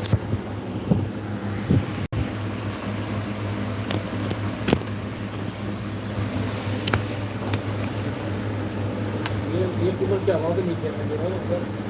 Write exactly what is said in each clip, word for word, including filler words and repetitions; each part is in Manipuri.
ये, ये कीमत क्या भाव पे नहीं किया था, ये भाव?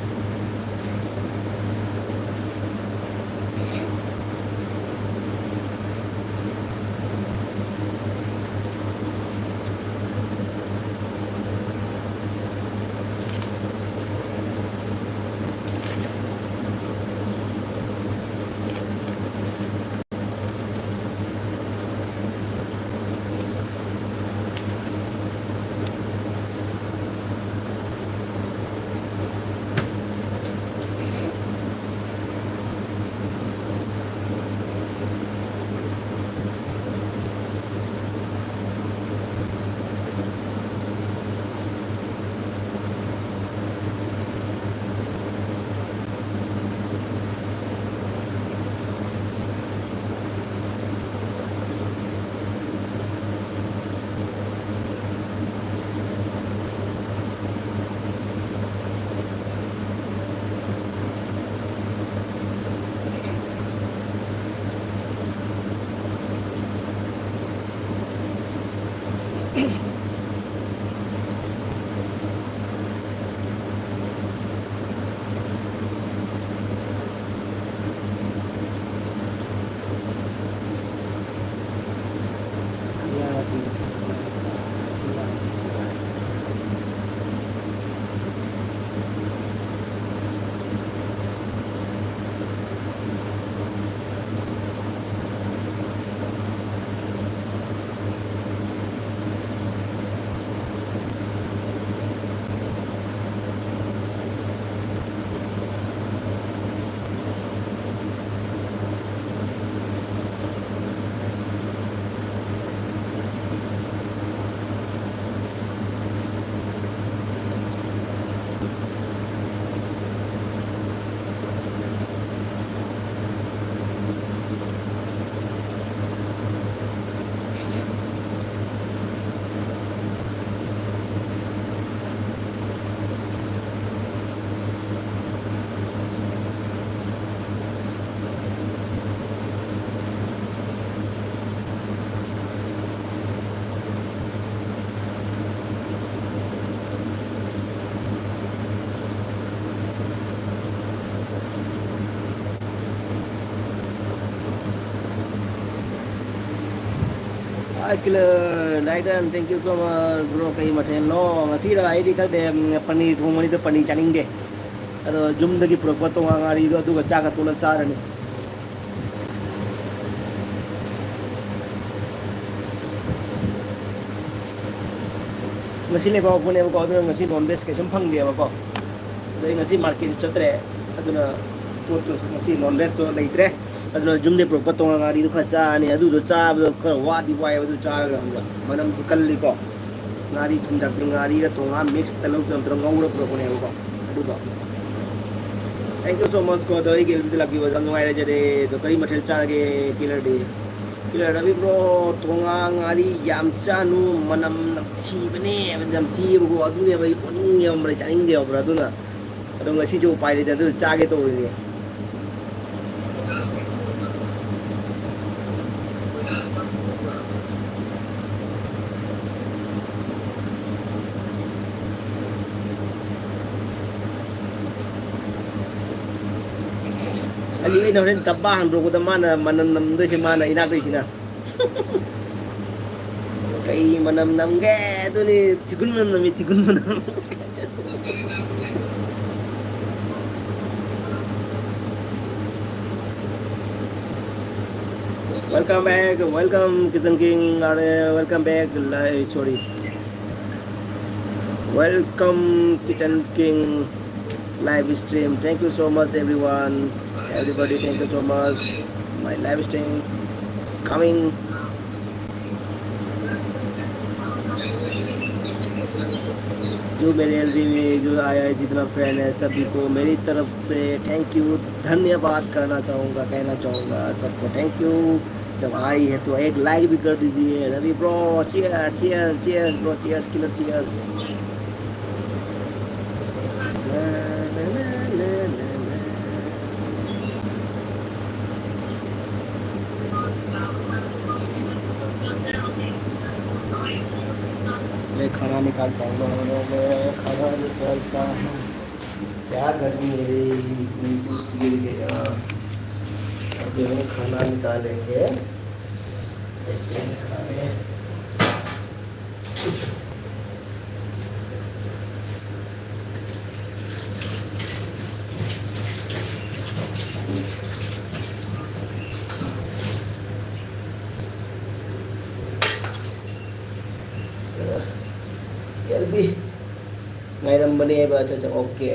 Killer Titan, thank you so much, bro. ꯀꯩ ꯃꯊꯦꯜꯅꯣ? ꯉꯁꯤꯔ? ꯑꯩꯗꯤ ꯈꯪꯗꯦ, ꯎꯝ, ꯄꯅꯤꯔ ꯊꯣꯡꯕꯅꯤꯗ, ꯄꯅꯤꯔ ꯆꯥꯅꯤꯡꯗꯦ꯫ ꯑꯗꯣ ꯌꯨꯝꯗꯒꯤ ꯄꯨꯔꯛꯄ ꯇꯣꯉꯥ ꯉꯥꯔꯤꯗꯣ, ꯑꯗꯨꯒ ꯆꯥꯛꯀ ꯇꯣꯠꯂ ꯆꯥꯔꯅꯤ꯫ ꯉꯁꯤ ꯂꯩꯕꯥꯛꯄꯣꯛꯄꯅꯦꯕꯀꯣ, ꯑꯗꯨꯅ ꯉꯁꯤ non veg ꯀꯩꯁꯨꯝ ꯐꯪꯗꯦꯕꯀꯣ꯫ ꯑꯗꯩ ꯉꯁꯤ ꯃꯥꯔꯀꯦꯠꯁꯨ ꯆꯠꯇ꯭ꯔꯦ, ꯑꯗꯨꯅ ꯄꯣꯠꯇꯨ ꯉꯁꯤ non vegꯇꯣ ꯂꯩꯇ꯭ꯔꯦ꯫ ꯑꯗꯨꯅ ꯌꯨꯝꯗꯩ ꯄꯨꯔꯛꯄ ꯇꯣꯉꯥ ꯉꯥꯔꯤꯗꯨ ꯈꯔ ꯆꯥꯔꯅꯤ꯫ ꯑꯗꯨꯗꯣ ꯆꯥꯕꯗꯣ ꯈꯔ ꯋꯥꯗꯤ ꯋꯥꯏꯑꯦꯕ, ꯑꯗꯨ ꯆꯥꯔꯒ ꯑꯃꯨꯛ ꯃꯅꯝꯁꯨ ꯀꯜꯂꯤꯀꯣ꯫ ꯉꯥꯔꯤ ꯊꯨꯝꯖꯥꯛꯄꯤ, ꯉꯥꯔꯤꯒ ꯇꯣꯉꯥꯟ mix ꯇꯤꯜꯍꯧ ꯆꯅꯝ ꯇꯧꯔꯒ ꯉꯧꯔ ꯄꯨꯔꯛꯄꯅꯦꯕꯀꯣ꯫ ꯑꯗꯨꯗꯣ thank you so much ꯀꯣ, ꯑꯗꯣ ꯑꯩꯒꯤ ꯂꯝꯕꯤꯗ ꯂꯥꯛꯄꯤꯕ ꯌꯥꯝ ꯅꯨꯡꯉꯥꯏꯔꯦ꯫ ꯑꯗꯣ ꯀꯔꯤ ꯃꯊꯦꯜ ꯆꯥꯔꯒꯦ ꯀꯤꯂꯔꯗꯤ? ꯀꯤꯂꯔ ꯔꯕꯤ ꯕ꯭ꯔꯣ, ꯇꯣꯉꯥ ꯉꯥꯔꯤ ꯌꯥꯝ ꯆꯥꯅꯨ, ꯃꯅꯝ ꯅꯝꯊꯤꯕꯅꯦ, ꯅꯝꯊꯤꯌꯦꯕꯀꯣ꯫ ꯑꯗꯨꯅꯦꯕ ꯑꯩ ꯑꯣꯅꯤꯡꯉꯦꯕ, ꯆꯥꯅꯤꯡꯗꯦꯕ꯫ ꯑꯗꯨꯅ ꯑꯗꯣ ꯉꯁꯤꯁꯨ ꯎꯄꯥꯏ ꯂꯩꯇꯦ, ꯑꯗꯨ ꯆꯥꯒꯦ ꯇꯧꯔꯤꯅꯦ꯫ ꯑꯗꯨ ꯑꯩꯅ ꯍꯣꯔꯦꯟ ꯗꯕꯥ ꯍꯥꯡꯗꯣꯔꯛꯄꯗ ꯃꯥꯅ ꯃꯅꯝ ꯅꯝꯗꯣꯏꯁꯦ, ꯃꯥꯅ ꯏꯅꯥꯛꯇꯩꯁꯤꯅ꯫ ꯀꯩ ꯃꯅꯝ ꯅꯝꯒꯦ? ꯑꯗꯨꯅꯤ, ꯊꯤꯒꯨꯟ ꯃꯅꯝ ꯅꯝꯃꯤ, ꯊꯤꯒꯨꯟ ꯃꯅꯝ꯫ Welcome back, welcome, Kitchen King. Are, welcome back. Li-, sorry. Welcome, Kitchen King live stream. Thank you so much, everyone. Everybody, thank you so much. My live stream coming. जो मेरे एलवी में जो आया है, जितना फैन है, सभी को मेरी तरफ से थैंक यू, धन्यवाद करना चाहूँगा, कहना चाहूँगा सबको थैंक यू। जब आई है तो एक लाइक भी कर दीजिए Ravi bro. Cheers, cheers, cheers bro, cheers killer, cheers. मैं खाना निकालता हूँ, मैं खाना निकालता हूँ। क्या गर्मी है रे, नींबू पी लेगा। अभी हम खाना निकालेंगे। ꯑꯦꯜ ꯕꯤ ꯉꯥꯏꯔꯝꯕꯅꯦꯕ꯫ ꯑꯠꯆꯥ, ꯑꯠꯆꯥ, ꯑꯣꯀꯦ꯫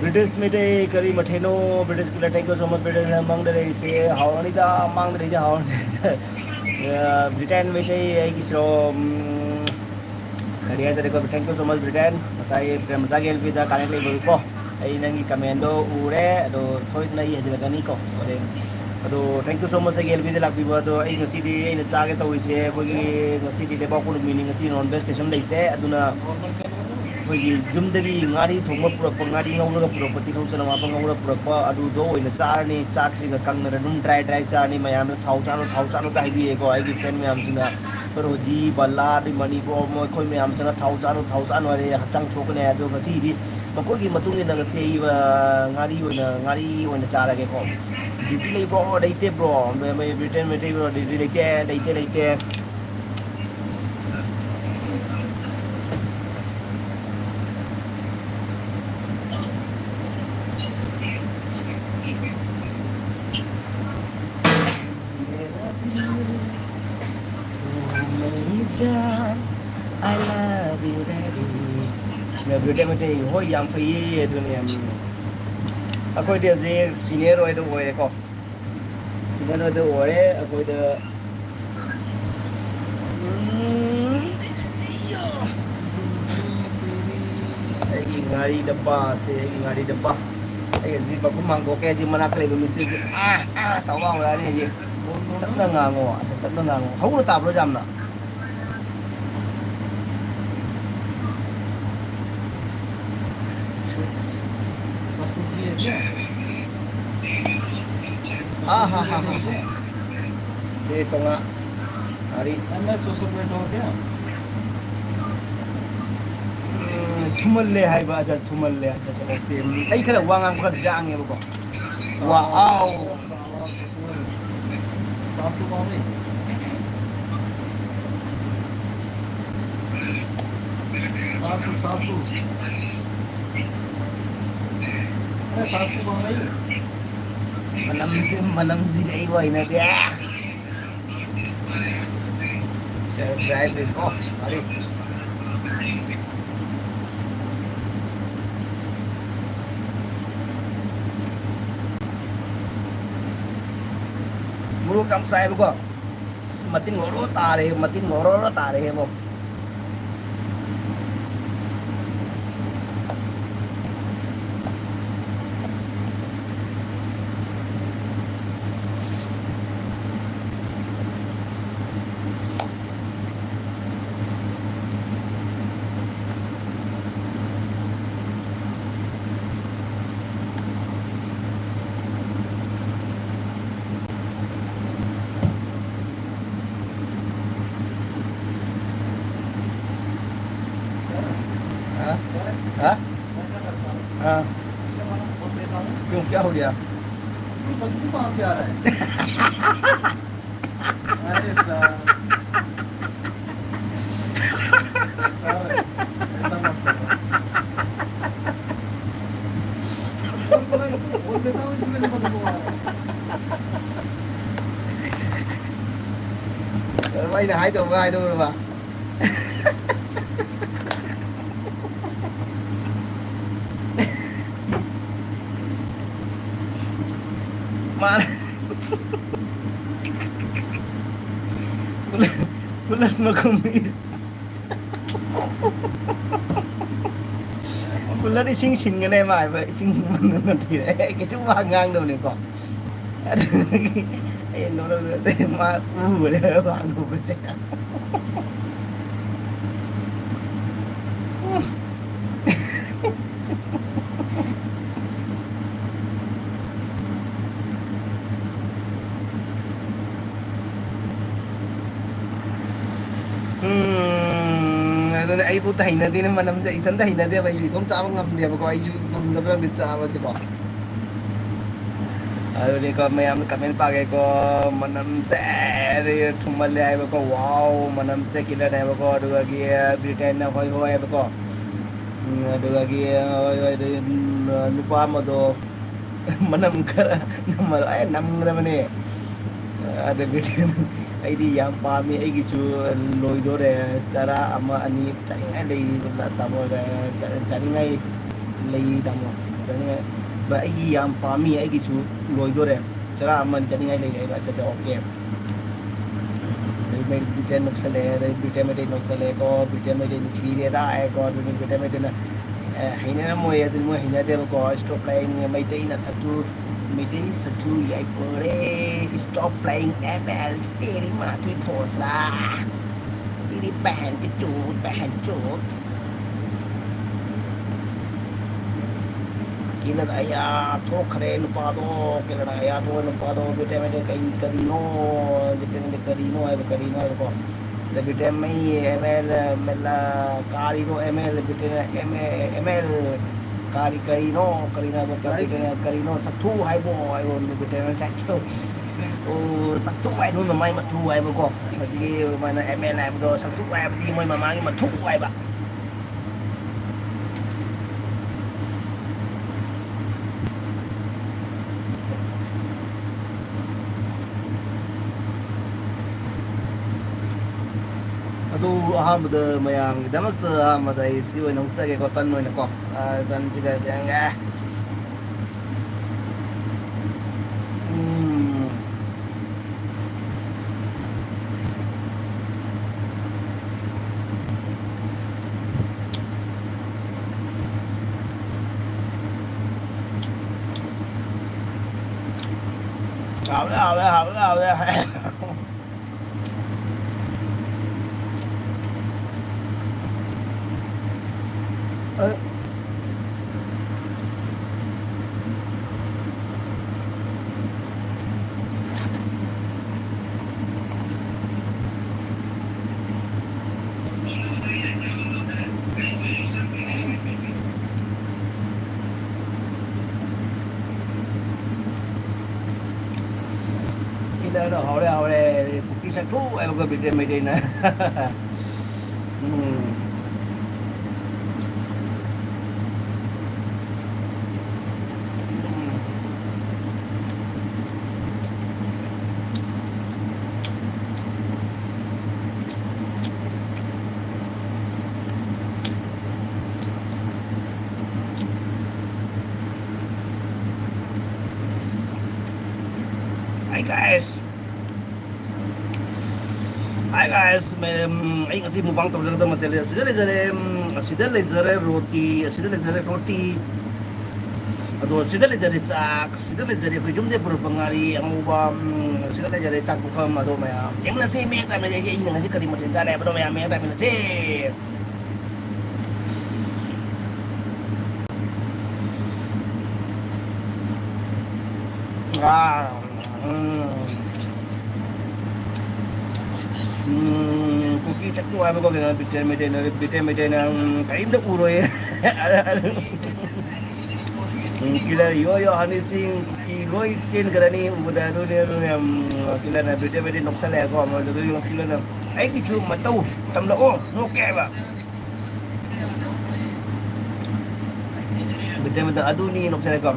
British ꯃꯩꯇꯩ ꯀꯔꯤ ꯃꯊꯦꯜꯅꯣ? British killer, thank you so much, British꯫ ꯃꯥꯡꯗ ꯂꯩꯔꯤꯁꯦ ꯍꯥꯎꯔꯅꯤꯗ, ꯃꯥꯡꯗ ꯂꯩꯔꯤꯁꯦ ꯍꯥꯎꯔꯅꯤ꯫ ꯑ, Britain ꯃꯩꯇꯩ ꯑꯩꯒꯤꯁꯨ, ꯎꯝ, ꯀꯔꯤ ꯍꯥꯏꯇꯥꯔꯦꯀꯣ, thank you so much, Britain꯫ ꯉꯁꯥꯏ ꯄ꯭ꯔꯦꯝꯂꯇꯥꯒꯤ ꯑꯦꯜ ꯕꯤꯗ ꯀꯅꯦꯛ ꯂꯩꯕꯒꯤꯀꯣ, ꯑꯩ ꯅꯪꯒꯤ ꯀꯃꯦꯟꯗꯣ ꯎꯔꯦ, ꯑꯗꯣ ꯁꯣꯏꯗꯅ ꯑꯩ ꯍꯟꯖꯤꯜꯂꯛꯀꯅꯤꯀꯣ ꯍꯣꯔꯦꯟ꯫ ꯑꯗꯣ thank you so much ꯑꯩꯒꯤ ꯑꯦꯜ ꯕꯤꯗ ꯂꯥꯛꯄꯤꯕ꯫ ꯑꯗꯣ ꯑꯩ ꯉꯁꯤꯗꯤ ꯑꯩꯅ ꯆꯥꯒꯦ ꯇꯧꯔꯤꯁꯦ, ꯑꯩꯈꯣꯏꯒꯤ ꯉꯁꯤꯗꯤ ꯂꯩꯕꯥꯛꯄꯣꯛꯄ ꯅꯨꯃꯤꯠꯅꯤ, ꯉꯁꯤ non veg ꯀꯩꯁꯨꯝ ꯂꯩꯇꯦ꯫ ꯑꯗꯨꯅ ꯑꯩꯈꯣꯏꯒꯤ ꯌꯨꯝꯗꯒꯤ ꯉꯥꯔꯤ ꯊꯣꯡꯕ ꯄꯨꯔꯛꯄ, ꯉꯥꯔꯤ ꯉꯧꯔꯒ ꯄꯨꯔꯛꯄ, ꯇꯤꯜꯍꯧ ꯆꯅꯝ ꯍꯥꯞꯄ ꯉꯧꯔꯒ ꯄꯨꯔꯛꯄ, ꯑꯗꯨꯗꯣ ꯑꯣꯏꯅ ꯆꯥꯔꯅꯤ꯫ ꯆꯥꯛꯁꯤꯒ ꯀꯪꯅ ꯑꯗꯨꯝ dry dry ꯆꯥꯔꯅꯤ꯫ ꯃꯌꯥꯝꯅ ꯊꯥꯎ ꯆꯥꯅꯨ, ꯊꯥꯎ ꯆꯥꯅꯨꯗ ꯍꯥꯏꯕꯤꯌꯦꯀꯣ ꯑꯩꯒꯤ friend ꯃꯌꯥꯝꯁꯤꯡꯅ꯫ ꯔꯣꯖꯤ, ꯕꯂꯥ, ꯑꯗꯩ ꯃꯅꯤꯄꯨꯔ, ꯃꯈꯣꯏ ꯃꯌꯥꯝꯁꯤꯅ ꯊꯥꯎ ꯆꯥꯅꯨ, ꯊꯥꯎ ꯆꯥꯅꯨ ꯍꯥꯏꯔꯦ, ꯍꯛꯆꯥꯡ ꯁꯣꯛꯀꯅꯤ ꯍꯥꯏ꯫ ꯑꯗꯣ ꯉꯁꯤꯗꯤ ꯃꯈꯣꯏꯒꯤ ꯃꯇꯨꯡ ꯏꯟꯅ ꯉꯁꯤ ꯑꯩ, ꯑ, ꯉꯥꯔꯤ ꯑꯣꯏꯅ, ꯉꯥꯔꯤ ꯑꯣꯏꯅ ꯆꯥꯔꯒꯦꯀꯣ꯫ Duty ꯂꯩꯕ꯭ꯔꯣ? ꯂꯩꯇꯦ bro꯫ ꯃ-, ꯃ-, Britain ꯃꯩꯇꯩ bro, duty ꯂꯩꯇꯦ, ꯂꯩꯇꯦ, ꯂꯩꯇꯦ꯫ ꯃꯩꯆꯥꯟ, I love you, baby꯫ ꯌꯥꯝ ꯐꯩꯌꯦ ꯑꯗꯨꯅꯦ꯫ ꯑꯩꯈꯣꯏꯗꯤ ꯍꯧꯖꯤꯛ senior ꯑꯣꯏꯗ ꯑꯣꯏꯔꯦꯀꯣ꯫ Senior ꯑꯣꯏꯗ ꯑꯣꯏꯔꯦ ꯑꯩꯈꯣꯏꯗ꯫ ꯎꯝ, ꯑꯩꯒꯤ ꯉꯥꯔꯤ ꯗꯕꯥꯁꯦ, ꯑꯩꯒꯤ ꯉꯥꯔꯤ ꯗꯕꯥ꯫ ꯑꯩ ꯍꯧꯖꯤꯛ ꯃꯈꯨꯝ ꯍꯥꯡꯗꯣꯛꯀꯦ꯫ ꯍꯧꯖꯤꯛ ꯃꯅꯥꯛꯇ ꯂꯩꯕ ꯃꯤꯁꯇ꯭ꯔꯤꯁꯦ ꯑꯥ, ꯑꯥ ꯇꯧꯕ ꯍꯧꯔꯛꯑꯅꯤ ꯍꯧꯖꯤꯛ꯫ ꯇꯞꯅ ꯉꯥꯡꯉꯣ, ꯑꯁ, ꯇꯞꯅ ꯉꯥꯡꯉꯣ꯫ ꯍꯧꯅ ꯇꯥꯕ꯭ꯔꯣ ꯌꯥꯝꯅ? सासू की है क्या? हाँ, हाँ, हाँ, हाँ। ꯁꯦ ꯇꯣꯉꯥ꯫ ꯉꯥꯔꯤ꯫ मैं सोशल मीडिया हो गया। ꯎꯝ, ꯊꯨꯝꯍꯜꯂꯦ ꯍꯥꯏꯕ, ꯑꯆꯥ, ꯊꯨꯝꯍꯜꯂꯦ, ꯑꯆꯥ, ꯑꯆꯥ, okay꯫ ꯑꯩ ꯈꯔ ꯋꯥ ꯉꯥꯡꯕ ꯈꯔ ꯌꯥꯡꯉꯦꯕꯀꯣ꯫ ꯋꯥ, ꯑꯥꯎ꯫ सासू मामी। सासू, सासू। अरे सासू मामी। ꯃꯅꯝꯁꯤ, ꯃꯅꯝꯁꯤꯗꯤ ꯑꯩ ꯑꯣꯏꯅꯗꯦ꯫ ꯁꯦ, dry fish ꯀꯣ, ꯉꯥꯔꯤ꯫ ꯃꯣꯔꯣꯛ ꯌꯥꯝ ꯆꯥꯏꯕꯀꯣ꯫ ꯑꯁ, ꯃꯇꯤꯟ ꯑꯣꯔꯣ ꯇꯥꯔꯦ, ꯃꯇꯤꯟ ꯑꯣꯔꯣ ꯑꯣꯔꯣ ꯇꯥꯔꯦꯍꯦꯕꯣ꯫ गया। ये बदबू कहाँ से आ रहा है? अरे सर। सर, ऐसा मत करो। बोल, बोल, इसको बोल देता हूँ, इसमें बदबू आ रहा है। ꯁꯔ, ꯑꯩꯅ ꯍꯥꯏꯗꯧꯕ ꯍꯥꯏꯗꯧꯔꯕ? ꯃꯥꯅ ꯀꯨꯂꯟ, ꯀꯨꯂꯟ ꯃꯈꯨꯝ꯫ ꯀꯨꯂꯟ ꯏꯁꯤꯡ ꯁꯤꯟꯒꯅꯦ ꯃꯥ ꯍꯥꯏꯕ, ꯏꯁꯤꯡ ꯃꯅꯨꯡꯗ ꯊꯤꯔꯦ꯫ ꯑꯩ ꯀꯩꯁꯨ ꯋꯥ ꯉꯥꯡꯗꯕꯅꯤꯀꯣ꯫ ꯑꯗꯨꯗꯒꯤ ꯑꯩ ꯅꯣꯛꯂꯛꯄꯗ ꯃꯥ ꯎꯕꯅꯦ ꯋꯥ ꯅꯣꯛꯄꯁꯦ꯫ ꯎꯝ, ꯑꯗꯨꯅ ꯑꯩꯕꯨ ꯍꯩꯅꯗꯦꯅꯦ, ꯃꯅꯝꯁꯦ ꯏꯊꯟꯇ ꯍꯩꯅꯗꯦꯕ, ꯑꯩꯁꯨ ꯏꯊꯣꯝ ꯆꯥꯕ ꯉꯝꯗꯦꯕꯀꯣ, ꯑꯩꯁꯨ ꯉꯝꯗꯕ ꯈꯪꯗꯦ ꯆꯥꯕꯁꯦꯀꯣ꯫ ꯑꯗꯨꯅꯤꯀꯣ, ꯃꯌꯥꯝꯅ comment ꯄꯥꯒꯦꯀꯣ, ꯃꯅꯝꯁꯦ ꯊꯨꯝꯃꯜꯂꯦ ꯍꯥꯏꯕꯀꯣ, wow, ꯃꯅꯝꯁꯦ killer ꯅꯦꯕꯀꯣ, ꯑꯗꯨꯒꯒꯤ Britainꯅ ꯍꯣꯏ ꯍꯣꯏ ꯍꯥꯏꯕꯀꯣ꯫ ꯎꯝ, ꯑꯗꯨꯒꯒꯤ, ꯍꯣꯏ ꯍꯣꯏ, ꯑꯗꯨ, ꯎꯝ, ꯅꯨꯄꯥ ꯑꯃꯗꯣ ꯃꯅꯝ ꯈꯔ ꯅꯝꯃ-, ꯑꯦ, ꯅꯝꯈ꯭ꯔꯕꯅꯦ꯫ ꯑꯗ Britainꯅ, "ꯑꯩꯗꯤ ꯌꯥꯝ ꯄꯥꯝꯃꯤ, ꯑꯩꯒꯤꯁꯨ ꯂꯣꯏꯗꯣꯔꯦ, ꯆꯔꯥ ꯑꯃ ꯑꯅꯤ ꯆꯥꯅꯤꯡꯉꯥꯏ ꯂꯩꯔꯤꯕ ꯇꯥꯃꯣ, ꯆꯥ-, ꯆꯥꯅꯤꯡꯉꯥꯏ ꯂꯩ ꯇꯥꯃꯣ, ꯆꯥꯅꯤꯡꯉꯥꯏ, ꯚꯥꯏ, ꯑꯩꯒꯤ ꯌꯥꯝ ꯄꯥꯝꯃꯤ, ꯑꯩꯒꯤꯁꯨ ꯂꯣꯏꯗꯣꯔꯦ, ꯆꯔꯥ ꯑꯃ ꯑꯅꯤ ꯆꯥꯅꯤꯡꯉꯥꯏ ꯂꯩꯔꯦ ꯍꯥꯏꯕ, ꯑꯠꯆꯥ, ꯑꯠꯆꯥ, okay꯫ ꯑꯗꯩ ꯃꯩ Britainꯅ ꯅꯣꯛꯁꯜꯂꯛꯑꯦ, ꯑꯗꯩ Britainꯅ ꯃꯩꯇꯩ ꯅꯣꯛꯁꯜꯂꯛꯑꯦꯀꯣ, Britainꯅ ꯃꯩꯇꯩꯅ ꯁꯤꯔꯦꯗ ꯍꯥꯏꯀꯣ, ꯑꯗꯨꯅꯤ Britainꯅ ꯃꯩꯇꯩꯅ, ꯑꯦ, ꯍꯩꯅꯔꯝꯃꯣꯏ, ꯑꯗꯨꯅꯤ ꯃꯣꯏ ꯍꯩꯅꯗꯦꯕꯀꯣ, stop playing, ꯃꯩꯇꯩꯅ ꯁꯛꯊꯨ, Meitei ꯁꯛꯊꯨ ꯌꯥꯏꯐꯔꯦ, stop playing M L, तेरी माँ की भोसड़ा, तेरी बहन की चोट, बहन चोट꯫ ꯀꯤꯂꯟ ꯑꯌꯥ ꯊꯣꯛꯈ꯭ꯔꯦ ꯅꯨꯄꯥꯗꯣ, ꯀꯤꯂꯟ ꯑꯌꯥ ꯊꯣꯛꯈ꯭ꯔꯦ ꯅꯨꯄꯥꯗꯣ, Britainꯅ ꯀꯩ ꯀꯔꯤꯅꯣ, Britainꯅ ꯀꯔꯤꯅꯣ ꯍꯥꯏꯕ ꯀꯔꯤꯅꯣ ꯍꯥꯏꯕꯀꯣ꯫ ꯑꯗ Britainꯅ ꯃꯩ M L, M L, ꯀꯥꯔꯤꯅꯣ M L, Britainꯅ M L, M L, ꯀꯔꯤ ꯀꯔꯤꯅꯣ, ꯀꯔꯤꯅꯣ ꯍꯥꯏꯕ, ꯀꯔꯤ ꯀꯔꯤꯅꯣ, ꯀꯔꯤꯅꯣ, ꯁꯛꯊꯨ ꯍꯥꯏꯕꯣ ꯍꯥꯏꯕ ꯅꯨꯃꯤꯠꯇ ꯁꯛꯊꯨ꯫ ꯑꯣ, ꯁꯛꯊꯨ ꯍꯥꯏ, ꯅꯣꯏ ꯃꯃꯥꯏ ꯃꯊꯨ ꯍꯥꯏꯕꯀꯣ꯫ ꯍꯧꯖꯤꯛꯀꯤ ꯑꯗꯨꯃꯥꯏꯅ ꯑꯦꯝ ꯑꯦꯜ ꯍꯥꯏꯕꯗꯣ, ꯁꯛꯊꯨ ꯍꯥꯏꯕꯗꯤ ꯃꯣꯏ ꯃꯃꯥꯒꯤ ꯃꯊꯨ ꯍꯥꯏꯕ꯫ ꯑꯗꯨ ꯑꯍꯥꯟꯕꯗ ꯃꯌꯥꯝꯒꯤꯗꯃꯛꯇ ꯑꯍꯥꯟꯕꯗ ꯑꯩ ꯁꯤ ꯑꯣꯏꯅ ꯍꯨꯠꯆꯒꯦꯀꯣ, ꯇꯟ ꯑꯣꯏꯅꯀꯣ꯫ ꯑ, ꯇꯟꯁꯤꯒ ꯌꯦꯡꯒꯦ꯫ ꯎꯝ꯫ ꯍꯥꯎꯔꯦ, ꯍꯥꯎꯔꯦ, ꯍꯥꯎꯔꯦ, ꯍꯥꯎꯔꯦ꯫ ꯑ꯫ ꯀꯤꯂꯔꯗꯣ ꯍꯥꯎꯔꯦ, ꯍꯥꯎꯔꯦ꯫ ꯀꯨꯀꯤ ꯁꯛꯊꯨ ꯍꯥꯏꯕꯀꯣ, ꯕꯤꯇꯦꯝ ꯃꯩꯇꯩꯅ꯫ ꯎꯝ꯫ Hi guys. Hi guys, ꯃꯌꯥꯝ, ꯑꯩ ꯉꯁꯤ mukbang ꯇꯧꯖꯒꯗꯕ ꯃꯊꯦꯜ ꯑꯁꯤꯗ ꯂꯩꯖꯔꯦ, ꯎꯝ, ꯑꯁꯤꯗ ꯂꯩꯖꯔꯦ ꯔꯣꯇꯤ, ꯑꯁꯤꯗ ꯂꯩꯖꯔꯦ ꯔꯣꯇꯤ, ꯑꯗꯣ ꯑꯁꯤꯗ ꯂꯩꯖꯔꯦ ꯆꯥꯛ, ꯑꯁꯤꯗ ꯂꯩꯖꯔꯦ ꯑꯩꯈꯣꯏ ꯌꯨꯝꯗꯒꯤ ꯄꯨꯔꯛꯄ ꯉꯥꯔꯤ ꯑꯉꯧꯕ, ꯎꯝ, ꯑꯁꯤꯗ ꯂꯩꯖꯔꯦ ꯆꯥꯛ ꯄꯨꯈꯝ꯫ ꯑꯗꯣ ꯃꯌꯥꯝ ꯌꯦꯡꯃꯤꯟꯅꯁꯤ, ꯃꯌꯥꯝ ꯇꯥꯃꯤꯟꯅꯁꯤ꯫ ꯑꯩꯅ ꯉꯁꯤ ꯀꯔꯤ ꯃꯊꯦꯜ ꯆꯥꯔꯦ ꯍꯥꯏꯕꯗꯣ ꯃꯌꯥꯝ, ꯃꯌꯥꯝ ꯇꯥꯃꯤꯟꯅꯁꯤ꯫ ꯑꯥ, ꯎꯝ꯫ ꯎꯝ, ꯀꯨꯀꯤ ꯁꯛꯊꯨ ꯍꯥꯏꯕꯀꯣ, ꯀꯩꯅꯣ, ꯕꯤꯇꯦꯝ ꯃꯩꯇꯩꯅ, ꯕꯤꯇꯦꯝ ꯃꯩꯇꯩꯅ, ꯎꯝ, ꯀꯔꯤꯝꯇ ꯎꯔꯣꯏꯌꯦ꯫ ꯎꯝ, ꯀꯤꯂꯔ ꯌꯣ ꯌꯣ ꯍꯅꯤ ꯁꯤꯡ ꯀꯨꯀꯤ ꯂꯣꯏ ꯆꯦꯟꯈ꯭ꯔꯅꯤ ꯎꯕꯗ꯫ ꯑꯗꯨꯅꯦ, ꯑꯗꯨꯅꯦ, ꯎꯝ, ꯀꯤꯂꯔꯅ ꯕꯤꯗꯤꯑꯣ ꯕꯤꯗꯤꯑꯣ ꯅꯣꯛꯁꯜꯂꯛꯑꯦꯀꯣ꯫ ꯑꯗꯨꯒ ꯀꯤꯂꯔꯅ "ꯑꯩꯒꯤꯁꯨ ꯃꯇꯧ ꯇꯝꯂꯛꯑꯣ" ꯅꯣꯛꯀꯦ ꯍꯥꯏꯕ꯫ ꯕꯤꯗꯤꯑꯣ ꯃꯇꯧ ꯑꯗꯨꯅꯤ ꯅꯣꯛꯁꯜꯂꯛꯑꯦꯀꯣ꯫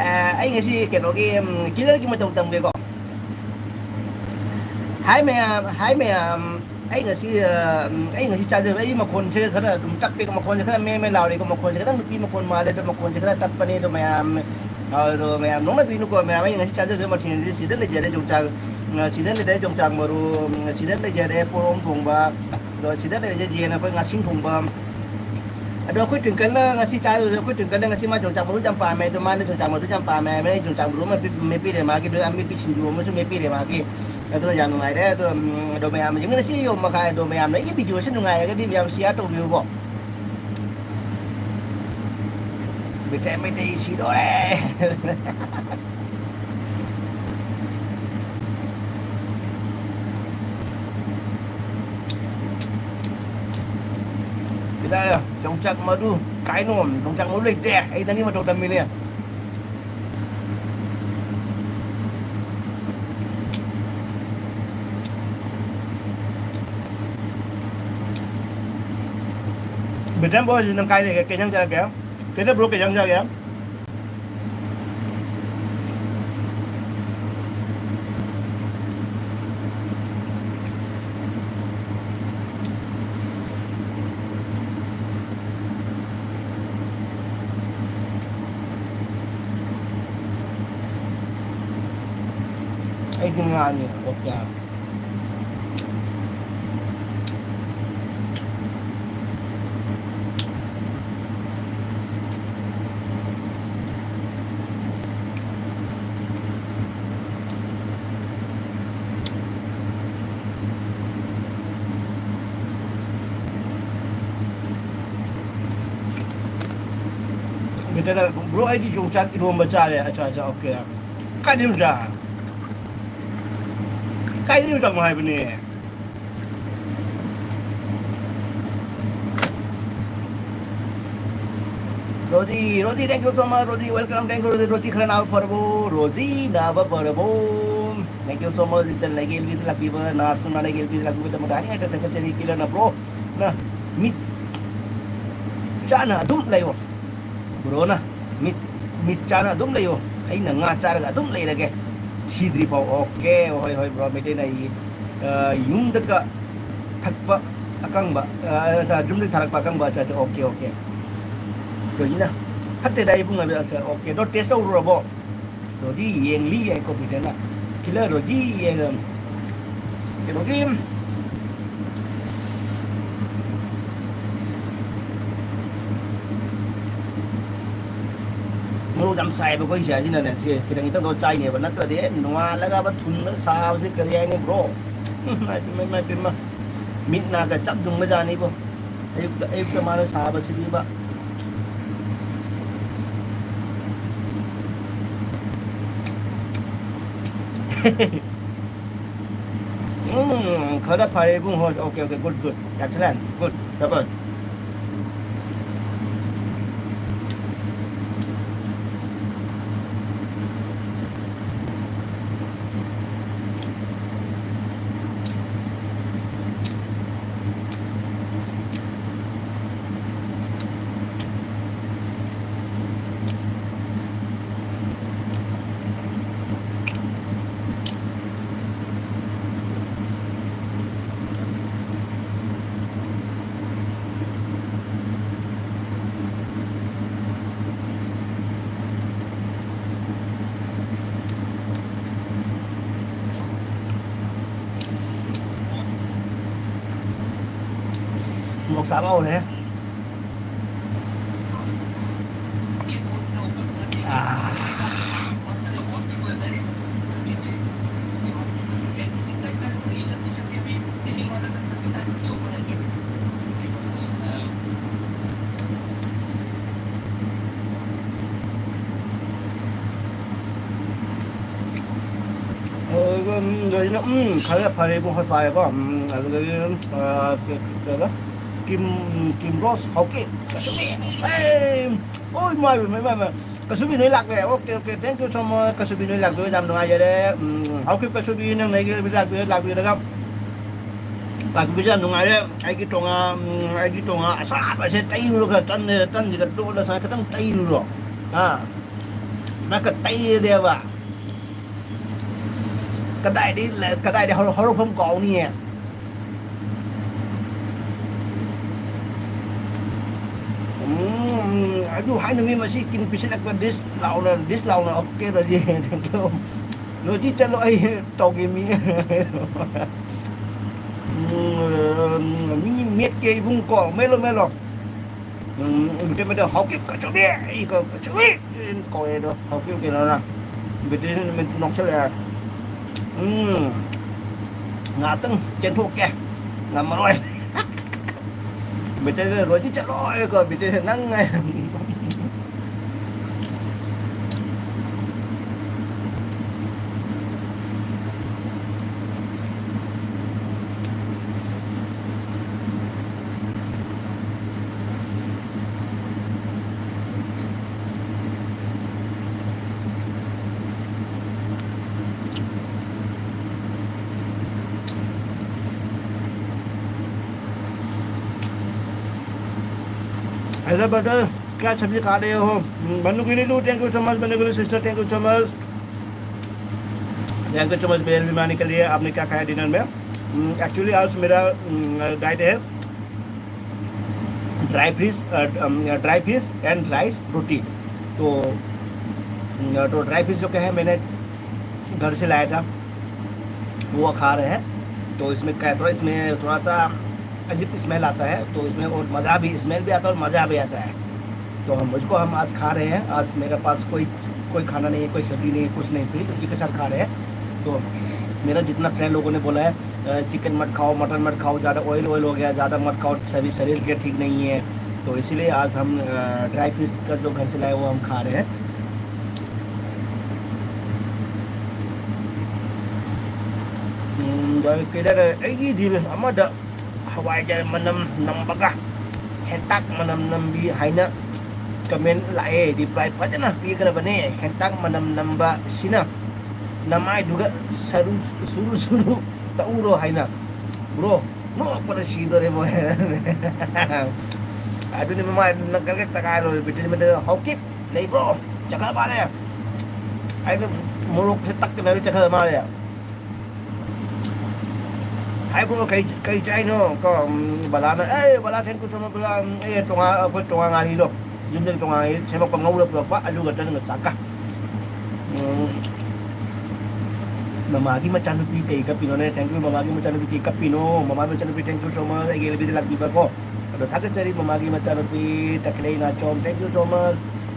ꯑ, ꯑꯩ ꯉꯁꯤ ꯀꯩꯅꯣꯒꯤ, ꯎꯝ, ꯀꯤꯂꯔꯒꯤ ꯃꯇꯧ ꯇꯝꯒꯦꯀꯣ꯫ ꯍꯥꯏ ꯃꯌꯥꯝ, ꯍꯥꯏ ꯃꯌꯥꯝ꯫ ꯑꯩ ꯉꯁꯤ, ꯑ, ꯎꯝ, ꯑꯩ ꯉꯁꯤ ꯆꯥꯖꯕ, ꯑꯩ ꯃꯈꯣꯟꯁꯦ ꯈꯔ ꯑꯗꯨꯝ ꯇꯞꯄꯦꯀꯣ, ꯃꯈꯣꯟꯁꯦ ꯈꯔ ꯃꯦ ꯃꯦ ꯂꯥꯎꯔꯦꯀꯣ, ꯃꯈꯣꯟꯁꯦ ꯈꯤꯇꯪ ꯅꯨꯄꯤ ꯃꯈꯣꯟ ꯃꯥꯜꯂꯦ, ꯑꯗꯣ ꯃꯈꯣꯟꯁꯦ ꯈꯔ ꯇꯞꯄꯅꯦ꯫ ꯑꯗꯣ ꯃꯌꯥꯝ, ꯑꯗꯣ ꯃꯌꯥꯝ ꯅꯣꯛꯅꯕꯤꯅꯨꯀꯣ꯫ ꯃꯌꯥꯝ, ꯑꯩ ꯉꯁꯤ ꯆꯥꯖꯗꯣꯏꯕ ꯃꯊꯦꯜꯁꯦ ꯁꯤꯗ ꯂꯩꯖꯔꯦ ꯌꯣꯡꯆꯥꯛ, ꯑ, ꯁꯤꯗ ꯂꯩꯖꯔꯦ ꯌꯣꯡꯆꯥꯛ ꯃꯔꯨ, ꯎꯝ, ꯁꯤꯗ ꯂꯩꯖꯔꯦ ꯄꯣꯔꯣꯝ ꯊꯣꯡꯕ, ꯑꯗꯣ ꯁꯤꯗ ꯂꯩꯔꯤꯁꯦ ꯌꯦꯟ, ꯑꯩꯈꯣꯏ ꯉꯥꯁꯤꯡ ꯊꯣꯡꯕ꯫ ꯑꯗꯣ ꯑꯩꯈꯣꯏ ꯇ꯭ꯋꯤꯡꯀꯜꯅ ꯉꯁꯤ ꯆꯥꯗꯣꯏꯁꯦ, ꯑꯩꯈꯣꯏ ꯇ꯭ꯋꯤꯡꯀꯜꯅ ꯉꯁꯤ ꯃꯥ ꯌꯣꯡꯆꯥꯛ ꯃꯔꯨ ꯌꯥꯝ ꯄꯥꯝꯃꯦ, ꯑꯗꯣ ꯃꯥꯅ ꯌꯣꯡꯆꯥꯛ ꯃꯔꯨ ꯌꯥꯝ ꯄꯥꯝꯃꯦ ꯍꯥꯏꯕꯅꯤꯅ ꯑꯩ ꯌꯣꯡꯆꯥꯛ ꯃꯔꯨ ꯑꯃ ꯄꯤ-, ꯃꯦꯠꯄꯤꯔꯦ ꯃꯥꯒꯤ, ꯑꯗꯣ ꯑꯃꯦꯠꯄꯤ ꯁꯤꯡꯖꯨ ꯑꯃꯁꯨ ꯃꯦꯠꯄꯤꯔꯦ ꯃꯥꯒꯤ꯫ ꯑꯗꯨꯅ ꯌꯥꯝ ꯅꯨꯡꯉꯥꯏꯔꯦ꯫ ꯑꯗꯣ, ꯎꯝ, ꯑꯗꯣ ꯃꯌꯥꯝ ꯌꯦꯡꯃꯤꯟꯅꯁꯤ ꯌꯧ ꯃꯈꯥꯏ꯫ ꯑꯗꯣ ꯃꯌꯥꯝꯅ ꯑꯩꯒꯤ ꯚꯤꯗꯤꯑꯣꯁꯤ ꯅꯨꯡꯉꯥꯏꯔꯒꯗꯤ ꯃꯌꯥꯝ ꯁꯤꯌꯥꯔ ꯇꯧꯕꯤꯌꯨꯀꯣ꯫ ꯃꯩꯇꯩ, ꯃꯩꯇꯩ ꯁꯤꯗꯣꯔꯦ꯫ ꯀꯗꯥꯏ ꯌꯣꯡꯆꯥꯛ ꯃꯔꯨ? ꯀꯥꯏꯅꯣ? ꯌꯣꯡꯆꯥꯛ ꯃꯔꯨ ꯂꯩꯇꯦ꯫ ꯑꯩ ꯅꯪꯒꯤ ꯃꯇꯧ ꯇꯝꯃꯤꯅꯦ꯫ ꯕꯦꯇꯟ ꯕꯣꯏꯁꯤ ꯅꯪ ꯀꯥꯏ ꯂꯩꯒꯦ? ꯀꯩ ꯏꯟꯖꯥꯡ ꯆꯥꯔꯒꯦ? ꯀꯩꯅꯣ ꯕ꯭ꯔꯣ, ꯀꯩ ꯏꯟꯖꯥꯡ ꯆꯥꯒꯦ? ꯑꯩꯗꯤ ꯉꯥꯅꯤ꯫ ꯑꯣꯀꯦ꯫ ꯕ꯭ꯔꯣ, ꯑꯩꯗꯤ ꯌꯣꯡꯆꯥꯛ ꯏꯔꯣꯝꯕ ꯆꯥꯔꯦ꯫ ꯑꯠꯆꯥ, ꯑꯠꯆꯥ, ꯑꯣꯀꯦ꯫ ꯀꯥꯏꯗꯩ ꯌꯣꯡꯆꯥꯛ? ꯀꯥꯏꯗꯩ ꯌꯣꯡꯆꯥꯛꯅꯣ ꯍꯥꯏꯕꯅꯦ? Rosie, Rosie, thank you so much. Rosie, welcome. Thank you, Rosie. Rosie ꯈꯔ ꯅꯥꯕ ꯐꯔꯕꯣ? ꯔꯣꯖꯤ ꯅꯥꯕ ꯐꯔꯕꯣ? Thank you so much. ꯏꯆꯟ ꯂꯩꯒꯦ ꯑꯦꯜꯕꯤꯗ ꯂꯥꯛꯄꯤꯕ, ꯅꯥꯔꯁ ꯅꯥꯅ ꯑꯦꯜꯕꯤꯗ ꯂꯥꯛꯄꯤꯕꯗꯃꯛꯇ ꯑꯅꯤꯡ ꯍꯥꯏꯇ ꯊꯥꯒꯠꯆꯔꯤ꯫ ꯀꯤꯂꯔꯅ ꯕ꯭ꯔꯣ, ꯅ ꯃꯤꯠ ꯆꯥꯅ ꯑꯗꯨꯝ ꯂꯩꯌꯣ꯫ ꯕ꯭ꯔꯣꯅ ꯃꯤꯠ, ꯃꯤꯠ ꯆꯥꯅ ꯑꯗꯨꯝ ꯂꯩꯌꯣ꯫ ꯑꯩꯅ ꯉꯥ ꯆꯥꯔꯒ ꯑꯗꯨꯝ ꯂꯩꯔꯒꯦ꯫ ꯁꯤꯗ꯭ꯔꯤ ꯐꯥꯎ꯫ ꯑꯣꯀꯦ, ꯍꯣꯏ, ꯍꯣꯏ, ꯕ꯭ꯔꯣ꯫ ꯃꯩꯇꯩꯅ ꯑꯩ, ꯑ, ꯌꯨꯝꯗꯒ ꯊꯛꯄ ꯑꯀꯪꯕ, ꯑ, ꯑ, ꯌꯨꯝꯗꯒꯤ ꯊꯥꯔꯛꯄ ꯑꯀꯪꯕ꯫ ꯑꯠꯆꯥ, ꯑꯠꯆꯥ, ꯑꯣꯀꯦ, ꯑꯣꯀꯦ꯫ ꯂꯣꯏꯁꯤꯅ ꯐꯠꯇꯦꯗ ꯏꯕꯨꯡ ꯍꯥꯏꯕ꯫ ꯑꯠꯆꯥ, ꯑꯣꯀꯦ꯫ ꯑꯗꯣ ꯇꯦꯁ ꯇꯧꯔꯨꯔꯕꯣ? ꯔꯣꯖꯤ ꯌꯦꯡꯂꯤ ꯍꯥꯏ ꯀꯣ ꯕ꯭ꯔꯤꯇꯦꯟꯅ꯫ ꯀꯤꯂꯔ ꯔꯣꯖꯤ ꯌꯦꯡ-, ꯀꯩꯅꯣꯒꯤ ꯃꯣꯔꯣꯛ ꯌꯥꯝ ꯁꯥꯏꯕ ꯑꯩꯈꯣꯏ ꯁꯤꯗ, ꯑꯁꯤꯅꯅꯦ꯫ ꯁꯤ ꯈꯤꯇꯪ ꯈꯤꯇꯪ ꯇꯧꯔ ꯆꯥꯏꯅꯦꯕ, ꯅꯠꯇ꯭ꯔꯗꯤ ꯑꯦ ꯅꯣꯡꯉꯥꯜꯂꯒꯕ ꯊꯨꯝꯗ ꯁꯥꯕꯁꯤ ꯀꯔꯤ ꯍꯥꯏꯅꯤ ꯕ꯭ꯔꯣ? ꯏꯃꯥꯏ ꯄꯦꯝꯃ, ꯏꯃꯥꯏ ꯄꯦꯝꯃ꯫ ꯃꯤꯠ ꯅꯥꯒ ꯆꯞ ꯌꯨꯡꯕꯖꯥꯠꯅꯤꯕꯣ꯫ ꯑꯌꯨꯛꯇ, ꯑꯌꯨꯛꯇ ꯃꯥꯅ ꯁꯥꯕꯁꯤꯗꯤꯕ꯫ ꯎꯝ, ꯈꯔ ꯐꯔꯦ ꯏꯕꯨꯡ꯫ ꯍꯣꯏ, okay, okay, good, good, excellent, good, double. ꯃꯣꯔꯣꯛ ꯆꯥꯕ ꯍꯧꯔꯦ꯫ ꯑꯥ꯫ ꯑꯗꯨꯒ, ꯎꯝ, ꯂꯣꯏꯅ, ꯎꯝ, ꯈꯔ ꯐꯔꯦ ꯏꯕꯨꯡ, ꯍꯣꯏ, ꯐꯔꯦꯀꯣ꯫ ꯎꯝ, ꯑꯗꯨꯗꯒꯤ, ꯑ, ꯀ-, ꯀ-, ꯀꯩꯕ? ꯀꯤꯝ, ꯀꯤꯝ ꯔꯣꯁ ꯍꯥꯎꯀꯤꯞ ꯀꯁꯨꯕꯤ꯫ ꯑꯦ, ꯑꯣꯏ, ꯃꯥꯏ, ꯃꯥꯏ, ꯃꯥꯏ, ꯃꯥꯏ꯫ ꯀꯁꯨꯕꯤ ꯅꯣꯏ ꯂꯥꯛꯂꯦ꯫ Okay, okay, thank you so much꯫ ꯀꯁꯨꯕꯤ ꯅꯣꯏ ꯂꯥꯛꯄꯤꯕ ꯌꯥꯝ ꯅꯨꯡꯉꯥꯏꯖꯔꯦ꯫ ꯎꯝ, ꯍꯥꯎꯀꯤꯞ ꯀꯁꯨꯕꯤ ꯅꯪ ꯅꯣꯏꯒꯤ ꯂꯥꯛꯄꯤꯔ-, ꯂꯥꯛꯄꯤꯔꯒ ꯂꯥꯛꯄꯤꯕꯁꯦ ꯌꯥꯝ ꯅꯨꯡꯉꯥꯏꯔꯦ꯫ ꯑꯩꯒꯤ ꯇꯣꯉꯥ, ꯎꯝ, ꯑꯩꯒꯤ ꯇꯣꯉꯥ ꯑꯁꯥꯕꯁꯦ ꯇꯩꯔꯨꯔꯒ ꯇꯟ-, ꯇꯟꯁꯤꯒ ꯇꯣꯠꯂ ꯁꯨꯃꯥꯏꯅ ꯈꯤꯇꯪ ꯇꯩꯔꯨꯔꯣ꯫ ꯑꯥ, ꯁꯨꯃꯥꯏꯅ ꯇꯩꯔꯗꯤꯕ꯫ ꯀꯗꯥꯏꯗꯩ ꯂ-, ꯀꯗꯥꯏꯗꯩ ꯍꯧꯔ-, ꯍꯧꯔꯛꯐꯝ ꯀꯥꯎꯅꯤꯌꯦ꯫ ꯎꯝ, ꯑꯗꯨ ꯍꯥꯏꯅ ꯃꯤ ꯃꯁꯤ ꯀꯤꯟ ꯄꯤꯁꯤꯜꯂꯛꯄ ꯗꯤꯁ ꯂꯥꯎꯅ, ꯗꯤꯁ ꯂꯥꯎꯅ, okay, ꯔꯣꯖꯤ꯫ ꯔꯣꯖꯤ ꯆꯠꯂꯣ, ꯑꯩ ꯇꯧꯒꯦ ꯃꯤ꯫ ꯎꯝ, ꯃꯤ ꯃꯦꯠꯀꯦ ꯏꯕꯨꯡ ꯀꯣ, ꯃꯦꯠꯂꯣ, ꯃꯦꯠꯂꯣ꯫ ꯎꯝ, ꯃꯦꯠꯇꯦ, ꯃꯦꯠꯇꯦ, ꯍꯥꯎꯀꯤꯞ ꯀꯆꯧꯕꯤ, ꯑꯩ ꯀ-, ꯀꯆꯧꯕꯤ ꯀꯧꯋꯦ ꯑꯗꯣ, ꯍꯥꯎꯀꯤꯞ ꯀꯩꯅꯣꯅ꯫ ꯕ꯭ꯔꯤꯇꯤꯁꯅ ꯅꯨꯃꯤꯠ ꯅꯣꯛꯁꯜꯂꯛꯑꯦ꯫ ꯎꯝ, ꯉꯥꯛꯇꯪ ꯆꯦꯟꯊꯣꯛꯀꯦ꯫ ꯉꯝꯃꯔꯣꯏ꯫ ꯕ꯭ꯔꯤꯇꯤꯁꯅ ꯔꯣꯖꯤ ꯆꯠꯂꯣ ꯍꯥꯏꯀꯣ, ꯕ꯭ꯔꯤꯇꯤꯁꯅ ꯅꯪ ꯍꯥꯏ꯫ Hello brother, क्या सब्जी खा रहे हो? हम्म, Bannu Giri too, thank you so much, Bannu Giri sister, thank you so much। Thank you so much, बेल बीमानी के लिए। आपने क्या खाया डिनर में? हम्म, actually आज मेरा, हम्म, डाइट है dry fish, uh, um, dry fish and rice, roti. तो, हम्म, तो ड्राई फिश जो क्या है, मैंने घर से लाया था, वो खा रहे हैं। तो इसमें क्या है, थोड़ा, इसमें थोड़ा सा अजीब स्मेल आता है, तो इसमें और मज़ा भी, स्मेल भी आता है और मज़ा भी आता है। तो हम इसको, हम आज खा रहे हैं। आज मेरे पास कोई, कोई खाना नहीं है, कोई सब्जी नहीं है, कुछ नहीं, फिर उसी के साथ खा रहे हैं। तो मेरा जितना फ्रेंड लोगों ने बोला है, "अ, चिकन मत खाओ, मटन मत खाओ, ज़्यादा ऑयल ऑयल हो गया, ज़्यादा मत खाओ, सभी शरीर के ठीक नहीं है।" तो इसीलिए आज हम, अ, ड्राई फिश का जो घर से लाए, वो हम खा रहे हैं। ꯎꯝ, ꯀꯩꯗ ꯑꯩꯒꯤ ꯔꯤꯜ ꯑꯃꯗ ꯍꯋꯥꯏꯖꯥꯔ ꯃꯅꯝ ꯅꯝꯕꯒ ꯍꯦꯟꯇꯥꯛ ꯃꯅꯝ ꯅꯝꯕꯤ ꯍꯥꯏꯅ ꯀꯃꯦꯟ ꯂꯥꯛꯑꯦ꯫ ꯔꯤꯄ꯭ꯂꯥꯏ ꯐꯖꯅ ꯄꯤꯈ꯭ꯔꯕꯅꯦ꯫ "ꯍꯦꯟꯇꯥꯛ ꯃꯅꯝ ꯅꯝꯕ ꯁꯤꯅ ꯅꯃꯥꯏꯗꯨꯒ ꯁꯔꯨ ꯁꯨꯔꯨ ꯁꯨꯔꯨ ꯇꯛꯎꯔꯣ" ꯍꯥꯏꯅ꯫ ꯕ꯭ꯔꯣ, ꯅꯣꯛꯄꯗ ꯁꯤꯗꯣꯔꯦ ꯃꯣꯏ꯫ ꯑꯗꯨꯅꯤ ꯃꯃꯥꯏ ꯅꯪ ꯀꯔꯒ ꯇꯛꯈꯥꯏꯔꯣ꯫ ꯕꯤꯇꯤꯁ ꯃꯦꯟꯗ ꯍꯧꯀꯤꯞ ꯂꯩꯕ꯭ꯔꯣ? ꯆꯠꯈ꯭ꯔ ꯃꯥꯜꯂꯦ꯫ ꯑꯩꯅ ꯃꯣꯔꯣꯛꯁꯦ ꯇꯛꯀꯅ ꯆꯠꯈ꯭ꯔ ꯃꯥꯜꯂꯦ꯫ ꯍꯥꯏ ꯕ꯭ꯔꯣ, ꯀꯩ, ꯀꯩ ꯆꯥꯏꯅꯣ? ꯀꯣ, ꯎꯝ, ꯕꯂꯥꯅ, "ꯑꯦ, ꯕꯂꯥ, thank you so much, ꯕꯂꯥ꯫ ꯎꯝ, ꯑꯩ ꯇꯣꯉꯥꯟ, ꯑꯩꯈꯣꯏ ꯇꯣꯉꯥꯟ ꯉꯥꯔꯤꯗꯣ, ꯌꯨꯝꯗꯒꯤ ꯇꯣꯉꯥꯟ ꯉꯥꯔꯤ ꯁꯦꯝꯃꯛꯄ, ꯉꯧꯔ ꯄꯨꯔꯛꯄ, ꯑꯂꯨꯒ ꯇꯟꯒ ꯆꯥꯛꯀ"꯫ ꯎꯝ, ꯃꯃꯥꯒꯤ ꯃꯆꯥꯅꯨꯄꯤ ꯀꯩ ꯀꯞꯄꯤꯅꯣꯅꯦ? Thank you, ꯃꯃꯥꯒꯤ ꯃꯆꯥꯅꯨꯄꯤ ꯀꯩ ꯀꯞꯄꯤꯅꯣ? ꯃꯃꯥꯒꯤ ꯃꯆꯥꯅꯨꯄꯤ, thank you so much, ꯑꯩꯒꯤ ꯑꯦꯜ ꯕꯤꯗ ꯂꯥꯛꯄꯤꯕꯀꯣ꯫ ꯑꯗꯣ ꯊꯥꯒꯠꯆꯔꯤ, ꯃꯃꯥꯒꯤ ꯃꯆꯥꯅꯨꯄꯤ ꯇꯈꯦꯂꯩ ꯅꯥꯆꯣꯝ, thank you so much꯫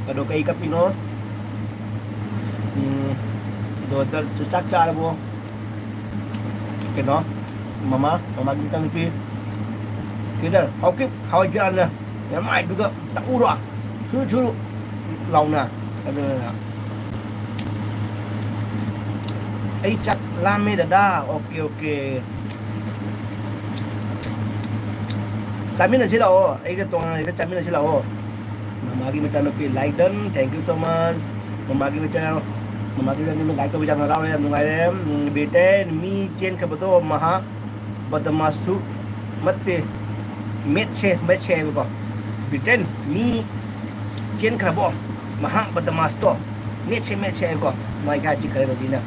ꯑꯗꯣ ꯀꯩ ꯀꯞꯄꯤꯅꯣ? ꯎꯝ, ꯑꯗꯣ ꯆꯥꯛ, ꯆꯥꯛ ꯆꯥꯔꯕꯣ? ꯀꯩꯅꯣ, ꯃꯃꯥ, ꯃꯃꯥꯒꯤ ꯃꯆꯥꯅꯨꯄꯤ꯫ ꯀꯩꯗ? ꯍꯧꯀꯤꯞ ꯍꯋꯥꯏꯖꯥꯔꯅ ꯅꯃꯥꯏꯗꯨꯒ ꯇꯛꯎꯔꯣ꯫ ꯁꯨꯔꯨ ꯁꯨꯔꯨ ꯂꯥꯎꯅ꯫ ꯑꯗꯨꯅ ꯑꯩ ꯆꯥꯛ ꯂꯥꯝꯃꯦ ꯗꯗꯥ꯫ Okay, okay. ꯆꯥꯃꯤꯟꯅꯁꯤ ꯂꯥꯛꯑꯣ꯫ ꯑꯩꯒ ꯇꯣꯉꯥꯟꯅ ꯍꯦꯛꯇ ꯆꯥꯃꯤꯟꯅꯁꯤ ꯂꯥꯛꯑꯣ꯫ ꯃꯃꯥꯒꯤ ꯃꯆꯥꯅꯨꯄꯤ like done, thank you so much꯫ ꯃꯃꯥꯒꯤ ꯃꯆꯥ, ꯃꯃꯥꯒꯤ ꯃꯆꯥꯅꯨꯄꯤ like ꯇꯧꯕ ꯌꯥꯝ ꯍꯔꯥꯎꯔꯦ, ꯌꯥꯝ ꯅꯨꯡꯉꯥꯏꯔꯦ꯫ ꯎꯝ, ꯕꯤꯇꯦꯟ, ꯃꯤ ꯆꯦꯟꯈ꯭ꯔꯕꯗꯣ ꯃꯍꯥ ꯕꯗꯃꯥꯁꯁꯨ ꯅꯠꯇꯦ, ꯃꯦꯠꯁꯦ, ꯃꯦꯠꯁꯦ ꯍꯥꯏꯕꯀꯣ꯫ ꯕꯤꯇꯦꯟ, ꯃꯤ ꯆꯦꯟꯈ꯭ꯔꯕꯣ? ꯃꯍꯥ ꯕꯗꯃꯥꯁꯇꯣ ꯃꯦꯠꯁꯦ, ꯃꯦꯠꯁꯦ ꯍꯥꯏꯕꯀꯣ꯫ ꯃꯥꯏ ꯀꯥ ꯆꯤꯛꯈ꯭ꯔꯦ ꯔꯣꯖꯤꯅ꯫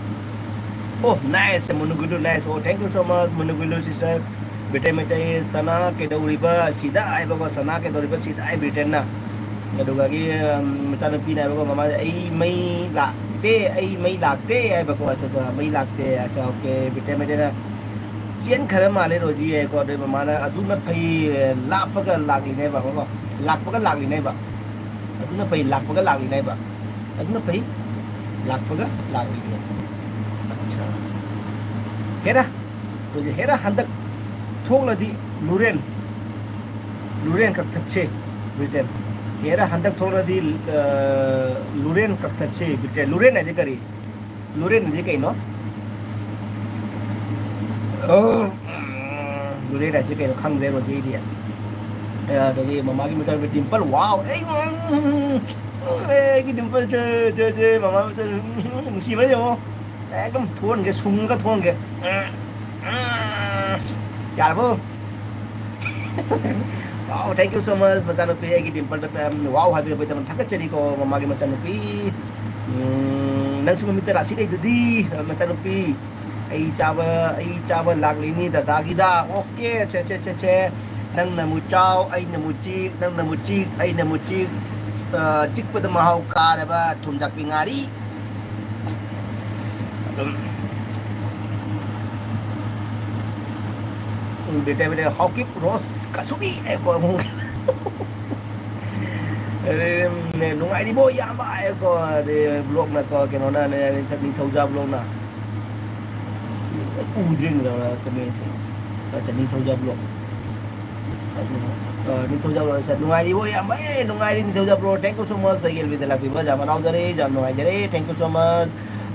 ꯑꯣ, nice, ꯃꯨꯅꯨꯒꯨꯂꯨ, nice꯫ ꯑꯣ, thank you so much, ꯃꯨꯅꯨꯒꯨꯂꯨ sister꯫ ꯕꯤꯇꯦꯟ Meitei, "ꯁꯅꯥ ꯀꯩꯗꯧꯔꯤꯕ ꯁꯤꯗ?" ꯍꯥꯏꯕꯀꯣ, "ꯁꯅꯥ ꯀꯩꯗꯧꯔꯤꯕ ꯁꯤꯗ?" ꯍꯥꯏ ꯕꯤꯇꯦꯟꯅ꯫ ꯑꯗꯨꯒꯒꯤ, ꯎꯝ, ꯃꯆꯥꯅꯨꯄꯤꯅ ꯍꯥꯏꯕꯀꯣ, "ꯃꯃꯥ, ꯑꯩ ꯃꯩ ꯂꯥꯛꯇꯦ, ꯑꯩ ꯃꯩ ꯂꯥꯛꯇꯦ" ꯍꯥꯏꯕꯀꯣ꯫ "ꯑꯆꯥ, ꯑꯆꯥ, ꯃꯩ ꯂꯥꯛꯇꯦ, ꯑꯆꯥ, ꯑꯣꯀꯦ"꯫ ꯕꯤꯇꯦꯟ ꯃꯩꯇꯩꯅ, "ꯆꯦꯟꯈ꯭ꯔ ꯃꯥꯜꯂꯦ ꯔꯣꯖꯤ" ꯍꯥꯏꯀꯣ꯫ ꯑꯗꯩ ꯃꯃꯥꯅ, "ꯑꯗꯨꯅ ꯐꯩ, ꯂꯥꯞꯄꯒ ꯂꯥꯛꯂꯤꯅꯦꯕ" ꯀꯣ, "ꯂꯥꯛꯄꯒ ꯂꯥꯛꯂꯤꯅꯦꯕ"꯫ "ꯑꯗꯨꯅ ꯐꯩ, ꯂꯥꯛꯄꯒ ꯂꯥꯛꯂꯤꯅꯦꯕ"꯫ "ꯑꯗꯨꯅ ꯐꯩ, ꯂꯥꯛꯄꯒ ꯂꯥꯛꯂꯤꯅꯦ"꯫ ꯑꯠꯆꯥ꯫ ꯍꯦꯔꯥ, ꯍꯧꯖꯤꯛ ꯍꯦꯔꯥ ꯍꯟꯗꯛ ꯊꯣꯛꯂꯗꯤ ꯂꯨꯔꯦꯟ, ꯂꯨꯔꯦꯟ ꯀꯛꯊꯠꯁꯦ ꯕꯤꯇꯦꯟ꯫ ꯍꯦꯔꯥ ꯍꯟꯗꯛ ꯊꯣꯛꯂꯗꯤ, ꯑ, ꯂꯨꯔꯦꯟ ꯀꯛꯊꯠꯁꯦ ꯕꯤꯇꯦꯟ꯫ ꯂꯨꯔꯦꯟ ꯍꯥꯏꯗꯤ ꯀꯔꯤ? ꯂꯨꯔꯦꯟ ꯍꯥꯏꯗꯤ ꯀꯩꯅꯣ? ꯑꯣ, ꯂꯨꯔꯦ ꯍꯥꯏꯁꯦ ꯀꯩꯅꯣ ꯈꯪꯗ꯭ꯔꯦ ꯔꯣꯖꯤ ꯑꯩꯗꯤ꯫ ꯑꯗꯒꯤ ꯃꯃꯥꯒꯤ ꯃꯆꯥꯅꯨꯄꯤ ꯗꯤꯝꯄꯜ, ꯋꯥꯎ! ꯑꯩ, ꯎꯝ, ꯎꯝ, ꯎꯝ, ꯑꯩꯒꯤ ꯗꯤꯝꯄꯜꯁꯦ, ꯁꯦ, ꯁꯦ, ꯃꯃꯥ ꯃꯆꯥ, ꯎꯝ, ꯎꯝ, ꯅꯨꯡꯁꯤꯕ ꯌꯦꯡꯉꯣ꯫ ꯑꯦꯛꯗꯝ ꯊꯣꯟꯒꯦ, ꯁꯨꯡꯒ ꯊꯣꯟꯒꯦ꯫ ꯎꯝ, ꯎꯝ, ꯌꯥꯔꯕꯣ? Wow, thank you so much, ꯃꯆꯥꯅꯨꯄꯤ ꯑꯩꯒꯤ ꯗꯤꯝꯄꯜꯗ, ꯎꯝ, ꯋꯥꯎ ꯍꯥꯏꯕꯤꯔꯛꯄꯒꯤꯗꯃꯛ ꯊꯥꯒꯠꯆꯔꯤꯀꯣ, ꯃꯃꯥꯒꯤ ꯃꯆꯥꯅꯨꯄꯤ꯫ ꯎꯝ, ꯅꯪꯁꯨ ꯃꯃꯤꯠꯇ ꯔꯥꯁꯤ ꯂꯩꯗꯨꯗꯤ, ꯃꯆꯥꯅꯨꯄꯤ꯫ ꯑꯩ ꯆꯥꯕ, ꯑꯩ ꯆꯥꯕ ꯂꯥꯛꯂꯤꯅꯤ ꯗꯗꯥꯒꯤꯗ꯫ ꯑꯣꯀꯦ, ꯁꯦ, ꯁꯦ, ꯁꯦ, ꯁꯦ꯫ ꯅꯪꯅ ꯑꯃꯨꯛ ꯆꯥꯎ, ꯑꯩꯅ ꯑꯃꯨꯛ ꯆꯤꯛ, ꯅꯪꯅ ꯑꯃꯨꯛ ꯆꯤꯛ, ꯑꯩꯅ ꯑꯃꯨꯛ ꯆꯤꯛ꯫ ꯑ, ꯆꯤꯛꯄꯗ ꯃꯍꯥꯎ ꯀꯥꯔꯕ ꯊꯨꯝꯖꯥꯛꯄꯤ ꯉꯥꯔꯤ꯫ ꯑꯗꯨꯝ, ꯎꯝ, ꯕꯦꯇꯥ, ꯕꯦꯇꯥ, ꯍꯥꯎꯀꯤꯞ ꯔꯣꯁ ꯀꯁꯨꯕꯤ ꯍꯥꯏꯀꯣ ꯑꯃꯨꯛ꯫ ꯑꯗꯩ, ꯎꯝ, ꯅꯨꯡꯉꯥꯏꯔꯤꯕꯣ ꯏꯌꯥꯝꯕ ꯍꯥꯏꯀꯣ꯫ ꯑꯗꯩ ꯕ꯭ꯂꯣꯛꯅꯀꯣ, ꯀꯩꯅꯣꯅ, ꯅꯤꯡꯊꯧꯖꯥ ꯕ꯭ꯂꯣꯛꯅ꯫ ꯎꯗ꯭ꯔꯦꯅꯦ ꯇꯧꯔ ꯀꯃꯦꯟꯁꯦ꯫ ꯑꯠꯆꯥ, ꯅꯤꯡꯊꯧꯖꯥ ꯕ꯭ꯂꯣꯛ꯫ ꯑꯗꯨ, ꯑ, ꯅꯤꯡꯊꯧꯖꯥ ꯕ꯭ꯂꯣꯛ, ꯑꯠꯆꯥ, ꯅꯨꯡꯉꯥꯏꯔꯤꯕꯣ ꯏꯌꯥꯝꯕ? ꯑꯦ, ꯅꯨꯡꯉꯥꯏꯔꯤ Ningthouja block. Thank you so much, ꯑꯩꯒꯤ ꯑꯦꯜ ꯕꯤꯗ ꯂꯥꯛꯄꯤꯕ ꯌꯥꯝ ꯍꯔꯥꯎꯖꯔꯦ, ꯌꯥꯝ ꯅꯨꯡꯉꯥꯏꯖꯔꯦ꯫ Thank you so much꯫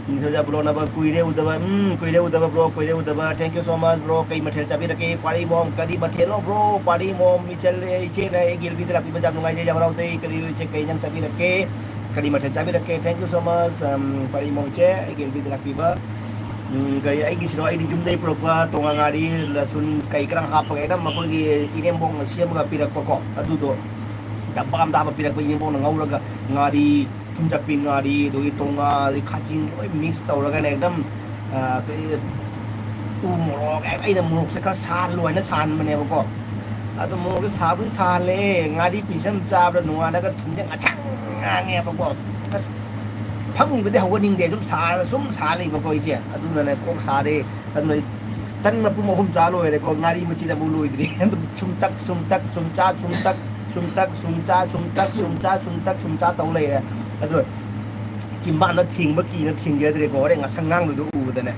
ꯅꯤꯡꯊꯧꯖꯥ ꯕ꯭ꯂꯣꯛꯅꯕ ꯀꯨꯏꯔꯦ ꯎꯗꯕ, ꯎꯝ, ꯀꯨꯏꯔꯦ ꯎꯗꯕ ꯕ꯭ꯔꯣ, ꯀꯨꯏꯔꯦ ꯎꯗꯕ꯫ Thank you so much bro. ꯀꯩ ꯃꯊꯦꯜ ꯆꯥꯕꯤꯔꯛꯀꯦ? ꯄꯥꯔꯤ ꯃꯣꯝ, ꯀꯔꯤ ꯃꯊꯦꯜꯅꯣ ꯕ꯭ꯔꯣ? ꯄꯥꯔꯤ ꯃꯣꯝ, ꯏꯆꯜ, ꯏꯆꯦꯅ ꯑꯩꯒꯤ ꯑꯦꯜ ꯕꯤꯗ ꯂꯥꯛꯄꯤꯕ ꯌꯥꯝ ꯅꯨꯡꯉꯥꯏꯖꯩ, ꯌꯥꯝ ꯍꯔꯥꯎꯖꯩ꯫ ꯀꯔꯤ ꯏꯆꯦ ꯀꯩ ꯏꯟꯖꯥꯡ ꯆꯥꯕꯤꯔꯛꯀꯦ? ꯀꯔꯤ ꯃꯊꯦꯜ ꯆꯥꯕꯤꯔꯛꯀꯦ? Thank you so much, ꯎꯝ, ꯄꯥꯔꯤ ꯃꯣꯝ ꯏꯆꯦ, ꯑꯩꯒꯤ ꯑꯦꯜ ꯕꯤꯗ ꯂꯥꯛꯄꯤꯕ꯫ ꯎꯝ, ꯀꯩ, ꯑꯩꯒꯤꯁꯤꯔꯣ? ꯑꯩꯗꯤ ꯌꯨꯝꯗꯒꯤ ꯄꯨꯔꯛꯄ ꯇꯣꯉꯥ ꯉꯥꯔꯤ, ꯂꯁꯨꯟ, ꯀꯩ ꯈꯔ ꯍꯥꯞꯄꯒ ꯍꯦꯛꯇ ꯃꯈꯣꯏꯒꯤ ꯏꯅꯦꯝꯕꯣꯛꯅ ꯁꯦꯝꯃꯒ ꯄꯤꯔꯛꯄꯀꯣ꯫ ꯑꯗꯨꯗꯣ ꯗꯕꯥ ꯑꯃꯗ ꯍꯥꯞꯄ ꯄꯤꯔꯛꯄ, ꯏꯅꯦꯝꯕꯣꯛꯅ ꯉꯧꯔꯒ ꯉꯥꯔꯤ, ꯊꯨꯝꯖꯥꯛꯄꯤ ꯉꯥꯔꯤ, ꯑꯗꯨꯒꯤ ꯇꯣꯉꯥ, ꯑꯗꯩ ꯈꯥꯖꯤꯡ ꯂꯣꯏ mix ꯇꯧꯔꯒꯅꯦ ꯑꯦꯛꯗꯝ, ꯑ, ꯀꯩ, ꯎ ꯃꯣꯔꯣꯛ, ꯑꯩꯅ ꯃꯣꯔꯣꯛꯁꯦ ꯈꯔ ꯁꯥꯍꯜꯂꯨ ꯍꯥꯏꯅ ꯁꯥꯍꯟꯕꯅꯦꯕꯀꯣ꯫ ꯑꯗꯣ ꯃꯣꯔꯣꯛꯁꯦ ꯁꯥꯕꯨꯗꯤ ꯁꯥꯍꯜꯂꯦ, ꯉꯥꯔꯤ piece ꯑꯃ ꯆꯥꯕꯗ ꯅꯣꯡꯉꯥꯜꯂꯒ ꯊꯨꯝꯁꯦ ꯉꯥꯡꯁꯪ ꯉꯥꯡꯉꯦꯕꯀꯣ꯫ ꯑꯁ, ꯐꯝꯈꯤꯕꯗꯤ ꯍꯧꯒꯠꯅꯤꯡꯗꯦ, ꯁꯨꯝ ꯁꯥꯔ, ꯁꯨꯝ ꯁꯥ ꯂꯩꯕꯀꯣ ꯑꯩꯁꯦ꯫ ꯑꯗꯨꯅꯅꯦ ꯀꯣꯛ ꯁꯥꯔꯦ꯫ ꯑꯗꯨꯅ ꯑꯩ ꯇꯟ ꯃꯄꯨꯝ ꯑꯍꯨꯝ ꯆꯥ ꯂꯣꯏꯔꯦꯀꯣ, ꯉꯥꯔꯤ ꯃꯆꯤꯟ ꯑꯃꯨꯛ ꯂꯣꯏꯗ꯭ꯔꯤ꯫ ꯑꯗꯨꯝ ꯁꯨꯝ ꯇꯛ, ꯁꯨꯝ ꯇꯛ, ꯁꯨꯝ ꯆꯥ, ꯁꯨꯝ ꯇꯛ, ꯁꯨꯝ ꯇꯛ, ꯁꯨꯝ ꯆꯥ, ꯁꯨꯝ ꯇꯛ, ꯁꯨꯝ ꯆꯥ ꯇꯧ ꯂꯩꯔꯦ꯫ ꯑꯗꯨ ꯆꯤꯝꯕꯥꯟꯗ ꯊꯦꯡꯕ ꯀꯤꯅ ꯊꯦꯡꯖꯗ꯭ꯔꯦꯀꯣ, ꯍꯣꯔꯦꯟ ꯉꯁꯪ ꯉꯥꯡꯕꯗꯣ ꯎꯕꯗꯅꯦ꯫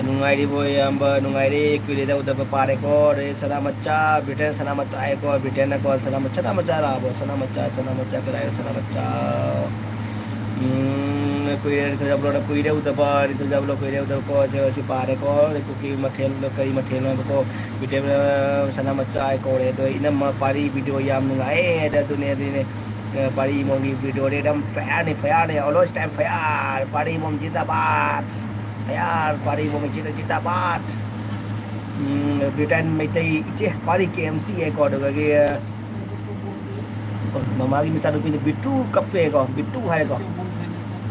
ꯅꯨꯡꯉꯥꯏꯔꯤꯕꯣ ꯏꯌꯥꯝꯕ? ꯅꯨꯡꯉꯥꯏꯔꯤ, ꯀꯨꯏꯔꯦꯗ ꯎꯗꯕ꯫ ꯄꯥꯔꯦꯀꯣ꯫ ꯔꯦ ꯁꯅꯥꯃꯆꯥ, ꯕ꯭ꯔꯤꯇꯦꯟ ꯁꯅꯥꯃꯆꯥ ꯍꯥꯏꯀꯣ, ꯕ꯭ꯔꯤꯇꯦꯟꯅꯀꯣ, ꯁꯅꯥꯃ-, ꯁꯅꯥꯃꯆꯥ ꯂꯥꯛꯑꯕꯣ? ꯁꯅꯥꯃꯆꯥ, ꯁꯅꯥꯃꯆꯥ, ꯀꯗꯥꯏꯗ ꯁꯅꯥꯃꯆꯥ? ꯎꯝ, ꯀꯨꯏꯔꯦ, ꯅꯤꯡꯊꯧꯖꯥꯕ ꯕ꯭ꯔꯣꯗ ꯀꯨꯏꯔꯦ ꯎꯗꯕ, ꯅꯤꯡꯊꯧꯖꯥꯕ ꯕ꯭ꯔꯣ ꯀꯨꯏꯔꯦ ꯎꯗꯕꯀꯣ꯫ ꯁꯤ, ꯁꯤ ꯄꯥꯔꯦꯀꯣ꯫ ꯑꯗꯩ ꯀꯨꯀꯤ ꯃꯊꯦꯜ, ꯀꯔꯤ ꯃꯊꯦꯜꯅꯣ ꯍꯥꯏꯕꯀꯣ? ꯕꯤꯇꯦꯝ, ꯑ, ꯁꯅꯥ ꯃꯆꯥ ꯍꯥꯏ ꯀꯧꯔꯦ꯫ ꯑꯗꯣ ꯏꯅꯝꯃ ꯄꯥꯔꯤ ꯚꯤꯗꯤꯑꯣ ꯌꯥꯝ ꯅꯨꯡꯉꯥꯏꯌꯦ꯫ ꯑꯗ ꯑꯗꯨꯅꯦ, ꯑꯗꯨꯅꯦ, ꯑ, ꯄꯥꯔꯤ ꯏꯃꯣꯝꯒꯤ ꯚꯤꯗꯤꯑꯣꯗꯤ ꯑꯗꯨꯝ ꯐꯌꯥꯔꯅꯤ, ꯐꯌꯥꯔꯅꯤ, always time ꯐꯌꯥꯔ꯫ ꯄꯥꯔꯤ ꯏꯃꯣꯝ ꯖꯤꯟꯗꯥꯕꯥꯗ꯫ ꯐꯌꯥꯔ, ꯄꯥꯔꯤ ꯏꯃꯣꯝ ꯖꯤꯟꯗꯥ-, ꯖꯤꯟꯗꯥꯕꯥꯗ꯫ ꯎꯝ, ꯕ꯭ꯔꯤꯇꯦꯟ ꯃꯩꯇꯩ ꯏꯆꯦ ꯄꯥꯔꯤ ꯀꯦ ꯑꯦꯝ ꯁꯤ ꯍꯥꯏꯀꯣ꯫ ꯑꯗꯨꯗꯒꯤ, ꯑ, ꯃꯃꯥꯒꯤ ꯃꯆꯥꯅꯨꯄꯤꯅ ꯕꯤꯇ꯭ꯔꯨ ꯀꯞꯄꯦꯀꯣ, ꯕꯤꯇ꯭ꯔꯨ ꯍꯥꯏꯔꯦꯀꯣ꯫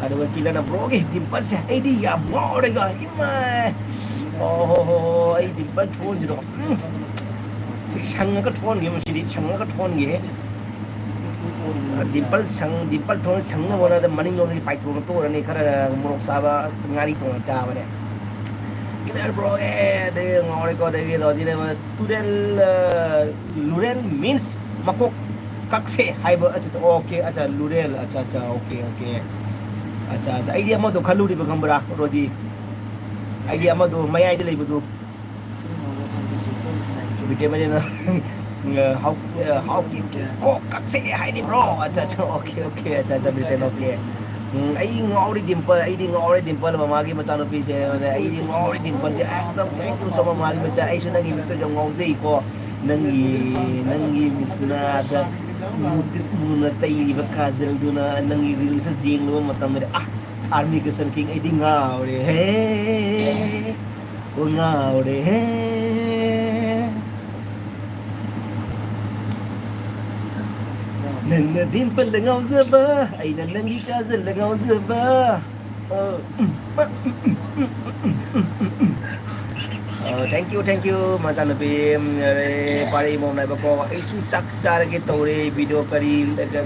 ꯑꯗꯨꯒ ꯀꯤꯂꯔꯅ ꯕ꯭ꯔꯣꯒꯤ ꯗꯤꯝꯄꯜꯁꯦ ꯑꯩꯗꯤ ꯌꯥꯝ ꯉꯥꯎꯔꯦꯒ, ꯏꯃꯥꯏ! ꯑꯣ ꯍꯣ ꯍꯣ ꯍꯣ, ꯑꯩ ꯗꯤꯝꯄꯜ ꯊꯣꯟꯁꯤꯔꯣ? ꯎꯝ꯫ ꯁꯪꯉꯒ ꯊꯣꯟꯒꯦ ꯃꯁꯤꯗꯤ, ꯁꯪꯉꯒ ꯊꯣꯟꯒꯦ꯫ ꯗꯤꯝꯄꯜ ꯁꯪ-, ꯗꯤꯝꯄꯜ ꯊꯣꯟ ꯁꯪꯅꯕ ꯍꯣꯠꯅꯕꯗ ꯃꯅꯤꯡꯂꯣꯝꯗꯒꯤ ꯄꯥꯏꯊꯣꯛꯑꯒ ꯇꯣꯛꯑꯅꯤ꯫ ꯈꯔ ꯃꯣꯔꯣꯛ ꯆꯥꯕ, ꯉꯥꯔꯤ ꯊꯣꯡꯉ ꯆꯥꯕꯅꯦ꯫ ꯀꯤꯂꯔ ꯕ꯭ꯔꯣ, ꯑꯦ, ꯑꯗꯒꯤ ꯉꯥꯎꯔꯦꯀꯣ, ꯑꯗꯒꯤ ꯔꯣꯖꯤꯅ ꯇꯨꯔꯦꯜ, ꯑ, ꯂꯨꯔꯦꯜ means ꯃꯀꯣꯛ ꯀꯛꯁꯦ ꯍꯥꯏꯕ꯫ ꯑꯆꯥ, ꯑꯆꯥ, okay, ꯑꯆꯥ, ꯂꯨꯔꯦꯜ, ꯑꯆꯥ, ꯑꯆꯥ, okay, okay, ꯑꯆꯥ, ꯑꯆꯥ꯫ ꯑꯩꯗꯤ ꯑꯃꯗꯣ ꯈꯜꯂꯨꯔꯤꯕ, ꯈꯪꯕ꯭ꯔꯥ, ꯔꯣꯖꯤ? ꯑꯩꯗꯤ ꯑꯃꯗꯣ ꯃꯌꯥꯏꯗ ꯂꯩꯕꯗꯨ꯫ ꯕꯤꯇꯦꯝ ꯑꯃꯅ, ꯑ, ꯍꯥꯎ-, ꯑ, ꯍꯥꯎꯀꯤ ꯀꯣꯛ ꯀꯛꯁꯦ ꯍꯥꯏꯅꯤ, ꯕ꯭ꯔꯣ꯫ ꯑꯆꯥ, ꯑꯆꯥ, okay, okay, ꯑꯆꯥ, ꯑꯆꯥ, ꯕꯤꯇꯦꯝ, okay꯫ ꯎꯝ, ꯑꯩ ꯉꯥꯎꯔꯤ ꯗꯤꯝꯄꯜ, ꯑꯩꯗꯤ ꯉꯥꯎꯔꯤ ꯗꯤꯝꯄꯜ, ꯃꯃꯥꯒꯤ ꯃꯆꯥꯅꯨꯄꯤꯁꯦ, ꯑꯩꯗꯤ ꯉꯥꯎꯔꯤ ꯗꯤꯝꯄꯜꯁꯦ, ꯑꯦꯛꯗꯝ thank you so much, ꯃꯃꯥꯒꯤ ꯃꯆꯥ, ꯑꯩꯁꯨ ꯅꯪꯒꯤ ꯃꯤꯠꯇ ꯌꯥꯝ ꯉꯥꯎꯖꯩꯀꯣ, ꯅꯪꯒꯤ, ꯅꯪꯒꯤ ꯃꯤꯁꯅꯥꯗ ꯃꯨꯇꯤꯛ ꯃꯨꯅ ꯇꯩꯔꯤꯕ ꯀꯥꯖꯜꯗꯨꯅ ꯅꯪꯒꯤ reels ꯌꯦꯡꯂꯨꯕ ꯃꯇꯝꯗ, ꯑꯥ, army ꯀꯁꯟ king, ꯑꯩꯗꯤ ꯉꯥꯎꯔꯦ ꯍꯦ, ꯑꯣ ꯉꯥꯎꯔꯦ ꯍꯦ꯫ ꯅꯪꯅ ꯗꯤꯝꯄꯜꯗ ꯉꯥꯎꯖꯕ, ꯑꯩꯅ ꯅꯪꯒꯤ ꯀꯥꯖꯜꯗ ꯉꯥꯎꯖꯕ꯫ ꯑ, ꯎꯝ, ꯑ, ꯎꯝ, ꯎꯝ, ꯎꯝ, ꯎꯝ, ꯎꯝ, ꯎꯝ, ꯎꯝ, ꯎꯝ, ꯎꯝ, ꯎꯝ꯫ ꯑ, thank you, thank you, ꯃꯆꯥꯅꯨꯄꯤ, ꯎꯝ, ꯑꯔꯦ, ꯄꯥꯔꯤ ꯃꯣꯝ ꯍꯥꯏꯕꯀꯣ꯫ ꯑꯩꯁꯨ ꯆꯥꯛ ꯆꯥꯔꯒꯦ ꯇꯧꯔꯦ꯫ ꯚꯤꯗꯤꯑꯣ ꯀꯔꯤ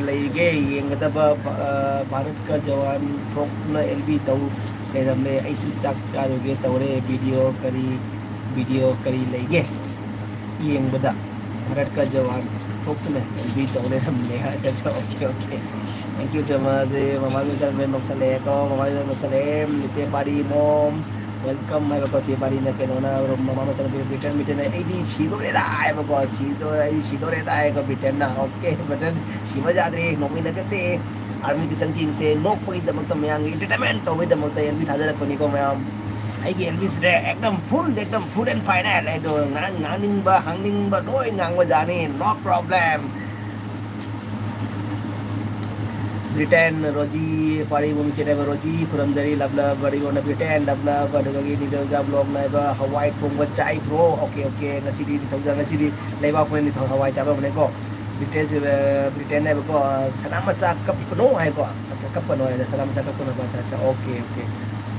ꯂꯩꯒꯦ ꯌꯦꯡꯒꯗꯕ? ꯚꯥ-, ꯑ, ꯚꯥꯔꯠꯀ ꯖꯋꯥꯟ ꯊꯣꯛꯅ ꯑꯦꯜ ꯕꯤ ꯇꯧ ꯂꯩꯔꯝꯃꯦ꯫ ꯑꯩꯁꯨ ꯆꯥꯛ ꯆꯥꯔꯨꯒꯦ ꯇꯧꯔꯦ꯫ ꯚꯤꯗꯤꯑꯣ ꯀꯔꯤ, ꯚꯤꯗꯤꯑꯣ ꯀꯔꯤ ꯂꯩꯒꯦ ꯌꯦꯡꯕꯗ? ꯚꯥꯔꯠꯀ ꯖꯋꯥꯟ ꯊꯣꯛꯇꯨꯅ ꯑꯦꯜ ꯕꯤ ꯇꯧ ꯂꯩꯔꯝꯂꯦ꯫ ꯑꯆꯥ, ꯑꯆꯥ, okay, okay꯫ Thank you so much꯫ ꯃꯃꯥꯒꯤ ꯃꯆꯥꯅꯨꯄꯤ ꯅꯣꯛꯁꯜꯂꯛꯑꯦꯀꯣ, ꯃꯃꯥꯒꯤ ꯃꯆꯥꯅꯨꯄꯤ ꯅꯣꯛꯁꯜꯂꯛꯑꯦ꯫ ꯏꯆꯦ ꯄꯥꯔꯤ ꯃꯣꯝ, welcome ꯍꯥꯏꯕꯀꯣ꯫ ꯏꯆꯦ ꯄꯥꯔꯤꯅ ꯀꯩꯅꯣꯅ, ꯃꯃꯥ ꯃꯆꯥꯅꯨꯄꯤ ꯕ꯭ꯔꯤꯇꯟ, ꯕ꯭ꯔꯤꯇꯟꯅ "ꯑꯩꯗꯤ ꯁꯤꯗꯣꯔꯦꯗ" ꯍꯥꯏꯕꯀꯣ꯫ "ꯁꯤꯗꯣꯔꯦ, ꯑꯩꯗꯤ ꯁꯤꯗꯣꯔꯦꯗ" ꯍꯥꯏꯀꯣ ꯕ꯭ꯔꯤꯇꯟꯅ꯫ Okay, ꯕ꯭ꯔꯤꯇꯟ ꯁꯤꯕ ꯌꯥꯗ꯭ꯔꯦ, ꯅꯣꯛꯃꯤꯟꯅꯒꯁꯦ꯫ ꯑꯥꯔꯃꯤ ꯐꯤꯁꯟ ꯀꯤꯡꯁꯦ ꯅꯣꯛꯄꯒꯤꯗꯃꯛꯇ, ꯃꯌꯥꯝꯒꯤ ꯏꯟꯇꯔꯇꯦꯟꯃꯦꯟ ꯇꯧꯕꯒꯤꯗꯃꯛꯇ ꯑꯦꯜꯕꯤ ꯊꯥꯖꯔꯛꯄꯅꯤꯀꯣ ꯃꯌꯥꯝ꯫ ꯑꯩꯒꯤ ꯑꯦꯜꯕꯤꯁꯤꯗ ꯑꯦꯛꯗꯝ ꯐꯨꯜ, ꯑꯦꯛꯗꯝ ꯐꯨꯜ ꯑꯦꯟ ꯐꯥꯏꯅꯦꯜ ꯍꯥꯏꯗꯣ, ꯉꯥꯡ-, ꯉꯥꯡꯅꯤꯡꯕ ꯍꯪꯅꯤꯡꯕ ꯂꯣꯏ ꯉꯥꯡꯕ ꯌꯥꯅꯤ, no problem꯫ ꯕ꯭ꯔꯤꯇꯦꯟ, ꯔꯣꯖꯤ, ꯄꯥꯔꯤꯕꯝ ꯏꯆꯦꯅꯦꯕ ꯔꯣꯖꯤ, ꯈꯨꯔꯝꯖꯔꯤ, ꯂꯕ ꯂꯕ, ꯄꯥꯔꯤꯕꯝꯅ ꯕ꯭ꯔꯤꯇꯦꯟ, ꯂꯕ ꯂꯕ, ꯑꯗꯨꯗꯒꯤ ꯅꯤꯡꯊꯧꯖꯥ ꯕ꯭ꯂꯣꯛ ꯅꯥꯏꯕ, ꯍꯋꯥꯏ ꯊꯣꯡꯕ ꯆꯥꯏꯕ꯭ꯔꯣ? ꯑꯣꯀꯦ, ꯑꯣꯀꯦ, ꯉꯁꯤꯗꯤ ꯅꯤꯡꯊꯧꯖꯥ, ꯉꯁꯤꯗꯤ ꯂꯩꯕꯥꯛ ꯄꯣꯛꯄ ꯅꯤꯡꯊꯧ ꯍꯋꯥꯏ ꯆꯥꯕ ꯍꯧꯔꯦꯀꯣ꯫ ꯕ꯭ꯔꯤꯇꯦꯟ, ꯑ, ꯕ꯭ꯔꯤꯇꯦꯟ ꯍꯥꯏꯕꯀꯣ, ꯑ, ꯁꯅꯥ ꯃꯆꯥ ꯀꯞꯄꯅꯣ ꯍꯥꯏꯀꯣ꯫ ꯑꯠꯆꯥ, ꯀꯞꯄꯅꯣ ꯍꯥꯏꯗ, ꯁꯅꯥ ꯃꯆꯥ ꯀꯞꯄꯅꯣ ꯍꯥꯏꯕ꯫ ꯑꯠꯆꯥ, ꯑꯠꯆꯥ, ꯑꯣꯀꯦ, ꯑꯣꯀꯦ꯫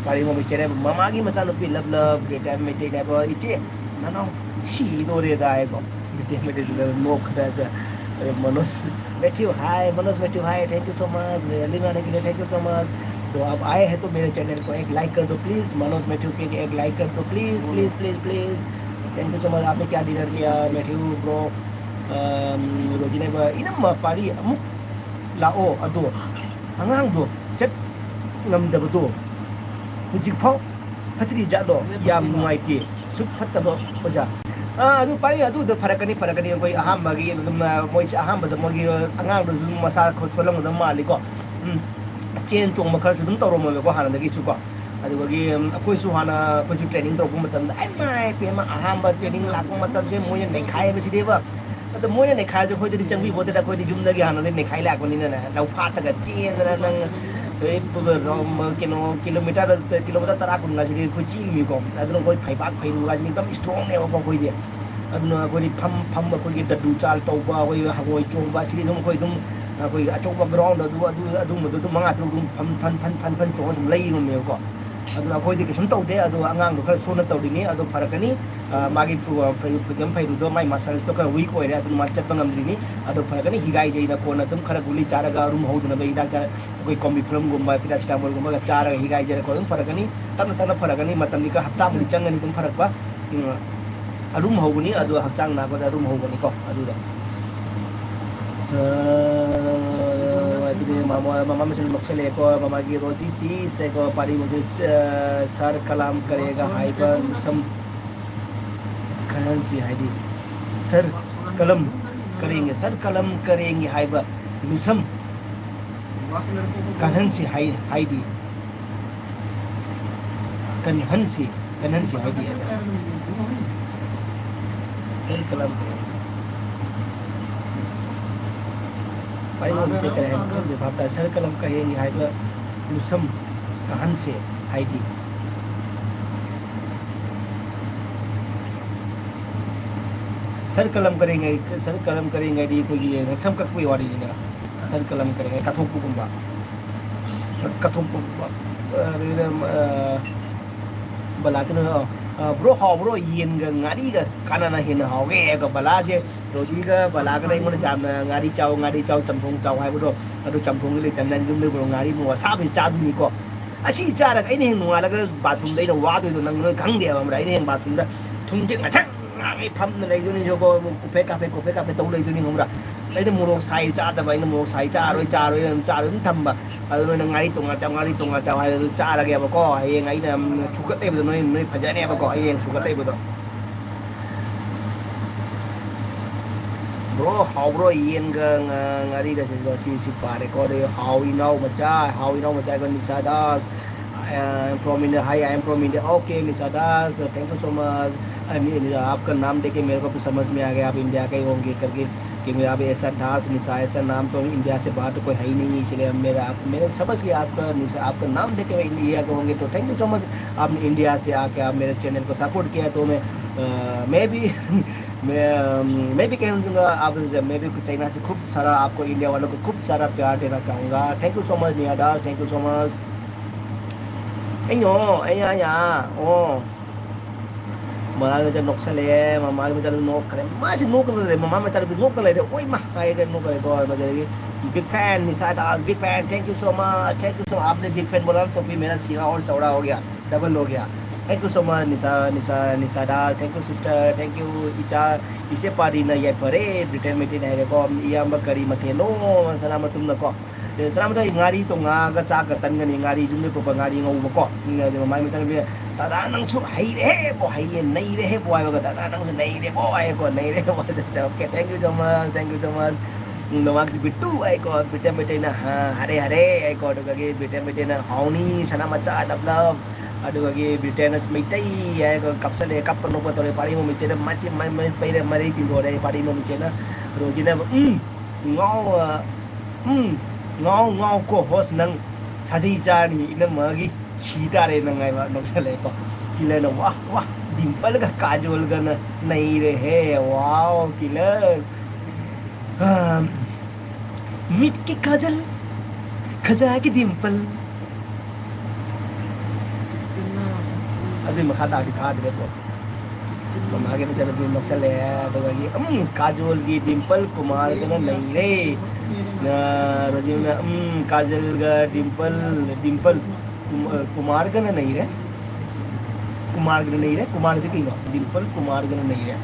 ꯄꯥꯔꯤꯕꯝ ꯏꯆꯦꯅꯦꯕ, ꯃꯃꯥꯒꯤ ꯃꯆꯥꯅꯨꯄꯤ ꯂꯕ ꯂꯕ, ꯕ꯭ꯔꯤꯇꯦꯟ ꯃꯩꯇꯩꯅꯦꯕ, ꯏꯆꯦ, ꯅꯅꯥꯎ ꯁꯤꯗꯣꯔꯦꯗ ꯍꯥꯏꯀꯣ꯫ ꯕ꯭ꯔꯤꯇꯦꯟ ꯃꯩꯇꯩꯗꯨꯅ ꯅꯣꯛꯈ꯭ꯔꯦ꯫ ꯑꯗ Manoj Mathew, hi, Manoj Mathew, hi, thank you so much, मेरे अली गाने के लिए thank you so much। तो आप आए हैं तो मेरे चैनल को एक लाइक कर दो प्लीज। मनोज मैथ्यू के एक लाइक कर दो please, please, please, please. Thank you so much। आपने क्या डिनर किया, मैथ्यू ब्रो? रोजिनेबा, इनम पारी अमुक लाओ अदो, ꯑꯉꯥꯡꯗꯣ ꯆꯠ ꯉꯝꯗꯕꯗꯣ ꯍꯧꯖꯤꯛꯐꯥꯎ ꯐꯠꯇ꯭ꯔꯤ ꯖꯥꯠꯂꯣ? ꯌꯥꯝ ꯅꯨꯡꯉꯥꯏꯇꯦ꯫ ꯁꯨꯛ ꯐꯠꯇꯕ ꯑꯣꯖꯥ꯫ ꯑꯥ, ꯑꯗꯨ ꯄꯥꯔꯤ, ꯑꯗꯨꯗ ꯐꯔꯛꯀꯅꯤ, ꯐꯔꯛꯀꯅꯤ꯫ ꯑꯩꯈꯣꯏ ꯑꯍꯥꯟꯕꯒꯤ ꯑꯗꯨꯝ, ꯑ, ꯃꯣꯏꯁꯦ ꯑꯍꯥꯟꯕꯗ ꯃꯣꯏꯒꯤ, ꯑ, ꯑꯉꯥꯡꯗꯨꯁꯨ ꯃꯁꯥ ꯈꯔ ꯁꯣꯜꯂꯝꯒꯗꯕ ꯃꯥꯜꯂꯤꯀꯣ꯫ ꯎꯝ, ꯆꯦꯟ ꯆꯣꯡꯕ ꯈꯔꯁꯨ ꯑꯗꯨꯝ ꯇꯧꯔꯝꯃꯣꯏꯕꯀꯣ ꯍꯥꯟꯅꯗꯒꯤꯁꯨꯀꯣ꯫ ꯑꯗꯨꯗꯒꯤ, ꯎꯝ, ꯑꯩꯈꯣꯏꯁꯨ ꯍꯥꯟꯅ ꯑꯩꯈꯣꯏꯁꯨ ꯇ꯭ꯔꯦꯅꯤꯡ ꯇꯧꯔꯛꯄ ꯃꯇꯝꯗ, ꯑꯩ ꯃꯥꯏ ꯄꯦꯝꯃ, ꯑꯍꯥꯟꯕ ꯇ꯭ꯔꯦꯅꯤꯡ ꯂꯥꯛꯄ ꯃꯇꯝꯁꯦ ꯃꯣꯏꯅ ꯅꯩꯈꯥꯏꯕꯁꯤꯗꯤꯕ꯫ ꯑꯗ ꯃꯣꯏꯅ ꯅꯩꯈꯥꯏꯔꯁꯨ ꯑꯩꯈꯣꯏꯗꯗꯤ ꯆꯪꯕꯤꯄꯣꯠꯇꯦꯗ, ꯑꯩꯈꯣꯏꯗꯤ ꯌꯨꯝꯗꯒꯤ ꯍꯥꯟꯅꯗꯒꯤ ꯅꯩꯈꯥꯏ ꯂꯥꯛꯄꯅꯤꯅꯅꯦ, ꯂꯧꯐꯥꯠꯇꯒ ꯆꯦꯟꯗꯅ ꯅꯪ, ꯑꯗꯩ ꯀꯩꯅꯣ, ꯀꯤꯂꯣꯃꯤꯇꯔ, ꯀꯤꯂꯣꯃꯤꯇꯔ ꯇꯔꯥ ꯀꯨꯟꯒꯁꯤꯗꯤ ꯑꯩꯈꯣꯏ ꯆꯦꯜꯂꯤꯃꯤꯀꯣ꯫ ꯑꯗꯨꯅ ꯑꯩꯈꯣꯏ ꯐꯩꯕꯥꯛ ꯐꯩꯔꯨꯒꯁꯤꯗꯤ ꯑꯗꯨꯝ ꯏꯁꯇ꯭ꯔꯣꯡꯅꯦꯕꯀꯣ ꯑꯩꯈꯣꯏꯗꯤ꯫ ꯑꯗꯨꯅ ꯑꯩꯈꯣꯏꯗꯤ ꯐꯝ, ꯐꯝꯕ, ꯑꯩꯈꯣꯏꯒꯤ ꯗꯗꯨ ꯆꯥꯜ ꯇꯧꯕ, ꯑꯩꯈꯣꯏ ꯍꯪꯉꯣꯏ ꯆꯣꯡꯕ, ꯑꯁꯤꯗꯤ ꯑꯗꯨꯝ ꯑꯩꯈꯣꯏ ꯑꯗꯨꯝ ꯑꯩꯈꯣꯏꯒꯤ ꯑꯆꯧꯕ ꯒ꯭ꯔꯥꯎꯟꯗ ꯑꯗꯨ, ꯑꯗꯨ, ꯑꯗꯨꯝꯕꯗꯣ ꯑꯗꯨꯝ ꯃꯉꯥ ꯇꯔꯨꯛ ꯑꯗꯨꯝ ꯐꯝ, ꯐꯟ, ꯐꯟ, ꯐꯟ, ꯐꯟ ꯆꯣꯡꯉ ꯁꯨꯝ ꯂꯩ ꯉꯝꯃꯦꯕꯀꯣ꯫ ꯑꯗꯨꯅ ꯑꯩꯈꯣꯏꯗꯤ ꯀꯩꯁꯨꯝ ꯇꯧꯗꯦ꯫ ꯑꯗꯣ ꯑꯉꯥꯡꯗꯣ ꯈꯔ ꯁꯣꯟꯅ ꯇꯧꯔꯤꯅꯤ, ꯑꯗꯣ ꯐꯔꯛꯀꯅꯤ꯫ ꯑ, ꯃꯥꯒꯤ ꯐꯨ-, ꯐꯩ-, ꯐꯩꯒꯟ ꯐꯩꯔꯨꯗꯣ, ꯃꯥꯏ ꯃꯁꯜꯁꯇꯣ ꯈꯔ ꯋꯤꯛ ꯑꯣꯏꯔꯦ, ꯑꯗꯨꯅ ꯃꯥ ꯆꯠꯄ ꯉꯝꯗ꯭ꯔꯤꯅꯤ꯫ ꯑꯗꯣ ꯐꯔꯛꯀꯅꯤ꯫ ꯍꯤꯒꯥꯏꯖꯩꯅ ꯀꯣꯟꯅ ꯑꯗꯨꯝ ꯈꯔ ꯒꯨꯂꯤ ꯆꯥꯔꯒ ꯑꯔꯨꯝ ꯍꯧꯗꯅꯕ ꯍꯤꯗꯥꯛ ꯆꯥꯔ, ꯑꯩꯈꯣꯏ ꯀꯣꯝꯕꯤꯐ꯭ꯂꯝꯒꯨꯝꯕ, ꯄꯦꯔꯥꯁꯤꯇꯥꯃꯣꯜꯒꯨꯝꯕꯒ ꯆꯥꯔꯒ ꯍꯤꯒꯥꯏꯖꯔꯒ ꯑꯗꯨꯝ ꯐꯔꯛꯀꯅꯤ꯫ ꯇꯞꯅ ꯇꯞꯅ ꯐꯔꯛꯀꯅꯤ꯫ ꯃꯇꯝꯗꯤ ꯈꯔ ꯍꯞꯇꯥꯃꯨꯛꯇꯤ ꯆꯪꯒꯅꯤ ꯑꯗꯨꯝ ꯐꯔꯛꯄ꯫ ꯎꯝ, ꯑꯔꯨꯝ ꯍꯧꯕꯅꯤ, ꯑꯗꯣ ꯍꯛꯆꯥꯡ ꯅꯥꯕꯗ ꯑꯔꯨꯝ ꯍꯧꯕꯅꯤꯀꯣ ꯑꯗꯨꯗ꯫ ꯑ, ꯑꯗꯨꯗꯤ ꯃꯃꯥ, ꯃꯃꯥ ꯃꯆꯤꯟ ꯅꯣꯛꯁꯜꯂꯛꯑꯦꯀꯣ, ꯃꯃꯥꯒꯤ ꯔꯣꯖꯤ ꯁꯤꯁꯦꯀꯣ, ꯄꯥꯔꯤ ꯃꯆꯤꯟ, ꯑ, ꯁꯔ ꯀꯂꯥꯝ ꯀꯔꯦꯒ ꯍꯥꯏꯕ ꯂꯨꯁꯝ ꯈꯔꯟꯁꯤ ꯍꯥꯏꯗꯤ ꯁꯔ ꯀꯂꯝ ꯀꯔꯦꯡꯒꯤ, ꯁꯔ ꯀꯂꯝ ꯀꯔꯦꯡꯒꯤ ꯍꯥꯏꯕ ꯂꯨꯁꯝ ꯀꯟꯍꯟꯁꯤ ꯍꯥꯏ, ꯍꯥꯏꯗꯤ꯫ ꯀꯟꯍꯟꯁꯤ, ꯀꯟꯍꯟꯁꯤ ꯍꯥꯏꯗꯤ ꯑꯆꯥ꯫ ꯁꯔ ꯀꯂꯝ ꯀꯍꯦꯡꯒꯤ꯫ ꯄꯔꯤꯡꯁꯦ ꯀꯔꯤ ꯍꯥꯏꯅ ꯈꯪꯗꯦ, ꯚꯥꯞ ꯇꯥꯏ꯫ ꯁꯔ ꯀꯂꯝ ꯀꯍꯦꯡꯒꯤ ꯍꯥꯏꯕ ꯂꯨꯁꯝ ꯀꯍꯟꯁꯦ ꯍꯥꯏꯗꯤ꯫ ꯁꯔ ꯀꯂꯝ ꯀꯔꯤꯉꯩ, ꯁꯔ ꯀꯂꯝ ꯀꯔꯤꯉꯩꯗꯤ ꯑꯩꯈꯣꯏꯒꯤ ꯉꯛꯁꯝ ꯀꯛꯄꯒꯤ ꯋꯥꯔꯤꯅꯤꯅ꯫ ꯁꯔ ꯀꯂꯝ ꯀꯔꯤꯉꯩ ꯀꯠꯊꯣꯛꯄꯒꯨꯝꯕ꯫ ꯀꯠꯊꯣꯛꯄꯒꯨꯝꯕ꯫ ꯑ, ꯑꯗꯨꯒ, ꯑ, ꯕꯂꯥꯁꯤꯅ, ꯑ, "ꯕ꯭ꯔꯣ, ꯍꯥꯎꯕ꯭ꯔꯣ? ꯌꯦꯟꯒ ꯉꯥꯔꯤꯒ ꯀꯅꯥꯅ ꯍꯦꯟꯅ ꯍꯥꯎꯒꯦ?" ꯍꯥꯏꯔꯒ ꯕꯂꯥꯁꯦ, ꯔꯣꯖꯤꯒ ꯕꯂꯥꯒꯅ ꯑꯩꯉꯣꯟꯗ ꯌꯥꯝꯅ "ꯉꯥꯔꯤ ꯆꯥꯎ, ꯉꯥꯔꯤ ꯆꯥꯎ, ꯆꯝꯊꯣꯡ ꯆꯥꯎ" ꯍꯥꯏꯕꯗꯣ, ꯑꯗꯨ ꯆꯝꯊꯣꯡꯗꯤ ꯂꯩꯇꯕꯅꯤꯅ ꯌꯨꯝꯗ ꯕ꯭ꯔꯣ ꯉꯥꯔꯤ ꯃꯣꯔꯣꯛ ꯑꯁꯥꯕꯁꯤ ꯆꯥꯗꯣꯏꯅꯤꯀꯣ꯫ ꯑꯁꯤ ꯆꯥꯔꯒ ꯑꯩꯅ ꯍꯦꯛ ꯅꯣꯡꯉꯥꯜꯂꯒ ꯕꯥꯊꯔꯨꯝꯗ ꯑꯩꯅ ꯋꯥꯗꯣꯏꯗꯣ ꯅꯪ ꯂꯣꯏ ꯈꯪꯗꯦꯕ, ꯈꯪꯕ꯭ꯔꯥ? ꯑꯩꯅ ꯍꯦꯛ ꯕꯥꯊꯔꯨꯝꯗ ꯊꯨꯝꯁꯦ ꯉꯁꯪ ꯉꯥꯡꯉꯩ ꯐꯝꯅ ꯂꯩꯗꯣꯏꯅꯤꯁꯨꯀꯣ, ꯀꯨꯐꯦꯠ ꯀꯥꯐꯦꯠ, ꯀꯨꯐꯦꯠ ꯀꯥꯐꯦꯠ ꯇꯧ ꯂꯩꯗꯣꯏꯅꯤ, ꯈꯪꯕ꯭ꯔꯥ? ꯑꯩꯅ ꯃꯣꯔꯣꯛ ꯁꯥꯏ ꯆꯥꯗꯕ, ꯑꯩꯅ ꯃꯣꯔꯣꯛ ꯁꯥꯏ ꯆꯥꯔꯣꯏ, ꯆꯥꯔꯣꯏ, ꯑꯗꯨꯝ ꯆꯥꯔꯣꯏ ꯑꯗꯨꯝ ꯊꯝꯕ꯫ ꯑꯗꯨ ꯅꯣꯏꯅ "ꯉꯥꯔꯤ ꯇꯣꯡꯉꯥ ꯆꯥꯎ, ꯉꯥꯔꯤ ꯇꯣꯡꯉꯥ ꯆꯥꯎ" ꯍꯥꯏꯕꯗꯨ ꯆꯥꯔꯒꯦꯕꯀꯣ꯫ ꯍꯌꯦꯡ ꯑꯩꯅ, ꯎꯝ, ꯁꯨꯒꯠ ꯂꯩꯕꯗꯣ ꯅꯣꯏ, ꯅꯣꯏ ꯐꯖꯅꯦꯕꯀꯣ, ꯑꯩꯅ ꯍꯌꯦꯡ ꯁꯨꯒꯠ ꯂꯩꯕꯗꯣ꯫ ꯕ꯭ꯔꯣ, ꯍꯥꯎꯕ꯭ꯔꯣ? ꯌꯦꯟꯒ ꯉꯥ-, ꯉꯥꯔꯤꯒꯁꯦ ꯁꯤ, ꯁꯤ ꯄꯥꯔꯦꯀꯣ꯫ ꯑꯗꯩ ꯍꯥꯎ ꯏꯅꯥꯎ ꯃꯆꯥ, ꯍꯥꯎ ꯏꯅꯥꯎ ꯃꯆꯥ, ꯑꯩꯈꯣꯏ ꯅꯤꯁꯥ Das. I am from India. Hi, I am from India. Okay, Nisha Das, thank you so much. I mean, आपका नाम देख के मेरे को भी समझ में आ गया, आप इंडिया के ही होंगे करके, क्योंकि आप ऐसा दास, निशा, ऐसा नाम तो इंडिया से बाहर तो कोई है ही नहीं, इसलिए हम, मेरा, आप, मैंने समझ गया आपका, निशा, आपका नाम देख के मैं इंडिया के होंगे। तो thank you so much, आपने इंडिया से आके आप मेरे चैनल को सपोर्ट किया, तो मैं, अ, मैं भी, मैं, अम, मैं भी कहना चाहूँगा, आप, मैं भी चाइना से खूब सारा, आपको इंडिया वालों को खूब सारा प्यार देना चाहूँगा। Thank you so much, Nisha Das, thank you so much. ꯑꯩꯅꯣ, ꯑꯩ, ꯑꯩ, ꯑꯥ, ꯑꯣ꯫ ꯃꯃꯥꯒꯤ ꯃꯆꯥ ꯅꯣꯛꯁꯜꯂꯛꯑꯦ, ꯃꯃꯥꯒꯤ ꯃꯆꯥꯅꯨꯄꯤ ꯅꯣꯛꯈ꯭ꯔꯦ꯫ ꯃꯥꯁꯤ ꯅꯣꯛꯀꯗ ꯂꯩꯔꯦ, ꯃꯃꯥ ꯃꯆꯥꯅꯨꯄꯤ ꯅꯣꯛꯀ ꯂꯩꯔꯦ꯫ ꯑꯣꯏ ꯃꯥ! ꯍꯥꯏꯔꯒ ꯅꯣꯛꯀ ꯂꯩꯀꯣ꯫ ꯃꯗꯨꯗꯒꯤ, "Big fan, ꯅꯤꯁꯥ Das, big fan, thank you so much, thank you so much." आपने big fan बोला ना, तो फिर मेरा सीना और चौड़ा हो गया, double हो गया। Thank you so much, Nisha, Nisha, Nisha Das, thank you sister, thank you, ꯏꯆꯥ, ꯏꯆꯦ ꯄꯥꯔꯤꯅ ꯌꯥꯏꯐꯔꯦ, ꯕ꯭ꯔꯤꯇꯦꯟ ꯃꯩꯇꯩꯅ ꯍꯥꯏꯔꯦꯀꯣ꯫ ꯏꯌꯥꯝꯕ ꯀꯔꯤ ꯃꯊꯦꯜꯅꯣ? ꯁꯅꯥ ꯃꯇꯨꯝꯅꯀꯣ꯫ ꯑꯦ, ꯁꯅꯥꯃꯊꯣꯏ, ꯉꯥꯔꯤ ꯇꯣꯉꯥꯒ ꯆꯥꯛꯀ ꯇꯟꯒꯅꯤ, ꯉꯥꯔꯤ, ꯌꯨꯝꯗ ꯄꯨꯔꯛꯄ ꯉꯥꯔꯤ ꯉꯧꯕꯀꯣ꯫ ꯎꯝ, ꯑꯗꯨ ꯃꯃꯥꯏ ꯃꯆꯥꯅꯨꯄꯤ, "ꯗꯥꯗꯥ ꯅꯪꯁꯨ ꯍꯩꯔꯦꯍꯦꯕꯣ, ꯍꯩꯌꯦ, ꯅꯩꯔꯦꯍꯦꯕꯣ" ꯍꯥꯏꯕꯒ, "ꯗꯥꯗꯥ ꯅꯪꯁꯨ ꯅꯩꯔꯦꯕꯣ" ꯍꯥꯏꯌꯦꯀꯣ, "ꯅꯩꯔꯦꯕꯣ" ꯍꯥꯏꯁꯦ꯫ Okay, thank you so much, thank you so much꯫ ꯅꯃꯥꯛꯁꯤ ꯕꯤꯇꯨ ꯍꯥꯏꯀꯣ, ꯕꯤꯇꯦꯟ ꯃꯩꯇꯩꯅ ꯍꯥ, ꯍꯔꯦ ꯍꯔꯦ ꯍꯥꯏꯀꯣ, ꯑꯗꯨꯗꯒꯤ ꯕꯤꯇꯦꯟ ꯃꯩꯇꯩꯅ ꯍꯥꯎꯅꯤ, ꯁꯅꯥ ꯃꯆꯥ ꯂꯞ ꯂꯞ, ꯑꯗꯨꯗꯒꯤ ꯕꯤꯇꯦꯟꯅ ꯃꯩꯇꯩ ꯍꯥꯏꯀꯣ, ꯀꯞꯁꯜꯂꯦ, ꯀꯞꯄ ꯅꯣꯛꯄ ꯇꯧꯔꯦ, ꯄꯥꯔꯤ ꯃꯃꯤꯠꯁꯦꯅ ꯃꯆꯤꯟ ꯃꯩ ꯃꯩ ꯄꯩꯔꯦ, ꯃꯔꯩ ꯇꯤꯡꯊꯣꯔꯦ, ꯄꯥꯔꯤ ꯃꯃꯤꯠꯁꯦꯅ ꯔꯣꯖꯤꯅ, "ꯎꯝ, ꯉꯥꯎ, ꯑ, ꯎꯝ, ꯉꯥꯎ, ꯉꯥꯎ ꯀꯣ ꯍꯣꯁ ꯅꯪ ꯁꯥꯖꯩ ꯆꯥꯔꯅꯤ, ꯏꯅꯝꯃꯒꯤ ꯁꯤ ꯇꯥꯔꯦ ꯅꯪ" ꯍꯥꯏꯕ ꯅꯣꯛꯁꯜꯂꯛꯑꯦꯀꯣ꯫ ꯀꯤꯂꯔꯅ, "ꯋꯥ, ꯋꯥ, ꯗꯤꯝꯄꯜꯒ ꯀꯥꯖꯣꯜꯒꯅ ꯅꯩꯔꯦꯍꯦ, ꯋꯥꯎ, ꯀꯤꯂꯔ!" ꯑꯥ, ꯃꯤꯠꯀꯤ ꯀꯥꯖꯜ, ꯈꯖꯥꯒꯤ ꯗꯤꯝꯄꯜ꯫ ꯑꯗꯨꯏ ꯃꯈꯥ ꯇꯥꯔꯗꯤ ꯊꯥꯗ꯭ꯔꯦ, ꯕ꯭ꯔꯣ꯫ ꯃꯃꯥꯒꯤ ꯃꯆꯥꯅꯨꯄꯤ ꯅꯣꯛꯁꯜꯂꯛꯑꯦ, ꯑꯗꯨꯗꯒꯤ, "ꯎꯝ, ꯀꯥꯖꯣꯜꯒꯤ ꯗꯤꯝꯄꯜ ꯀꯨꯃꯥꯔꯒꯅ ꯅꯩꯔꯦ"꯫ ꯑꯥ, ꯔꯣꯖꯤꯅ, "ꯎꯝ, ꯀꯥꯖꯜꯒ ꯗꯤꯝꯄꯜ, ꯗꯤꯝꯄꯜ ꯀꯨꯝ-, ꯑ, ꯀꯨꯃꯥꯔꯒꯅ ꯅꯩꯔꯦ"꯫ ꯀꯨꯃꯥꯔꯒꯅ ꯅꯩꯔꯦ? ꯀꯨꯃꯥꯔꯗꯤ ꯀꯩꯅꯣ? ꯗꯤꯝꯄꯜ ꯀꯨꯃꯥꯔꯒꯅ ꯅꯩꯔꯦ꯫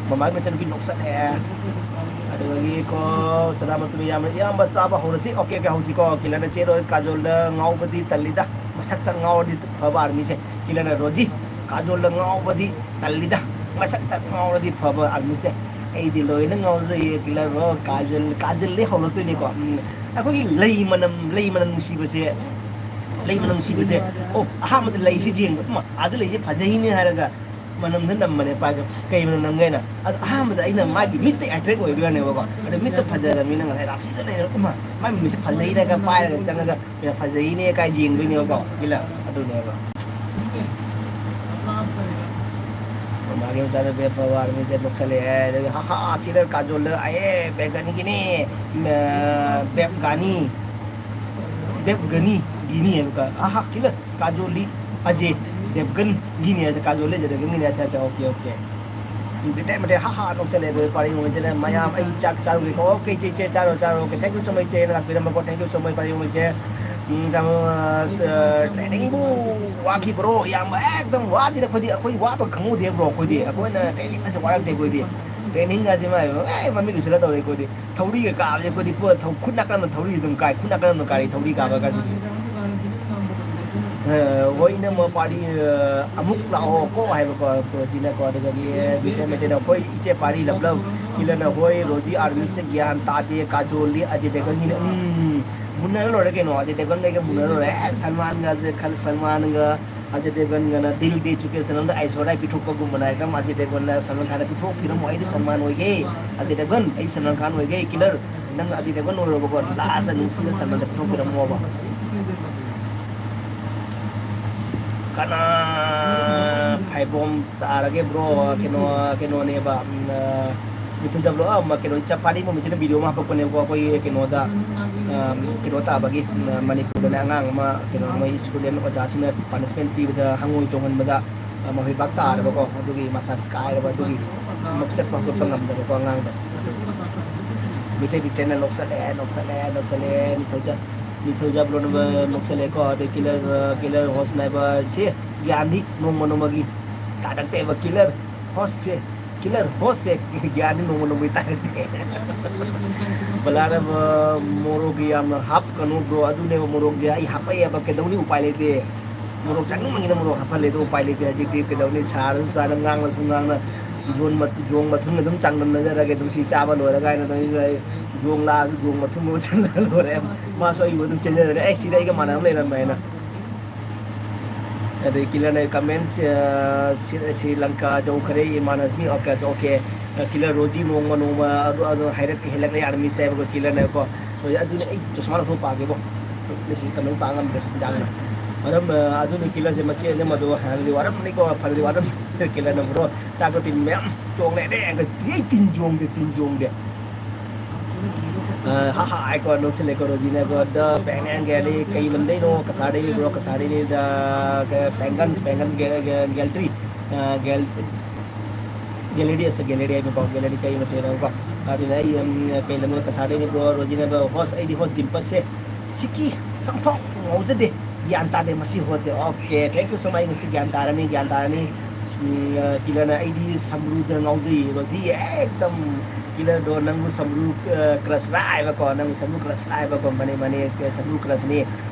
ꯃꯃꯥꯒꯤ ꯃꯆꯥꯅꯨꯄꯤ ꯅꯣꯛꯁꯜꯂꯛꯑꯦ꯫ ꯑꯗꯨꯗꯒꯤ ꯀꯣ, ꯁꯅꯥꯃꯇꯨꯅ ꯏꯌꯥꯝꯕ, "ꯏꯌꯥꯝꯕ, ꯆꯥꯕ ꯍꯧꯔꯁꯤ"꯫ "Okay, okay, ꯍꯧꯁꯤꯀꯣ"꯫ ꯀꯤꯂꯔꯅ, "ꯆꯦꯔꯣꯏ, ꯀꯥꯖꯣꯜꯗ ꯉꯥꯎꯕꯗꯤ ꯇꯜꯂꯤꯗ, ꯃꯁꯛꯇ ꯉꯥꯎꯔꯗꯤ ꯐꯕ ꯑꯥꯔꯃꯤꯁꯦ"꯫ ꯀꯤꯂꯔꯅ, "ꯔꯣꯖꯤ, ꯀꯥꯖꯣꯜꯗ ꯉꯥꯎꯕꯗꯤ ꯇꯜꯂꯤꯗ, ꯃꯁꯛꯇ ꯉꯥꯎꯔꯗꯤ ꯐꯕ ꯑꯥꯔꯃꯤꯁꯦ"꯫ ꯑꯩꯗꯤ ꯂꯣꯏꯅ ꯉꯥꯎꯖꯩꯌꯦ, ꯀꯤꯂꯔ ꯕ꯭ꯔꯣ꯫ ꯀꯥꯖꯜ, ꯀꯥꯖꯜꯗꯩ ꯍꯧꯔꯛꯇꯣꯏꯅꯤꯀꯣ꯫ ꯎꯝ, ꯑꯩꯈꯣꯏꯒꯤ ꯂꯩ ꯃꯅꯝ, ꯂꯩ ꯃꯅꯝ ꯅꯨꯡꯁꯤꯕꯁꯦ, ꯂꯩ ꯃꯅꯝ ꯅꯨꯡꯁꯤꯕꯁꯦ, ꯑꯣ, ꯑꯍꯥꯟꯕꯗ ꯂꯩꯁꯤ ꯌꯦꯡꯕ, "ꯎꯃ, ꯑꯥꯗ ꯂꯩꯁꯦ ꯐꯖꯩꯅꯦ" ꯍꯥꯏꯔꯒ ꯃꯅꯝꯗ ꯅꯝꯕꯅꯦ ꯄꯥꯏꯒ꯫ ꯀꯩ ꯃꯅꯝ ꯅꯝꯒꯦꯅ? ꯑꯗꯣ ꯑꯍꯥꯟꯕꯗ ꯑꯩꯅ ꯃꯥꯒꯤ ꯃꯤꯠꯇ attract ꯑꯣꯏꯕ ꯋꯥꯅꯦꯕꯀꯣ꯫ ꯑꯗꯣ ꯃꯤꯠꯇ ꯐꯖꯔꯕꯅꯤꯅ ꯉꯁꯥꯏ ꯔꯥꯁꯤꯗ ꯂꯩꯔꯒ, "ꯎꯃ, ꯃꯥꯏ ꯃꯃꯤꯠꯁꯦ ꯐꯖꯩꯅꯦꯒ" ꯄꯥꯏꯔꯒ ꯆꯪꯉꯒ ꯌꯥꯝ ꯐꯖꯩꯅꯦ ꯀꯥꯏ ꯌꯦꯡꯗꯣꯏꯅꯦꯕꯀꯣ꯫ ꯀꯤꯂꯔ ꯑꯗꯨꯅꯦꯕ꯫ ꯃꯥꯒꯤ ꯃꯆꯥꯅꯨꯄꯤ ꯑꯐꯕ ꯑꯥꯔꯃꯤꯁꯦ ꯅꯣꯛꯁꯜꯂꯛꯑꯦ꯫ ꯑꯗꯒꯤ, "ꯍꯥ ꯍꯥ, ꯀꯤꯂꯔ ꯀꯥꯖꯣꯜꯗ ꯑꯥꯏꯌꯦ, ꯕꯦꯒꯅꯤꯒꯤꯅꯤ, ꯑ, ꯕꯦꯞꯒꯥꯅꯤ, ꯕꯦꯞꯒꯅꯤꯒꯤꯅꯤ" ꯍꯥꯏꯕꯀꯣ꯫ "ꯍꯥ ꯍꯥ, ꯀꯤꯂꯔ ꯀꯥꯖꯣꯜꯗꯤ ꯑꯖꯦ ꯗꯦꯕꯒꯟꯒꯤꯅꯤ" ꯍꯥꯏꯁꯦ, "ꯀꯥꯖꯣꯜꯗꯤ ꯑꯖꯦ ꯗꯦꯕꯒꯟꯒꯤꯅꯤ"꯫ ꯑꯠꯆꯥ, ꯑꯠꯆꯥ, ꯑꯣꯀꯦ, ꯑꯣꯀꯦ꯫ ꯕꯤꯇꯦꯟ ꯃꯩꯇꯩ ꯍꯥ ꯍꯥ ꯅꯣꯛꯁꯜꯂꯦ꯫ ꯑꯗꯨ ꯄꯥꯔꯤ ꯃꯃꯤꯠꯁꯤꯅ, "ꯃꯌꯥꯝ, ꯑꯩ ꯆꯥꯛ ꯆꯥꯔꯨꯒꯦꯀꯣ"꯫ "ꯑꯣꯀꯦ, ꯏꯆꯦ, ꯏꯆꯦ, ꯆꯥꯔꯣ, ꯆꯥꯔꯣ"꯫ "Okay, thank you so much, ꯏꯆꯦꯅ ꯂꯥꯛꯄꯤꯔꯝꯕꯀꯣ, thank you so much, ꯄꯥꯔꯤ ꯃꯃꯤꯠꯁꯦ"꯫ ꯎꯝ, ꯆꯥꯔꯣ, ꯑ, ꯇ-, training ꯕꯨ ꯋꯥꯈꯤꯕ꯭ꯔꯣ? ꯌꯥꯝ ꯑꯦꯛꯗꯝ ꯋꯥꯗꯦꯗ ꯑꯩꯈꯣꯏꯗꯤ, ꯑꯩꯈꯣꯏ ꯋꯥꯕ ꯈꯪꯍꯧꯗꯦ ꯕ꯭ꯔꯣ, ꯑꯩꯈꯣꯏꯗꯤ꯫ ꯑꯩꯈꯣꯏꯅ training ꯒꯁꯦ ꯋꯥꯔꯛꯇꯦ ꯑꯩꯈꯣꯏꯗꯤ꯫ Training ꯒꯁꯦ ꯃꯥꯏ, ꯑꯦ, ꯃꯃꯤꯠ ꯎꯏꯁꯤꯜꯂ ꯇꯧꯔꯦ ꯑꯩꯈꯣꯏꯗꯤ꯫ ꯊꯧꯔꯤꯒ ꯀꯥꯕꯁꯦ ꯑꯩꯈꯣꯏꯗꯤ ꯄꯨꯔꯥ ꯊꯧ-, ꯈꯨꯠ ꯅꯥꯀꯟꯗ ꯊꯧꯔꯤ ꯑꯗꯨꯝ ꯀꯥꯏ, ꯈꯨꯠ ꯅꯥꯀꯟꯗ ꯒꯥꯔꯤ ꯊꯧꯔꯤ ꯀꯥꯕ ꯀꯥꯏꯁꯤꯗꯤ꯫ ꯑ, ꯍꯣꯏ, ꯏꯅꯝꯃ ꯄꯥꯔꯤ, ꯑ, ꯑꯃꯨꯛ ꯂꯥꯛꯑꯣ ꯀꯣ ꯍꯥꯏꯕꯀꯣ, ꯄ꯭ꯔꯣꯖꯤꯅꯀꯣ, ꯑꯗꯨꯗꯒꯤ ꯕꯤꯇꯦꯟ ꯃꯩꯇꯩꯅ, "ꯍꯣꯏ, ꯏꯆꯦ ꯄꯥꯔꯤ ꯂꯞ ꯂꯞ"꯫ ꯀꯤꯂꯔꯅ ꯍꯣꯏ ꯔꯣꯖꯤ ꯑꯥꯔꯃꯤꯁꯦ ꯒ꯭ꯌꯥꯟ ꯇꯥꯗꯦ, ꯀꯥꯖꯣꯜꯗꯤ ꯑꯖꯦ ꯗꯦꯕꯒꯟꯒꯤꯅ ꯎꯝ ꯃꯨꯟꯅꯔ ꯂꯣꯏꯔꯦ ꯀꯩꯅꯣ, ꯑꯖꯦ ꯗꯦꯕꯒꯟꯒ ꯑꯩꯒ ꯃꯨꯟꯅꯔ ꯂꯣꯏꯔꯦ꯫ ꯑꯦ ꯁꯜꯃꯥꯟꯒꯁꯦ ꯈꯜ ꯁꯜꯃꯥꯟꯒ ꯑꯖꯦ ꯗꯦꯕꯒꯟꯒꯅ ꯗꯤꯜ ꯗꯦ ꯆꯨꯀꯦ ꯁꯅꯝꯗ ꯑꯩꯁꯣꯔꯤꯌꯥ ꯄꯤꯊꯣꯛꯄꯒꯨꯝꯕꯅ ꯑꯦꯛꯗꯝ ꯑꯖꯦ ꯗꯦꯕꯒꯟꯅ ꯁꯜꯃꯥꯟ ꯈꯥꯟꯅ ꯄꯤꯊꯣꯛꯄꯤꯔꯝꯃꯣ꯫ ꯑꯩꯗꯤ ꯁꯜꯃꯥꯟ ꯑꯣꯏꯒꯦ, ꯑꯖꯦ ꯗꯦꯕꯒꯟ ꯑꯩ ꯁꯜꯃꯥꯟ ꯈꯥꯟ ꯑꯣꯏꯒꯦ꯫ ꯀꯤꯂꯔ ꯅꯪ ꯑꯖꯦ ꯗꯦꯕꯒꯟ ꯑꯣꯏꯔꯣꯕꯀꯣ, ꯂꯥꯁꯇ ꯅꯨꯡꯁꯤꯅ ꯁꯜꯃꯥꯟꯗ ꯄꯤꯊꯣꯛꯄꯤꯔꯝꯃꯣꯕ꯫ ꯀꯅꯥ ꯐꯥꯏꯕꯣꯝ ꯇꯥꯔꯒꯦ ꯕ꯭ꯔꯣ? ꯀꯩꯅꯣ ꯀꯩꯅꯣꯅꯦꯕ ꯅꯤꯡꯊꯧꯖꯥꯕ ꯀꯩꯅꯣ ꯆꯞ ꯄꯥꯔꯤ ꯃꯃꯤꯠꯁꯤꯅ ꯚꯤꯗꯤꯑꯣ ꯑꯃ ꯍꯥꯞꯄꯛꯄꯅꯦꯕꯀꯣ, ꯑꯩꯈꯣꯏꯒꯤ ꯀꯩꯅꯣꯗ ꯀꯩꯅꯣ ꯇꯥꯕꯒꯤ, ꯃꯅꯤꯄꯨꯔꯗꯅꯦ ꯑꯉꯥꯡ ꯑꯃ ꯀꯩꯅꯣ ꯃꯣꯏ ꯁ꯭ꯀꯨꯜꯗ ꯑꯣꯖꯥꯁꯤꯡꯅ ꯄꯥꯅꯤꯁꯃꯦꯟ ꯄꯤꯕꯗ ꯍꯪꯉꯣꯏ ꯆꯣꯡꯍꯟꯕꯗ ꯃꯈꯣꯏ ꯕꯥꯛ ꯇꯥꯔꯕꯀꯣ, ꯑꯗꯨꯒꯤ ꯃꯁꯥꯁ ꯀꯥꯏꯔꯕ, ꯑꯗꯨꯒꯤ ꯑꯃꯨꯛ ꯆꯠꯄ ꯍꯧꯒꯠꯄ ꯉꯝꯗꯕꯀꯣ ꯑꯉꯥꯡꯗꯣ꯫ ꯃꯤꯇꯩ ꯕꯤꯇꯦꯟꯅ ꯅꯣꯛꯁꯜꯂꯦ, ꯅꯣꯛꯁꯜꯂꯦ, ꯅꯣꯛꯁꯜꯂꯦ꯫ ꯅꯤꯡꯊꯧꯖꯥ ꯅꯤꯡꯊꯧꯖꯥꯕ ꯂꯣꯟꯅꯕ ꯅꯣꯛꯁꯜꯂꯦꯀꯣ꯫ ꯑꯗꯩ ꯀꯤꯂꯔ ꯀꯤꯂꯔ ꯍꯣꯁ ꯅꯥꯏꯕ ꯁꯤ ꯒ꯭ꯌꯥꯟꯗꯤ ꯅꯣꯡꯃ ꯅꯣꯡꯃꯒꯤ ꯇꯥꯔꯛꯇꯦꯕ꯫ ꯀꯤꯂꯔ ꯍꯣꯁꯁꯦ, ꯀꯤꯂꯔ ꯍꯣꯁꯁꯦ ꯒ꯭ꯌꯥꯟꯗꯤ ꯅꯣꯡꯃ ꯅꯣꯡꯃꯒꯤ ꯇꯥꯔꯛꯇꯦ꯫ ꯕꯂꯥꯅꯕ ꯃꯣꯔꯣꯛꯀꯤ ꯌꯥꯝꯅ ꯍꯥꯞꯀꯅꯨ ꯕ꯭ꯔꯣ, ꯑꯗꯨꯅꯦꯕ ꯃꯣꯔꯣꯛꯁꯦ ꯑꯩ ꯍꯥꯞꯄꯛꯑꯦꯕ, ꯀꯩꯗꯧꯅꯤ ꯎꯄꯥꯏ ꯂꯩꯇꯦ꯫ ꯃꯣꯔꯣꯛ ꯆꯥꯅꯤꯡꯕꯒꯤꯅ ꯃꯣꯔꯣꯛ ꯍꯥꯞꯍꯜꯂꯦ, ꯑꯗꯣ ꯎꯄꯥꯏ ꯂꯩꯇꯦ꯫ ꯍꯧꯖꯤꯛꯇꯤ ꯀꯩꯗꯧꯅꯤ, ꯁꯥꯔꯁꯨ ꯁꯥꯅ, ꯉꯥꯡꯂꯁꯨ ꯉꯥꯡꯅ, ꯌꯣꯡ ꯃ- ꯌꯣꯡ ꯃꯊꯨꯟꯒ ꯑꯗꯨꯝ ꯆꯥꯡꯗꯝꯅꯖꯔꯒꯦ꯫ ꯑꯗꯨꯝ ꯁꯤ ꯆꯥꯕ ꯂꯣꯏꯔꯒ ꯍꯥꯏꯅ ꯑꯗꯨꯝ ꯑꯩ ꯌꯣꯡ ꯂꯥꯛꯑꯁꯨ ꯌꯣꯡ ꯃꯊꯨꯟꯒ ꯆꯥꯡꯗꯝꯅ ꯂꯣꯏꯔꯦ꯫ ꯃꯥꯁꯨ ꯑꯩꯕꯨ ꯑꯗꯨꯝ ꯆꯦꯟꯖꯔꯦ, "ꯑꯦ ꯁꯤꯗ ꯑꯩꯒ ꯃꯥꯟꯅꯕ ꯂꯩꯔꯝꯃꯦ" ꯍꯥꯏꯅ꯫ ꯑꯗꯩ ꯀꯤꯂꯔꯅ ꯀꯃꯦꯟꯁ ꯁ꯭ꯔꯤ ꯂꯪꯀꯥ ꯌꯧꯈ꯭ꯔꯦ, ꯏꯃꯥꯟꯅꯁꯃꯤ꯫ Okay okay. ꯀꯤꯂꯔ ꯔꯣꯖꯤ ꯅꯣꯡꯃ ꯅꯣꯡꯃ ꯑꯗꯨ ꯑꯗꯨ ꯍꯥꯏꯔꯛ ꯍꯦꯜꯂꯛꯂꯦ, ꯑꯥꯔꯃꯤꯁꯦ ꯍꯥꯏꯕꯀꯣ ꯀꯤꯂꯔꯅꯀꯣ꯫ ꯍꯣꯏ, ꯑꯗꯨꯅ ꯑꯩ ꯆꯁꯃꯥ ꯂꯧꯊꯣꯛ ꯄꯥꯒꯦꯕꯣ꯫ ꯃꯦꯁꯦꯖ ꯀꯃꯦꯟ ꯄꯥ ꯉꯝꯗ꯭ꯔꯦ ꯌꯥꯝꯅ꯫ ꯃꯔꯝ ꯑ, ꯑꯗꯨꯅꯤ ꯀꯤꯂꯔꯁꯦ ꯃꯆꯦ ꯑꯅꯤ ꯃꯗꯨ ꯍꯥꯏꯔꯗꯤ ꯋꯥꯔꯝꯃꯅꯤꯀꯣ, ꯐꯔꯗꯤ ꯋꯥꯔꯝꯃꯅꯤ꯫ ꯀꯤꯂꯔꯅ ꯕ꯭ꯔꯣ ꯆꯥꯛꯇꯣ ꯇꯤꯟ ꯃꯌꯥꯝ ꯆꯣꯡ ꯂꯩꯔꯦ꯫ ꯑꯩ ꯇꯤꯟ ꯆꯣꯡꯗꯦ, ꯇꯤꯟ ꯆꯣꯡꯗꯦ꯫ ꯑ, ꯍꯥ ꯍꯥ ꯍꯥꯏꯀꯣ ꯅꯣꯛꯁꯤꯜꯂꯦꯀꯣ ꯔꯣꯖꯤꯅꯀꯣ꯫ ꯗ ꯄꯦꯡꯒꯟ ꯒꯦꯂꯔꯤ ꯀꯩ ꯂꯝꯗꯩꯅꯣ? ꯀꯁꯥꯔꯗꯩꯅꯤ ꯕ꯭ꯔꯣ, ꯀꯁꯥꯔꯗꯩꯅꯤ꯫ ꯗ ꯄꯦꯡꯒꯟ ꯄꯦꯡꯒꯟ ꯒꯦ- ꯒꯦ- ꯒꯦꯂꯔꯤ ꯑ, ꯒꯦꯜ- ꯒꯦꯂꯔꯤ ꯑꯁ ꯒꯦꯂꯔꯤ ꯍꯥꯏꯕꯀꯣ, ꯒꯦꯂꯔꯤ ꯀꯩ ꯃꯇꯦꯜꯅꯣꯀꯣ꯫ ꯑꯗꯨꯅ ꯑꯩ ꯎꯝ, ꯀꯩ ꯂꯝꯗ ꯀꯁꯥꯔꯗꯩꯅꯤ ꯕ꯭ꯔꯣ ꯔꯣꯖꯤꯅ ꯕ꯭ꯔꯣ꯫ ꯍꯣꯁ ꯑꯩꯗꯤ ꯍꯣꯁ ꯗꯤꯝꯄꯜꯁꯦ ꯁꯤꯀꯤ ꯁꯝꯐꯥꯎ ꯉꯥꯎꯖꯗꯦ, ꯒ꯭ꯌꯥꯟ ꯇꯥꯗꯦ ꯃꯁꯤ ꯍꯣꯁꯁꯦ꯫ ꯑꯣꯀꯦ, ꯊꯦꯡ ꯌꯨ ꯁꯣ ꯃꯆ꯫ ꯑꯩ ꯉꯁꯤ ꯒ꯭ꯌꯥꯟ ꯇꯥꯔꯅꯤ, ꯒ꯭ꯌꯥꯟ ꯇꯥꯔꯅꯤ꯫ ꯎꯝ, ꯑ, ꯀꯤꯂꯔꯅ ꯑꯩꯗꯤ ꯁꯝꯕ꯭ꯔꯨꯗ ꯉꯥꯎꯖꯩ ꯔꯣꯖꯤ ꯑꯦꯛꯗꯝ꯫ ꯀꯤꯂꯔꯗꯣ ꯅꯪꯕꯨ ꯁꯝꯕ꯭ꯔꯨ ꯑ, ꯀ꯭ꯔꯁ ꯂꯥꯏꯕꯀꯣ, ꯅꯪꯕꯨ ꯁꯝꯕ꯭ꯔꯨ ꯀ꯭ꯔꯁ ꯂꯥꯏꯕꯀꯣ꯫ ꯃꯥꯅꯦ ꯃꯥꯅꯦ, ꯁꯝꯕ꯭ꯔꯨ ꯀ꯭ꯔꯁꯅꯤ꯫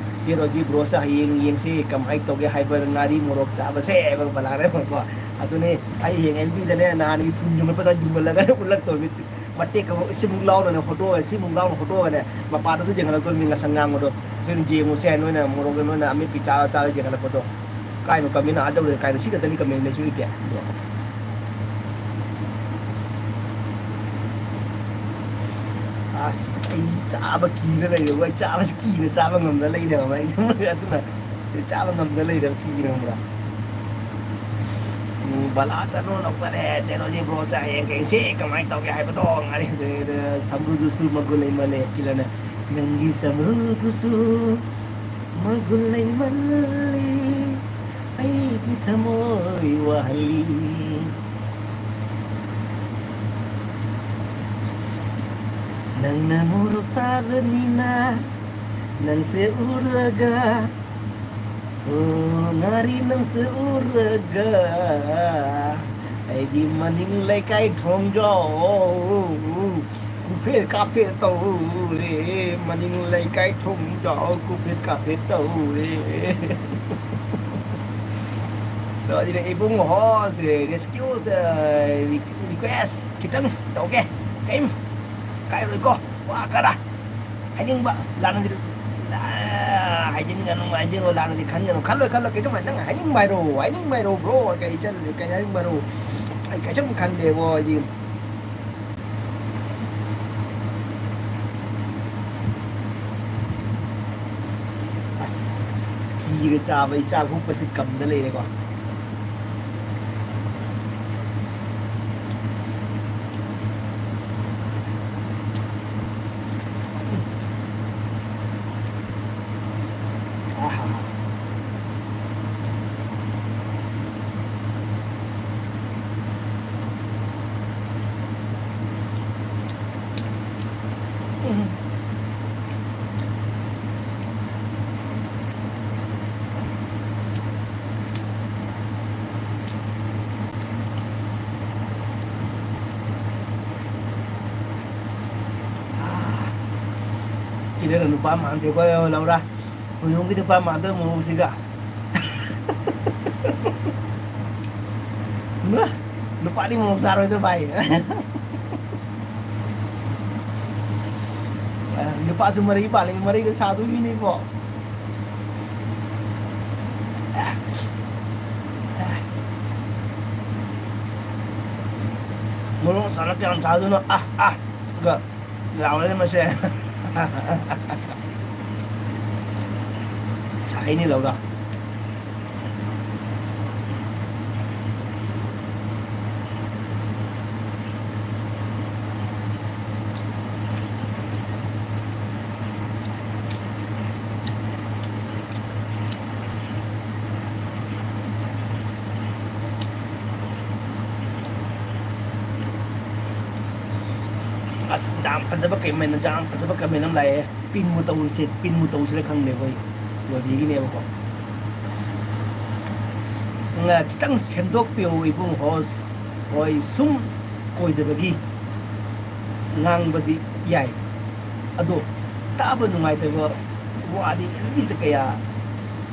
ꯀꯦꯔꯣꯖꯤ ꯕ꯭ꯔꯣꯁ ꯍꯌꯦꯡ ꯌꯦꯡꯁꯤ ꯀꯃꯥꯏꯅ ꯇꯧꯒꯦ ꯍꯥꯏꯕ ꯉꯥꯔꯤ ꯃꯣꯔꯣꯛ ꯆꯥꯕꯁꯦ ꯍꯥꯏꯕ ꯕꯂꯥꯅꯦꯕꯀꯣ꯫ ꯑꯗꯨꯅꯦ ꯑꯩ ꯍꯌꯦꯡ ꯑꯦꯜ ꯕꯤꯗꯅꯦ ꯅꯍꯥꯟꯒꯤ ꯊꯨꯝ ꯌꯨꯡꯉꯛꯄꯗ ꯌꯨꯡꯍꯜꯂꯒ ꯎꯠꯂꯛꯇꯧꯔꯤꯃꯤ꯫ ꯃꯇꯦꯛ ꯑꯃ ꯁꯤꯃꯨꯛ ꯂꯥꯎꯅꯅꯦ ꯍꯣꯇꯣꯛꯑꯒ ꯁꯤꯃꯨꯛ ꯂꯥꯎꯅ ꯍꯣꯇꯣꯛꯑꯒꯅꯦ ꯃꯄꯥꯟꯗꯁꯨ ꯌꯦꯡꯍꯜꯂꯛꯇꯣꯏꯅꯤ ꯉꯁꯪ ꯉꯥꯡꯕꯗꯣ꯫ ꯁꯤꯅ ꯌꯦꯡꯉꯨꯁꯦ ꯅꯣꯏꯅ ꯃꯣꯔꯣꯛ ꯅꯣꯏꯅ ꯑꯃꯦꯠꯄꯤ ꯆꯥꯔ ꯆꯥꯔ ꯌꯦꯡꯍꯜꯂꯛꯄꯗꯣ꯫ ꯀꯥꯏꯅꯣ ꯀꯃꯦꯟ ꯑꯥ ꯌꯧꯔꯦ ꯀꯥꯏꯅꯣ ꯁꯤ ꯈꯛꯇꯅꯤ ꯀꯃꯦꯟ ꯂꯩꯁꯨ ꯂꯩꯇꯦ꯫ ꯑꯁ ꯑꯩ ꯆꯥꯕ ꯀꯤꯅ ꯂꯩꯔꯦꯕ ꯑꯩ ꯆꯥꯕꯁꯤ ꯀꯤꯅ ꯆꯥꯕ ꯉꯝꯗ ꯂꯩꯔꯦꯕ ꯑꯩ ꯑꯗꯨꯅ ꯑꯩ ꯆꯥꯕ ꯉꯝꯗ ꯂꯩꯔꯦꯕ ꯀꯤꯅ ꯈꯪꯕ꯭ꯔꯥ꯫ ꯎꯝ, ꯕꯂꯥ ꯆꯅꯨ ꯂꯧꯖꯔꯦ ꯆꯦꯅꯣꯖꯤ ꯕ꯭ꯔꯣ ꯆꯥ ꯍꯌꯦꯡ ꯀꯩꯁꯤ ꯀꯃꯥꯏꯅ ꯇꯧꯒꯦ ꯍꯥꯏꯕꯗꯣ ꯉꯥꯔꯤ ꯁꯝꯕ꯭ꯔꯨꯗꯨꯁꯨ ꯃꯒꯨꯟ ꯂꯩꯃꯜꯂꯦ ꯀꯤꯂꯅ ꯅꯪꯒꯤ ꯁꯝꯕ꯭ꯔꯨꯗꯨꯁꯨ ꯃꯒꯨꯟ ꯂꯩꯃꯜꯂꯤ ꯑꯩꯒꯤ ꯊꯃꯣꯏ ꯋꯥꯍꯜꯂꯤ ꯅꯪꯅ ꯃꯣꯔꯣꯛ ꯁꯥꯕꯅꯤꯅ ꯅꯪꯁꯦ ꯎꯔꯒ ꯑꯣ ꯉꯥꯔꯤ ꯅꯪꯁꯦ ꯎꯔꯒ ꯑꯩꯒꯤ ꯃꯅꯤꯡ ꯂꯩꯀꯥꯏ ꯊꯣꯡꯖꯥꯎ ꯀꯨꯐꯦꯠ ꯀꯥꯐꯦꯠ ꯇꯧꯔꯦ ꯃꯅꯤꯡ ꯂꯩꯀꯥꯏ ꯊꯣꯡꯖꯥꯎ ꯀꯨꯐꯦꯠ ꯀꯥꯐꯦꯠ ꯇꯧꯔꯦ꯫ ꯑꯗꯣ ꯑꯗꯨꯅ ꯏꯕꯨꯡ ꯍꯣꯁ ꯔꯦꯁꯀ꯭ꯌꯨ ꯔꯤꯀ꯭ꯋꯦꯁ ꯈꯤꯇꯪ ꯇꯧꯒꯦ ꯀꯩꯝ ꯀꯥꯏꯔꯣꯏꯀꯣ ꯋꯥ ꯈꯔ ꯍꯥꯏꯅꯤꯡꯕ ꯂꯥꯟꯅꯗꯤ ꯍꯥꯏꯖꯤꯟꯒꯅꯨ ꯍꯥꯏꯖꯤꯟꯒꯅꯨ ꯂꯥꯟꯅꯗꯤ ꯈꯟꯒꯅꯨ ꯈꯜꯂꯣꯏ ꯈꯜꯂꯣꯏ ꯀꯩꯁꯨꯝ ꯅꯪ ꯍꯥꯏꯅꯤꯡꯕ ꯍꯥꯏꯔꯣ ꯍꯥꯏꯅꯤꯡꯕ ꯍꯥꯏꯔꯣ ꯕ꯭ꯔꯣ ꯀꯩ ꯏꯆꯟ ꯀꯩ ꯍꯥꯏꯅꯤꯡꯕ ꯍꯥꯏꯔꯣ ꯑꯩ ꯀꯩꯁꯨꯝ ꯈꯟꯗꯦꯕꯣ ꯑꯩꯗꯤ꯫ ꯑꯁ ꯀꯤꯔꯦ ꯆꯥꯕ ꯑꯩ ꯆꯥꯛ ꯍꯨꯞꯄꯁꯤ ꯀꯝꯗ ꯂꯩꯔꯦꯀꯣ꯫ ꯏꯔꯅ ꯅꯨꯄꯥ ꯃꯥꯟꯗꯦꯀꯣ ꯂꯧꯔ꯫ ꯀꯣꯏꯔꯣꯝꯒꯤ ꯅꯨꯄꯥ ꯃꯥꯟꯗꯕ ꯃꯑꯣꯡꯁꯤꯒ꯫ ꯅꯨꯄꯥꯗꯤ ꯃꯣꯔꯣꯛ ꯆꯥꯔꯣꯏꯗ꯭ꯔꯣ ꯚꯥꯏ? ꯅꯨꯄꯥꯁꯨ ꯃꯔꯩ ꯄꯥꯜꯂꯤ, ꯃꯔꯩꯗ ꯁꯥꯗꯣꯏ ꯃꯤꯅꯤꯀꯣ꯫ ꯃꯣꯔꯣꯛ ꯁꯥꯔ ꯀꯌꯥꯝ ꯁꯥꯗꯣꯏꯅꯣ? ꯑꯥ, ꯑꯥ꯫ ꯒ ꯂꯥꯎꯔꯦ ꯃꯁꯦ꯫ ꯁꯥꯏꯅꯤ ꯂꯧꯔ꯫ ꯑꯁ, ꯌꯥꯝ ꯐꯖꯕ comment, ꯌꯥꯝ ꯐꯖꯕ comment ꯑꯃ ꯂꯥꯛꯑꯦ꯫ Pin ꯃꯨ ꯇꯧꯁꯦ, pin ꯃꯨ ꯇꯧꯁꯤꯔ ꯈꯪꯗꯦ ꯑꯩꯈꯣꯏ ꯔꯣꯖꯤꯒꯤꯅꯦꯕꯀꯣ꯫ ꯉ-, ꯈꯤꯇꯪ ꯁꯦꯝꯗꯣꯛꯄꯤꯌꯨ ꯏꯕꯨꯡ host꯫ ꯍꯣꯏ, ꯁꯨꯝ ꯀꯣꯏꯗꯕꯒꯤ ꯉꯥꯡꯕꯗꯤ ꯌꯥꯏ, ꯑꯗꯣ ꯇꯥꯕ ꯅꯨꯡꯉꯥꯏꯇꯕ ꯋꯥꯗꯤ ꯑꯦꯜꯕꯤꯗ ꯀꯌꯥ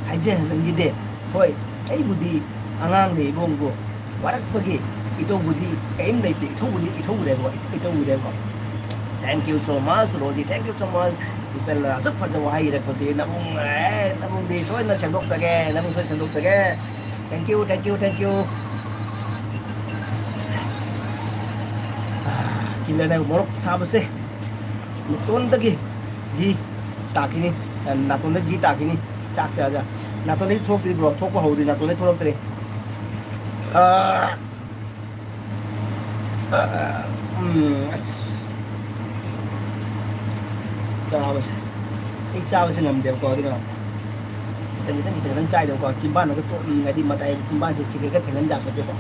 ꯍꯥꯏꯖꯍꯟꯅꯤꯡꯈꯤꯗꯦ꯫ ꯍꯣꯏ, ꯑꯩꯕꯨꯗꯤ ꯑꯉꯥꯡꯅꯦ ꯏꯕꯨꯡꯕꯨ, ꯋꯥꯔꯛꯄꯒꯤ ꯏꯇꯧꯕꯨꯗꯤ ꯀꯔꯤꯝ ꯂꯩꯇꯦ꯫ ꯏꯊꯧꯕꯨꯗꯤ ꯏꯊꯧꯕꯨꯅꯦꯕꯀꯣ, ꯏꯇꯧꯕꯨꯅꯦꯕꯀꯣ꯫ Thank you so much, Roji, thank you so much꯫ ꯏꯆꯜꯅ ꯑꯁꯨꯛ ꯐꯖꯕ ꯋꯥꯍꯩ ꯏꯔꯛꯄꯁꯤ ꯅꯕꯨꯡ, ꯑꯦ, ꯅꯕꯨꯡꯗꯤ ꯁꯣꯏꯗꯅ ꯁꯦꯝꯗꯣꯛꯆꯒꯦ, ꯅꯕꯨꯡ ꯁꯣꯏꯗꯅ ꯁꯦꯝꯗꯣꯛꯆꯒꯦ꯫ Thank you, thank you, thank you꯫ ꯀꯤꯂꯔꯅ ꯃꯣꯔꯣꯛ ꯁꯥꯕꯁꯦ ꯅꯥꯇꯣꯟꯗꯒꯤ ꯘꯤ ꯇꯥꯈꯤꯅꯤ, ꯅꯥꯇꯣꯟꯗ ꯘꯤ ꯇꯥꯈꯤꯅꯤ꯫ ꯆꯥꯛꯇ ꯑꯗ ꯅꯥꯇꯣꯟꯗꯒꯤ ꯊꯣꯛꯇ꯭ꯔꯤꯕ꯭ꯔꯣ? ꯊꯣꯛꯄ ꯍꯧꯗ꯭ꯔꯤ, ꯅꯥꯇꯣꯟꯗꯒꯤ ꯊꯣꯛꯂꯛꯇ꯭ꯔꯤ꯫ ꯑꯥ꯫ ꯎꯝ, ꯑꯁ꯫ ꯆꯥꯕꯁꯦ, ꯑꯩ ꯆꯥꯕꯁꯦ ꯉꯝꯗꯦꯕꯀꯣ, ꯑꯗꯨꯅ ꯈꯤꯇꯪ, ꯈꯤꯇꯪ, ꯈꯤꯇꯪ, ꯈꯤꯇꯪ ꯆꯥꯏꯗꯕꯀꯣ, ꯆꯤꯝꯕꯥꯟꯗꯒ ꯇꯣ-, ꯎꯝ, ꯍꯥꯏꯗꯤ ꯃꯇꯥꯏ ꯆꯤꯝꯕꯥꯟꯁꯦ ꯁꯤꯒꯩꯒ ꯊꯦꯡꯍꯟ ꯌꯥꯄꯣꯠꯇꯦꯀꯣ꯫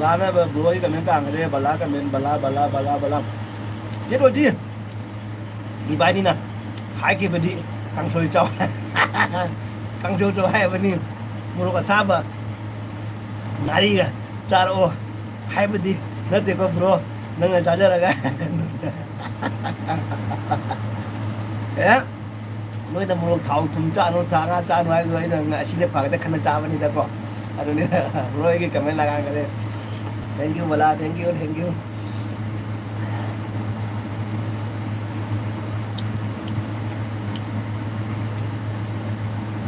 ꯕꯂꯥꯅ ꯕ-, ꯕ꯭ꯔꯣꯒꯤ ꯀꯃꯦꯟ ꯇꯥꯡꯈ꯭ꯔꯦ, ꯕꯂꯥ ꯀꯃꯦꯟ, ꯕꯂꯥ, ꯕꯂꯥ, ꯕꯂꯥ, ꯕꯂꯥ꯫ ꯆꯦ ꯔꯣꯖꯤ, ꯏꯕꯥꯅꯤꯅ ꯍꯥꯏꯈꯤꯕꯗꯤ ꯀꯥꯡꯁꯣꯏ ꯆꯥꯎ, ꯀꯥꯡꯁꯣꯏ ꯆꯥꯎ ꯍꯥꯏꯕꯅꯤ, ꯃꯣꯔꯣꯛ ꯑꯁꯥꯕ ꯉꯥꯔꯤꯒ ꯆꯥꯔꯛꯑꯣ ꯍꯥꯏꯕꯗꯤ ꯅꯠꯇꯦꯀꯣ ꯕ꯭ꯔꯣ, ꯅꯪꯅ ꯆꯥꯖꯔꯒ꯫ ꯑꯦ, ꯅꯣꯏꯅ ꯃꯣꯔꯣꯛ ꯊꯥꯎ ꯊꯨꯝ ꯆꯥꯅꯨ, ꯊꯥ ꯉꯥ ꯆꯥꯅꯨ ꯍꯥꯏꯕꯗꯣ ꯑꯩꯅ ꯉ-, ꯑꯁꯤꯅ ꯐꯒꯗ꯭ꯔ ꯈꯟꯅ ꯆꯥꯕꯅꯤꯗꯀꯣ꯫ ꯑꯗꯨꯅꯤꯅ ꯕ꯭ꯔꯣ ꯑꯩꯒꯤ ꯀꯃꯦꯟ ꯂꯥꯛꯀꯥꯟꯗꯗꯤ, "Thank you Bala, thank you, thank you."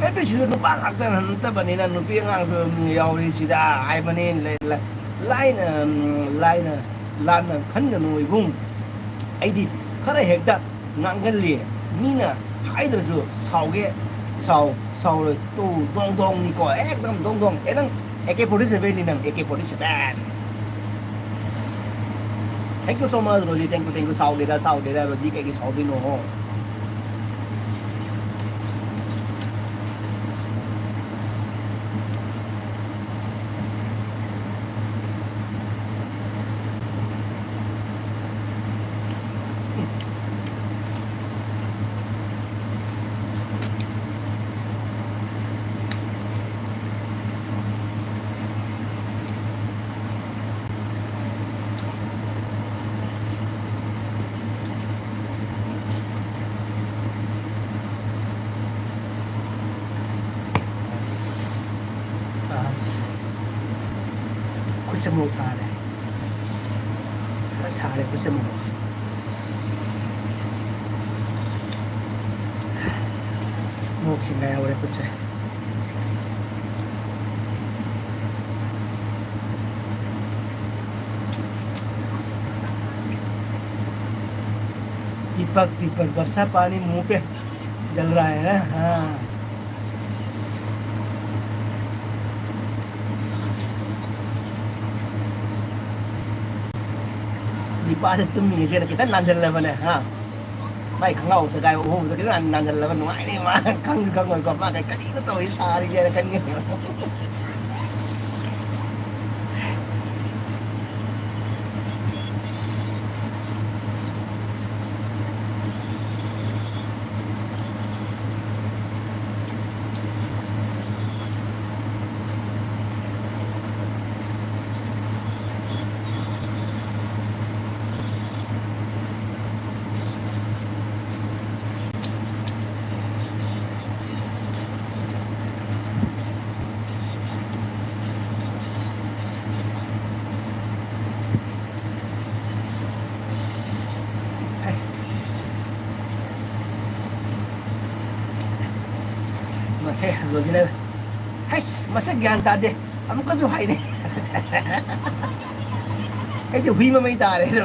ꯑꯦ, ꯁꯤꯁꯨ ꯅꯨꯄꯥ ꯉꯥꯛꯇ ꯅꯠꯇꯕꯅꯤꯅ ꯅꯨꯄꯤ ꯑꯉꯥꯡꯁꯨ ꯑꯗꯨꯝ ꯌꯥꯎꯔꯤ ꯁꯤꯗ ꯍꯥꯏꯕꯅꯤ꯫ ꯂ-, ꯂ-, ꯂꯥꯏꯅ, ꯎꯝ, ꯂꯥꯏꯅ ꯂꯥꯟꯅ ꯈꯟꯒꯅꯨ ꯏꯕꯨꯡ꯫ ꯑꯩꯗꯤ ꯈꯔ ꯍꯦꯛꯇ ꯉꯥꯡꯒꯜꯂꯤ꯫ ꯃꯤꯅ ꯍꯥꯏꯗ꯭ꯔꯁꯨ ꯁꯥꯎꯒꯦ, ꯁꯥꯎ, ꯁꯥꯎꯔꯣꯏ꯫ ꯇꯨ ꯗꯣꯡ ꯗꯣꯡꯅꯤꯀꯣ, ꯑꯦꯛꯗꯝ ꯗꯣꯡ ꯗꯣꯡ꯫ ꯑꯦ, ꯅꯪ ꯑꯦ ꯀꯦ ꯐꯣꯔꯇꯤ ꯁꯚꯦꯟꯅꯤ ꯅꯪ, A K forty seven. Thank you so much, Roji. Thank you, thank you꯫ ꯁꯥꯎꯗꯦꯗ, ꯁꯥꯎꯗꯦꯗ, ꯔꯣꯖꯤ ꯀꯩꯒꯤ ꯁꯥꯎꯗꯣꯏꯅꯣ? ꯑꯁ, ꯑꯁ, ꯈꯨꯠꯁꯦ ꯃꯣꯔꯣꯛ ꯁꯥꯔꯦ꯫ ꯈꯔ ꯁꯥꯔꯦ ꯈꯨꯠꯁꯦ ꯃꯣꯔꯣꯛ꯫ ꯃꯣꯔꯣꯛ ꯁꯤꯡꯒꯥꯏ ꯍꯧꯔꯦ ꯈꯨꯠꯁꯦ꯫ दीपक, दीपक, बरसा पानी मुंह पे जल रहा है ना? हाँ। ꯅꯤꯄꯥꯁꯦ ꯇꯨꯝꯃꯤꯉꯩꯁꯤꯗ ꯈꯤꯇꯪ ꯅꯥꯟꯁꯤꯜꯂꯕꯅꯦ, ꯍꯥ? ꯃꯥꯏ ꯈꯪꯉꯥꯎ ꯁꯒꯥꯏ ꯎꯍꯧꯕꯗ ꯈꯤꯇꯪ ꯅꯥꯟꯁꯤꯜꯂꯕ ꯅꯨꯡꯉꯥꯏꯅꯤ꯫ ꯃꯥ ꯈꯪꯁꯨ ꯈꯪꯉꯣꯏꯀꯣ, ꯃꯥ ꯀꯩ ꯀꯔꯤꯅꯣ ꯇꯧꯔꯤ ꯁꯥꯔꯤꯁꯦꯅ ꯈꯟꯒꯅꯤ꯫ ꯑꯦ, ꯔꯣꯖꯤꯅ, "ꯍꯩꯁ, ꯃꯁꯛ ꯒ꯭ꯌꯥꯟ ꯇꯥꯗꯦ, ꯑꯃꯨꯛꯀꯁꯨ ꯍꯥꯏꯅꯩ꯫" ꯑꯩꯁꯦ ꯍꯨꯏ ꯃꯃꯩ ꯇꯥꯔꯦ ꯑꯗꯣ꯫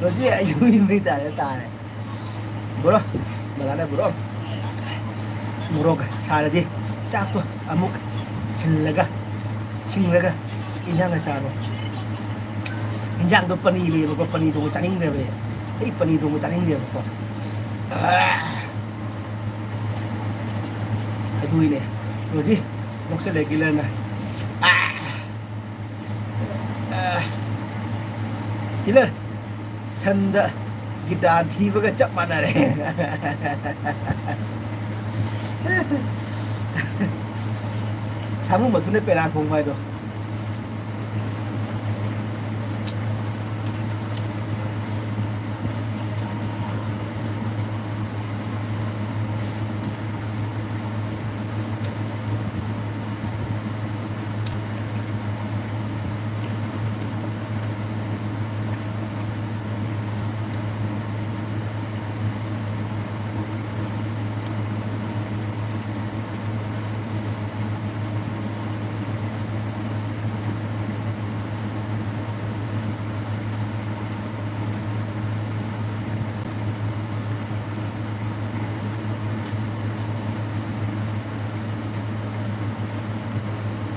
ꯔꯣꯖꯤ, ꯑꯩꯁꯦ ꯍꯨꯏ ꯃꯃꯩ ꯇꯥꯔꯦ, ꯇꯥꯔꯦ꯫ ꯕ꯭ꯔꯣ, ꯕꯂꯥꯅ, "ꯕ꯭ꯔꯣ, ꯃꯣꯔꯣꯛ ꯁꯥꯔꯗꯤ ꯆꯥꯛꯇꯣ ꯑꯃꯨꯛ ꯁꯤꯜꯂꯒ, ꯁꯤꯡꯂꯒ ꯏꯟꯖꯥꯡꯒ ꯆꯥꯔꯣ꯫" ꯏꯟꯖꯥꯡꯗꯣ ꯄꯅꯤ ꯂꯩꯌꯦꯕꯀꯣ, ꯄꯅꯤ ꯊꯣꯡꯕ ꯆꯥꯅꯤꯡꯗꯦꯕ ꯑꯩ꯫ ꯑꯩ ꯄꯅꯤ ꯊꯣꯡꯕ ꯆꯥꯅꯤꯡꯗꯦꯕꯀꯣ꯫ ꯑꯗꯨꯒꯤꯅꯦ꯫ ꯔꯣꯖꯤ, ꯅꯣꯛꯁꯜꯂꯦ ꯀꯤꯂꯔꯅ꯫ ꯑꯥ! ꯑꯥ! ꯀꯤꯂꯔ, ꯁꯟꯗ ꯒꯤꯇꯥꯔ ꯊꯤꯕꯒ ꯆꯞ ꯃꯥꯟꯅꯔꯦ꯫ ꯁꯥꯃꯨ ꯃꯊꯨꯅ ꯄꯦꯔꯥ ꯈꯣꯡꯕ ꯍꯥꯏꯗꯣ꯫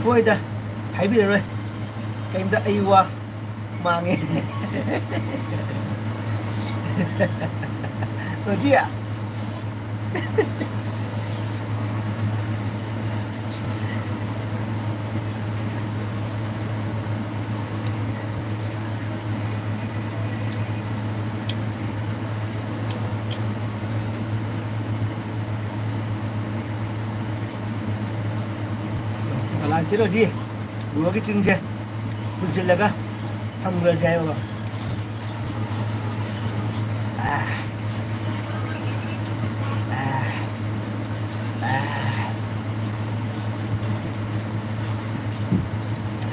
ꯍꯣꯏꯗ, ꯍꯥꯏꯕꯤꯔꯔꯣꯏ ꯀꯩꯝꯇ, ꯑꯩ ꯋꯥ ꯃꯥꯡꯉꯦ꯫ ꯔꯣꯖꯤ꯫ ꯂꯥꯛꯇꯦ ꯔꯣꯖꯤ꯫ ꯕ꯭ꯔꯣꯒꯤ ꯆꯤꯟꯁꯦ ꯄꯨꯟꯁꯤꯜꯂꯒ ꯊꯝꯈ꯭ꯔꯁꯦ ꯍꯥꯏꯕ꯫ ꯑꯥ꯫ ꯑꯥ꯫ ꯑꯥ꯫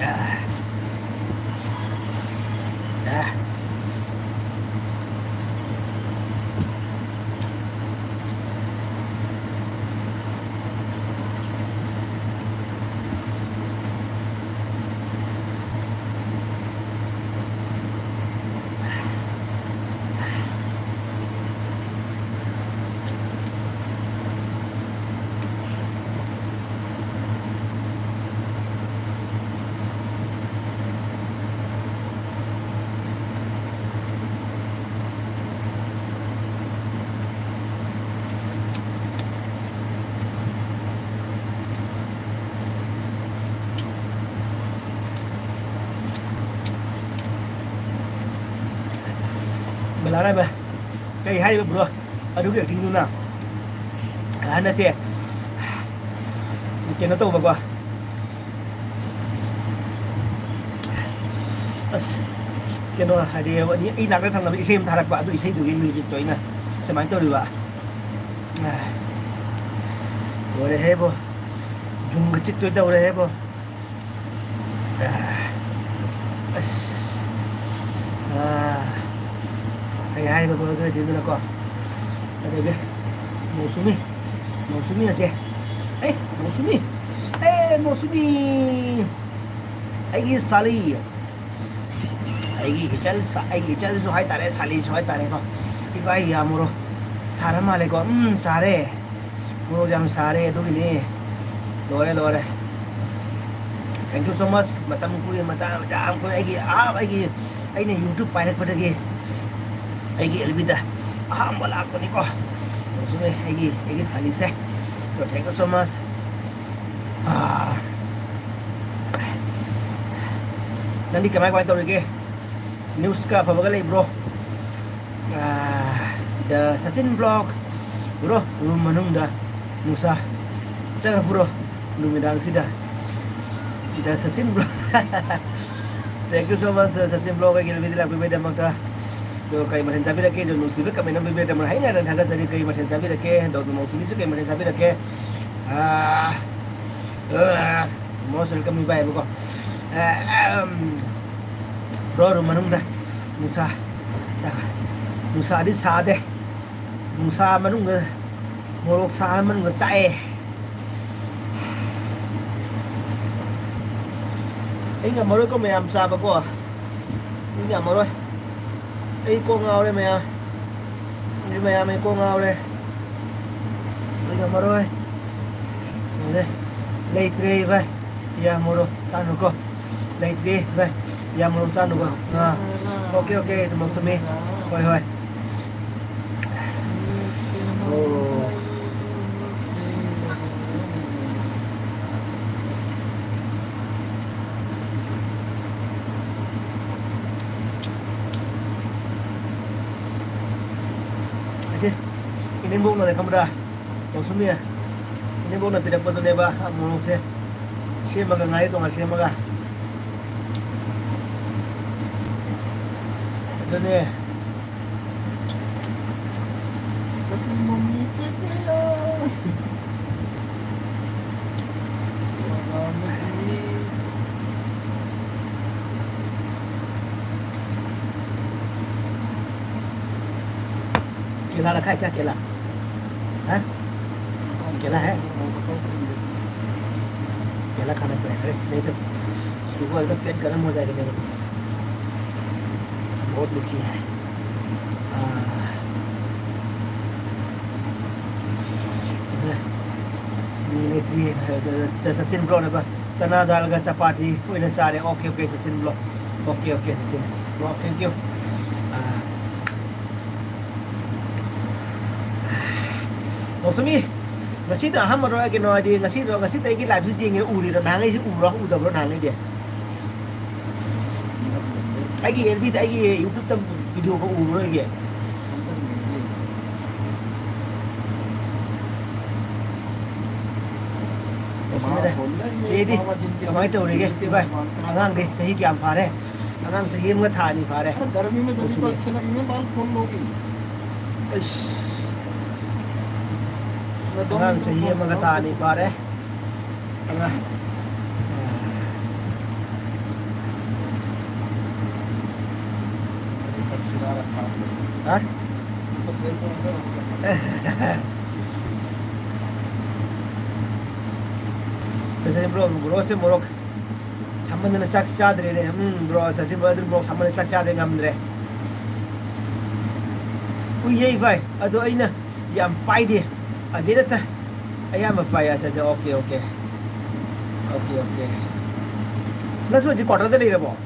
ꯑꯥ꯫ ꯑꯥ꯫ ꯑꯔꯥꯏꯕ꯫ ꯀꯩ ꯍꯥꯏꯔꯤꯕ bro? ꯑꯗꯨꯒꯤ acting ꯗꯨꯅ? ꯑꯍꯟ ꯅꯠꯇꯦ꯫ ꯀꯩꯅꯣ ꯇꯧꯕꯀꯣ꯫ ꯑꯁ, ꯀꯩꯅꯣ ꯍꯥꯏꯗꯤ ꯑꯩ ꯅꯥꯀꯟ ꯊꯪꯅꯕ ꯏꯁꯩ ꯑꯃ ꯊꯥꯔꯛꯄ, ꯑꯗꯨ ꯏꯁꯩꯗꯨꯒꯤ music ꯇꯣ ꯑꯩꯅ ꯁꯨꯃꯥꯏꯅ ꯇꯧꯔꯤꯕ꯫ ꯂꯣꯏꯔꯦꯍꯦꯕꯣ꯫ ꯌꯨꯝꯒ ꯆꯤꯠꯇꯣꯏ ꯇꯧꯔꯦꯍꯦꯕꯣ꯫ ꯑꯁ꯫ ꯑꯥ꯫ ꯀꯩ ꯍꯥꯏꯔꯤꯕ bro ꯑꯗꯨ ꯑꯣꯏꯗꯣꯏꯗꯨꯅꯀꯣ? ꯑꯗꯒꯤ ꯃꯧꯁꯨꯃꯤ꯫ ꯃꯧꯁꯨꯃꯤ ꯑꯁꯦ꯫ ꯑꯦ, ꯃꯧꯁꯨꯃꯤ꯫ ꯑꯦ, ꯃꯧꯁꯨꯃꯤ꯫ ꯑꯩꯒꯤ ꯁꯥꯂꯤ꯫ ꯑꯩꯒꯤ ꯏꯆꯜ ꯁꯥ-, ꯑꯩꯒꯤ ꯏꯆꯜꯁꯨ ꯍꯥꯏꯇꯥꯔꯦ, ꯁꯥꯂꯤꯁꯨ ꯍꯥꯏꯇꯥꯔꯦꯀꯣ꯫ ꯏꯕꯥꯏ ꯌꯥ ꯃꯣꯔꯣꯛ ꯁꯥꯔ ꯃꯥꯜꯂꯦꯀꯣ꯫ ꯎꯝ, ꯁꯥꯔꯦ꯫ ꯃꯣꯔꯣꯛ ꯌꯥꯝ ꯁꯥꯔꯦ ꯑꯗꯨꯒꯤꯅꯦ꯫ ꯂꯣꯏꯔꯦ, ꯂꯣꯏꯔꯦ꯫ Thank you so much꯫ ꯃꯇꯝ ꯀꯨꯏ-, ꯃꯇꯝ ꯌꯥꯝ ꯀꯨꯏ ꯑꯩꯒꯤ, ꯑꯍꯥꯟꯕ ꯑꯩꯒꯤ, ꯑꯩꯅ YouTube ꯄꯥꯏꯔꯛꯄꯗꯒꯤ ꯑꯩꯒꯤ L B ꯗ ꯑꯍꯥꯟꯕ ꯂꯥꯛꯄꯅꯤꯀꯣ꯫ ꯆꯨꯝꯃꯦ, ꯑꯩꯒꯤ, ꯑꯩꯒꯤ ꯁꯥꯂꯤꯁꯦ꯫ So, thank you so much꯫ ꯑꯥ꯫ ꯅꯪꯗꯤ ꯀꯃꯥꯏ, ꯀꯃꯥꯏ ꯇꯧꯔꯤꯒꯦ? News ꯀ ꯑꯐꯕꯒ ꯂꯩꯕ꯭ꯔꯣ? ꯑꯥ, The Sachin Vlog꯫ Bro, room ꯃꯅꯨꯡꯗ ꯅꯨꯡꯁꯥ ꯆꯪꯉꯛꯄ꯭ꯔꯣ ꯅꯨꯃꯤꯗꯥꯡꯁꯤꯗ? The Sachin Vlog꯫ Thank you so much, Sachin Vlog, ꯑꯩꯒꯤ ꯂꯝꯕꯤꯗ ꯂꯥꯛꯄꯤꯕꯒꯤꯗꯃꯛꯇ꯫ ꯑꯗꯣ ꯀꯩ ꯃꯊꯦꯜ ꯆꯥꯕꯤꯔꯛꯀꯦ? ꯑꯗꯣ ꯅꯨꯡꯁꯤꯕ comment ꯑꯃ ꯄꯤꯕꯤꯔꯛꯄ ꯍꯥꯏꯅ ꯊꯥꯒꯠꯆꯔꯤ꯫ ꯀꯩ ꯃꯊꯦꯜ ꯆꯥꯕꯤꯔꯛꯀꯦ? ꯑꯗꯣ ꯃꯧꯁꯨꯃꯤꯁꯨ ꯀꯩ ꯃꯊꯦꯜ ꯆꯥꯕꯤꯔꯛꯀꯦ? ꯑꯥ, ꯑꯥ, ꯃꯣꯁ welcome ꯏꯕꯥꯏ ꯍꯥꯏꯕꯀꯣ꯫ ꯑꯥ, ꯎꯝ, bro, room ꯃꯅꯨꯡꯗ ꯅꯨꯡꯁꯥ, ꯅꯨꯡꯁꯥꯗꯤ ꯁꯥꯗꯦ꯫ ꯅꯨꯡꯁꯥ ꯃꯅꯨꯡꯗ ꯃꯣꯔꯣꯛ ꯁꯥ ꯃꯅꯨꯡꯗ ꯆꯥꯛꯑꯦ꯫ ꯑꯩ ꯉꯝꯃꯔꯣꯏꯀꯣ ꯃꯌꯥꯝ ꯆꯥꯕꯀꯣ꯫ ꯑꯩ ꯉꯝꯃꯔꯣꯏ꯫ ꯑꯩ ꯀꯣꯛ ꯉꯥꯎꯔꯦ ꯃꯌꯥꯝ꯫ ꯑꯩ ꯃꯌꯥꯝ ꯑꯩ ꯀꯣꯛ ꯉꯥꯎꯔꯦ꯫ ꯑꯩ ꯉꯝꯃꯔꯣꯏ꯫ ꯂꯣꯏꯔꯦ꯫ ꯂꯩꯇ꯭ꯔꯦ ꯏꯕꯥꯏ꯫ ꯌꯥ ꯃꯣꯔꯣꯛ ꯆꯥꯅꯨꯀꯣ꯫ ꯂꯩꯇ꯭ꯔꯦ ꯏꯕꯥꯏ꯫ ꯌꯥ ꯃꯣꯔꯣꯛ ꯆꯥꯅꯨꯀꯣ꯫ ꯑꯥ꯫ Okay, okay, ꯃꯧꯁꯨꯃꯤ꯫ ꯍꯣꯏ, ꯍꯣꯏ꯫ ꯑꯣ꯫ ꯏꯅꯦꯝꯕꯣꯛꯅꯅꯦ ꯈꯪꯕ꯭ꯔꯥ? ꯃꯣꯁꯨꯝꯅꯤ, ꯏꯅꯦꯝꯕꯣꯛꯅ ꯄꯤꯔꯛꯄꯗꯨꯅꯦꯕ, ꯃꯣꯔꯣꯛꯁꯦ ꯁꯦꯝꯃꯒ, ꯉꯥꯔꯤ ꯇꯣꯉꯥꯟ ꯁꯦꯝꯃꯒ꯫ ꯑꯗꯨꯅꯦ꯫ केला रखा है क्या? केला है? केला है? केला खाना पड़ेगा रे, नहीं तो सुबह एकदम पेट गर्म हो जाएगा मेरा। बहुत मिर्ची है। आ, नहीं, नहीं, नहीं, सचिन ब्रो ने बस चना दाल का चपाती, okay, okay, Sachin bro. Okay, okay, Sachin bro, thank you। आ, ꯃꯣꯁꯨꯃꯤ, ꯉꯁꯤꯗ ꯑꯍꯥꯟꯕꯔꯣ? ꯀꯩꯅꯣ ꯍꯥꯏꯗꯤ, ꯉꯁꯤꯗꯣ, ꯉꯁꯤꯗ ꯑꯩꯒꯤ live ꯁꯤ ꯌꯦꯡꯉꯦ, ꯎꯔꯤꯔꯣ? ꯅꯍꯥꯟꯈꯩꯁꯤ ꯎꯕ꯭ꯔꯣ, ꯎꯗꯕ꯭ꯔꯣ ꯅꯍꯥꯟꯈꯩꯗꯤ? ꯑꯩꯒꯤ F B ꯗ, ꯑꯩꯒꯤ YouTube ꯇ video ꯒ ꯎꯕ꯭ꯔꯣ ꯑꯩꯒꯤ? ꯃꯣꯁꯨꯃꯤꯗ꯫ ꯆꯦꯗꯤ ꯀꯃꯥꯏꯅ ꯇꯧꯔꯤꯒꯦ? ꯏꯕꯥꯏ, ꯑꯉꯥꯡꯗꯤ ꯆꯍꯤ ꯀꯌꯥꯝ ꯐꯥꯔꯦ? ꯑꯉꯥꯡ ꯆꯍꯤ ꯑꯃꯒ ꯊꯥ ꯑꯅꯤ ꯐꯥꯔꯦ꯫ ꯑꯁ꯫ ꯑꯉꯥꯡ ꯆꯍꯤ ꯑꯃꯒ ꯊꯥ ꯑꯅꯤ ꯐꯥꯔꯦ꯫ ꯑꯉꯥꯡ꯫ ꯍꯥ? ꯉꯁꯥꯏ ꯕ꯭ꯔꯣ, ꯕ꯭ꯔꯣꯁꯦ ꯃꯣꯔꯣꯛ ꯁꯥꯃꯟꯗꯅ ꯆꯥꯛ ꯆꯥꯗ꯭ꯔꯦꯅꯦ꯫ ꯎꯝ, ꯕ꯭ꯔꯣ, ꯁꯆꯤꯟ ꯕ꯭ꯔꯣ, ꯑꯗꯨ ꯃꯣꯔꯣꯛ ꯁꯥꯃꯟꯗꯅ ꯆꯥꯛ ꯆꯥꯗ꯭ꯔꯦ, ꯉꯝꯗ꯭ꯔꯦ꯫ ꯎꯏꯌꯦ ꯏꯚꯥꯏ, ꯑꯗꯣ ꯑꯩꯅ ꯌꯥꯝ ꯄꯥꯏꯗꯦ꯫ ꯑꯖꯦꯅ ꯇ-, ꯑꯌꯥꯝꯕ ꯄꯥꯏ꯫ ꯑꯠꯆꯥ, ꯑꯠꯆꯥ, ꯑꯣꯀꯦ, ꯑꯣꯀꯦ꯫ Okay, okay. ꯅꯪꯁꯨ ꯍꯧꯖꯤꯛ quarter ꯗ ꯂꯩꯔꯕꯣ?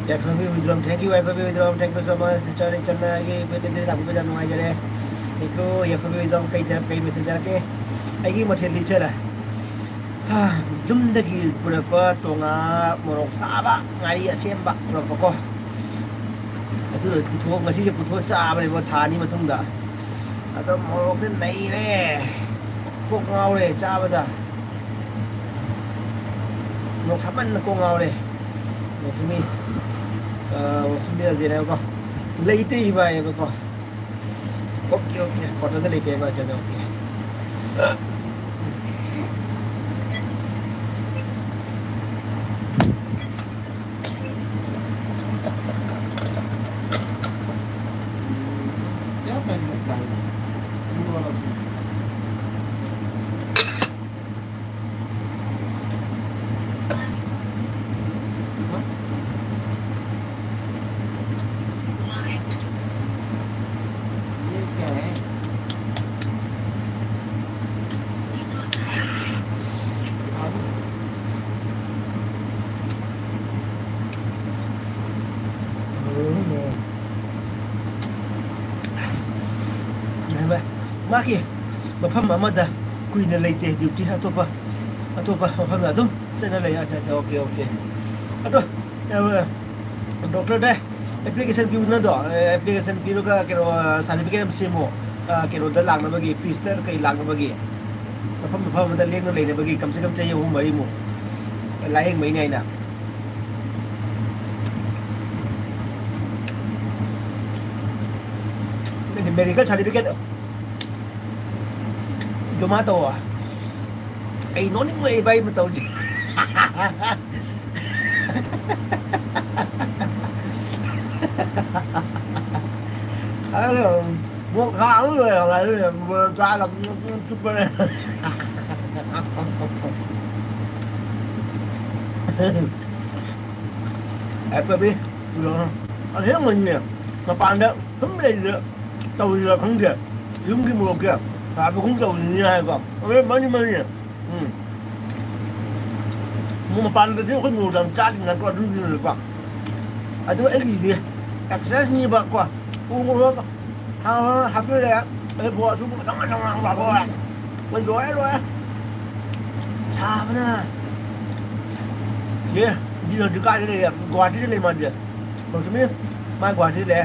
ꯌꯥꯏꯐꯕꯤ ꯋꯤꯗ꯭ꯔꯣꯝ, thank you, Yaiphabi ꯋꯤꯗ꯭ꯔꯣꯝ, thank you so much, sister ꯏꯆꯟꯅ ꯑꯩꯒꯤ birthday ꯂꯥꯛꯄꯤꯕ ꯌꯥꯝ ꯅꯨꯡꯉꯥꯏꯖꯔꯦ꯫ Thank you, ꯌꯥꯏꯐꯕꯤ ꯋꯤꯗ꯭ꯔꯣꯝ, ꯀꯩ ꯆꯥ-, ꯀꯩ ꯃꯊꯦꯜ ꯆꯥꯔꯛꯀꯦ? ꯑꯩꯒꯤ ꯃꯊꯦꯜꯗꯤ ꯏꯆꯟꯅ, ꯍꯥ, ꯌꯨꯝꯗꯒꯤ ꯄꯨꯔꯛꯄ ꯇꯣꯉꯥ ꯃꯣꯔꯣꯛ ꯆꯥꯕ, ꯉꯥꯔꯤ ꯑꯁꯦꯝꯕ ꯄꯨꯔꯛꯄꯀꯣ꯫ ꯑꯗꯨꯗꯣ ꯄꯨꯊꯣꯛ-, ꯉꯁꯤꯁꯦ ꯄꯨꯊꯣꯛꯑ ꯆꯥꯕꯅꯦꯕ ꯊꯥ ꯑꯅꯤ ꯃꯇꯨꯡꯗ꯫ ꯑꯗꯣ ꯃꯣꯔꯣꯛꯁꯦ ꯅꯩꯔꯦ꯫ ꯀꯣꯛ ꯉꯥꯎꯔꯦ ꯆꯥꯕꯗ꯫ ꯃꯣꯔꯣꯛ ꯁꯥꯃꯟꯅ ꯀꯣꯛ ꯉꯥꯎꯔꯦ꯫ ꯃꯣꯔꯣꯛꯁꯦ ꯃꯤ, ꯑ, ꯃꯣꯔꯣꯛꯁꯦ ꯃꯤ ꯑꯖꯦꯅꯦꯕꯀꯣ꯫ ꯂꯩꯇꯦ ꯏꯕꯥꯏꯌꯦꯕꯀꯣ꯫ OK, OK꯫ ꯀ꯭ꯋꯥꯇꯔꯗ ꯂꯩꯇꯦ ꯍꯥꯏꯕ ꯑꯁꯤꯗ, OK꯫ ꯃꯥꯒꯤ ꯃꯐꯝ ꯑꯃꯗ ꯀꯨꯏꯅ ꯂꯩꯇꯦ, duty ꯑꯇꯣꯞꯄ, ꯑꯇꯣꯞꯄ ꯃꯐꯝꯗ ꯑꯗꯨꯝ ꯆꯠꯅ ꯂꯩ꯫ ꯑꯠꯆꯥ, ꯑꯠꯆꯥ, OK, OK꯫ ꯑꯗꯣ, ꯑ, doctorꯗ application ꯄꯤꯌꯨ ꯅꯠꯇ꯭ꯔꯣ? ꯑꯦ, application ꯄꯤꯔꯒ ꯀꯩꯅꯣ, certificate ꯑꯃ ꯁꯦꯝꯃꯣ꯫ ꯑ, ꯀꯩꯅꯣꯗ ꯂꯥꯛꯅꯕꯒꯤ, ꯄꯤꯁꯇ ꯀꯩ ꯂꯥꯛꯅꯕꯒꯤ, ꯃꯐꯝ, ꯃꯐꯝ ꯑꯃꯗ ꯂꯦꯡꯗꯅ ꯂꯩꯅꯕꯒꯤ, ꯀꯝꯁꯦ ꯀꯝ ꯆꯍꯤ ꯑꯍꯨꯝ ꯃꯔꯤꯃꯨꯛ ꯂꯥꯌꯦꯡꯕꯩꯅꯦ ꯍꯥꯏꯅ꯫ ꯅꯪꯒꯤ medical certificate ꯖꯃꯥ ꯇꯧꯋꯣ꯫ ꯑꯩ ꯅꯣꯛꯅꯤꯡꯕ ꯏꯕꯥꯏ ꯃꯇꯧꯁꯦ꯫ ꯑꯗꯣ ꯃꯣꯛ ꯈꯥꯡ ꯂꯣꯏꯔꯒ ꯑꯗꯨꯅ ꯃꯣꯔꯣꯛ ꯆꯥꯒ ꯆꯨꯞꯄꯅꯦ꯫ ꯑꯦ, ꯄꯕꯤ, ꯑꯁꯦꯡꯕꯩꯅꯦ꯫ ꯃꯄꯥꯟꯗ ꯁꯨꯝ ꯂꯩꯔꯤꯗ ꯇꯧꯔꯤꯔꯥ ꯈꯪꯗꯦ꯫ ꯌꯨꯝꯒꯤ ꯃꯣꯔꯣꯛꯁꯦ ꯁꯥꯕꯒꯨꯝ ꯇꯧꯔꯤꯅꯤ ꯍꯥꯏꯀꯣ꯫ ꯑꯗꯨ ꯃꯥꯅꯤ, ꯃꯥꯅꯤ꯫ ꯎꯝ꯫ ꯃꯄꯥꯟꯗꯗꯤ ꯑꯩꯈꯣꯏ ꯃꯣꯔꯣꯛ ꯌꯥꯝ ꯆꯥꯗꯦꯅꯀꯣ, ꯑꯗꯨꯒꯤꯅꯦꯀꯣ꯫ ꯑꯗꯨ ꯑꯩꯒꯤꯁꯤꯗꯤ ꯑꯦꯛꯁꯔꯁꯥꯏꯁꯅꯤꯕ ꯀꯣ꯫ ꯎ ꯃꯣꯔꯣꯛ ꯊꯥꯎ ꯍꯥꯞꯄꯤꯔꯦ꯫ ꯑꯩ ꯕꯣꯠꯁꯨ ꯉꯁꯪ ꯉꯁꯪ ꯉꯁꯪ ꯂꯥꯎꯊꯣꯛꯑꯦ꯫ ꯑꯩ ꯂꯣꯏꯔꯦ, ꯂꯣꯏꯔꯦ꯫ ꯁꯥꯕꯅ꯫ ꯑꯦ, ꯗꯤ ꯍꯧꯖꯤꯛ ꯀꯥꯏꯗ ꯂꯩꯌꯦ? ꯒꯨꯍꯥꯇꯤꯗ ꯂꯩ ꯃꯥꯗꯤ꯫ ꯃꯧꯁꯨꯃꯤ, ꯃꯥ ꯒꯨꯍꯥꯇꯤꯗ ꯂꯩ꯫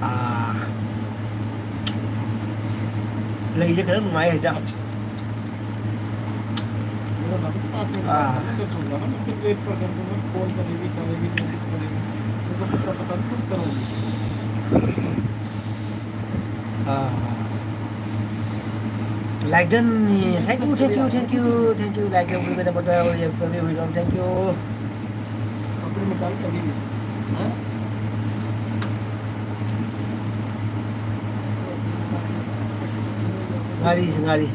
ꯑꯥ꯫ ꯂꯩꯁꯦ ꯈꯔ ꯅꯨꯡꯉꯥꯏ ꯍꯥꯏꯗ꯫ मेरा भाभी के पास में, हाँ। मैं तो सोच रहा हूँ ना कि वेट पर कर दूंगा, कॉल करेगी, करेगी, मैसेज करेगी। मेरे को पता, पता नहीं कब करोगी। हाँ। Like done. Thank you, thank you, thank you, thank you. Like done, we will, we will, thank you. पकड़ निकाल के अभी भी। हाँ? ꯉꯥꯔꯤꯁꯦ, ꯉꯥꯔꯤ꯫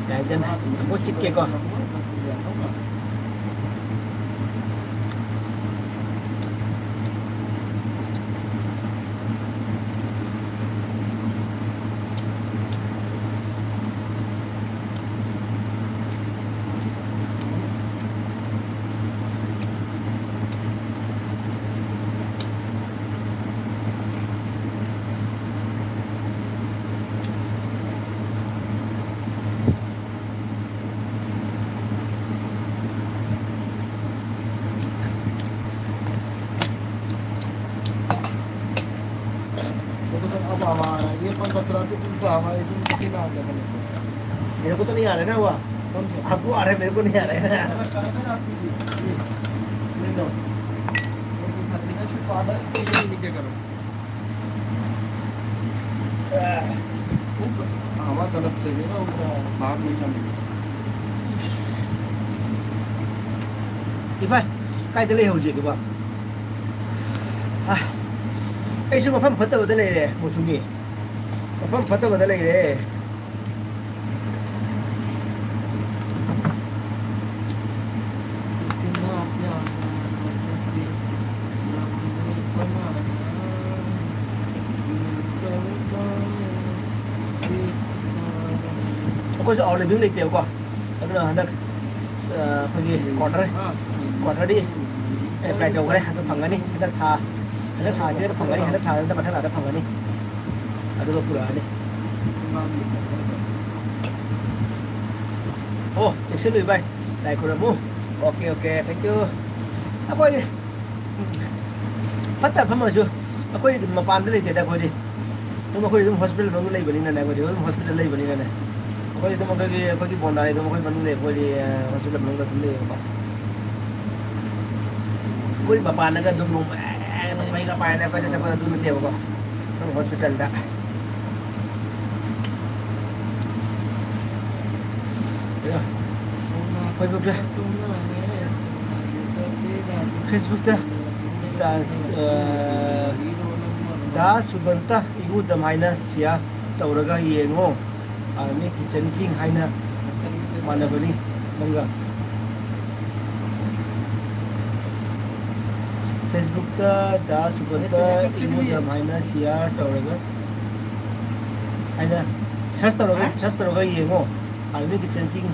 ꯌꯥꯏꯗꯅ, ꯑꯃꯨꯛ ꯆꯤꯛꯀꯦꯀꯣ꯫ देखो सर, अब हवा आ रहा है, ये पंखा चलाते उल्टा हवा, इसमें पसीना आ गया था मेरे को। मेरे को तो नहीं आ रहा है ना हवा। कौन सा? आपको आ रहा है, मेरे को नहीं आ रहा है ना। ये, ये लो। ये नीचे करो। ऊपर हवा गलत से है ना, उल्टा बाहर नहीं जाने का। ꯏꯚꯥꯏ, ꯀꯥꯏꯗ ꯂꯩ ꯍꯧꯖꯤꯛ ꯏꯕꯣ? ꯑꯥ, ꯑꯩꯁꯨ ꯃꯐꯝ ꯐꯠꯇꯕꯗ ꯂꯩꯔꯦ, ꯃꯨꯁꯨꯃꯤ꯫ ꯃꯐꯝ ꯐꯠꯇꯕꯗ ꯂꯩꯔꯦ꯫ ꯑꯩꯈꯣꯏꯁꯨ ꯑꯥꯎꯠ ꯂꯤꯚꯤꯡ ꯂꯩꯇꯦꯕꯀꯣ꯫ ꯑꯗꯨꯅ ꯍꯟꯗꯛ ꯑꯩꯈꯣꯏꯒꯤ ꯀ꯭ꯋꯥꯇꯔ ꯀ꯭ꯋꯥꯇꯔꯗꯤ ꯑꯦꯄ꯭ꯂꯥꯏ ꯇꯧꯈ꯭ꯔꯦ꯫ ꯑꯗꯨ ꯐꯪꯒꯅꯤ ꯍꯟꯗꯛ ꯊꯥ꯫ ꯍꯟꯗꯛ ꯊꯥꯁꯤꯗ ꯐꯪꯒꯅꯤ꯫ ꯍꯟꯗꯛ ꯊꯥꯗ ꯃꯊꯪ ꯊꯥꯗ ꯐꯪꯒꯅꯤ꯫ ꯑꯗꯨꯒ ꯄꯨꯔꯛꯑꯅꯤ꯫ ꯑꯣ, ꯆꯦꯛꯁꯤꯜꯂꯨꯏ ꯚꯥꯏ꯫ ꯂꯥꯏ ꯈꯨꯔꯝꯃꯨ꯫ Okay, okay, thank you. ꯑꯩꯈꯣꯏ ꯐꯠꯇ ꯐꯝꯃꯁꯨ ꯑꯩꯈꯣꯏꯗꯤ ꯑꯗꯨꯝ ꯃꯄꯥꯟꯗ ꯂꯩꯇꯦꯗ꯫ ꯑꯩꯈꯣꯏꯗꯤ ꯑꯗꯨꯝ, ꯑꯩꯈꯣꯏꯗꯤ ꯑꯗꯨꯝ ꯍꯣꯁꯄꯤꯇꯥꯜ ꯃꯅꯨꯡꯗ ꯂꯩꯕꯅꯤꯅꯅꯦ꯫ ꯑꯩꯈꯣꯏꯗꯤ ꯑꯗꯨꯝ ꯍꯣꯁꯄꯤꯇꯥꯜ ꯂꯩꯕꯅꯤꯅꯅꯦ꯫ ꯑꯩꯈꯣꯏꯗꯤ ꯑꯗꯨꯝ ꯑꯩꯈꯣꯏꯒꯤ, ꯑꯩꯈꯣꯏꯒꯤ ꯕꯣꯟꯗꯥꯔꯤ ꯑꯗꯨꯝ ꯑꯩꯈꯣꯏ ꯃꯅꯨꯡ ꯂꯩ꯫ ꯑꯩꯈꯣꯏꯗꯤ, ꯑ, ꯍꯣꯁꯄꯤꯇꯥꯜ ꯃꯅꯨꯡꯗ ꯁꯨꯝ ꯂꯩꯌꯦꯕꯀꯣ꯫ ꯑꯩꯈꯣꯏ ꯃꯄꯥꯟꯗꯒ ꯑꯗꯨꯝ ꯅꯣꯡꯃꯩ, ꯅꯣꯡꯃꯩꯒ ꯄꯥꯏꯔꯒ ꯀꯣꯏꯆꯠ ꯆꯠꯄꯗꯣ ꯑꯗꯨ ꯅꯠꯇꯦꯕꯀꯣ꯫ ꯑꯗꯨꯝ ꯍꯣꯁꯄꯤꯇꯥꯜꯗ꯫ ꯀꯩꯅꯣ? ꯐꯦꯁꯕꯨꯛꯇ, ꯐꯦꯁꯕꯨꯛꯇ ꯗꯥꯁ, ꯑ, ꯗꯥ ꯁꯨꯕꯟꯇ ꯏꯉꯨꯗꯝ ꯍꯥꯏꯅ ꯁꯤꯌꯥꯔ ꯇꯧꯔꯒ ꯌꯦꯡꯉꯣ꯫ ꯑꯥꯔꯃꯤ ꯀꯤꯆꯟ ꯀꯤꯡ ꯍꯥꯏꯅ ꯃꯥꯟꯅꯕꯅꯤ ꯅꯪꯒ꯫ ꯐꯦꯁꯕꯨꯛꯇ ꯗꯥ ꯁꯨꯕꯟꯇ ꯏꯉꯨꯗꯝ ꯍꯥꯏꯅ ꯁꯤꯌꯥꯔ ꯇꯧꯔꯒ, ꯍꯥꯏꯅ ꯁꯔꯁ ꯇꯧꯔꯒ, ꯁꯔꯁ ꯇꯧꯔꯒ ꯌꯦꯡꯉꯣ꯫ ꯑꯥꯔꯃꯤ ꯀꯤꯆꯟ ꯀꯤꯡ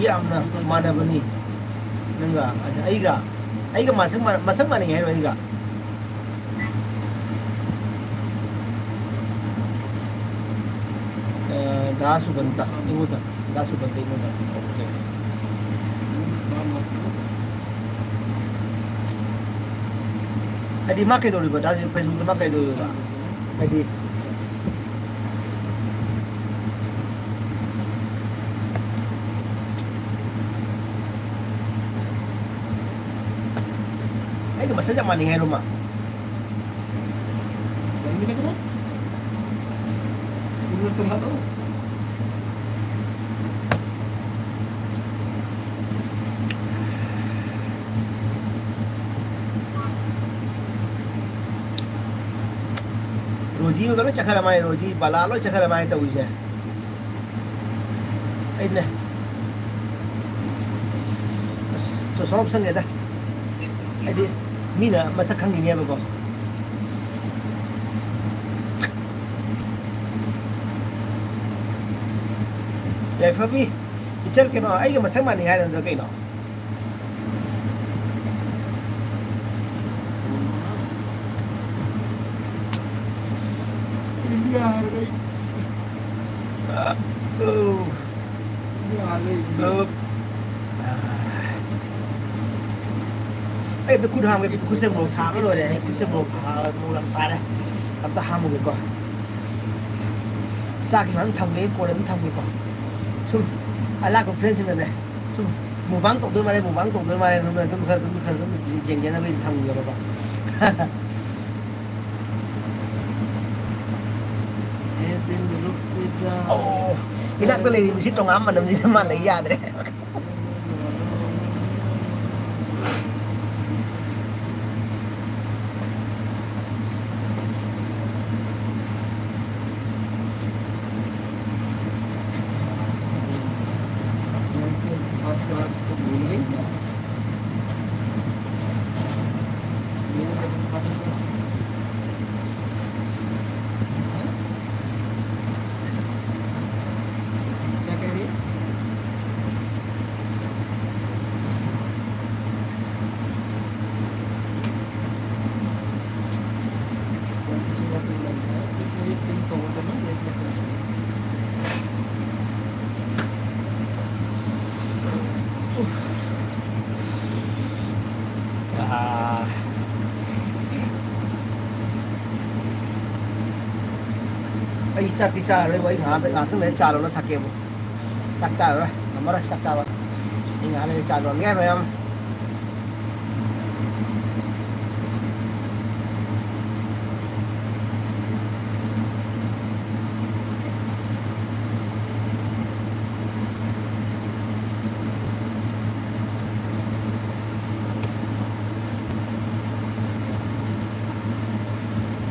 ꯌꯥꯝꯅ ꯃꯥꯟꯅꯕꯅꯤ ꯅꯪꯒ꯫ ꯑꯁ, ꯑꯩꯒ, ꯑꯩꯒ ꯃꯁꯛ ꯃꯥꯟ-, ꯃꯁꯛ ꯃꯥꯟꯅꯩ ꯍꯥꯏꯔꯣ ꯑꯩꯒ? ꯑ, ꯗꯥ ꯁꯨꯕꯟꯇ, ꯑꯩꯉꯣꯟꯗ꯫ ꯗꯥ ꯁꯨꯕꯟꯇ, ꯑꯩꯉꯣꯟꯗ꯫ ꯑꯣꯀꯦ꯫ ꯍꯥꯏꯗꯤ ꯃꯥ ꯀꯩꯗꯧꯔꯤꯕ? ꯗꯥ ꯐꯦꯁꯕꯨꯛꯇ ꯃꯥ ꯀꯩꯗꯧꯔꯤꯕ? ꯍꯥꯏꯗꯤ ꯑꯩꯒ ꯃꯁꯛ ꯌꯥꯝ ꯃꯥꯟꯅꯩ ꯍꯥꯏꯔꯣ ꯃꯥ? ꯔꯣꯖꯤ ꯍꯣꯏꯒ ꯂꯣꯏ ꯆꯠꯈ꯭ꯔ ꯃꯥꯜꯂꯦ, ꯔꯣꯖꯤ, ꯕꯂꯥ ꯂꯣꯏ ꯆꯠꯈ꯭ꯔ ꯃꯥꯜꯂꯦ ꯇꯧꯔꯤꯁꯦ꯫ ꯑꯩꯅ ꯑꯁ, ꯆꯣ-, ꯁꯣꯔꯣꯛ ꯁꯪꯉꯦꯗ꯫ ꯍꯥꯏꯗꯤ ꯃꯤꯅ ꯃꯁꯛ ꯈꯪꯉꯤꯅꯦꯕꯀꯣ꯫ ꯌꯥꯏꯐꯕꯤ, ꯏꯆꯜ, ꯀꯩꯅꯣ, ꯑꯩꯒ ꯃꯁꯛ ꯃꯥꯟꯅꯩ ꯍꯥꯏꯔ ꯅꯠꯇ꯭ꯔ ꯀꯩꯅꯣ? ꯏꯟꯗꯤꯌꯥ ꯍꯥꯏꯔꯒ ꯑꯩ ꯑꯧ꯫ ꯏꯟꯗꯤꯌꯥ ꯍꯥꯏꯔꯒ ꯑꯩ ꯑꯧ꯫ ꯑꯩ ꯑꯝꯇ ꯈꯨꯠ ꯍꯥꯝꯒꯦ, ꯈꯨꯠꯁꯦ ꯃꯣꯔꯣꯛ ꯁꯥꯕ ꯂꯣꯏꯔꯦ꯫ ꯑꯩ ꯈꯨꯠꯁꯦ ꯃꯣꯔꯣꯛ ꯁꯥ-, ꯃꯣꯔꯣꯛ ꯌꯥꯝ ꯁꯥꯔꯦ꯫ ꯑꯝꯇ ꯍꯥꯝꯃꯨꯒꯦꯀꯣ꯫ ꯆꯥꯛꯁꯤ ꯐꯖꯅ ꯊꯝꯒꯦ, ꯀꯣꯟꯅ ꯑꯗꯨꯝ ꯊꯝꯒꯦꯀꯣ꯫ ꯁꯨꯝ ꯑꯂꯥꯛꯄ friendꯁꯤꯡꯅꯅꯦ, ꯁꯨꯝ mukbang ꯇꯧꯗꯣꯏ ꯃꯥꯜꯂꯦ, mukbang ꯇꯧꯗꯣꯏ ꯃꯥꯜꯂꯦ, ꯑꯗꯨꯝ, ꯑꯗꯨꯝ ꯈꯔ, ꯑꯗꯨꯝ ꯈꯔ ꯑꯗꯨꯝ ꯌꯦꯡꯒꯦꯅꯕ ꯑꯩꯅ ꯊꯝꯒꯦꯕꯀꯣ꯫ ꯑꯣ, ꯏꯅꯥꯛꯇ ꯂꯩꯔꯤ ꯃꯤꯁꯤ ꯇꯣꯉꯥꯟꯕ ꯃꯅꯝꯁꯤꯗ ꯃꯥ ꯂꯩ ꯌꯥꯗ꯭ꯔꯦ꯫ क्या कह रही है? जल्दी से वापस लग जाए, फिर मेरी पिन कवर करना, देख लेते हैं। उफ। ꯑꯥ꯫ ꯑꯩ ꯆꯥꯛꯇꯤ ꯆꯥꯔꯔꯣꯏꯕ, ꯑꯩ ꯉꯥꯏꯍꯥꯛꯇꯪ, ꯉꯥꯏꯍꯥꯛꯇꯪ ꯂꯩꯔ ꯆꯥ ꯂꯣꯜꯂ ꯊꯛꯀꯦꯕ꯫ ꯆꯥꯛ ꯆꯥꯔꯔꯣꯏ, ꯉꯝꯃꯔꯣꯏ ꯆꯥꯛ ꯆꯥꯕ꯫ ꯑꯩ ꯉꯥꯏꯍꯥꯛ ꯂꯩꯔ ꯆꯥ ꯂꯣꯟꯒꯦ ꯃꯌꯥꯝ꯫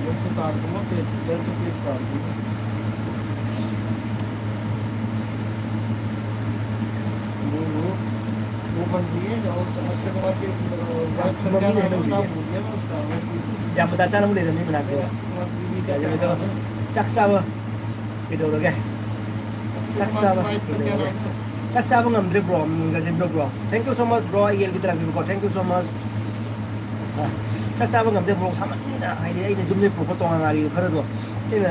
वैसे काट दूंगा, पेट, इधर से पेट काट दूंगा। वो, वो, वो बन रही है, और अक्षय कुमार के, अ, wife का क्या नाम है? नाम भूल गया मैं उसका, वैसे ही। ꯌꯥꯝ ꯃꯇꯥ ꯆꯥꯅ ꯑꯃꯨꯛ ꯂꯩꯔꯝꯃꯤ ꯃꯅꯥꯛꯇ꯫ अक्षय कुमार की बीवी का क्या नाम है? ꯆꯥꯛ ꯆꯥꯕ ꯀꯩꯗꯧꯔꯒꯦ? ꯆꯥꯛ ꯆꯥꯕ ꯆꯥꯛ ꯆꯥꯕ ꯉꯝꯗ꯭ꯔꯦ bro. Um, Rajendra bro, thank you so much bro, ꯑꯩꯒꯤ ꯑꯦꯜ ꯕꯤꯗ ꯂꯥꯛꯄꯤꯕꯀꯣ, thank you so much꯫ ꯑ, ꯆꯥꯛ ꯆꯥꯕ ꯉꯝꯗ꯭ꯔꯦ ꯃꯣꯔꯣꯛ ꯁꯥꯃꯟꯅꯤꯅ, ꯍꯥꯏꯗꯤ ꯑꯩꯅ ꯌꯨꯝꯗꯩ ꯄꯨꯔꯛꯄ ꯇꯣꯉꯥꯟ ꯉꯥꯔꯤꯗꯣ ꯈꯔꯗꯣ ꯑꯩꯅ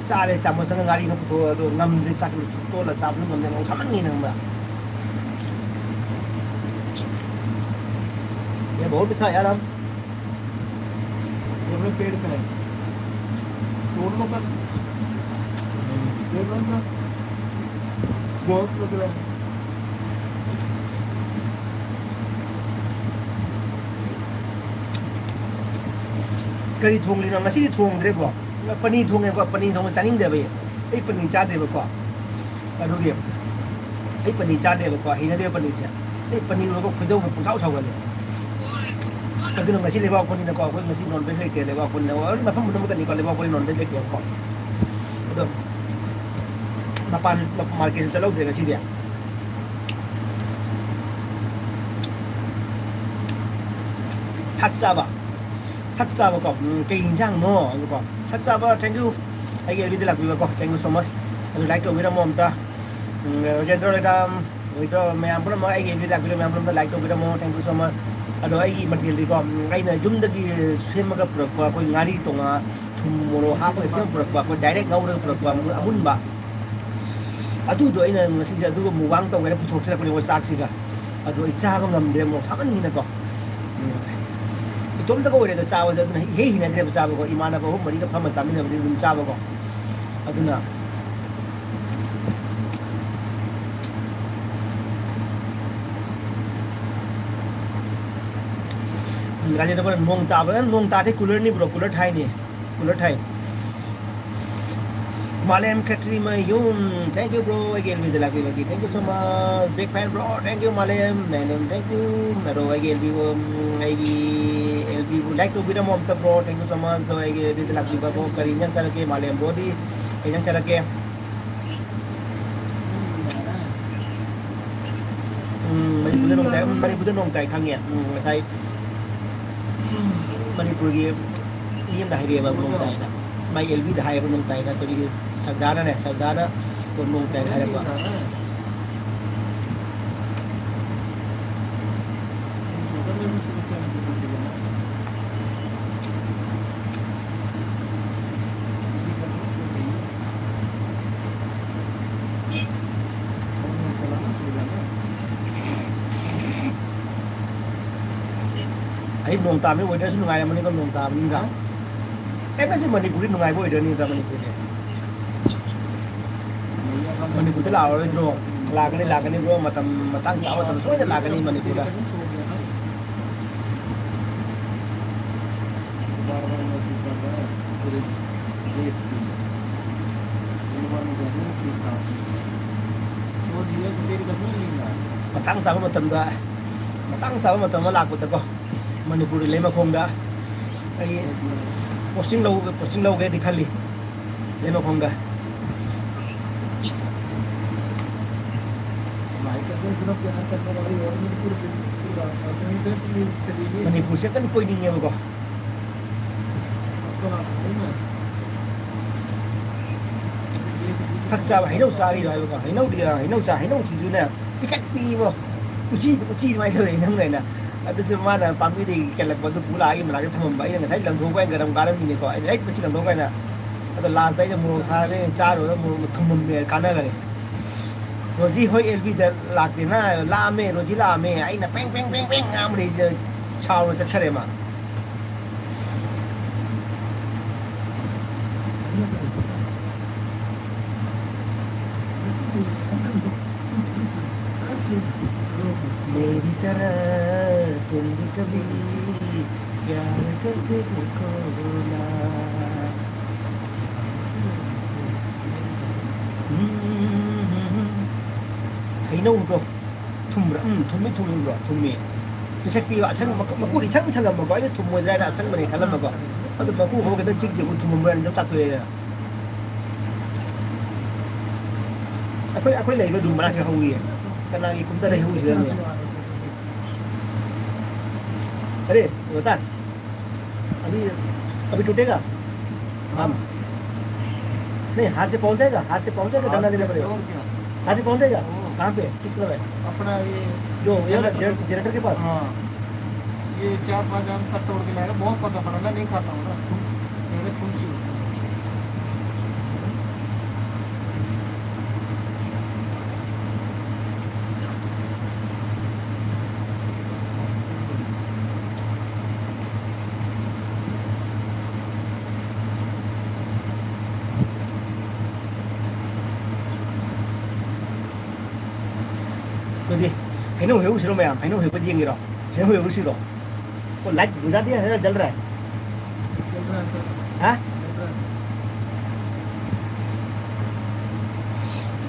ꯆꯥꯔꯦ, ꯆꯥꯃꯁ ꯑꯃꯒ ꯉꯥꯔꯤ ꯈꯔ ꯄꯨꯊꯣꯛꯑ, ꯑꯗꯣ ꯉꯝꯗ꯭ꯔꯦ, ꯆꯥꯛꯇꯨ ꯆꯣꯠꯂ ꯆꯥꯕꯁꯨ ꯉꯝꯗ꯭ꯔꯦ ꯃꯣꯔꯣꯛ ꯁꯥꯃꯟꯅꯤꯅ, ꯈꯪꯕ꯭ꯔꯥ? ये बहुत मीठा है यार, हम ये अपने पेड़ का है, तोड़ लो कल, पेड़ बंद कर। बहुत लग रहा है। ꯀꯔꯤ ꯊꯣꯡꯂꯤꯅꯣ? ꯉꯁꯤꯗꯤ ꯊꯣꯡꯗ꯭ꯔꯦꯕꯣ꯫ ꯄꯅꯤꯔ ꯊꯣꯡꯉꯦꯀꯣ, ꯄꯅꯤꯔ ꯊꯣꯡꯕ ꯆꯥꯅꯤꯡꯗꯦꯕ ꯑꯩ꯫ ꯑꯩ ꯄꯅꯤꯔ ꯆꯥꯗꯦꯕꯀꯣ꯫ ꯑꯗꯨꯒꯤ ꯑꯩ ꯄꯅꯤꯔ ꯆꯥꯗꯦꯕꯀꯣ, ꯍꯩꯅꯗꯦꯕ ꯄꯅꯤꯔꯁꯦ꯫ ꯑꯩ ꯄꯅꯤꯔ ꯎꯔꯒ ꯈꯣꯏꯗꯧꯒ ꯄꯪꯁꯥꯎ ꯁꯥꯎꯒꯠꯂꯦ꯫ ꯑꯗꯨꯅ ꯉꯁꯤ ꯂꯩꯕꯥꯛꯄꯣꯛꯄꯅꯤꯅꯀꯣ, ꯑꯩꯈꯣꯏ ꯉꯁꯤ non veg ꯂꯩꯇꯦ ꯂꯩꯕꯥꯛꯄꯣꯛꯄꯅꯤꯅ꯫ ꯍꯣꯏ, ꯃꯐꯝ ꯄꯨꯝꯅꯃꯛꯇꯅꯤꯀꯣ ꯂꯩꯕꯥꯛꯄꯣꯛꯄꯅꯤ non veg ꯂꯩꯇꯦꯕꯀꯣ꯫ ꯑꯗꯣ ꯃꯄꯥꯟ ꯃꯥꯔꯀꯦꯠꯁꯨ ꯆꯠꯍꯧꯗ꯭ꯔꯦ ꯉꯁꯤꯗꯤ꯫ ꯊꯛ ꯆꯥꯕ꯫ ꯊꯛ ꯆꯥꯕꯀꯣ꯫ ꯎꯝ, ꯀꯩ ꯏꯟꯖꯥꯡꯅꯣ? ꯑꯗꯨꯀꯣ꯫ ꯊꯛ ꯆꯥꯕ, thank you꯫ ꯑꯩꯒꯤ ꯑꯦꯜ ꯕꯤꯗ ꯂꯥꯛꯄꯤꯕꯀꯣ, thank you so much꯫ ꯑꯗꯨ like ꯇꯧꯕꯤꯔꯝꯃꯣ ꯑꯝꯇ꯫ ꯎꯝ, ꯔꯣꯖꯦꯟꯗ꯭ꯔ ꯍꯣꯏꯗ, ꯍꯣꯏꯗ ꯃꯌꯥꯝ ꯄꯨꯝꯅꯃꯛ ꯑꯩꯒꯤ ꯑꯦꯜ ꯕꯤꯗ ꯂꯥꯛꯄꯤꯔꯝꯃꯣ, ꯃꯌꯥꯝ ꯄꯨꯝꯅꯃꯛꯇ like ꯇꯧꯕꯤꯔꯝꯃꯣ, thank you so much꯫ ꯑꯗꯣ ꯑꯩꯒꯤ ꯃꯊꯦꯜꯗꯤꯀꯣ, ꯎꯝ, ꯑꯩꯅ ꯌꯨꯝꯗꯒꯤ ꯁꯦꯝꯃꯒ ꯄꯨꯔꯛꯄ ꯑꯩꯈꯣꯏ ꯉꯥꯔꯤ ꯇꯣꯉꯥ, ꯊꯨꯝ, ꯃꯣꯔꯣꯛ ꯍꯥꯞꯄꯒ ꯁꯦꯝꯃ ꯄꯨꯔꯛꯄ, ꯑꯩꯈꯣꯏ direct ꯉꯧꯔꯒ ꯄꯨꯔꯛꯄ ꯑꯃꯨ-, ꯑꯃꯨꯟꯕ꯫ ꯑꯗꯨꯗꯣ ꯑꯩꯅ ꯉꯁꯤꯁꯦ ꯑꯗꯨꯒ mukbang ꯇꯧꯒꯦꯅ ꯄꯨꯊꯣꯛꯆꯔꯛꯄꯅꯦꯀꯣ ꯆꯥꯛꯁꯤꯒ꯫ ꯑꯗꯣ ꯑꯩ ꯆꯥꯕ ꯉꯝꯗ꯭ꯔꯦ ꯃꯣꯔꯣꯛ ꯁꯥꯃꯟꯒꯤꯅꯀꯣ꯫ ꯎꯝ꯫ ꯏꯇꯣꯝꯇꯒ ꯑꯣꯏꯔꯦꯗ ꯆꯥꯕꯁꯦ, ꯑꯗꯨꯅ ꯏꯍꯩ ꯍꯩꯅꯗ꯭ꯔꯦꯕ ꯆꯥꯕꯀꯣ꯫ ꯏꯃꯥꯟꯅꯕ ꯑꯍꯨꯝ ꯃꯔꯤꯒ ꯐꯝꯃ ꯆꯥꯃꯤꯟꯅꯕꯗꯤ ꯑꯗꯨꯝ ꯆꯥꯕꯀꯣ꯫ ꯑꯗꯨꯅ ꯎꯝ, ꯔꯥꯖꯦꯟꯗ꯭ꯔ ꯅꯣꯡ ꯇꯥꯕ꯭ꯔꯥ? ꯅꯣꯡ ꯇꯥꯗꯦ, cooler ꯅꯤ bro, cooler ꯊꯥꯏꯅꯦ꯫ Cooler ꯊꯥꯏ꯫ ꯃꯥꯂꯦꯝ ꯈꯦꯇ꯭ꯔꯤꯃꯌꯨꯝ, thank you bro, ꯑꯩꯒꯤ ꯑꯦꯜ ꯕꯤꯗ ꯂꯥꯛꯄꯤꯕꯒꯤ, thank you so much, big fan bro, thank you ꯃꯥꯂꯦꯝ, ꯃꯥꯂꯦꯝ, thank you꯫ ꯑꯗꯣ ꯑꯩꯒꯤ ꯑꯦꯜ ꯕꯤꯕꯨ, ꯎꯝ, ꯑꯩꯒꯤ ꯑꯦꯜ ꯕꯤꯕꯨ like ꯇꯧꯕꯤꯔꯝꯃꯣ ꯑꯝꯇ bro, thank you so much꯫ ꯑꯗꯣ ꯑꯩꯒꯤ ꯑꯦꯜ ꯕꯤꯗ ꯂꯥꯛꯄꯤꯕ bro, ꯀꯔꯤ ꯏꯟꯖꯥꯡ ꯆꯥꯔꯛꯀꯦ? ꯃꯥꯂꯦꯝ bro ꯗꯤ ꯀꯩ ꯏꯟꯖꯥꯡ ꯆꯥꯔꯛꯀꯦ? ꯎꯝ, ꯃꯅꯤꯄꯨꯔꯗ ꯅꯣꯡ ꯇꯥꯏ, ꯎꯝ, ꯃꯅꯤꯄꯨꯔꯗ ꯅꯣꯡ ꯇꯥꯏ ꯈꯪꯉꯦ꯫ ꯎꯝ, ꯉꯁꯥꯏ ꯃꯅꯤꯄꯨꯔꯒꯤ ꯃꯤ ꯑꯃꯅ ꯍꯥꯏꯔꯛꯑꯦꯕ ꯅꯣꯡ ꯇꯥꯏꯅ꯫ ꯃꯥꯏ ꯑꯦꯜ ꯕꯤꯗ ꯍꯥꯏꯌꯦꯕ ꯅꯣꯡ ꯇꯥꯏꯅ꯫ ꯑꯗꯨꯒꯤ ꯁꯔꯗꯥꯅꯅꯦ, ꯁꯔꯗꯥꯅ ꯅꯣꯡ ꯇꯥꯏꯅ ꯍꯥꯏꯔꯛꯄ꯫ ꯑꯩ ꯅꯣꯡ ꯇꯥꯕꯅꯤ, weatherꯁꯨ ꯅꯨꯡꯉꯥꯏꯔꯝꯃꯅꯤꯀꯣ ꯅꯣꯡ ꯇꯥꯕꯅꯤꯅ꯫ ꯑꯦ, ꯃꯁꯤ ꯃꯅꯤꯄꯨꯔꯗꯤ ꯅꯨꯡꯉꯥꯏꯕ ꯑꯣꯏꯗꯣꯏꯅꯤꯗ, ꯃꯅꯤꯄꯨꯔꯗꯤ꯫ ꯃꯅꯤꯄꯨꯔꯗ ꯂꯥꯛꯑꯔꯣꯏꯗ꯭ꯔꯣ? ꯂꯥꯛꯀꯅꯤ, ꯂꯥꯛꯀꯅꯤ bro, ꯃꯇꯝ, ꯃꯇꯥꯡ ꯆꯥꯕ ꯃꯇꯝ ꯁꯣꯏꯗꯅ ꯂꯥꯛꯀꯅꯤ ꯃꯅꯤꯄꯨꯔꯗ꯫ ꯃꯇꯥꯡ ꯆꯥꯕ ꯃꯇꯝꯗ, ꯃꯇꯥꯡ ꯆꯥꯕ ꯃꯇꯝ ꯑꯃ ꯂꯥꯛꯄꯗꯀꯣ, ꯃꯅꯤꯄꯨꯔꯒꯤ ꯂꯩꯃꯈꯣꯡꯗ ꯑꯩ posting ꯂꯧ-, posting ꯂꯧꯒꯦꯗꯤ ꯈꯜꯂꯤ, ꯂꯩꯃꯈꯣꯡꯗ꯫ ꯃꯅꯤꯄꯨꯔꯁꯦ ꯑꯝꯇꯪ ꯀꯣꯏꯅꯤꯡꯉꯦꯕꯀꯣ꯫ ꯊꯛ ꯆꯥꯕ ꯍꯩꯅꯧ ꯆꯥꯔꯤꯔꯣ ꯍꯥꯏꯕꯀꯣ? ꯍꯩꯅꯧꯗꯤ, ꯍꯩꯅꯧ ꯆꯥ-, ꯍꯩꯅꯧꯁꯤꯁꯨꯅꯦ, ꯄꯤꯁꯛ ꯄꯤꯛꯏꯕꯣ꯫ ꯎꯆꯤꯗꯤ, ꯎꯆꯤ ꯑꯗꯨꯃꯥꯏꯅ ꯇꯧꯋꯦ ꯍꯩꯅꯧꯅꯦꯅ꯫ ꯑꯗꯨꯁꯨ ꯃꯥꯅ ꯄꯥꯝꯕꯤꯗꯒꯤ ꯀꯦꯜꯂꯛꯄ ꯑꯗꯨ ꯄꯨ ꯂꯥꯛꯑꯒ ꯃꯅꯥꯛꯇ ꯊꯝꯃꯝꯕ꯫ ꯑꯩꯅ ꯉꯁꯥꯏ ꯂꯪꯊꯣꯛꯄ ꯍꯥꯏꯅ ꯒꯔꯝ ꯀꯥꯔꯝꯃꯤꯅꯤꯀꯣ꯫ ꯑꯩꯅ ꯍꯦꯛ ꯃꯁꯤ ꯂꯪꯊꯣꯛꯄ ꯍꯥꯏꯅ꯫ ꯑꯗꯣ lastꯇ ꯑꯩꯅ ꯃꯣꯔꯣꯛ ꯁꯥꯔꯦ, ꯆꯥꯔꯨꯔ ꯃꯣꯔꯣꯛ ꯊꯨꯝꯃꯝꯃꯦ, ꯀꯥꯟꯅꯈꯔꯦ꯫ ꯔꯣꯖꯤ ꯍꯣꯏ ꯑꯦꯜ ꯕꯤꯗ ꯂꯥꯛꯇꯦꯅ, ꯂꯥꯛꯑꯝꯃꯦ, ꯔꯣꯖꯤ ꯂꯥꯛꯑꯝꯃꯦ꯫ ꯑꯩꯅ ꯄꯦꯡ, ꯄꯦꯡ, ꯄꯦꯡ, ꯄꯦꯡ ꯉꯥꯡꯕꯗ ꯑꯩꯁꯦ ꯁꯥꯎꯔ ꯆꯠꯈ꯭ꯔꯦ ꯃꯥ꯫ मेरी तरह तुम भी कभी प्यार करके देखो ना। ꯎꯝ, ꯍꯩꯅꯧꯗꯣ ꯊꯨꯝꯕ꯭ꯔꯥ? ꯎꯝ, ꯊꯨꯝꯃꯤ, ꯊꯨꯝꯃꯤꯕ꯭ꯔꯣ? ꯊꯨꯝꯃꯤ꯫ ꯄꯤꯁꯛ ꯄꯤꯕ ꯑꯁꯪ-, ꯃꯀꯨ-, ꯃꯀꯨꯗꯤ ꯏꯁꯪ ꯁꯪꯉꯝꯕꯀꯣ, ꯑꯩꯅ ꯊꯨꯝꯃꯣꯏꯗ꯭ꯔꯥ ꯍꯥꯏꯅ ꯑꯁꯪꯕꯅꯦ ꯈꯜꯂꯝꯕꯀꯣ꯫ ꯑꯗꯨ ꯃꯀꯨ ꯐꯥꯎ ꯈꯤꯇꯪ ꯆꯤꯛ ꯆꯤꯛꯄ ꯊꯨꯝꯃꯝꯕ꯭ꯔꯥ ꯍꯥꯏꯅ ꯑꯗꯨꯝ ꯆꯥꯊꯣꯛꯑꯦ꯫ ꯑꯩꯈꯣꯏ, ꯑꯩꯈꯣꯏ ꯂꯩꯕ ꯔꯨꯝ ꯃꯅꯥꯛꯇ ꯍꯧꯔꯤꯌꯦ꯫ ꯀꯅꯥꯒꯤ ꯀꯨꯝꯗ ꯂꯩꯍꯧꯔꯤꯁꯦ ꯈꯪꯗꯦ꯫ अरे रोहतास, अभी, अभी टूटेगा? हम नहीं, हाथ से पहुंच जाएगा, हाथ से पहुंच जाएगा, हाथ डंडा से देना पड़ेगा। और क्या? हाथ से पहुंच जाएगा। ओ। कहाँ पे, किस तरफ है? अपना ये जो वो है ना, जनरेटर। जनरेटर के पास। हाँ, ये चार पांच आम सब तोड़ के लाएगा, बहुत पतला पड़ा, मैं नहीं खाता हूँ ना, मेरे खून सी होता है। ꯑꯗꯨꯗꯤ ꯍꯩꯅꯧ ꯍꯦꯛꯎꯁꯤꯔꯣ ꯃꯌꯥꯝ? ꯍꯩꯅꯧ ꯍꯦꯛꯄ ꯌꯦꯡꯒꯦꯔꯣ? ꯍꯩꯅꯧ ꯍꯦꯛꯎꯁꯤꯔꯣ? ꯑꯣ, ꯂꯥꯏꯠ ꯕꯨꯖꯥ ꯗꯤꯌꯥ ꯍꯦ ꯖꯜ ꯔꯍꯥ ꯍꯦ? ꯖꯜ ꯔꯍꯥ ꯍꯦ, ꯁꯔ꯫ ꯍꯥ? ꯖꯜ ꯔꯍꯥ ꯍꯦ꯫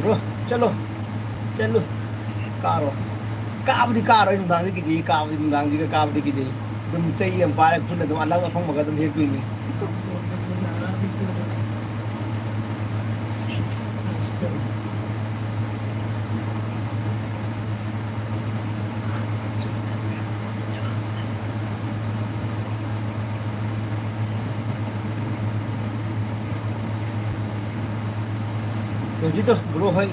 ꯕ꯭ꯔꯣ, ꯆꯠꯂꯣ꯫ ꯆꯠꯂꯨ꯫ ꯀꯥꯔꯣ꯫ ꯀꯥꯕꯗꯤ ꯀꯥꯔꯣꯏ, ꯅꯨꯡꯗꯥꯡꯗꯤ ꯀꯤꯖꯩ, ꯀꯥꯕꯗꯤ, ꯅꯨꯡꯗꯥꯡꯁꯤꯒ ꯀꯥꯕꯗꯤ ꯀꯤꯖꯩ꯫ ꯑꯗꯨꯝ ꯆꯩ ꯑꯃ ꯄꯥꯏꯔꯒ ꯈꯨꯠꯅ ꯑꯗꯨꯝ ꯑꯂꯪ ꯑꯐꯪꯕꯒ ꯑꯗꯨꯝ ꯍꯦꯛꯇꯣꯏꯅꯤ꯫ ꯍꯧꯖꯤꯛꯇꯣ ꯕ꯭ꯔꯣ ꯍꯣꯏ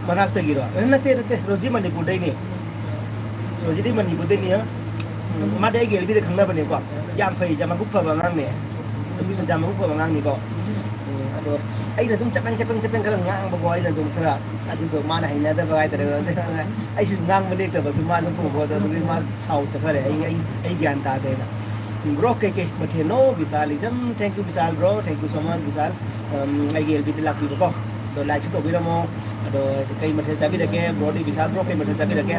ꯃꯅꯥꯛꯇꯒꯤꯔꯣ? ꯑꯦ, ꯅꯠꯇꯦ, ꯅꯠꯇꯦ, ꯔꯣꯖꯤ ꯃꯅꯤꯄꯨꯔꯗꯩꯅꯦ꯫ ꯔꯣꯖꯤꯗꯤ ꯃꯅꯤꯄꯨꯔꯗꯩꯅꯤ, ꯍꯥ? ꯎꯝ, ꯃꯥꯗꯤ ꯑꯩꯒꯤ ꯑꯦꯜꯕꯤꯗ ꯈꯪꯅꯕꯅꯦꯀꯣ꯫ ꯌꯥꯝ ꯐꯩ, ꯌꯥꯝ ꯃꯕꯨꯛ ꯐꯕ ꯑꯉꯥꯡꯅꯦ꯫ ꯌꯥꯝ ꯃꯕꯨꯛ ꯐꯕ ꯑꯉꯥꯡꯅꯤꯀꯣ꯫ ꯎꯝ, ꯑꯗꯣ ꯑꯩꯅ ꯑꯗꯨꯝ ꯆꯄꯦꯡ, ꯆꯄꯦꯡ, ꯆꯄꯦꯡ ꯈꯔ ꯉꯥꯡꯕꯀꯣ, ꯑꯩꯅ ꯑꯗꯨꯝ ꯈꯔ, ꯑꯗꯨꯗꯣ ꯃꯥꯅ ꯍꯩꯅꯗꯕ ꯍꯥꯏꯇꯥꯔꯦ꯫ ꯑꯗꯨ ꯑꯩꯁꯨ ꯉꯥꯡꯕ ꯂꯦꯞꯇꯕ, ꯑꯗꯨ ꯃꯥꯁꯨ ꯈꯨꯝꯃꯛꯄ, ꯑꯗꯨꯒꯤ ꯃꯥ ꯁꯥꯎ ꯆꯠꯈꯔꯦ꯫ ꯑꯩ, ꯑꯩ, ꯑꯩ ꯒ꯭ꯌꯥꯟ ꯇꯥꯗꯦꯅ꯫ ꯕ꯭ꯔꯣ, ꯀꯩꯀꯩ ꯃꯊꯦꯜꯅꯣ? ꯕꯤꯁꯥꯂꯤꯖꯝ, thank you, Bishal bro, thank you so much, ꯕꯤꯁꯥꯜ꯫ ꯑꯝ, ꯑꯩꯒꯤ ꯑꯦꯜꯕꯤꯗ ꯂꯥꯛꯄꯤꯕꯀꯣ꯫ ꯑꯗꯣ ꯂꯥꯏꯛꯁꯨ ꯇꯧꯕꯤꯔꯝꯃꯣ꯫ ꯑꯗꯣ ꯀꯩ ꯃꯊꯦꯜ ꯆꯥꯕꯤꯔꯒꯦ? ꯕ꯭ꯔꯣꯗꯤ, ꯕꯤꯁꯥꯜ ꯕ꯭ꯔꯣ, ꯀꯩ ꯃꯊꯦꯜ ꯆꯥꯕꯤꯔꯒꯦ?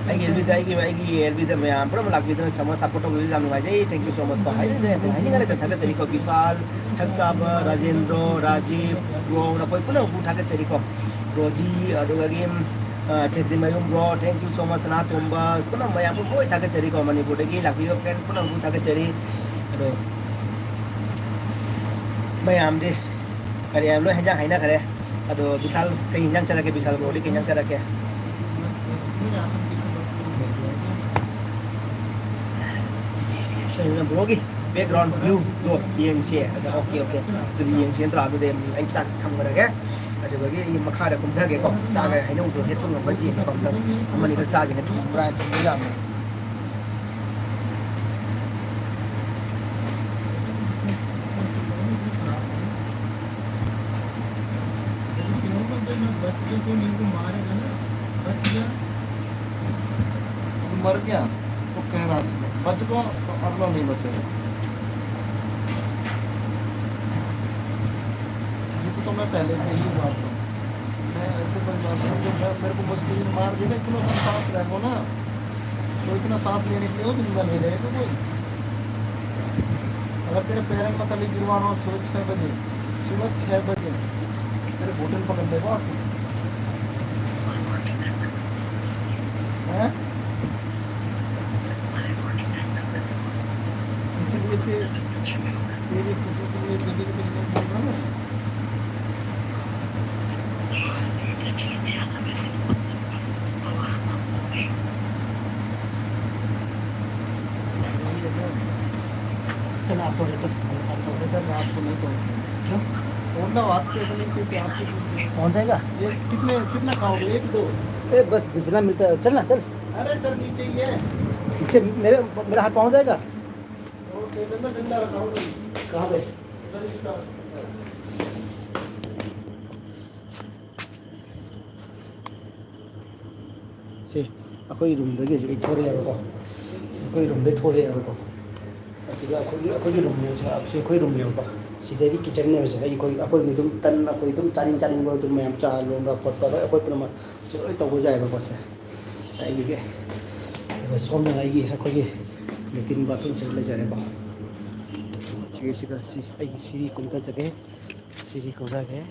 ꯑꯩꯒꯤ ꯑꯦꯜꯕꯤꯗ, ꯑꯩꯒꯤ, ꯑꯩꯒꯤ ꯑꯦꯜꯕꯤꯗ ꯃꯌꯥꯝ ꯄꯨꯝꯅꯃꯛ ꯂꯥꯛꯄꯤꯗꯨꯅ ꯁꯃꯣꯁꯥ support ꯇꯧꯕꯤꯕꯁꯦ ꯌꯥꯝ ꯅꯨꯡꯉꯥꯏꯖꯩ꯫ Thank you so much ꯀꯣ꯫ ꯍꯥꯏꯅꯤꯡꯉꯥꯏ ꯂꯩꯇꯦ, ꯍꯥꯏꯅꯤꯡꯉꯥꯏ ꯂꯩꯇꯦ꯫ ꯊꯥꯒꯠꯆꯔꯤꯀꯣ꯫ ꯕꯤꯁꯥꯜ, ꯊꯛꯆꯥꯕ, ꯔꯥꯖꯦꯟꯗ꯭ꯔꯣ, ꯔꯥꯖꯤꯕ, ꯕ꯭ꯔꯣ, ꯅꯈꯣꯏ ꯄꯨꯝꯅꯃꯛꯄꯨ ꯊꯥꯒꯠꯆꯔꯤꯀꯣ꯫ ꯔꯣꯖꯤ, ꯑꯗꯨꯗꯒꯤ, ꯑ, Khetrimayum bro, thank you so much꯫ ꯁꯅꯥꯇꯣꯝꯕ, ꯄꯨꯝꯅꯃꯛ ꯃꯌꯥꯝꯕꯨ ꯂꯣꯏ ꯊꯥꯒꯠꯆꯔꯤꯀꯣ꯫ ꯃꯅꯤꯄꯨꯔꯗꯒꯤ ꯂꯥꯛꯄꯤꯕ friend ꯄꯨꯝꯅꯃꯛꯄꯨ ꯊꯥꯒꯠꯆꯔꯤ꯫ ꯑꯗꯣ ꯃꯌꯥꯝꯗꯤ ꯀꯔꯤ ꯍꯥꯏ, ꯂꯣꯏ ꯍꯦꯟꯖꯥꯡ ꯍꯥꯏꯅꯈ꯭ꯔꯦ꯫ ꯑꯗꯣ ꯕꯤꯁꯥꯜ, ꯀꯩ ꯍꯦꯟꯖꯥꯡ ꯆꯥꯔꯛꯀꯦ? ꯕꯤꯁꯥꯜ ꯕ꯭ꯔꯣꯗꯤ ꯀꯩ ꯍꯦꯟꯖꯥꯡ ꯆꯥꯔꯛꯀꯦ? ꯕ꯭ꯔꯣꯒꯤ Background view ꯗꯣ ꯌꯦꯡꯁꯦ꯫ ꯑꯗ ꯑꯣꯀꯦ, ꯑꯣꯀꯦ꯫ ꯑꯗꯨꯗꯤ ꯌꯦꯡꯁꯦ ꯅꯠꯇ꯭ꯔꯥ? ꯑꯗꯨꯗꯤ ꯑꯩ ꯆꯥꯛ ꯊꯝꯈ꯭ꯔꯒꯦ꯫ ꯑꯗꯨꯗꯒꯤ ꯑꯩ ꯃꯈꯥꯗ ꯀꯨꯝꯊꯒꯦꯀꯣ꯫ ꯆꯥꯒ ꯍꯩꯅꯧꯗꯣ ꯍꯦꯛꯄ ꯉꯝꯕ꯭ꯔꯥ ꯌꯦꯡꯒꯦꯀꯣ꯫ ꯑꯝꯇꯪ ꯑꯃꯅꯤꯗ ꯆꯥꯁꯤꯅꯦ꯫ ꯊꯨꯝꯕ꯭ꯔꯥ? ꯊꯨꯝꯕ ꯌꯥꯝꯅ꯫ बच गया तो मेरे को मारेगा ना, बच गया। मर गया तो कह रहा है, बच गया तो अगला नहीं बचेगा। ये तो, तो मैं पहले पे ही बात हूँ। मैं ऐसे परिवार से हूँ, जब मैं, मेरे को मजबूरी में मार देना, इतना सा सांस रहेगा ना, तो इतना सांस लेने के लिए वो जिंदा नहीं रहेगा कोई। अगर तेरे पैर में तली गिरवा रहा हूँ सुबह छः बजे, सुबह छः बजे तेरे घुटन पकड़ लेगा। हैं? इसीलिए ते-, तेरी खुशी के लिए जमीन पे नहीं बोल रहा हूँ। चल, आप थोड़े, चल, आप थोड़े, सर, मैं आपको नहीं तोड़ूंगा। क्यों? तोड़ना बात से ऐसा नहीं, सिर्फ आपसे पूछ रहे हैं। पहुंच जाएगा? ये कितने, कितना खाओगे? एक, दो? ए, बस घिसना मिलता है, चल ना, चल। अरे सर, नीचे ही है। नीचे मेरे, मेरा हाथ पहुंच जाएगा? वो टेबल में डंडा रखा हुआ है। कहाँ पे? सर, इसका। ꯁꯤ ꯑꯩꯈꯣꯏ ꯔꯨꯝꯗꯒꯤ ꯍꯧꯖꯤꯛ ꯑꯩ ꯊꯣꯔꯛꯑꯦꯕꯀꯣ꯫ ꯁꯤ ꯑꯩꯈꯣꯏ ꯔꯨꯝꯗꯒꯤ ꯊꯣꯔꯛꯑꯦꯕꯀꯣ꯫ ꯑꯁꯤꯗ ꯑꯩꯈꯣꯏꯒꯤ, ꯑꯩꯈꯣꯏꯒꯤ ꯔꯨꯝꯅꯦꯕ ꯁꯦ꯫ ꯁꯤ ꯑꯩꯈꯣꯏ ꯔꯨꯝꯅꯦꯕꯀꯣ꯫ ꯁꯤꯗꯩꯗꯤ ꯀꯤꯠꯆꯟꯅꯦꯕ ꯁꯦ꯫ ꯑꯩꯈꯣꯏ, ꯑꯩꯈꯣꯏꯒꯤ ꯑꯗꯨꯝ ꯇꯟ ꯑꯩꯈꯣꯏ ꯑꯗꯨꯝ ꯆꯥꯅꯤꯡ ꯆꯥꯅꯤꯡꯕ ꯑꯗꯨꯝ ꯃꯌꯥꯝ ꯆꯥ ꯂꯣꯟꯕ ꯈꯣꯠꯄ ꯂꯣꯏ ꯑꯩꯈꯣꯏ ꯄꯨꯝꯅꯃꯛ ꯁꯤ ꯂꯣꯏ ꯇꯧꯕ ꯌꯥꯏꯑꯕꯀꯣ ꯁꯦ꯫ ꯑꯩꯒꯤ, ꯑꯗꯨꯒ ꯁꯣꯝꯗꯅ ꯑꯩꯒꯤ, ꯑꯩꯈꯣꯏꯒꯤ ꯂꯦꯇꯤꯟ ꯕꯥꯊꯔꯨꯝꯁꯦ ꯂꯩꯖꯔꯦꯀꯣ꯫ ꯁꯤꯒꯤꯁꯤꯒ ꯁꯤ ꯑꯩꯒꯤ ꯁꯤꯔꯤ ꯀꯨꯝꯊꯖꯒꯦ꯫ ꯁꯤꯔꯤ ꯀꯨꯝꯊꯒꯦ꯫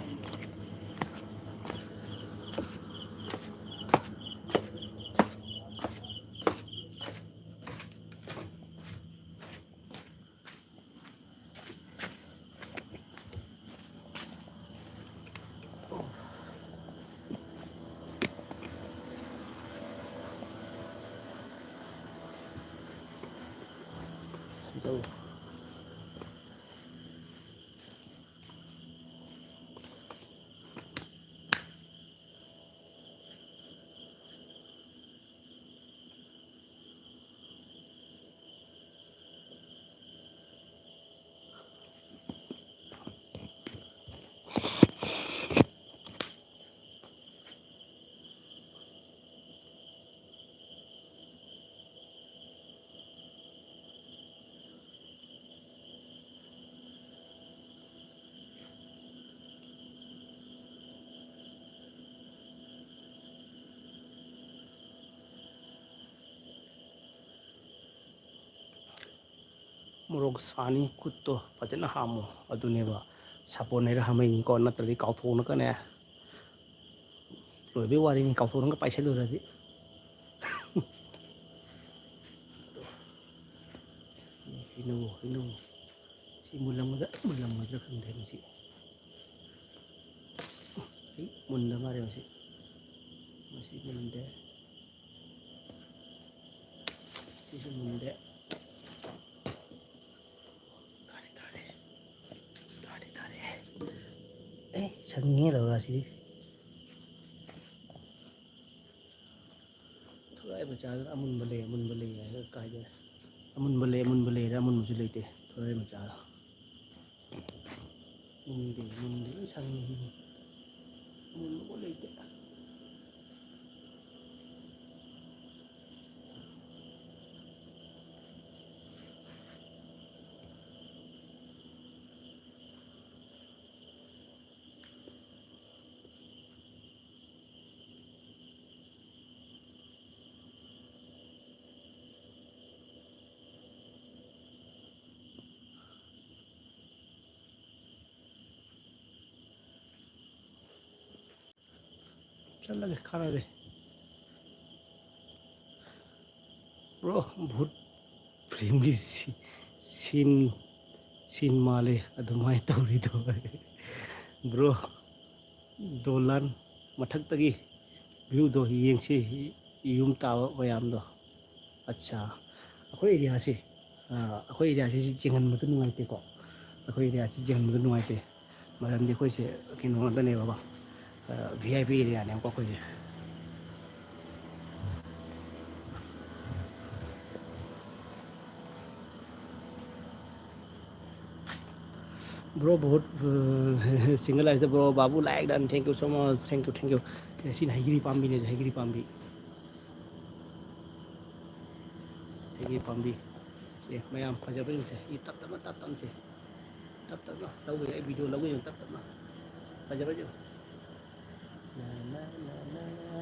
ꯇꯧ꯫ ꯃꯣꯔꯣꯛ ꯁꯥꯅꯤ, ꯈꯨꯠꯇꯣ ꯐꯖꯅ ꯍꯥꯝꯃꯣ꯫ ꯑꯗꯨꯅꯦꯕ, ꯁꯥꯄꯣꯟ ꯍꯩꯔ ꯍꯥꯝꯃꯛꯏꯅꯤꯀꯣ, ꯅꯠꯇ꯭ꯔꯗꯤ ꯀꯥꯎꯊꯣꯛꯅꯀꯅꯦ꯫ ꯂꯣꯏꯕꯩ ꯋꯥꯔꯤꯅꯤ, ꯀꯥꯎꯊꯣꯛꯅꯒ ꯄꯥꯏꯁꯜꯂꯨꯔꯗꯤ꯫ ꯍꯩꯅꯧ, ꯍꯩꯅꯧ꯫ ꯁꯤ ꯃꯨꯜꯂꯝꯒꯗ꯭ꯔꯥ, ꯃꯨꯜꯂꯝꯃꯣꯏꯗ꯭ꯔꯥ ꯈꯪꯗꯦ ꯃꯁꯤ꯫ ꯑꯩ ꯃꯨꯟꯗ ꯃꯥꯜꯂꯦ ꯃꯁꯤ꯫ ꯃꯁꯤ ꯃꯨꯟꯗꯦ꯫ ꯁꯤꯁꯨ ꯃꯨꯟꯗꯦ꯫ ꯇꯥꯔꯦ, ꯇꯥꯔꯦ꯫ ꯇꯥꯔꯦ, ꯇꯥꯔꯦ꯫ ꯑꯦ, ꯁꯪꯉꯦ ꯂꯧꯔ ꯁꯤꯗꯤ꯫ ꯊꯣꯔꯥꯏ ꯃꯆꯥꯗꯨꯅ ꯑꯃꯨꯟꯕ ꯂꯩ, ꯑꯃꯨꯟꯕ ꯂꯩ ꯍꯥꯏꯔꯒ ꯀꯥꯏꯗ? ꯑꯃꯨꯟꯕ ꯂꯩ, ꯑꯃꯨꯟꯕ ꯂꯩ ꯍꯥꯏꯔ ꯑꯃꯨꯟꯕꯁꯨ ꯂꯩꯇꯦ, ꯊꯣꯔꯥꯏ ꯃꯆꯥꯗꯣ꯫ ꯃꯨꯟꯗꯦ, ꯃꯨꯟꯗꯦ, ꯂꯣꯏ ꯁꯪꯉꯤ꯫ ꯑꯃꯨꯟꯕ ꯑꯝꯐꯥꯎ ꯂꯩꯇꯦ꯫ ꯆꯠꯂꯒꯦ, ꯀꯥꯟꯅꯗꯦ꯫ Bro, ꯚꯨꯠ ꯐꯤꯂꯝꯒꯤ ꯁꯤ-, ꯁꯤꯟ, ꯁꯤꯟ ꯃꯥꯜꯂꯦ ꯑꯗꯨꯃꯥꯏꯅ ꯇꯧꯔꯤꯗꯣ꯫ Bro, ꯗꯣꯂꯥꯟ ꯃꯊꯛꯇꯒꯤ viewꯗꯣ ꯌꯦꯡꯁꯤ, ꯌꯨꯝ ꯇꯥꯕ ꯃꯌꯥꯝꯗꯣ꯫ ꯑꯠꯆꯥ, ꯑꯩꯈꯣꯏ areaꯁꯦ, ꯑ, ꯑꯩꯈꯣꯏ areaꯁꯤ ꯌꯦꯡꯍꯟꯕꯗ ꯅꯨꯡꯉꯥꯏꯇꯦꯀꯣ꯫ ꯑꯩꯈꯣꯏ areaꯁꯤ ꯌꯦꯡꯍꯟꯕꯗ ꯅꯨꯡꯉꯥꯏꯇꯦ꯫ ꯃꯔꯝꯗꯤ ꯑꯩꯈꯣꯏꯁꯦ ꯀꯩꯅꯣ ꯉꯥꯛꯇꯅꯦꯕꯀꯣ, ꯑ, V I P areaꯅꯦꯕꯀꯣ ꯑꯩꯈꯣꯏꯁꯦ꯫ Bro, ꯕꯣꯍꯨꯠ, ꯑ, single life the bro, Babu like done, thank you so much, thank you, thank you꯫ ꯑꯦ, ꯁꯤꯅ ꯍꯩꯒ꯭ꯔꯤ ꯄꯥꯝꯕꯤꯅꯦ, ꯍꯩꯒ꯭ꯔꯤ ꯄꯥꯝꯕꯤ꯫ ꯍꯩꯒ꯭ꯔꯤ ꯄꯥꯝꯕꯤ꯫ ꯁꯦ, ꯃꯌꯥꯝ ꯐꯖꯕ ꯌꯦꯡꯁꯦ꯫ ꯏ ꯇꯞ ꯇꯞꯅ, ꯇꯞ ꯇꯞꯅ ꯁꯦ꯫ ꯇꯞ ꯇꯞꯅ ꯂꯧꯕ ꯌꯥꯏ, video ꯂꯧꯕ ꯌꯥꯏ, ꯇꯞ ꯇꯞꯅ꯫ ꯐꯖꯕ ꯌꯦꯡꯉꯨ꯫ ꯅꯥ, ꯅꯥ, ꯅꯥ, ꯅꯥ, ꯅꯥ꯫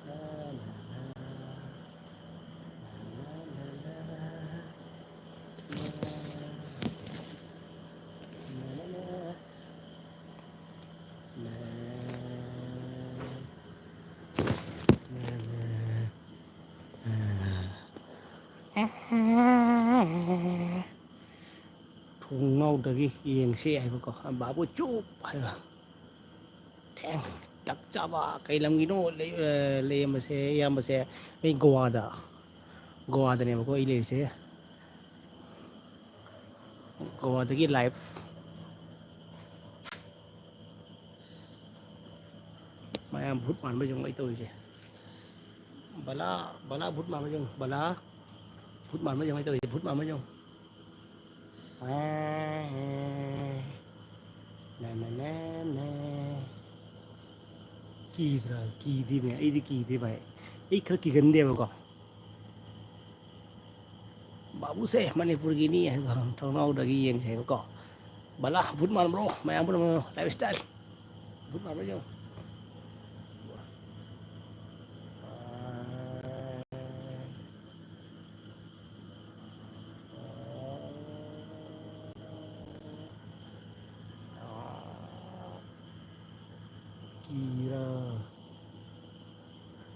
ꯅꯥ, ꯅꯥ, ꯅꯥ, ꯅꯥ꯫ ꯅꯥ, ꯅꯥ, ꯅꯥ, ꯅꯥ꯫ ꯊꯣꯡꯅꯥꯎꯗꯒꯤ ꯌꯦꯡꯁꯦ ꯍꯥꯏꯕꯀꯣ, ꯕꯥꯕꯨ ꯆꯨꯞ ꯍꯥꯏꯕ꯫ ꯊꯦꯡ ꯆꯞ ꯆꯥꯕ꯫ ꯀꯩ ꯂꯝꯒꯤꯅꯣ ꯂꯩ-, ꯑ, ꯂꯩꯔꯝꯕꯁꯦ, ꯏꯌꯥꯝꯕꯁꯦ? ꯑꯩ ꯒꯣꯋꯥꯗ, ꯒꯣꯋꯥꯗꯅꯦꯕꯀꯣ ꯑꯩ ꯂꯩꯔꯤꯁꯦ꯫ ꯒꯣꯋꯥꯗꯒꯤ live꯫ ꯃꯌꯥꯝ ꯚꯨꯠ ꯃꯥꯟꯕ ꯌꯦꯡꯉꯨ ꯑꯩ ꯇꯧꯔꯤꯁꯦ꯫ ꯕꯂꯥ, ꯕꯂꯥ ꯚꯨꯠ ꯃꯥꯟꯕ ꯌꯦꯡꯉꯨ, ꯕꯂꯥ꯫ ꯚꯨꯠ ꯃꯥꯟꯕ ꯌꯦꯡꯉꯨ ꯑꯩ ꯇꯧꯔꯤꯁꯦ, ꯚꯨꯠ ꯃꯥꯟꯕ ꯌꯦꯡꯉꯨ꯫ ꯅ, ꯅ, ꯅ, ꯅ꯫ ꯀꯤꯗ꯭ꯔꯥ? ꯀꯤꯗꯦꯅꯦ, ꯑꯩꯗꯤ ꯀꯤꯗꯦ ꯚꯥꯏ꯫ ꯑꯩ ꯈꯔ ꯀꯤꯒꯟꯗꯦꯕꯀꯣ꯫ ꯕꯥꯕꯨꯁꯦ ꯃꯅꯤꯄꯨꯔꯒꯤꯅꯤ ꯍꯥꯏꯕ ꯊꯣꯡꯅꯥꯎꯗꯒꯤ ꯌꯦꯡꯁꯦ ꯍꯥꯏꯕꯀꯣ꯫ ꯕꯂꯥ, ꯚꯨꯠ ꯃꯥꯟꯕ꯭ꯔꯣ? ꯃꯌꯥꯝ ꯄꯨꯝꯅꯃꯛ live style꯫ ꯚꯨꯠ ꯃꯥꯟꯕ꯭ꯔꯣ ꯌꯦꯡꯉꯨ꯫ ꯀꯤꯔꯥ?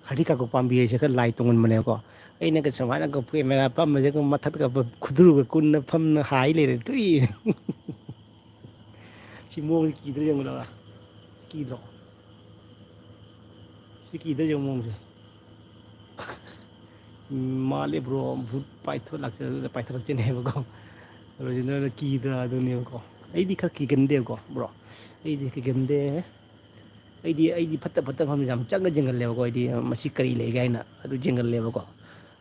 ꯍꯔꯤꯀꯥꯀꯨ ꯄꯥꯝꯕꯤ ꯍꯥꯏꯁꯦ ꯈꯔ ꯂꯥꯏ ꯇꯣꯡꯒꯟꯕꯅꯦꯕꯀꯣ꯫ ꯑꯩꯅꯒ ꯁꯨꯃꯥꯏꯅꯒ camera ꯐꯝꯕꯁꯦ ꯃꯊꯛꯇꯒ ꯈꯨꯗ꯭ꯔꯨꯒ ꯀꯨꯟꯅ ꯐꯝꯅ ꯍꯥꯏ ꯂꯩꯔꯦ꯫ ꯇꯨꯏ꯫ ꯁꯤ ꯃꯑꯣꯡꯁꯦ ꯀꯤꯗ꯭ꯔꯥ ꯌꯦꯡꯉꯨꯗꯅ꯫ ꯀꯤꯗ꯭ꯔꯣ? ꯁꯤ ꯀꯤꯗ꯭ꯔꯥ ꯌꯦꯡꯉꯨ ꯃꯑꯣꯡꯁꯦ꯫ ꯎꯝ, ꯃꯥꯜꯂꯦ bro, ꯚꯨꯠ ꯄꯥꯏꯊꯣꯛ ꯂꯥꯛꯆ-, ꯄꯥꯏꯊꯣꯔꯛꯆꯅꯤ ꯍꯥꯏꯕꯀꯣ꯫ ꯑꯗꯨꯗꯤ ꯅꯣꯏꯅ ꯀꯤꯗ꯭ꯔꯥ ꯑꯗꯨꯅꯦꯕꯀꯣ꯫ ꯑꯩꯗꯤ ꯈꯔ ꯀꯤꯒꯟꯗꯦꯕꯀꯣ bro꯫ ꯑꯩꯗꯤ ꯀꯤꯒꯟꯗꯦ꯫ ꯑꯩꯗꯤ, ꯑꯩꯗꯤ ꯐꯠꯇ ꯐꯠꯇ ꯐꯝ ꯌꯥꯝ ꯆꯪꯅ ꯌꯦꯡꯒꯜꯂꯦꯕꯀꯣ꯫ ꯑꯩꯗꯤ ꯃꯁꯤ ꯀꯔꯤ ꯂꯩꯒꯦ ꯍꯥꯏꯅ ꯑꯗꯨ ꯌꯦꯡꯒꯜꯂꯦꯕꯀꯣ꯫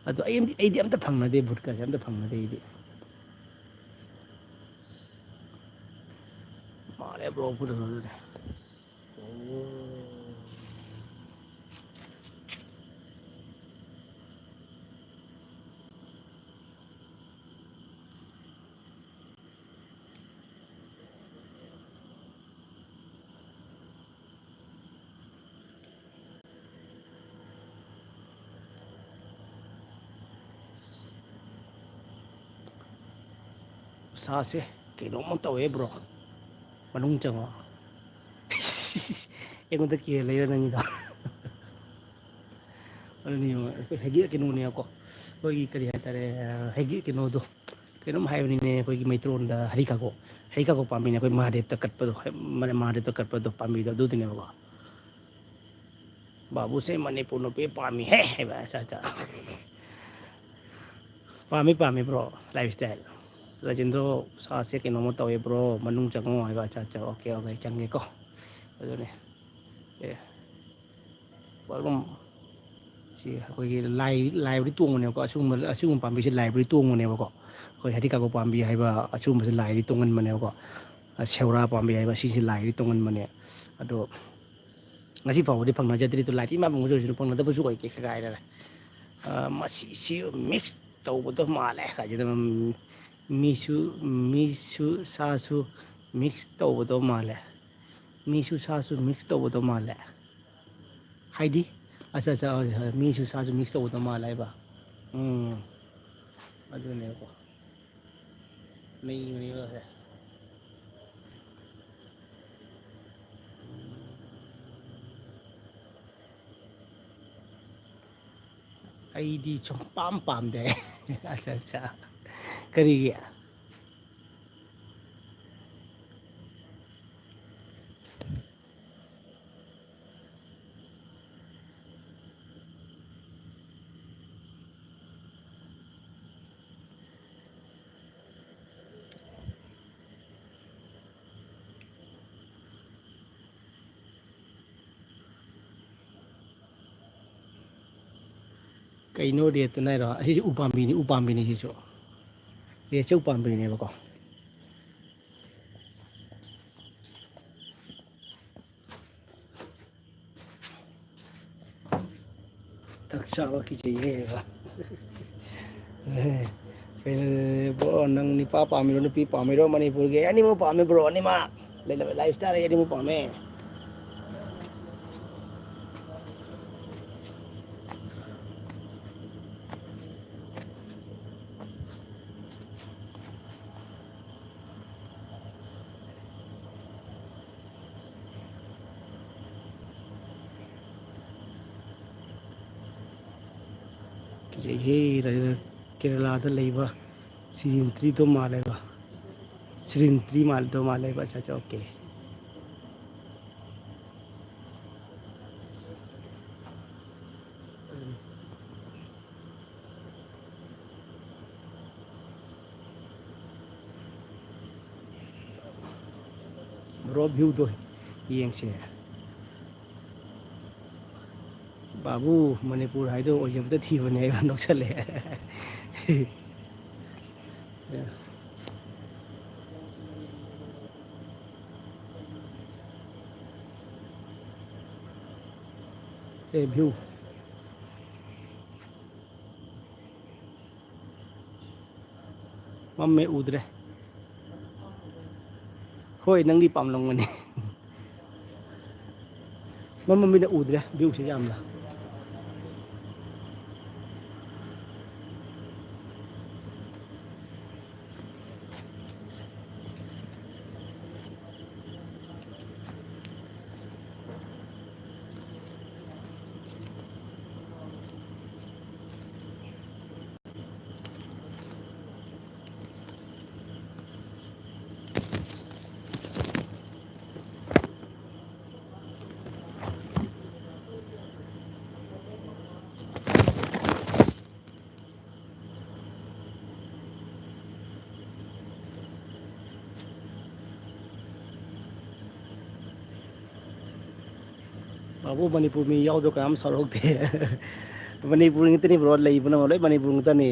ꯑꯗꯣ ꯑꯩ, ꯑꯩꯗꯤ ꯑꯝꯇ ꯐꯪꯅꯗꯦ, ꯚꯨꯠꯀꯁꯦ ꯑꯝꯇ ꯐꯪꯅꯗꯦ ꯑꯩꯗꯤ꯫ ꯃꯥꯜꯂꯦ bro, ꯚꯨꯠ ꯑꯗꯨꯗꯤ꯫ ꯏꯁꯥꯁꯦ ꯀꯩꯅꯣꯝꯃ ꯇꯧꯋꯦ bro꯫ ꯃꯅꯨꯡ ꯆꯪꯉꯣ꯫ ꯑꯩꯉꯣꯟꯗ ꯀꯤꯍꯜꯂꯤꯔꯣ ꯅꯪꯒꯤꯗꯣ? ꯑꯗꯨꯅꯤ ꯌꯦꯡꯉꯣ, ꯑꯩꯈꯣꯏ ꯍꯩꯒꯦ ꯀꯩꯅꯣꯅꯦꯕꯀꯣ꯫ ꯑꯩꯈꯣꯏꯒꯤ ꯀꯔꯤ ꯍꯥꯏꯇꯥꯔꯦ, ꯍꯩꯒꯦ ꯀꯩꯅꯣꯗꯣ꯫ ꯀꯩꯅꯣꯝ ꯍꯥꯏꯕꯅꯤꯅꯦ, ꯑꯩꯈꯣꯏꯒꯤ ꯃꯩꯇ꯭ꯔꯣꯟꯗ ꯍꯔꯤꯀꯥꯀꯣ, ꯍꯔꯤꯀꯥꯀꯣ ꯄꯥꯝꯕꯤꯅꯦ, ꯑꯩꯈꯣꯏ ꯃꯍꯥꯗꯦꯕꯇ ꯀꯠꯄꯗꯣ, ꯃꯍꯥꯗꯦꯕꯇ ꯀꯠꯄꯗꯣ ꯄꯥꯝꯕꯤꯗꯣ ꯑꯗꯨꯗꯨꯅꯦꯕꯀꯣ꯫ ꯕꯥꯕꯨꯁꯦ ꯃꯅꯤꯄꯨꯔ ꯅꯨꯄꯤ ꯄꯥꯝꯃꯤ ꯍꯦ ꯍꯥꯏꯕ꯫ ꯑꯠꯆꯥ, ꯑꯠꯆꯥ꯫ ꯄꯥꯝꯃꯤ, ꯄꯥꯝꯃꯤ ꯕ꯭ꯔꯣ꯫ Life style. ꯔꯥꯖꯦꯟꯗ꯭ꯔꯣ, ꯁꯥꯁꯦ ꯀꯩꯅꯣꯝꯃ ꯇꯧꯋꯦ ꯕ꯭ꯔꯣ, ꯃꯅꯨꯡ ꯆꯪꯉꯣ ꯍꯥꯏꯕ꯫ ꯑꯠꯆꯥ, ꯑꯠꯆꯥ, ꯑꯣꯀꯦ, ꯑꯣꯀꯦ, ꯆꯪꯒꯦꯀꯣ꯫ ꯑꯗꯨꯅꯦ꯫ ꯑꯦ꯫ ꯋꯥꯔꯨꯝ꯫ ꯁꯤ ꯑꯩꯈꯣꯏꯒꯤ ꯂꯥꯏ, ꯂꯥꯏꯕꯨꯗꯤ ꯇꯣꯡꯕꯅꯦꯕꯀꯣ꯫ ꯑꯁꯤꯒꯨꯝꯕ, ꯑꯁꯤꯒꯨꯝꯕ ꯄꯥꯝꯕꯤꯁꯦ ꯂꯥꯏꯕꯨꯗꯤ ꯇꯣꯡꯕꯅꯦꯕꯀꯣ꯫ ꯑꯩꯈꯣꯏ ꯍꯔꯤꯀꯥꯀꯣ ꯄꯥꯝꯕꯤ ꯍꯥꯏꯕ ꯑꯁꯤꯒꯨꯝꯕꯁꯦ ꯂꯥꯏꯗꯤ ꯇꯣꯡꯒꯟꯕꯅꯦꯕꯀꯣ꯫ ꯁꯦꯋꯔꯥ ꯄꯥꯝꯕꯤ ꯍꯥꯏꯕ ꯁꯤꯁꯦ ꯂꯥꯏꯗꯤ ꯇꯣꯡꯒꯟꯕꯅꯦ꯫ ꯑꯗꯣ ꯉꯁꯤ ꯐꯥꯎꯕꯗꯤ ꯐꯪꯅꯖꯗ꯭ꯔꯤ꯫ ꯑꯗꯣ ꯂꯥꯏꯗꯤ ꯏꯃꯥ ꯐꯪꯕꯁꯨ ꯑꯣꯏꯁꯅꯨ, ꯐꯪꯅꯗꯕꯁꯨ ꯑꯣꯏꯒꯦ ꯀꯥꯏꯅ꯫ ꯑ, ꯃꯁꯤꯁꯤ ꯃꯤꯛꯁ ꯇꯧꯕꯗꯣ ꯃꯥꯜꯂꯦ ꯀꯥꯏꯁꯤꯗ, ꯎꯝ, ꯃꯤꯁꯨ, ꯃꯤꯁꯨ ꯁꯥꯁꯨ ꯃꯤꯛꯁ ꯇꯧꯕꯗꯣ ꯃꯥꯜꯂꯦ꯫ ꯃꯤꯁꯨ ꯁꯥꯁꯨ ꯃꯤꯛꯁ ꯇꯧꯕꯗꯣ ꯃꯥꯜꯂꯦ꯫ ꯍꯥꯏꯗꯤ? ꯑꯠꯆꯥ, ꯑꯠꯆꯥ, ꯍꯣꯏ, ꯍꯣꯏ, ꯃꯤꯁꯨ ꯁꯥꯁꯨ ꯃꯤꯛꯁ ꯇꯧꯕꯗꯣ ꯃꯥꯜꯂꯦ ꯍꯥꯏꯕ꯫ ꯎꯝ, ꯑꯗꯨꯅꯦꯕꯀꯣ꯫ ꯃꯩ ꯃꯩ ꯃꯩꯁꯦ꯫ ꯑꯩꯗꯤ ꯁꯨꯝ ꯄꯥꯝ ꯄꯥꯝꯗꯦ꯫ ꯑꯠꯆꯥ, ꯑꯠꯆꯥ꯫ ꯀꯔꯤꯒꯤ? ꯀꯩꯅꯣ ꯔꯦꯠꯇꯨꯅ ꯍꯥꯏꯔꯣ? ꯑꯁꯤꯁꯨ ꯎꯄꯥꯝꯕꯤꯅꯤ, ꯎꯄꯥꯝꯕꯤꯅꯤ ꯁꯤꯁꯨ꯫ ꯔꯦꯠꯁꯦ ꯎꯄꯥꯝꯕꯤꯅꯦꯕꯀꯣ꯫ ꯆꯥꯛ ꯆꯥꯕ ꯀꯤꯖꯩꯌꯦ꯫ ꯀꯩꯅꯣ, ꯕ꯭ꯔꯣ, ꯅꯪ ꯅꯨꯄꯥ ꯄꯥꯝꯃꯤꯔꯣ, ꯅꯨꯄꯤ ꯄꯥꯝꯃꯤꯔꯣ? ꯃꯅꯤꯄꯨꯔꯒꯤ ꯑꯅꯤꯃꯛ ꯄꯥꯝꯃꯦ ꯕ꯭ꯔꯣ, ꯑꯅꯤꯃꯛ꯫ ꯂꯩ-, ꯂꯩ-, ꯂꯥꯏꯐ ꯁ꯭ꯇꯥꯏꯜ ꯑꯩ ꯑꯅꯤꯃꯛ ꯄꯥꯝꯃꯦ꯫ ꯀꯤꯖꯩꯍꯦ, ꯀꯦꯔꯦꯂꯥꯗ ꯂꯩꯕ ꯁꯤꯔꯤꯟꯇ꯭ꯔꯤꯗꯣ ꯃꯥꯜꯂꯦꯕ꯫ ꯁꯤꯔꯤꯟꯇ꯭ꯔꯤ ꯃꯥꯜꯂꯤꯗꯣ ꯃꯥꯜꯂꯦꯕ꯫ ꯑꯠꯆꯥ, ꯑꯠꯆꯥ, ꯑꯣꯀꯦ꯫ ꯕ꯭ꯔꯣ, ꯚ꯭ꯌꯨꯗꯣ ꯌꯦꯡꯁꯦ꯫ ꯕꯥꯕꯨ, ꯃꯅꯤꯄꯨꯔ ꯍꯥꯏꯗꯣ ꯑꯣꯏꯖꯕꯗ ꯊꯤꯕꯅꯦ ꯍꯥꯏꯕ ꯅꯣꯛꯁꯜꯂꯦ꯫ ꯁꯦ, ꯚ꯭ꯌꯨ꯫ ꯃꯝꯃꯦ, ꯎꯗ꯭ꯔꯦ꯫ ꯍꯣꯏ, ꯅꯪꯗꯤ ꯄꯥꯝꯂꯝꯒꯅꯤ꯫ ꯃꯝꯃꯃꯤꯅ ꯎꯗ꯭ꯔꯦ ꯚ꯭ꯌꯨꯁꯦ ꯌꯥꯝꯅ꯫ ꯕꯥꯕꯨ, ꯃꯅꯤꯄꯨꯔ ꯃꯤ ꯌꯥꯎꯗꯣ ꯀꯅꯥꯝ ꯁꯥꯎꯔꯛꯇꯦ꯫ ꯃꯅꯤꯄꯨꯔ ꯉꯥꯛꯇꯅꯤ bro, ꯂꯩꯕꯅ ꯂꯣꯏ ꯃꯅꯤꯄꯨꯔ ꯉꯥꯛꯇꯅꯤ꯫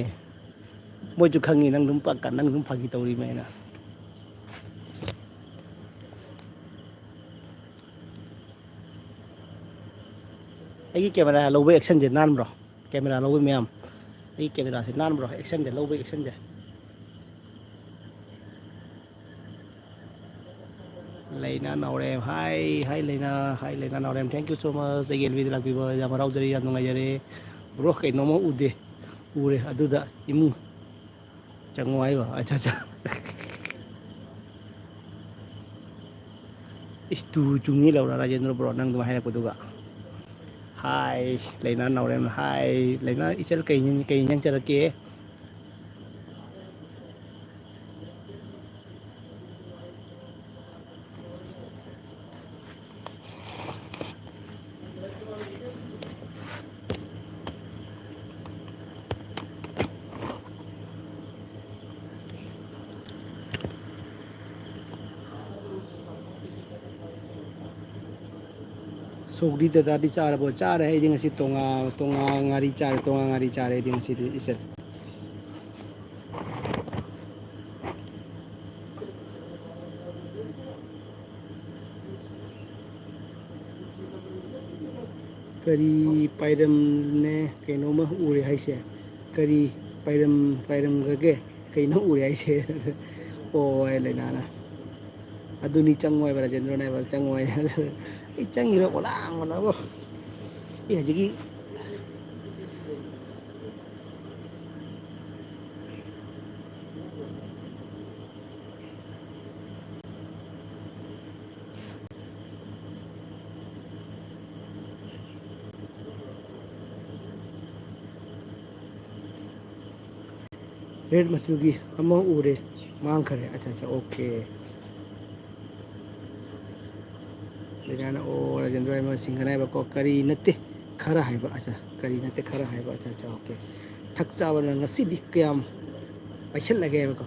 ꯃꯣꯏꯁꯨ ꯈꯪꯉꯤ ꯅꯪ ꯑꯗꯨꯝ ꯄꯛꯀ-, ꯅꯪ ꯑꯗꯨꯝ ꯐꯥꯒꯤ ꯇꯧꯔꯤꯃꯦꯅ꯫ ꯑꯩꯒꯤ camera ꯂꯧꯕ actionꯁꯦ ꯅꯥꯟꯕ꯭ꯔꯣ? Camera ꯂꯧꯕ ꯃꯌꯥꯝ, ꯑꯩꯒꯤ cameraꯁꯦ ꯅꯥꯟꯕ꯭ꯔꯣ? Actionꯁꯦ, ꯂꯧꯕ actionꯁꯦ꯫ ꯂꯩꯅꯥ ꯅꯥꯎꯔꯦꯝ, hi, hi ꯂꯩꯅꯥ, hi ꯂꯩꯅꯥ ꯅꯥꯎꯔꯦꯝ, thank you so much ꯑꯩꯒꯤ LBꯗ ꯂꯥꯛꯄꯤꯕ ꯌꯥꯝ ꯍꯔꯥꯎꯖꯔꯤ, ꯌꯥꯝ ꯅꯨꯡꯉꯥꯏꯖꯔꯦ꯫ Bro, ꯀꯩꯅꯣꯝꯃ ꯎꯗꯦ, ꯎꯔꯦ ꯑꯗꯨꯗ ꯏꯃꯨꯡ ꯆꯪꯉꯣ ꯍꯥꯏꯕ꯫ ꯑꯠꯆꯥ, ꯑꯠꯆꯥ꯫ ꯏꯁ, ꯇꯨ ꯆꯨꯡꯉꯤ ꯂꯧꯔ ꯔꯥꯖꯦꯟꯗ꯭ꯔ bro, ꯅꯪ ꯑꯗꯨꯃꯥꯏ ꯍꯥꯏꯔꯛꯄꯗꯨꯒ꯫ Hi ꯂꯩꯅꯥ ꯅꯥꯎꯔꯦꯝ, hi ꯂꯩꯅꯥ ꯏꯆꯜ, ꯀꯩ ꯏꯟꯖꯥꯡ, ꯀꯩ ꯏꯟꯖꯥꯡ ꯆꯥꯔꯛꯀꯦ? ꯁꯧꯒ꯭ꯔꯤ ꯗꯗꯥꯗꯤ ꯆꯥꯔꯕꯣ? ꯆꯥꯔꯦ꯫ ꯑꯩꯗꯤ ꯉꯁꯤ ꯇꯣꯉꯥ-, ꯇꯣꯉꯥ ꯉꯥꯔꯤ ꯆꯥꯔꯦ, ꯇꯣꯉꯥ ꯉꯥꯔꯤ ꯆꯥꯔꯦ ꯑꯩꯗꯤ ꯉꯁꯤꯗꯤ, ꯏꯆꯟ꯫ ꯀꯔꯤ ꯄꯥꯏꯔꯝꯅꯦ? ꯀꯩꯅꯣꯝꯃ ꯎꯔꯦ ꯍꯥꯏꯁꯦ? ꯀꯔꯤ ꯄꯥꯏꯔꯝ-, ꯄꯥꯏꯔꯝꯒꯒꯦ? ꯀꯩꯅꯣ ꯎꯔꯦ ꯍꯥꯏꯁꯦ? ꯑꯣ, ꯍꯥꯏ ꯂꯩꯅꯥꯅ꯫ ꯑꯗꯨꯅꯤ ꯆꯪꯉꯣ ꯍꯥꯏꯕ, ꯔꯥꯖꯦꯟꯗ꯭ꯔꯣꯅ ꯍꯥꯏꯕ, ꯆꯪꯉꯣ ꯍꯥꯏ꯫ ꯑꯩ ꯆꯪꯉꯤꯔꯣ? ꯑꯣꯂꯥꯡꯕꯅꯕꯨ꯫ ꯑꯩ ꯍꯧꯖꯤꯛꯀꯤ ꯔꯦꯗ ꯃꯆꯨꯒꯤ ꯑꯃ ꯎꯔꯦ, ꯃꯥꯡꯈꯔꯦ꯫ ꯑꯠꯆꯥ, ꯑꯠꯆꯥ, ꯑꯣꯀꯦ꯫ ꯂꯩꯅꯥꯅ, ꯑꯣ, ꯔꯥꯖꯦꯟꯗ꯭ꯔ ꯍꯥꯏꯕ ꯁꯤꯡꯒꯅꯤ ꯍꯥꯏꯕꯀꯣ, ꯀꯔꯤ ꯅꯠꯇꯦ, ꯈꯔ ꯍꯥꯏꯕ, ꯑꯠꯆꯥ, ꯀꯔꯤ ꯅꯠꯇꯦ, ꯈꯔ ꯍꯥꯏꯕ, ꯑꯠꯆꯥ, ꯑꯠꯆꯥ, ꯑꯣꯀꯦ꯫ ꯊꯛ ꯆꯥꯕꯅ ꯉꯁꯤꯗꯤ ꯀꯌꯥꯝ ꯄꯥꯏꯁꯜꯂꯒꯦ ꯍꯥꯏꯕꯀꯣ꯫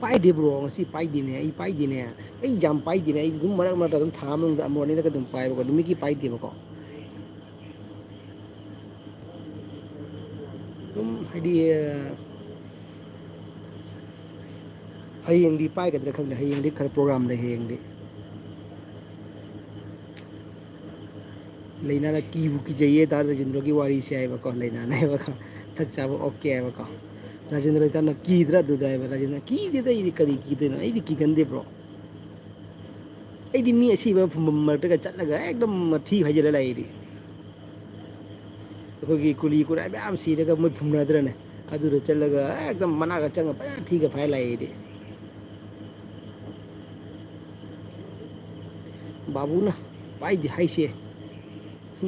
"ꯄꯥꯏꯗꯦ ꯕ꯭ꯔꯣ, ꯉꯁꯤ ꯄꯥꯏꯗꯦꯅꯦ, ꯑꯩ ꯄꯥꯏꯗꯦꯅꯦ, ꯑꯩ ꯌꯥꯝ ꯄꯥꯏꯗꯦꯅꯦ, ꯑꯩ ꯑꯗꯨꯝ ꯃꯔꯛ ꯃꯔꯛꯇ ꯑꯗꯨꯝ ꯊꯥ ꯑꯃ ꯃꯅꯨꯡꯗ ꯑꯃꯨꯔꯛ ꯑꯅꯤꯔꯛꯀ ꯑꯗꯨꯝ ꯄꯥꯏꯕꯀꯣ, ꯅꯨꯃꯤꯠꯀꯤ ꯄꯥꯏꯗꯦꯕꯀꯣ"꯫ ꯑꯗꯨꯝ ꯍꯥꯏꯗꯤ, ꯑ, ꯍꯌꯦꯡꯗꯤ ꯄꯥꯏꯒꯗ꯭ꯔꯥ ꯈꯪꯗꯦ, ꯍꯌꯦꯡꯗꯤ ꯈꯔ ꯄ꯭ꯔꯣꯒ꯭ꯔꯥꯝ ꯂꯩ ꯍꯌꯦꯡꯗꯤ꯫ ꯂꯩꯅꯥꯅ "ꯀꯤꯕꯨ ꯀꯤꯖꯩꯌꯦ ꯗꯥ ꯔꯥꯖꯦꯟꯗ꯭ꯔꯒꯤ ꯋꯥꯔꯤꯁꯦ" ꯍꯥꯏꯕꯀꯣ, ꯂꯩꯅꯥꯅ ꯍꯥꯏꯕꯀꯣ, ꯊꯛ ꯆꯥꯕ ꯑꯣꯀꯦ ꯍꯥꯏꯕꯀꯣ꯫ ꯔꯥꯖꯦꯟꯗ꯭ꯔ ꯏꯇꯥꯅ "ꯀꯤꯗ꯭ꯔꯥ ꯑꯗꯨꯗ?" ꯍꯥꯏꯕ꯫ ꯔꯥꯖꯦꯟꯗ꯭ꯔ "ꯀꯤꯗꯦꯗ, ꯑꯩꯗꯤ ꯀꯔꯤ ꯀꯤꯗꯣꯏꯅꯣ? ꯑꯩꯗꯤ ꯀꯤꯒꯟꯗꯦ ꯕ꯭ꯔꯣ꯫ ꯑꯩꯗꯤ ꯃꯤ ꯑꯁꯤꯕ ꯐꯨꯝꯐꯝ ꯃꯔꯛꯇꯒ ꯆꯠꯂꯒ ꯑꯦꯛꯗꯝ ꯃꯊꯤ ꯐꯥꯏꯖꯤꯜꯂ ꯂꯥꯛꯏꯗꯤ꯫ ꯑꯩꯈꯣꯏꯒꯤ ꯀꯨꯂꯤ ꯀꯨꯔꯥꯏ ꯃꯌꯥꯝ ꯁꯤꯔꯒ ꯃꯣꯏ ꯐꯨꯝꯅꯗ꯭ꯔꯅꯦ? ꯑꯗꯨꯗ ꯆꯠꯂꯒ ꯑꯦꯛꯗꯝ ꯃꯅꯥꯛꯇ ꯆꯪꯉ ꯐꯖꯅ ꯊꯤꯒ ꯐꯥꯏ ꯂꯥꯛꯏꯗꯤ꯫ ꯕꯥꯕꯨꯅ ꯄꯥꯏꯗꯦ ꯍꯥꯏꯁꯦ꯫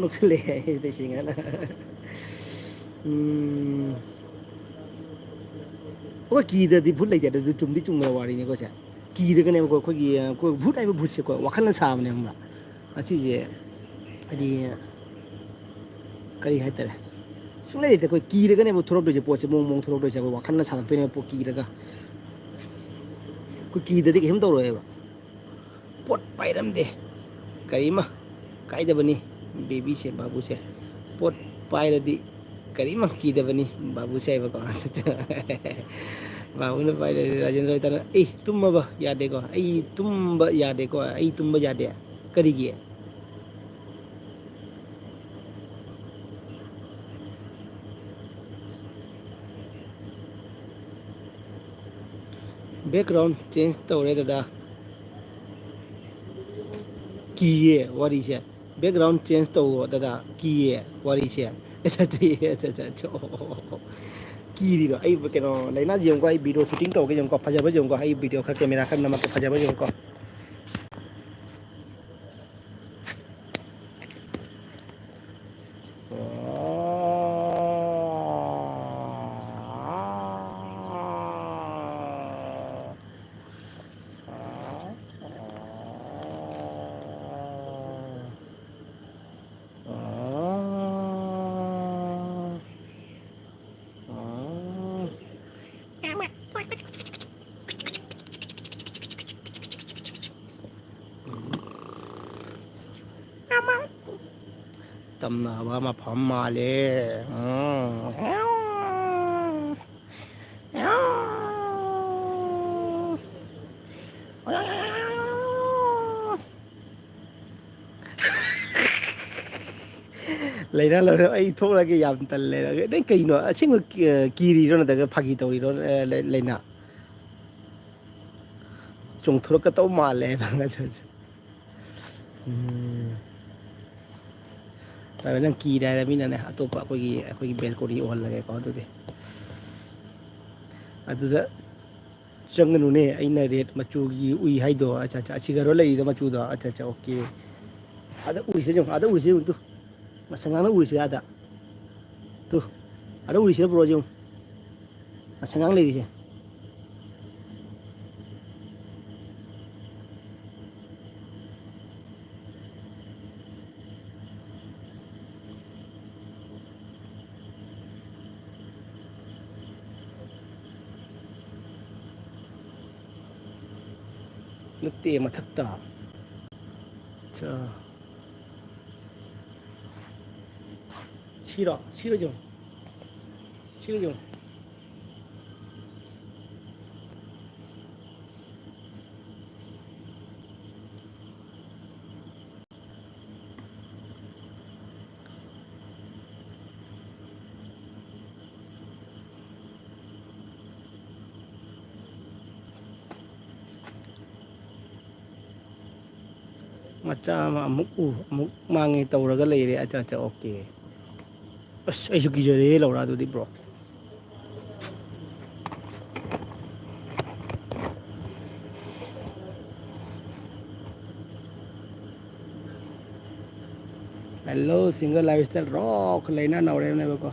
ꯅꯣꯛꯁꯜꯂꯛꯑꯦ ꯍꯥꯏ ꯇꯩꯁꯤꯡꯉꯅ꯫ ꯎꯝ꯫ ꯑꯩꯈꯣꯏ ꯀꯤꯗ꯭ꯔꯗꯤ ꯚꯨꯠ ꯂꯩꯇꯦ꯫ ꯑꯗꯨ ꯆꯨꯝꯗꯤ ꯆꯨꯝꯕ ꯋꯥꯔꯤꯅꯤꯀꯣ ꯁꯦ꯫ ꯀꯤꯔꯒꯅꯦꯕꯀꯣ ꯑꯩꯈꯣꯏꯒꯤ, ꯑꯩꯈꯣꯏ ꯚꯨꯠ ꯍꯥꯏꯕ ꯚꯨꯠꯁꯦꯀꯣ ꯋꯥꯈꯜꯅ ꯁꯥꯕꯅꯦ, ꯈꯪꯕ꯭ꯔꯥ? ꯑꯁꯤꯁꯦ ꯍꯥꯏꯗꯤ ꯀꯔꯤ ꯍꯥꯏꯇꯥꯔꯦ? ꯁꯨꯡꯂꯩ ꯂꯩꯇꯦ꯫ ꯑꯩꯈꯣꯏ ꯀꯤꯔꯒꯅꯦꯕ ꯊꯣꯔꯛꯇꯣꯏꯁꯦ, ꯄꯣꯠꯁꯦ ꯃꯑꯣꯡ ꯃꯑꯣꯡ ꯊꯣꯔꯛꯇꯣꯏꯁꯦ꯫ ꯑꯩꯈꯣꯏ ꯋꯥꯈꯜꯅ ꯁꯥꯒꯠꯇꯣꯏꯅꯦꯕ ꯄꯣꯠ ꯀꯤꯔꯒ꯫ ꯑꯩꯈꯣꯏ ꯀꯤꯗ꯭ꯔꯗꯤ ꯀꯩꯁꯨꯝ ꯇꯧꯔꯣꯏꯕ꯫ ꯄꯣꯠ ꯄꯥꯏꯔꯝꯗꯦ꯫ ꯀꯔꯤꯃ ꯀꯥꯏꯗꯕꯅꯤ꯫ ꯕꯦꯕꯤꯁꯦ, ꯕꯥꯕꯨꯁꯦ꯫ ꯄꯣꯠ ꯄꯥꯏꯔꯗꯤ ꯀꯔꯤꯃ ꯀꯤꯗꯕꯅꯤ ꯕꯥꯕꯨꯁꯦ ꯍꯥꯏꯕꯀꯣ꯫ ꯕꯥꯕꯨꯅ ꯄꯥꯏꯔꯗꯤ ꯔꯥꯖꯦꯟꯗ꯭ꯔ ꯍꯣꯏ ꯇꯥꯅ, "ꯑꯩ ꯇꯨꯝꯃꯕ ꯌꯥꯗꯦꯀꯣ, ꯑꯩ ꯇꯨꯝꯕ ꯌꯥꯗꯦꯀꯣ, ꯑꯩ ꯇꯨꯝꯕ ꯌꯥꯗꯦ꯫ ꯀꯔꯤꯒꯤ?" Background change ꯇꯧꯔꯦ ꯗꯗꯥ꯫ ꯀꯤꯌꯦ ꯋꯥꯔꯤꯁꯦ꯫ Background change ꯇꯧꯋꯣ ꯗꯗꯥ, ꯀꯤꯌꯦ ꯋꯥꯔꯤꯁꯦ꯫ ꯑꯁ, ꯑꯗꯨ, ꯑꯁ, ꯑꯁ, ꯑꯁ, ꯑꯣ, ꯑꯣ, ꯑꯣ, ꯑꯣ꯫ ꯀꯤꯔꯤꯔꯣ? ꯑꯩ ꯀꯩꯅꯣ, ꯂꯥꯏꯅꯥꯁꯤ ꯌꯦꯡꯉꯨꯀꯣ, ꯑꯩ video shooting ꯇꯧꯔꯒ ꯌꯦꯡꯉꯨꯀꯣ, ꯐꯖꯕ꯭ꯔꯥ ꯌꯦꯡꯉꯨꯀꯣ, ꯑꯩ video ꯈꯔ camera ꯈꯔ ꯅꯝꯃꯛꯀꯦ, ꯐꯖꯕ꯭ꯔꯥ ꯌꯦꯡꯉꯨꯀꯣ꯫ ꯇꯝꯅꯕ ꯃꯐꯝ ꯃꯥꯜꯂꯦ꯫ ꯎꯝ꯫ ꯂꯥꯏꯅꯥ ꯂꯧꯔꯦ, ꯑꯩ ꯊꯣꯛꯂꯒꯦ, ꯌꯥꯝ ꯇꯜꯂꯦ꯫ ꯅꯪ ꯀꯩꯅꯣ, ꯑꯁꯦꯡꯕ ꯀꯤ-, ꯀꯤꯔꯤꯔꯣ ꯅꯠꯇ꯭ꯔꯒ ꯐꯥꯒꯤ ꯇꯧꯔꯤꯔꯣ, ꯑ, ꯂꯥꯏ-, ꯂꯥꯏꯅꯥ? ꯆꯣꯡꯊꯣꯔꯛꯀꯗꯧ ꯃꯥꯜꯂꯦ ꯍꯥꯏꯕ꯫ ꯎꯝ꯫ ꯐꯔꯦ, ꯅꯪ ꯀꯤꯔꯦ ꯍꯥꯏꯔꯃꯤꯅꯅꯦ, ꯑꯇꯣꯞꯄ ꯑꯩꯈꯣꯏꯒꯤ, ꯑꯩꯈꯣꯏꯒꯤ balcony ꯎꯍꯜꯂꯒꯦꯀꯣ ꯑꯗꯨꯗꯤ꯫ ꯑꯗꯨꯗ ꯆꯪꯒꯅꯨꯅꯦ, ꯑꯩꯅ red ꯃꯆꯨꯒꯤ ꯎꯏ ꯍꯥꯏꯗꯣ꯫ ꯑꯠꯆꯥ, ꯑꯠꯆꯥ, ꯑꯁꯤꯒꯔꯣ ꯂꯩꯔꯤꯗꯣ ꯃꯆꯨꯗꯣ? ꯑꯠꯆꯥ, ꯑꯠꯆꯥ, okay꯫ ꯑꯥꯗ ꯎꯔꯤꯁꯦ ꯌꯦꯡꯉꯨ, ꯑꯥꯗ ꯎꯔꯤꯁꯦ ꯌꯦꯡꯉꯨ ꯇꯨ꯫ ꯉꯁꯪ ꯉꯥꯡꯅ ꯎꯔꯤꯁꯦ ꯑꯥꯗ꯫ ꯇꯨ, ꯑꯥꯗ ꯎꯔꯤꯁꯤꯅ bro ꯌꯦꯡꯉꯨ꯫ ꯉꯁꯪ ꯉꯥꯡ ꯂꯩꯔꯤꯁꯦ꯫ ꯅꯠꯇꯦ, ꯃꯊꯛꯇ꯫ ꯑꯠꯆꯥ꯫ ꯁꯤꯔꯣ? ꯁꯤꯔꯣ ꯌꯦꯡꯉꯣ꯫ ꯁꯤꯔꯣ ꯌꯦꯡꯉꯣ꯫ ꯃꯆꯥ ꯑꯃ ꯑꯃꯨꯛ ꯎ, ꯑꯃꯨꯛ ꯃꯥꯡꯉꯦ ꯇꯧꯔꯒ ꯂꯩꯔꯦ꯫ ꯑꯠꯆꯥ, ꯑꯠꯆꯥ, ꯑꯣꯀꯦ꯫ ꯑꯁ, ꯑꯩꯁꯨ ꯀꯤꯖꯔꯦ ꯂꯧꯔꯥ ꯑꯗꯨꯗꯤ, bro꯫ Hello, single lifestyle rock ꯂꯩꯅ ꯅꯧꯔꯦꯅꯦꯕꯀꯣ꯫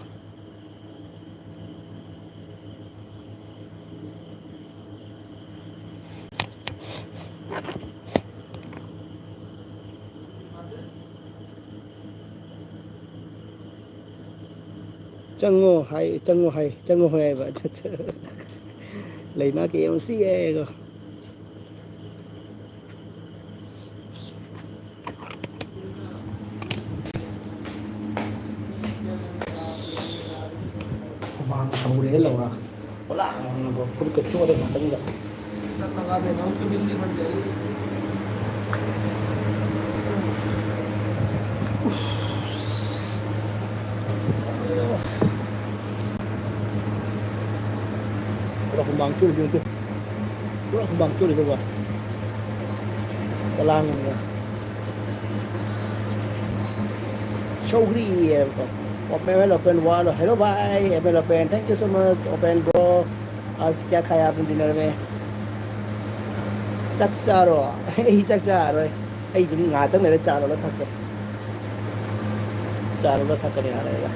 ꯆꯪꯉꯣ ꯍꯥꯏ, ꯆꯪꯉꯣ ꯍꯥꯏ, ꯆꯪꯉꯣ ꯍꯥꯏ ꯍꯥꯏꯕ꯫ ꯂꯩꯅꯥ ꯀꯦ ꯑꯦꯝ ꯁꯤ ꯍꯥꯏꯀꯣ꯫ ꯍꯨꯃꯥꯡ ꯁꯧꯔꯦ ꯂꯧꯔ꯫ ꯄꯨꯂꯥ ꯐꯨꯔꯤꯠꯀ ꯆꯣꯠꯂꯦ ꯉꯥꯛꯇꯪꯗ꯫ ꯄꯨꯔꯥ ꯍꯨꯃꯥꯡ ꯆꯣꯠꯂꯤꯗꯨ ꯅꯠꯇꯦ꯫ ꯄꯨꯔꯥ ꯍꯨꯃꯥꯡ ꯆꯣꯠꯂꯤꯗꯨꯕ꯫ ꯀꯂꯥꯡ ꯑꯃ꯫ ꯁꯧꯒ꯭ꯔꯤ ꯍꯥꯏꯕꯀꯣ꯫ ꯑꯣꯄꯦꯟ, ꯑꯣꯄꯦꯟ ꯋꯥꯂꯣ꯫ Hello ꯚꯥꯏ, open, open. Thank you so much, open bro꯫ आज क्या खाया आपने dinner में? ꯆꯥꯛ ꯆꯥꯔꯣ? ꯑꯩ ꯆꯥꯛ ꯆꯥꯔꯣꯏ꯫ ꯑꯩ ꯑꯗꯨꯝ ꯉꯥꯏꯍꯥꯛꯇꯪ ꯂꯩꯔ ꯆꯥ ꯂꯣꯜꯂ ꯊꯛꯀꯦ꯫ ꯆꯥ ꯂꯣꯜꯂ ꯊꯛꯀꯅꯤ ꯉꯥꯏꯍꯥꯛ ꯂꯩꯔꯒ꯫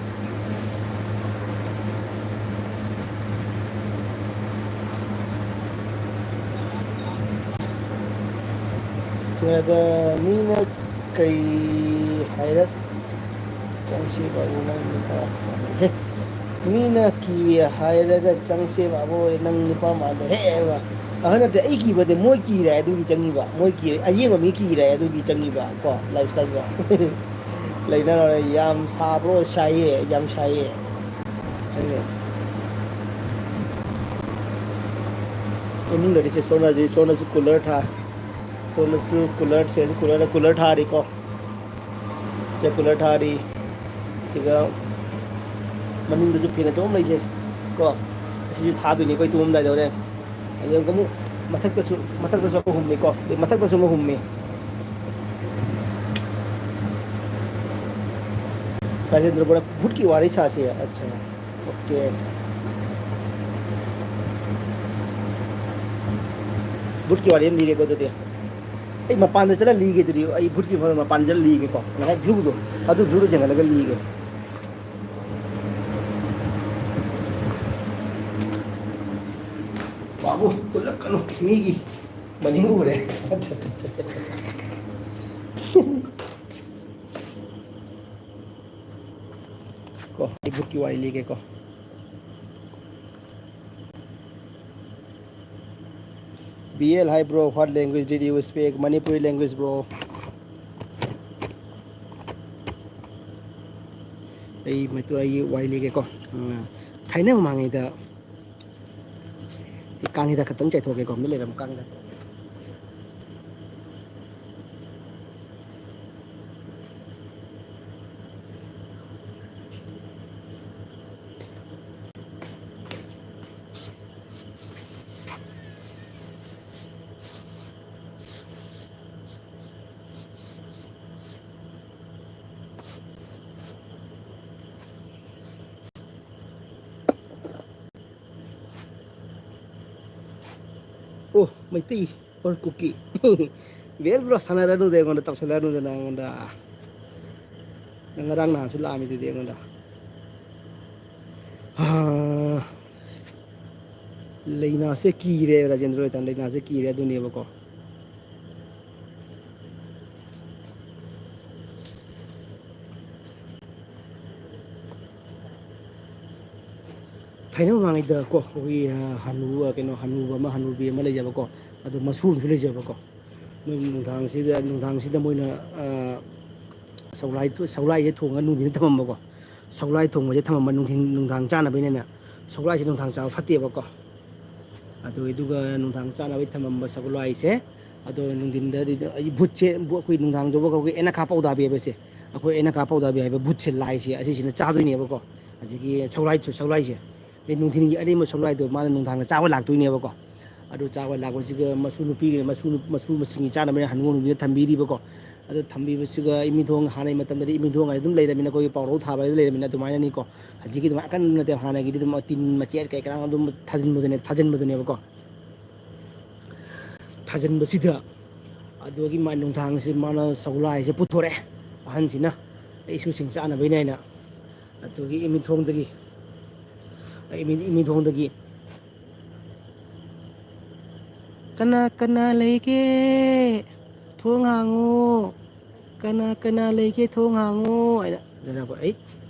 ꯁꯤꯗ ꯃꯤꯅ ꯀꯩ ꯍꯥꯏꯔꯛ ꯆꯪꯁꯤ ꯕꯥꯕꯨ, ꯅꯪ ꯅꯨꯄꯥ ꯃꯥꯜꯂꯦ꯫ ꯍꯦ, ꯃꯤꯅ ꯀꯤ ꯍꯥꯏꯔꯒ ꯆꯪꯁꯦ ꯕꯥꯕꯨ, ꯅꯪ ꯅꯨꯄꯥ ꯃꯥꯜꯂꯦ꯫ ꯍꯦ ꯍꯥꯏꯕ꯫ ꯑꯍꯟ ꯅꯠꯇꯦ, ꯑꯩ ꯀꯤꯕꯗꯤ ꯃꯣꯏ ꯀꯤꯔꯦ ꯑꯗꯨꯒꯤ ꯆꯪꯉꯤꯕ꯫ ꯃꯣꯏ ꯀꯤꯔꯦ, ꯑꯌꯦꯡꯕ ꯃꯤ ꯀꯤꯔꯦ ꯑꯗꯨꯒꯤ ꯆꯪꯉꯤꯕ꯫ ꯀꯣ, lifestyle ꯗꯣ꯫ ꯂꯩꯅꯔꯦ꯫ ꯌꯥꯝ ꯁꯥꯕ꯭ꯔꯣ? ꯁꯥꯏꯌꯦ, ꯌꯥꯝ ꯁꯥꯏꯌꯦ꯫ ꯑꯗꯨꯅꯦ꯫ ꯏꯃꯨꯡꯗꯗꯤ ꯁꯦ ꯁꯣꯝꯅꯁꯨ, ꯁꯣꯝꯅꯁꯨ cooler ꯊꯥ-, ꯁꯣꯝꯅꯁꯨ cooler, ꯁꯦꯁꯨ cooler, cooler ꯊꯥꯔꯤꯀꯣ꯫ ꯁꯦ cooler ꯊꯥꯔꯤ꯫ ꯁꯤꯒ ꯃꯅꯤꯡꯗꯁꯨ fan ꯑꯆꯧꯕ ꯑꯃ ꯂꯩꯁꯦ ꯀꯣ꯫ ꯑꯁꯤꯁꯨ ꯊꯥꯗꯣꯏꯅꯤ ꯑꯩꯈꯣꯏ ꯇꯨꯝꯃꯝꯗꯥꯏꯗ ꯍꯣꯔꯦꯟ꯫ ꯑꯗꯨꯒ ꯑꯃꯨꯛ ꯃꯊꯛꯇꯁꯨ, ꯃꯊꯛꯇꯁꯨ ꯑꯃ ꯍꯨꯝꯃꯤꯀꯣ꯫ ꯑꯗꯩ ꯃꯊꯛꯇꯁꯨ ꯑꯃ ꯍꯨꯝꯃꯤ꯫ ꯔꯥꯖꯦꯟꯗ꯭ꯔ ꯕꯣꯔꯥ, ꯚꯨꯠꯀꯤ ꯋꯥꯔꯤ ꯁꯥꯁꯤ꯫ ꯑꯠꯆꯥ꯫ OK꯫ ꯚꯨꯠꯀꯤ ꯋꯥꯔꯤ ꯑꯃ ꯂꯤꯒꯦꯀꯣ ꯑꯗꯨꯗꯤ꯫ ꯑꯩ ꯃꯄꯥꯟꯗ ꯆꯠꯂ ꯂꯤꯒꯦ ꯑꯗꯨꯗꯤ꯫ ꯑꯩ ꯚꯨꯠꯀꯤ ꯃꯐꯝꯗ ꯃꯄꯥꯟꯗ ꯆꯠꯂ ꯂꯤꯒꯦꯀꯣ꯫ ꯉꯁꯥꯏ view ꯗꯣ, ꯑꯗꯨ view ꯗꯣ ꯌꯦꯡꯍꯜꯂꯒ ꯂꯤꯒꯦ꯫ ꯕꯥꯕꯨ, ꯎꯠꯂꯛꯀꯅꯨ, ꯃꯤꯒꯤ ꯃꯅꯤꯡ ꯎꯔꯦ꯫ ꯀꯣ, ꯑꯩ ꯚꯨꯠꯀꯤ ꯋꯥꯔꯤ ꯂꯤꯒꯦꯀꯣ꯫ B L, hi bro, what language did you speak? Manipuri language, bro. ꯑꯩ ꯃꯩꯇꯩ, ꯑꯩꯒꯤ ꯋꯥꯔꯤ ꯂꯤꯒꯦꯀꯣ꯫ ꯎꯝ, ꯊꯥꯏꯅ ꯃꯃꯥꯡꯉꯩꯗ, ꯑꯩ ꯀꯥꯡ ꯍꯤꯗꯥꯛ ꯈꯛꯇꯪ ꯆꯥꯏꯊꯣꯛꯀꯦꯀꯣ, ꯑꯝꯇ ꯂꯩꯔꯝꯃꯣ, ꯀꯥꯡ ꯍꯤꯗꯥꯛ꯫ ꯑꯣ, ꯃꯩꯇꯩ ꯑꯣꯔ ꯀꯨꯀꯤ꯫ ꯕꯦꯜ ꯕ꯭ꯔꯣ, ꯁꯥꯟꯅꯔꯅꯨꯗ ꯑꯩꯉꯣꯟꯗ, ꯇꯧꯁꯜꯂꯛꯑꯅꯨꯗꯅ ꯑꯩꯉꯣꯟꯗ꯫ ꯅꯪ ꯉꯔꯥꯡ ꯅꯍꯥꯟꯁꯨ ꯂꯥꯛꯑꯝꯃꯤꯗꯨꯗꯤ ꯑꯩꯉꯣꯟꯗ꯫ ꯍꯥ, ꯂꯥꯏꯅꯥꯁꯦ ꯀꯤꯔꯦ, ꯔꯥꯖꯦꯟꯗ꯭ꯔ ꯍꯣꯏ ꯇꯥꯟ ꯂꯥꯏꯅꯥꯁꯦ ꯀꯤꯔꯦ ꯑꯗꯨꯅꯦꯕꯀꯣ꯫ ꯊꯥꯏꯅ ꯃꯃꯥꯡꯉꯩꯗꯀꯣ, ꯑꯩꯈꯣꯏꯒꯤ, ꯑ, ꯍꯅꯨ-, ꯑ, ꯀꯩꯅꯣ, ꯍꯅꯨꯕ ꯑꯃ, ꯍꯅꯨꯕꯤ ꯑꯃ ꯂꯩꯖꯕꯀꯣ, ꯑꯗꯣ ꯃꯁꯨ ꯑꯃꯁꯨ ꯂꯩꯖꯕꯀꯣ꯫ ꯃꯣꯏ ꯅꯨꯡꯗꯥꯡꯁꯤꯗ, ꯅꯨꯡꯗꯥꯡꯁꯤꯗ ꯃꯣꯏꯅ, ꯑ, ꯁꯒꯣꯜꯍꯋꯥꯏ ꯊꯣ-, ꯁꯒꯣꯜꯍꯋꯥꯏꯁꯦ ꯊꯣꯡꯉꯒ ꯅꯨꯡꯊꯤꯟꯗ ꯊꯝꯃꯝꯕꯀꯣ꯫ ꯁꯒꯣꯜꯍꯋꯥꯏ ꯊꯣꯡꯕꯁꯦ ꯊꯝꯃꯝꯕ ꯅꯨꯡꯊꯤꯟ, ꯅꯨꯡꯗꯥꯡ ꯆꯥꯅꯕꯅꯤꯅ꯫ ꯁꯒꯣꯜꯍꯋꯥꯏꯁꯦ ꯅꯨꯡꯗꯥꯡ ꯆꯥꯕ ꯐꯠꯇꯦꯕꯀꯣ꯫ ꯑꯗꯨ, ꯑꯗꯨꯒ ꯅꯨꯡꯗꯥꯡ ꯆꯥꯅꯕꯒꯤ ꯊꯝꯃꯝꯕ ꯁꯒꯣꯜꯍꯋꯥꯏꯁꯦ, ꯑꯗꯣ ꯅꯨꯡꯊꯤꯟꯗꯗꯤ ꯑꯩ ꯚꯨꯠꯁꯦ, ꯚꯨ-, ꯑꯩꯈꯣꯏ ꯅꯨꯡꯗꯥꯡꯗꯕꯨ ꯑꯩꯈꯣꯏꯒꯤ ꯑꯦꯅꯈꯥ ꯄꯧꯗꯥꯕꯤ ꯍꯥꯏꯕꯁꯦ, ꯑꯩꯈꯣꯏ ꯑꯦꯅꯈꯥ ꯄꯧꯗꯥꯕꯤ ꯍꯥꯏꯕ ꯚꯨꯠꯁꯦ, ꯂꯥꯏꯁꯦ, ꯑꯁꯤꯁꯤꯅ ꯆꯥꯗꯣꯏꯅꯦꯕꯀꯣ꯫ ꯍꯧꯖꯤꯛꯀꯤ ꯁꯒꯣꯜꯍꯋꯥꯏ, ꯁꯒꯣꯜꯍꯋꯥꯏꯁꯦ, ꯑꯗꯩ ꯅꯨꯡꯊꯤꯟꯒꯤ ꯑꯔꯦꯝꯕ ꯁꯒꯣꯜꯍꯋꯥꯏꯗꯣ ꯃꯥꯅ ꯅꯨꯡꯗꯥꯡꯗ ꯆꯥꯕ ꯂꯥꯛꯇꯣꯏꯅꯦꯕꯀꯣ꯫ ꯑꯗꯨ ꯆꯥꯕ ꯂꯥꯛꯄꯁꯤꯒ ꯃꯁꯨ ꯅꯨꯄꯤꯒꯤ, ꯃꯁꯨ, ꯃꯁꯨ ꯃꯁꯤꯡꯒꯤ ꯆꯥꯅꯕꯅꯦ ꯍꯅꯨ ꯍꯅꯨꯕꯤꯗ ꯊꯝꯕꯤꯔꯤꯕꯀꯣ꯫ ꯑꯗꯨ ꯊꯝꯕꯤꯕꯁꯤꯒ ꯏꯃꯤꯊꯣꯡ, ꯍꯥꯟꯅꯒꯤ ꯃꯇꯝꯗꯗꯤ ꯏꯃꯤꯊꯣꯡ ꯍꯥꯏꯗꯤ ꯑꯗꯨꯝ ꯂꯩꯔꯝꯃꯤꯅ, ꯑꯩꯈꯣꯏꯒꯤ ꯄꯥꯎꯔꯧ ꯊꯥꯕ ꯍꯥꯏꯗꯤ ꯂꯩꯔꯝꯃꯤꯅ, ꯑꯗꯨꯃꯥꯏꯅꯅꯤꯀꯣ꯫ ꯍꯧꯖꯤꯛꯀꯤ ꯑꯗꯨꯃꯥꯏꯅ ꯑꯀꯟꯕ ꯅꯠꯇꯦ, ꯍꯥꯟꯅꯒꯤꯗꯤ ꯑꯗꯨꯝ ꯇꯤꯟ ꯃꯆꯦꯠ ꯀꯩ ꯀꯔꯥ ꯑꯗꯨꯝ ꯊꯥꯖꯤꯟꯕꯗꯨꯅꯦ, ꯊꯥꯖꯤꯟꯕꯗꯨꯅꯦꯕꯀꯣ꯫ ꯊꯥꯖꯤꯟꯕꯁꯤꯗ ꯑꯗꯨꯒꯤ ꯃꯥ ꯅꯨꯡꯗꯥꯡꯁꯤ ꯃꯥꯅ ꯁꯒꯣꯜꯍꯋꯥꯏꯁꯦ ꯄꯨꯊꯣꯔꯛꯑꯦ ꯑꯍꯟꯁꯤꯅ, ꯏꯁꯨꯁꯤꯡ ꯆꯥꯅꯕꯩꯅꯦ ꯍꯥꯏꯅ꯫ ꯑꯗꯨꯒꯤ ꯏꯃꯤꯊꯣꯡꯗꯒꯤ, ꯏꯃꯤ-, ꯏꯃꯤꯊꯣꯡꯗꯒꯤ, "ꯀꯅꯥ ꯀꯅꯥ ꯂꯩꯒꯦ? ꯊꯣꯡ ꯍꯥꯡꯉꯣ꯫ ꯀꯅꯥ ꯀꯅꯥ ꯂꯩꯒꯦ? ꯊꯣꯡ ꯍꯥꯡꯉꯣ" ꯍꯥꯏꯅ꯫ ꯑꯗꯨꯅ ꯑꯩꯈꯣꯏ, "ꯑꯩ",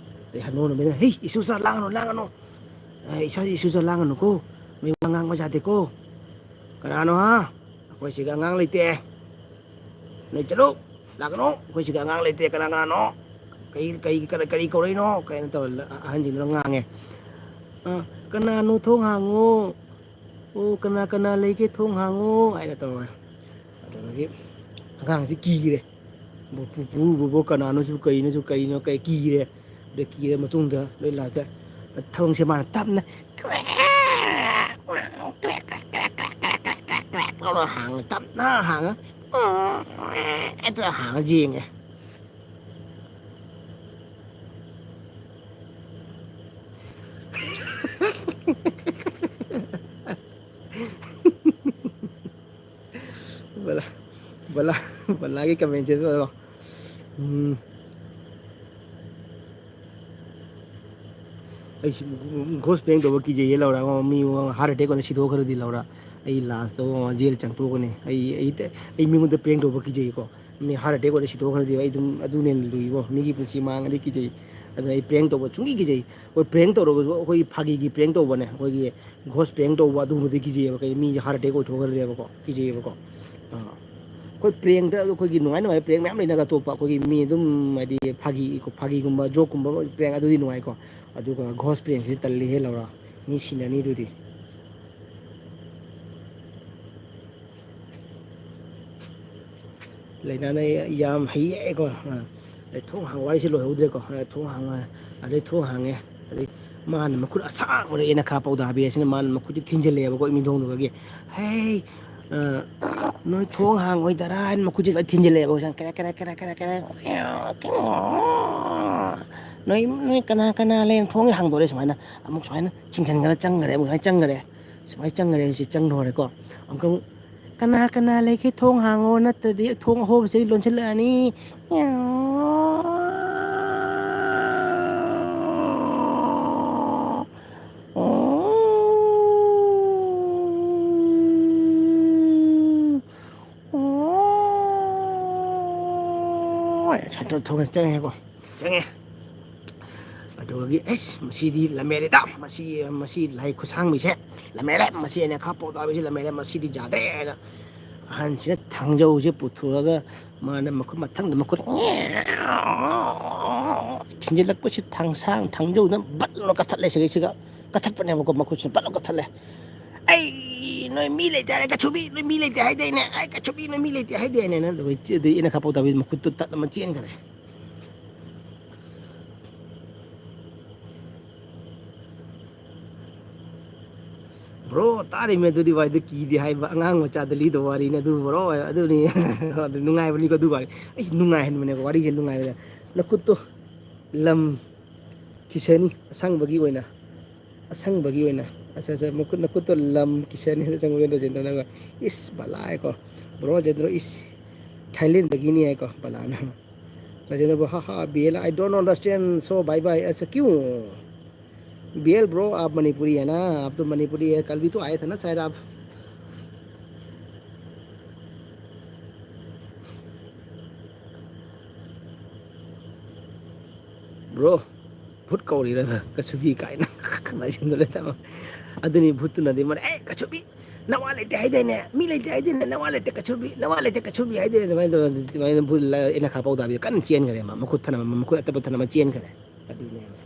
ꯑꯩ ꯍꯅꯨꯅ ꯃꯤꯅ, "ꯍꯩ, ꯏꯁꯨ ꯆꯥ ꯂꯥꯡꯒꯅꯨ, ꯂꯥꯡꯒꯅꯨ꯫ ꯑꯦ, ꯏꯁꯥꯁꯤ ꯏꯁꯨ ꯆꯥ ꯂꯥꯡꯒꯅꯨꯀꯣ꯫ ꯃꯤ ꯋꯥ ꯉꯥꯡꯕ ꯌꯥꯗꯦꯀꯣ꯫ ꯀꯅꯥꯅꯣ, ꯍꯥ? ꯑꯩꯈꯣꯏ ꯁꯤꯒ ꯑꯉꯥꯡ ꯂꯩꯇꯦ꯫ ꯅꯣꯏ ꯆꯠꯂꯨ, ꯂꯥꯛꯀꯅꯨ꯫ ꯑꯩꯈꯣꯏ ꯁꯤꯒ ꯑꯉꯥꯡ ꯂꯩꯇꯦ꯫ ꯀꯅꯥ ꯀꯅꯥꯅꯣ? ꯀꯩ, ꯀꯩ, ꯀꯔꯤ, ꯀꯔꯤ ꯀꯧꯔꯛꯏꯅꯣ?" ꯀꯩꯅꯣ ꯇꯧꯔ ꯑꯍꯟꯁꯤꯡꯗꯨꯅ ꯉꯥꯡꯉꯦ꯫ "ꯑ, ꯀꯅꯥꯅꯣ? ꯊꯣꯡ ꯍꯥꯡꯉꯣ꯫ ꯑꯣ, ꯀꯅꯥ ꯀꯅꯥ ꯂꯩꯒꯦ? ꯊꯣꯡ ꯍꯥꯡꯉꯣ" ꯍꯥꯏꯅ ꯇꯧꯔꯦ꯫ ꯑꯗꯨꯗꯒꯤ ꯑꯉꯥꯡꯁꯤ ꯀꯤꯔꯦ꯫ "ꯕꯨ-, ꯄꯨꯄꯨ, ꯕꯨꯕꯣꯛ ꯀꯅꯥꯅꯣꯁꯨ ꯀꯩꯅꯣꯁꯨ ꯀꯩꯅꯣ ꯀꯩ ꯀꯤꯔꯦ"꯫ ꯑꯗ ꯀꯤꯔ ꯃꯇꯨꯡꯗ ꯂꯣꯏ ꯂꯥꯁꯇ ꯊꯕꯛꯁꯦ ꯃꯥꯅ ꯇꯞꯅ ꯂꯥꯎꯅ ꯍꯥꯡꯉ, ꯇꯞꯅ ꯍꯥꯡꯉ, ꯍꯦꯛꯇ ꯍꯥꯡꯉ ꯌꯦꯡꯉꯦ꯫ ꯕꯂꯥ, ꯕꯂꯥ, ꯕꯂꯥꯒꯤ comment ꯁꯦ ꯇꯧꯔꯣ꯫ ꯎꯝ꯫ ꯑꯩꯁꯨ ghost prank ꯇꯧꯕ ꯀꯤꯖꯩꯌꯦ ꯂꯧꯔ꯫ ꯃꯤ heart attack ꯑꯣꯏꯅ ꯁꯤꯗꯣꯛꯈ꯭ꯔꯗꯤ ꯂꯧꯔ꯫ ꯑꯩ last ꯇ jail ꯆꯪꯊꯣꯛꯀꯅꯤ꯫ ꯑꯩ, ꯑꯩ, ꯑꯩ ꯃꯤꯉꯣꯟꯗ prank ꯇꯧꯕ ꯀꯤꯖꯩꯀꯣ꯫ ꯃꯤ heart attack ꯑꯣꯏꯅ ꯁꯤꯗꯣꯛꯈ꯭ꯔꯗꯤ ꯑꯩ ꯑꯗꯨꯝ ꯑꯗꯨꯅ ꯍꯦꯟꯅ ꯂꯨꯏꯀꯣ꯫ ꯃꯤꯒꯤ ꯄꯨꯟꯁꯤ ꯃꯥꯡꯉꯗꯤ ꯀꯤꯖꯩ꯫ ꯑꯗꯨꯅ ꯑꯩ prank ꯇꯧꯕ ꯁꯨꯡꯀꯤ ꯀꯤꯖꯩ꯫ ꯑꯩꯈꯣꯏ prank ꯇꯧꯔꯒꯁꯨ ꯑꯩꯈꯣꯏꯒꯤ ꯐꯥꯒꯤꯒꯤ prank ꯇꯧꯕꯅꯦ꯫ ꯑꯩꯈꯣꯏꯒꯤ ghost prank ꯇꯧꯕ ꯑꯗꯨꯒꯨꯝꯕꯗꯤ ꯀꯤꯖꯩꯌꯦꯕ꯫ ꯀꯩ ꯃꯤꯁꯦ heart attack ꯑꯣꯏꯊꯣꯛꯈ꯭ꯔꯗꯤꯕꯀꯣ꯫ ꯀꯤꯖꯩꯌꯦꯕꯀꯣ꯫ ꯑꯥ꯫ ꯑꯩꯈꯣꯏ ꯄ꯭ꯔꯦꯡꯗ ꯑꯩꯈꯣꯏꯒꯤ ꯅꯨꯡꯉꯥꯏ ꯅꯨꯡꯉꯥꯏꯕ ꯄ꯭ꯔꯦꯡ ꯃꯌꯥꯝ ꯂꯩꯅꯒ ꯑꯇꯣꯞꯄ ꯑꯩꯈꯣꯏꯒꯤ ꯃꯤ ꯑꯗꯨꯝ ꯍꯥꯏꯗꯤ ꯐꯥꯒꯤ ꯐꯥꯒꯤꯒꯨꯝꯕ ꯖꯣꯛꯀꯨꯝꯕ ꯄ꯭ꯔꯦꯡ ꯑꯗꯨꯗꯤ ꯅꯨꯡꯉꯥꯏꯀꯣ꯫ ꯑꯗꯨꯒ ꯒꯣꯁ ꯄ꯭ꯔꯦꯡꯁꯤꯗꯤ ꯇꯜꯂꯤꯍꯦ ꯂꯧꯔꯥ, ꯃꯤ ꯁꯤꯅꯅꯤ ꯑꯗꯨꯗꯤ꯫ ꯂꯩꯅꯥꯅ ꯌꯥꯝ ꯍꯩꯌꯦꯀꯣ꯫ ꯑ, ꯑꯗꯩ ꯊꯣꯡ ꯍꯥꯡ ꯋꯥꯔꯤꯁꯦ ꯂꯣꯏꯍꯧꯗ꯭ꯔꯦꯀꯣ꯫ ꯑ, ꯊꯣꯡ ꯍꯥꯡꯉ-, ꯑꯗꯩ ꯊꯣꯡ ꯍꯥꯡꯉꯦ꯫ ꯑꯗꯩ ꯃꯥꯅ ꯃꯈꯨꯠ ꯑꯁꯥꯡꯕꯗ ꯌꯦꯅꯈꯥ ꯄꯥꯎꯗꯥꯕꯤ ꯑꯁꯤꯅ ꯃꯥꯅ ꯃꯈꯨꯠꯁꯦ ꯊꯤꯟꯖꯤꯜꯂꯛꯑꯦꯕꯀꯣ ꯏꯃꯤꯗꯣꯡꯗꯨꯒꯤ꯫ "ꯍꯩ, ꯑ, ꯅꯣꯏ ꯊꯣꯡ ꯍꯥꯡꯉꯣꯏꯗꯔꯥ?" ꯍꯥꯏꯅ ꯃꯈꯨꯠꯁꯦ ꯂꯣꯏ ꯊꯤꯟꯖꯤꯜꯂꯛꯑꯦꯕ꯫ ꯀꯦꯔꯦ, ꯀꯦꯔꯦ, ꯀꯦꯔꯦ, ꯀꯦꯔꯦ, ꯀꯦꯔꯦ꯫ "ꯅꯣꯏ, ꯅꯣꯏ ꯀꯅꯥ ꯀꯅꯥ ꯂꯩ? ꯊꯣꯡꯁꯦ ꯍꯥꯡꯗꯣꯔꯦ," ꯁꯨꯃꯥꯏꯅ꯫ ꯑꯃꯨꯛ ꯁꯨꯃꯥꯏꯅ ꯆꯤꯡꯁꯤꯟꯈ꯭ꯔ ꯆꯪꯈ꯭ꯔꯦ, ꯑꯃꯨꯛ ꯁꯨꯃꯥꯏꯅ ꯆꯪꯈ꯭ꯔꯦ꯫ ꯁꯨꯃꯥꯏꯅ ꯆꯪꯈ꯭ꯔꯦ, ꯍꯧꯖꯤꯛ ꯆꯪꯈ꯭ꯔꯦꯀꯣ꯫ ꯑꯃꯨꯛꯀ ꯑꯃꯨꯛ, "ꯀꯅꯥ ꯀꯅꯥ ꯂꯩꯒꯦ? ꯊꯣꯡ ꯍꯥꯡꯉꯣ, ꯅꯠꯇ꯭ꯔꯗꯤ ꯊꯣꯡ ꯑꯍꯣꯕꯁꯦ ꯂꯣꯟꯁꯤꯜꯂꯛꯑꯅꯤ꯫" ꯁꯥꯏꯠꯇ ꯊꯣꯡ ꯆꯪꯉꯦꯀꯣ꯫ ꯆꯪꯉꯦ꯫ ꯑꯗꯨꯗꯒꯤ, "ꯑꯩꯁ, ꯃꯁꯤꯗꯤ ꯂꯝꯍꯦꯜꯂꯦꯗ, ꯃꯁꯤ, ꯃꯁꯤ ꯂꯥꯏ ꯈꯨꯠꯁꯥꯡꯕꯤꯁꯦ ꯂꯝꯍꯦꯜꯂꯦ, ꯃꯁꯤ ꯑꯩꯅ ꯈꯥ ꯄꯥꯎꯗꯥꯕꯤꯁꯦ ꯂꯝꯍꯦꯜꯂꯦ, ꯃꯁꯤꯗꯤ ꯌꯥꯗ꯭ꯔꯦꯅ" ꯑꯍꯟꯁꯤꯅ ꯊꯥꯡꯖꯧꯁꯦ ꯄꯨꯊꯣꯛꯑꯒ ꯃꯥꯅ ꯃꯈꯨꯠ ꯃꯊꯪꯗ ꯃꯈꯨꯠ ꯊꯤꯟꯖꯤꯜꯂꯛꯄꯁꯤ ꯊꯥꯡꯁꯥꯡ ꯊꯥꯡꯖꯧꯅ ꯕꯠ ꯂꯥꯎꯅ ꯀꯛꯊꯠꯂꯦ꯫ ꯁꯤꯒꯤꯁꯤꯒ ꯀꯛꯊꯠꯄꯅꯦꯕꯀꯣ, ꯃꯈꯨꯠꯁꯤꯅ ꯕꯠ ꯂꯥꯎꯅ ꯀꯛꯊꯠꯂꯦ꯫ "ꯑꯩ, ꯅꯣꯏ ꯃꯤ ꯂꯩꯇꯦ ꯍꯥꯏꯔꯦ, ꯀꯆꯨꯕꯤ, ꯅꯣꯏ ꯃꯤ ꯂꯩꯇꯦ ꯍꯥꯏꯗꯥꯏꯅꯦ? ꯑꯩ, ꯀꯆꯨꯕꯤ, ꯅꯣꯏ ꯃꯤ ꯂꯩꯇꯦ ꯍꯥꯏꯗꯥꯏꯅꯦ?" ꯑꯗꯨꯒ ꯑꯗꯨꯗꯩ ꯑꯩꯅ ꯈꯥ ꯄꯥꯎꯗꯥꯕꯤ ꯃꯈꯨꯠꯇꯨ ꯇꯠꯂ ꯑꯃ ꯆꯦꯟꯈ꯭ꯔꯦ꯫ ꯕ꯭ꯔꯣ, ꯇꯥꯔꯤꯃꯦ ꯑꯗꯨꯗꯤ ꯋꯥꯔꯤꯗꯨ, ꯀꯤꯗꯦ ꯍꯥꯏꯕ ꯑꯉꯥꯡ ꯃꯆꯥꯗ ꯂꯤꯗꯧ ꯋꯥꯔꯤꯅꯤ ꯑꯗꯨ, ꯕ꯭ꯔꯣ꯫ ꯑꯗꯨꯅꯤ꯫ ꯑꯗꯨ ꯅꯨꯡꯉꯥꯏꯕꯅꯤꯀꯣ ꯑꯗꯨ ꯋꯥꯔꯤ꯫ ꯑꯩ ꯅꯨꯡꯉꯥꯏꯍꯟꯕꯅꯦꯀꯣ ꯋꯥꯔꯤꯁꯦ ꯅꯨꯡꯉꯥꯏꯕꯗ꯫ ꯅꯈꯨꯠꯇꯣ ꯂꯝ ꯀꯤꯁꯅꯤ ꯑꯁꯪꯕꯒꯤ ꯑꯣꯏꯅ, ꯑꯁꯪꯕꯒꯤ ꯑꯣꯏꯅ꯫ ꯑꯠꯆꯥ, ꯑꯠꯆꯥ, ꯃꯈꯨꯠ, ꯅꯈꯨꯠꯇꯣ ꯂꯝ ꯀꯤꯁꯅꯤ ꯑꯁꯪꯕꯒꯤ ꯑꯣꯏꯅ ꯔꯥꯖꯦꯟꯗ꯭ꯔꯅꯒ꯫ ꯏꯁ, ꯕꯂꯥ ꯍꯥꯏꯀꯣ꯫ ꯕ꯭ꯔꯣ ꯔꯥꯖꯦꯟꯗ꯭ꯔ, ꯏꯁ, ꯊꯥꯏꯂꯦꯟꯗꯒꯤꯅꯤ ꯍꯥꯏꯀꯣ ꯕꯂꯥꯅ꯫ ꯔꯥꯖꯦꯟꯗ꯭ꯔ ꯕ꯭ꯔꯣ, "ꯍꯥ ꯍꯥ, B L, I don't understand, so bye bye." ꯑꯁ, क्यों? "ꯕꯤ ꯑꯦꯜ ꯕ꯭ꯔꯣ, आप मणिपुरी है ना? आप तो मणिपुरी है, कल भी तो आए थे ना शायद आप।" ꯕ꯭ꯔꯣ, ꯚꯨꯠ ꯀꯧꯔꯤꯔꯕ? ꯀꯁꯨꯕꯤ ꯀꯥꯏꯅ ꯂꯥꯏꯁꯟꯗ ꯂꯩ ꯇꯥꯃꯣ꯫ ꯑꯗꯨꯅꯤ ꯚꯨꯠꯇꯨꯅꯗꯤ ꯃꯥꯅ, "ꯑꯦ, ꯀꯁꯨꯕꯤ, ꯅꯋꯥ ꯂꯩꯇꯦ ꯍꯥꯏꯗꯥꯏꯅꯦ, ꯃꯤ ꯂꯩꯇꯦ ꯍꯥꯏꯗꯥꯏꯅꯦ, ꯅꯋꯥ ꯂꯩꯇꯦ ꯀꯆꯨꯕꯤ, ꯅꯋꯥ ꯂꯩꯇꯦ ꯀꯆꯨꯕꯤ ꯍꯥꯏꯗꯥꯏꯅꯦ, ꯑꯗꯨꯃꯥꯏꯅ ꯇꯧꯗꯅ ꯑꯗꯨꯃꯥꯏꯅ ꯅꯝꯐꯨ ꯂ-, ꯑꯩꯅ ꯈꯥ ꯄꯥꯎ ꯇꯥꯕꯤꯗ ꯀꯟꯅ ꯆꯦꯟꯈ꯭ꯔꯦ ꯃꯥ, ꯃꯈꯨꯠ ꯊꯅꯝ-, ꯃꯈꯨꯠ ꯑꯇꯞꯄ ꯊꯅꯝꯃ ꯆꯦꯟꯈ꯭ꯔꯦ꯫ ꯑꯗꯨꯅꯦꯕ꯫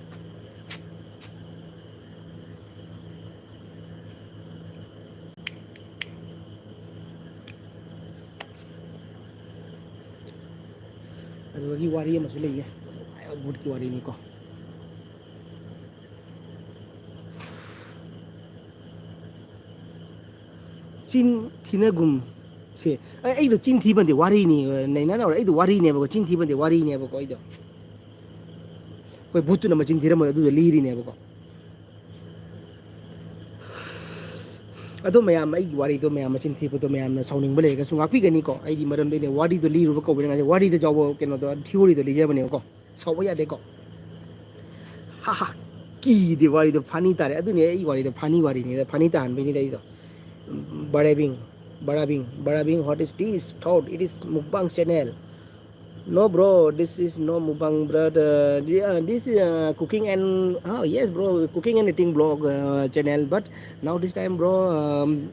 ꯑꯗꯨꯗꯒꯤ ꯋꯥꯔꯤ ꯑꯃꯁꯨ ꯂꯩꯌꯦ, ꯅꯨꯡꯉꯥꯏꯕ ꯚꯨꯠꯀꯤ ꯋꯥꯔꯤꯅꯤꯀꯣ꯫ ꯆꯤꯟ ꯊꯤꯅꯒꯨꯝ ꯁꯦ, ꯑꯩ, ꯑꯩꯗꯣ ꯆꯤꯟ ꯊꯤꯕꯗꯤ ꯋꯥꯔꯤꯅꯤ, ꯅꯩꯅꯅꯕ ꯑꯩꯗꯣ ꯋꯥꯔꯤꯅꯦꯕꯀꯣ, ꯆꯤꯟ ꯊꯤꯕꯗꯤ ꯋꯥꯔꯤꯅꯦꯕꯀꯣ ꯑꯩꯗꯣ꯫ ꯑꯩꯈꯣꯏ ꯚꯨꯠꯇꯨꯅ ꯃꯆꯤꯟ ꯊꯤꯔꯝꯕꯗꯣ ꯑꯗꯨꯗꯣ ꯂꯤꯔꯤꯅꯦꯕꯀꯣ꯫ ꯑꯗꯣ ꯃꯌꯥꯝ, ꯑꯩꯒꯤ ꯋꯥꯔꯤꯗꯣ ꯃꯌꯥꯝ ꯃꯆꯤꯟ ꯊꯤꯕꯗꯣ ꯃꯌꯥꯝꯅ ꯁꯥꯎꯅꯤꯡꯕ ꯂꯩꯔꯒꯁꯨ ꯉꯥꯛꯄꯤꯒꯅꯤꯀꯣ꯫ ꯑꯩꯗꯤ ꯃꯔꯝꯗꯤ ꯑꯩꯅ ꯋꯥꯔꯤꯗꯣ ꯂꯤꯔꯨꯕ ꯀꯧꯕꯅꯤꯅ ꯉꯁꯥꯏ ꯋꯥꯔꯤꯗꯣ ꯌꯥꯎꯕ ꯀꯩꯅꯣꯗꯣ, ꯊꯤꯑꯣꯔꯤꯗꯣ ꯂꯤꯖꯕꯅꯦꯕꯀꯣ꯫ ꯁꯥꯎꯕ ꯌꯥꯗꯦꯀꯣ꯫ ꯍꯥ ꯍꯥ꯫ ꯀꯤꯗꯦ, ꯋꯥꯔꯤꯗꯣ ꯐꯥꯅꯤ ꯇꯥꯔꯦ꯫ ꯑꯗꯨꯅꯦ ꯑꯩ ꯋꯥꯔꯤꯗꯣ ꯐꯥꯅꯤ ꯋꯥꯔꯤꯅꯤꯗ, ꯐꯥꯅꯤ ꯇꯥꯍꯟꯕꯩꯅꯤꯗ ꯑꯩꯗꯣ꯫ ꯕꯔꯥꯕꯤꯡ, ꯕꯔꯥꯕꯤꯡ, ꯕꯔꯥꯕꯤꯡ, what is this? Thought it is mukbang channel. No, bro, this is no mukbang, brother. The, uh, this is, uh, cooking and, oh, yes, bro, cooking and eating vlog, uh, channel. But now this time, bro, um,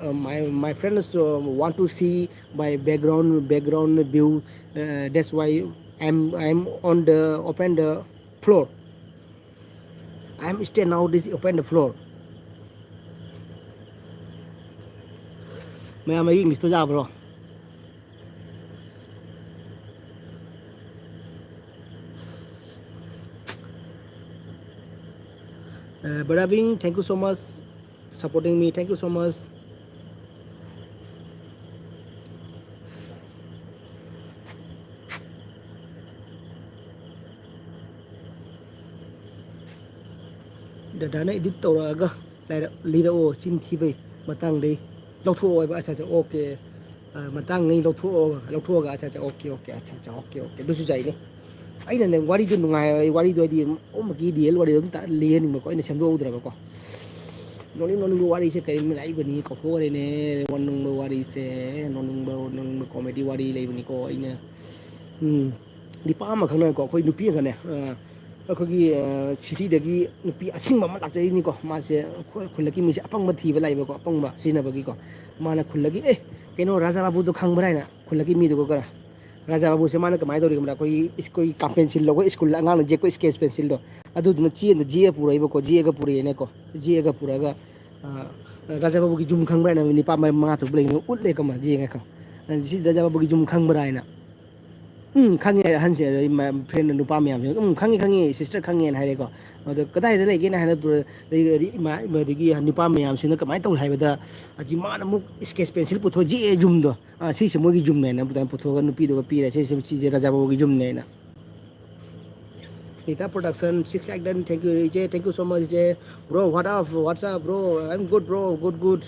uh, my, my friends, uh, want to see my background, background view. Uh, that's why I'm, I'm on the open the floor. I'm stay now this open the floor. ꯃꯌꯥꯝ ꯑꯩꯒꯤ ꯏꯪꯂꯤꯁꯇꯣ ꯌꯥꯕ꯭ꯔꯣ? Uh, Brother Bing, thank you so much supporting me. Thank you so much. ꯗꯗꯥꯅ edit ꯇꯧꯔꯛꯑꯒ ꯂꯥꯏꯔ-, ꯂꯤꯔꯛꯑꯣ, ꯆꯤꯟ ꯊꯤꯕꯩ ꯃꯇꯥꯡꯗꯩ ꯂꯧꯊꯣꯛꯑꯣ ꯍꯥꯏꯕ꯫ ꯑꯠꯆꯥ, ꯑꯠꯆꯥ, OK꯫ ꯑ, ꯃꯇꯥꯡꯉꯩ ꯂꯧꯊꯣꯛꯑꯣ, ꯂꯧꯊꯣꯛꯑꯒ, ꯑꯠꯆꯥ, ꯑꯠꯆꯥ, OK, OK, ꯑꯠꯆꯥ, ꯑꯠꯆꯥ, OK, OK꯫ ꯑꯗꯨꯁꯨ ꯌꯥꯏꯅꯦ꯫ ꯑꯩꯅꯅꯦ, ꯋꯥꯔꯤꯗꯣ ꯅꯨꯡꯉꯥꯏ-, ꯋꯥꯔꯤꯗꯣ ꯍꯥꯏꯗꯤ ꯑꯃꯒꯤ real ꯋꯥꯔꯤꯗꯣ ꯑꯗꯨꯝ ꯇ-, ꯂꯤꯍꯟꯅꯤꯡꯕꯀꯣ, ꯑꯩꯅ ꯁꯦꯝꯗꯣꯛꯍꯧꯗ꯭ꯔꯕꯀꯣ꯫ ꯅꯣꯛꯅꯤꯡ ꯅꯣꯛꯅꯤꯡꯕ ꯋꯥꯔꯤꯁꯦ ꯀꯔꯤ ꯂꯩꯕꯅꯤ, ꯀꯥꯎꯊꯣꯛꯈ꯭ꯔꯦꯅꯦ꯫ ꯅꯣꯛꯅꯤꯡꯕ ꯋꯥꯔꯤꯁꯦ, ꯅꯣꯛꯅꯤꯡꯕ, ꯅꯣꯛꯅꯤꯡꯕ comedy ꯋꯥꯔꯤ ꯂꯩꯕꯅꯤꯀꯣ꯫ ꯑꯩꯅ, ꯎꯝ, ꯅꯤꯄꯥ ꯑꯃꯈꯛꯅꯀꯣ, ꯑꯩꯈꯣꯏ ꯅꯨꯄꯤ ꯑꯃꯈꯛꯅꯦ, ꯑ, ꯑꯩꯈꯣꯏꯒꯤ, ꯑ, ꯁꯤꯇꯤꯗꯒꯤ ꯅꯨꯄꯤ ꯑꯁꯤꯡꯕ ꯑꯃ ꯂꯥꯛꯆꯔꯤꯅꯤꯀꯣ꯫ ꯃꯥꯁꯦ ꯑꯩꯈꯣꯏ ꯈꯨꯜꯂꯛꯀꯤ ꯃꯤꯁꯦ ꯑꯄꯪꯕ ꯊꯤꯕ ꯂꯥꯛꯏꯕꯀꯣ, ꯑꯄꯪꯕ ꯁꯤꯖꯤꯟꯅꯕꯒꯤꯀꯣ꯫ ꯃꯥꯅ ꯈꯨꯜꯂꯒꯤ, "ꯑꯦ, ꯀꯩꯅꯣ, ꯔꯥꯖꯥ ꯕꯥꯕꯨꯗꯣ ꯈꯪꯕ꯭ꯔꯥ?" ꯍꯥꯏꯅ ꯈꯨꯜꯂꯛꯀꯤ ꯃꯤꯗꯨꯒ ꯈꯔ꯫ ꯔꯥꯖꯥ ꯕꯥꯕꯨꯁꯦ ꯃꯥꯅ ꯀꯃꯥꯏꯅ ꯇꯧꯔꯤ ꯈꯪꯕ꯭ꯔꯥ? ꯑꯩꯈꯣꯏꯒꯤ ꯁ꯭ꯀꯨꯜꯒꯤ ꯀꯥ ꯄꯦꯟꯁꯤꯜ ꯂꯧꯕ, ꯁ꯭ꯀꯨꯜꯗ ꯑꯉꯥꯡꯅ ꯌꯦꯛꯄ ꯁ꯭ꯀꯦꯠꯆ ꯄꯦꯟꯁꯤꯜꯗꯣ, ꯑꯗꯨꯗꯨꯅ ꯆꯦ ꯑꯃꯗ ꯌꯦꯛꯑ ꯄꯨꯔꯛꯏꯕꯀꯣ, ꯌꯦꯛꯑꯒ ꯄꯨꯔꯛꯑꯦꯅꯦꯀꯣ꯫ ꯌꯦꯛꯑꯒ ꯄꯨꯔꯛꯑꯒ, ꯑ, "ꯔꯥꯖꯥ ꯕꯥꯕꯨꯒꯤ ꯌꯨꯝ ꯈꯪꯕ꯭ꯔꯥ?" ꯍꯥꯏꯅ ꯅꯤꯄꯥ ꯃ-, ꯃꯉꯥ ꯇꯔꯨꯛ ꯂꯩꯅ ꯎꯠꯂꯦ ꯀꯃ-, ꯌꯦꯡꯉꯦꯀꯣ꯫ "ꯁꯤ ꯔꯥꯖꯥ ꯕꯥꯕꯨꯒꯤ ꯌꯨꯝ ꯈꯪꯕ꯭ꯔꯥ?" ꯍꯥꯏꯅ꯫ "ꯎꯝ, ꯈꯪꯉꯦ," ꯑꯍꯟꯁꯦ, ꯑꯗꯩ ꯃ-, ꯐ꯭ꯔꯦꯟꯗ ꯅꯨꯄꯥ ꯃꯌꯥꯝꯁꯤꯅ, "ꯎꯝ, ꯈꯪꯉꯤ, ꯈꯪꯉꯤ, ꯁꯤꯁꯇꯔ ꯈꯪꯉꯦꯅ" ꯍꯥꯏꯔꯦꯀꯣ꯫ ꯑꯗꯣ ꯀꯗꯥꯏꯗ ꯂꯩꯒꯦꯅ ꯍꯥꯏꯅ ꯄꯨꯔ-, ꯑꯗꯒꯤ ꯏꯃꯥ-, ꯑꯗꯒꯤ ꯅꯨꯄꯥ ꯃꯌꯥꯝꯁꯤꯅ ꯀꯃꯥꯏꯅ ꯇꯧꯏ ꯍꯥꯏꯕꯗ, ꯍꯧꯖꯤꯛ ꯃꯥꯅ ꯑꯃꯨꯛ ꯁ꯭ꯀꯦꯠꯆ ꯄꯦꯟꯁꯤꯜ ꯄꯨꯊꯣꯛꯑ ꯌꯦꯛꯑꯦ ꯌꯨꯝꯗꯣ꯫ "ꯑꯥ, ꯁꯤꯁꯦ ꯃꯣꯏꯒꯤ ꯌꯨꯝꯅꯦꯅ" ꯑꯗꯨꯃꯥꯏꯅ ꯄꯨꯊꯣꯛꯑꯒ ꯅꯨꯄꯤꯗꯨꯒ ꯄꯤꯔꯦ, "ꯁꯤꯁꯦ, ꯁꯤꯁꯦ ꯔꯥꯖꯥ ꯕꯥꯕꯨꯒꯤ ꯌꯨꯝꯅꯦꯅ"꯫ Nita Production, six lakh done, thank you, ꯏꯆꯦ, thank you so much, ꯏꯆꯦ꯫ Bro, what up? What's up, bro? I'm good, bro. Good, good.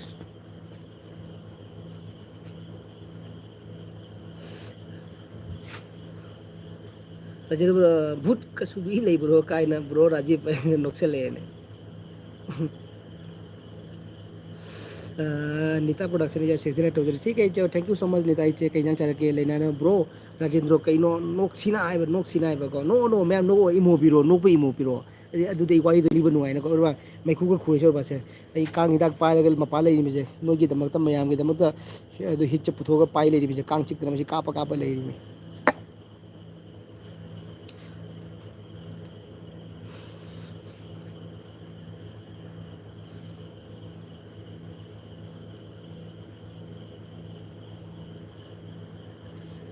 ꯑꯁꯤꯗ ꯕ꯭ꯔꯣ, "ꯚꯨꯠ ꯀꯁꯨꯕꯤ ꯂꯩꯕ꯭ꯔꯣ?" ꯀꯥꯏꯅ ꯕ꯭ꯔꯣ ꯔꯥꯖꯤꯞ ꯅꯣꯛꯁꯜꯂꯛꯑꯦꯅꯦ꯫ ꯑ, ꯅꯤꯇꯥ ꯄ꯭ꯔꯣꯗꯛꯁꯟ ꯏꯆꯦ ꯁꯤꯛꯁꯇꯤꯟ ꯇꯧꯖꯔꯤ꯫ ꯁꯤ ꯀꯩ ꯏꯆꯦ, thank you so much Nita ꯏꯆꯦ, ꯀꯩ ꯏꯟꯖꯥꯡ ꯆꯥꯔꯛꯀꯦ? ꯂꯩꯅꯥꯅ ꯕ꯭ꯔꯣ ꯔꯥꯖꯦꯟꯗ꯭ꯔꯣ, ꯀꯩꯅꯣ ꯅꯣꯛꯁꯤꯅ ꯍꯥꯏꯕ, ꯅꯣꯛꯁꯤꯅ ꯍꯥꯏꯕꯀꯣ? ꯅꯣꯛꯑꯣ, ꯅꯣꯛꯑꯣ, ꯃꯌꯥꯝ ꯅꯣꯛꯑꯣ, ꯏꯃꯣ ꯄꯤꯔꯛꯑꯣ, ꯅꯣꯛꯄ ꯏꯃꯣ ꯄꯤꯔꯛꯑꯣ꯫ ꯑꯗꯨꯗꯤ ꯑꯩ ꯋꯥꯔꯤꯗꯣ ꯂꯤꯕ ꯅꯨꯡꯉꯥꯏꯅꯀꯣ꯫ ꯑꯗꯨꯒ ꯃꯩꯈꯨꯒ ꯈꯨꯔꯦ ꯁꯣꯔꯕꯥꯁꯁꯦ꯫ ꯑꯩ ꯀꯥꯡ ꯍꯤꯗꯥꯛ ꯄꯥꯏꯔꯒ ꯃꯄꯥꯟ ꯂꯩꯔꯤꯕꯁꯦ, ꯅꯣꯏꯒꯤꯗꯃꯛꯇ, ꯃꯌꯥꯝꯒꯤꯗꯃꯛꯇ ꯑꯗꯨ ꯍꯤꯠꯁꯦ ꯄꯨꯊꯣꯛꯑꯒ ꯄꯥꯏ ꯂꯩꯔꯤꯕꯁꯦ, ꯀꯥꯡ ꯆꯤꯛꯇꯅꯕ ꯁꯤ ꯀꯥꯞꯄ ꯀꯥꯞꯄ ꯂꯩꯔꯤꯅꯤ꯫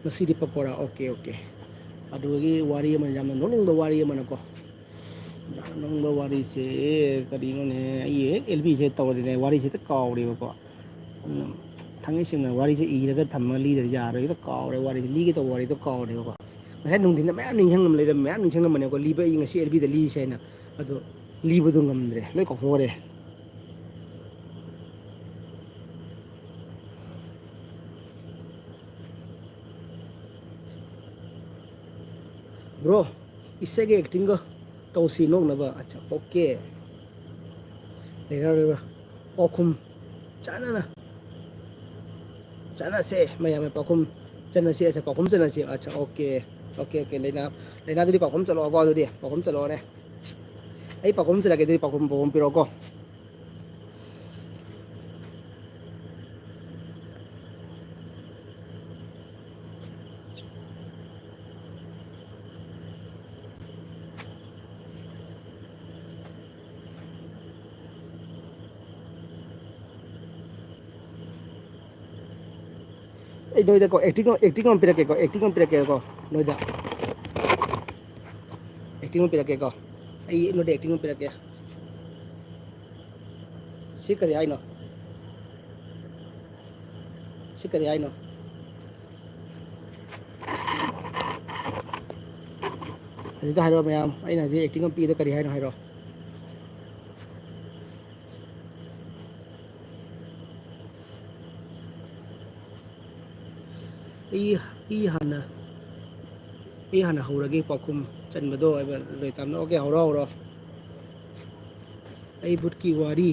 ꯉꯁꯤꯗꯤ ꯄꯀꯣꯔꯥ, ꯑꯣꯀꯦ, ꯑꯣꯀꯦ꯫ ꯑꯗꯨꯗꯒꯤ ꯋꯥꯔꯤ ꯑꯃ, ꯌꯥꯝꯅ ꯅꯣꯛꯅꯤꯡꯕ ꯋꯥꯔꯤ ꯑꯃꯅꯀꯣ, ꯌꯥꯝ ꯅꯣꯛꯅꯤꯡꯕ ꯋꯥꯔꯤꯁꯦ ꯀꯔꯤꯅꯣꯅꯦ? ꯑꯩ ꯍꯦꯛ ꯑꯦꯜ ꯕꯤꯁꯦ ꯇꯧꯔꯗꯤꯅꯦ, ꯋꯥꯔꯤꯁꯦ ꯍꯦꯛꯇ ꯀꯥꯎꯔꯦꯕꯀꯣ꯫ ꯑꯗꯨꯅ ꯊꯥꯡꯉꯩ ꯁꯦꯡꯅ ꯋꯥꯔꯤꯁꯦ ꯏꯔꯒ ꯊꯝꯃꯒ ꯂꯤꯗ꯭ꯔꯗꯤ ꯌꯥꯔꯣꯏ꯫ ꯍꯦꯛꯇ ꯀꯥꯎꯔꯦ ꯋꯥꯔꯤꯁꯦ, ꯂꯤꯒꯦ ꯇꯧꯕ ꯋꯥꯔꯤꯗꯣ ꯀꯥꯎꯔꯦꯕꯀꯣ꯫ ꯉꯁꯥꯏ ꯅꯨꯡꯊꯤꯟꯗ ꯃꯌꯥꯝ ꯅꯤꯡꯁꯤꯡꯂꯝ ꯂꯩꯔꯝꯃꯦ, ꯃꯌꯥꯝ ꯅꯤꯡꯁꯤꯡꯂꯝꯕꯅꯦꯀꯣ꯫ ꯂꯤꯕ ꯑꯩ ꯉꯁꯤ ꯑꯦꯜ ꯕꯤꯗ ꯂꯤꯁꯦ ꯍꯥꯏꯅ, ꯑꯗꯣ ꯂꯤꯕꯗꯣ ꯉꯝꯗ꯭ꯔꯦ, ꯂꯣꯏ ꯀꯥꯎꯊꯣꯛꯈ꯭ꯔꯦ꯫ ꯕ꯭ꯔꯣ, ꯏꯆꯦꯒꯤ ꯑꯦꯛꯇꯤꯡꯒ ꯇꯧꯁꯤ ꯅꯣꯛꯅꯕ꯫ ꯑꯠꯆꯥ, ꯑꯣꯀꯦ꯫ ꯂꯩꯔ ꯂꯩꯔ꯫ ꯄꯥꯎꯈꯨꯝ ꯆꯥꯟꯅꯅ ꯆꯠꯅꯁꯦ, ꯃꯌꯥꯝꯅ ꯄꯥꯎꯈꯨꯝ ꯆꯠꯅꯁꯦ, ꯑꯠꯆꯥ, ꯄꯥꯎꯈꯨꯝ ꯆꯠꯅꯁꯦ꯫ ꯑꯠꯆꯥ, ꯑꯣꯀꯦ꯫ ꯑꯣꯀꯦ, ꯑꯣꯀꯦ, ꯂꯩꯅꯥ, ꯂꯩꯅꯥꯗꯨꯗꯤ ꯄꯥꯎꯈꯨꯝ ꯆꯠꯂꯛꯑꯣꯀꯣ, ꯑꯗꯨꯗꯤ ꯄꯥꯎꯈꯨꯝ ꯆꯠꯂꯛꯑꯣꯅꯦ꯫ ꯑꯩ ꯄꯥꯎꯈꯨꯝ ꯆꯠꯂꯛꯀꯦ, ꯑꯗꯨꯗꯤ ꯄꯥꯎꯈꯨꯝ, ꯄꯥꯎꯈꯨꯝ ꯄꯤꯔꯛꯑꯣꯀꯣ꯫ ꯑꯩ ꯅꯣꯏꯗꯀꯣ acting, acting ꯑꯃ ꯄꯤꯔꯛꯀꯦꯀꯣ, acting ꯑꯃ ꯄꯤꯔꯛꯀꯦꯀꯣ ꯅꯣꯏꯗ꯫ Acting ꯑꯃ ꯄꯤꯔꯛꯀꯦꯀꯣ꯫ ꯑꯩ ꯅꯣꯏꯗ acting ꯑꯃ ꯄꯤꯔꯛꯀꯦ꯫ ꯁꯤ ꯀꯔꯤ ꯍꯥꯏꯅꯣ? ꯁꯤ ꯀꯔꯤ ꯍꯥꯏꯅꯣ? ꯍꯧꯖꯤꯛꯇ ꯍꯥꯏꯔꯛꯑꯣ ꯃꯌꯥꯝ, ꯑꯩꯅ ꯍꯧꯖꯤꯛ acting ꯑꯃ ꯄꯤꯗꯣ ꯀꯔꯤ ꯍꯥꯏꯅꯣ ꯍꯥꯏꯔꯛꯑꯣ꯫ ꯑꯩ, ꯑꯩ ꯍꯥꯟꯅ, ꯑꯩ ꯍꯥꯟꯅ ꯍꯧꯔꯒꯦ ꯄꯥꯎꯈꯨꯝ ꯆꯟꯕꯗꯣ ꯍꯥꯏꯕ ꯂꯣꯏ ꯇꯥꯝꯅ꯫ ꯑꯣꯀꯦ, ꯍꯧꯔꯣ, ꯍꯧꯔꯣ꯫ ꯑꯩ ꯚꯨꯠꯀꯤ ꯋꯥꯔꯤ,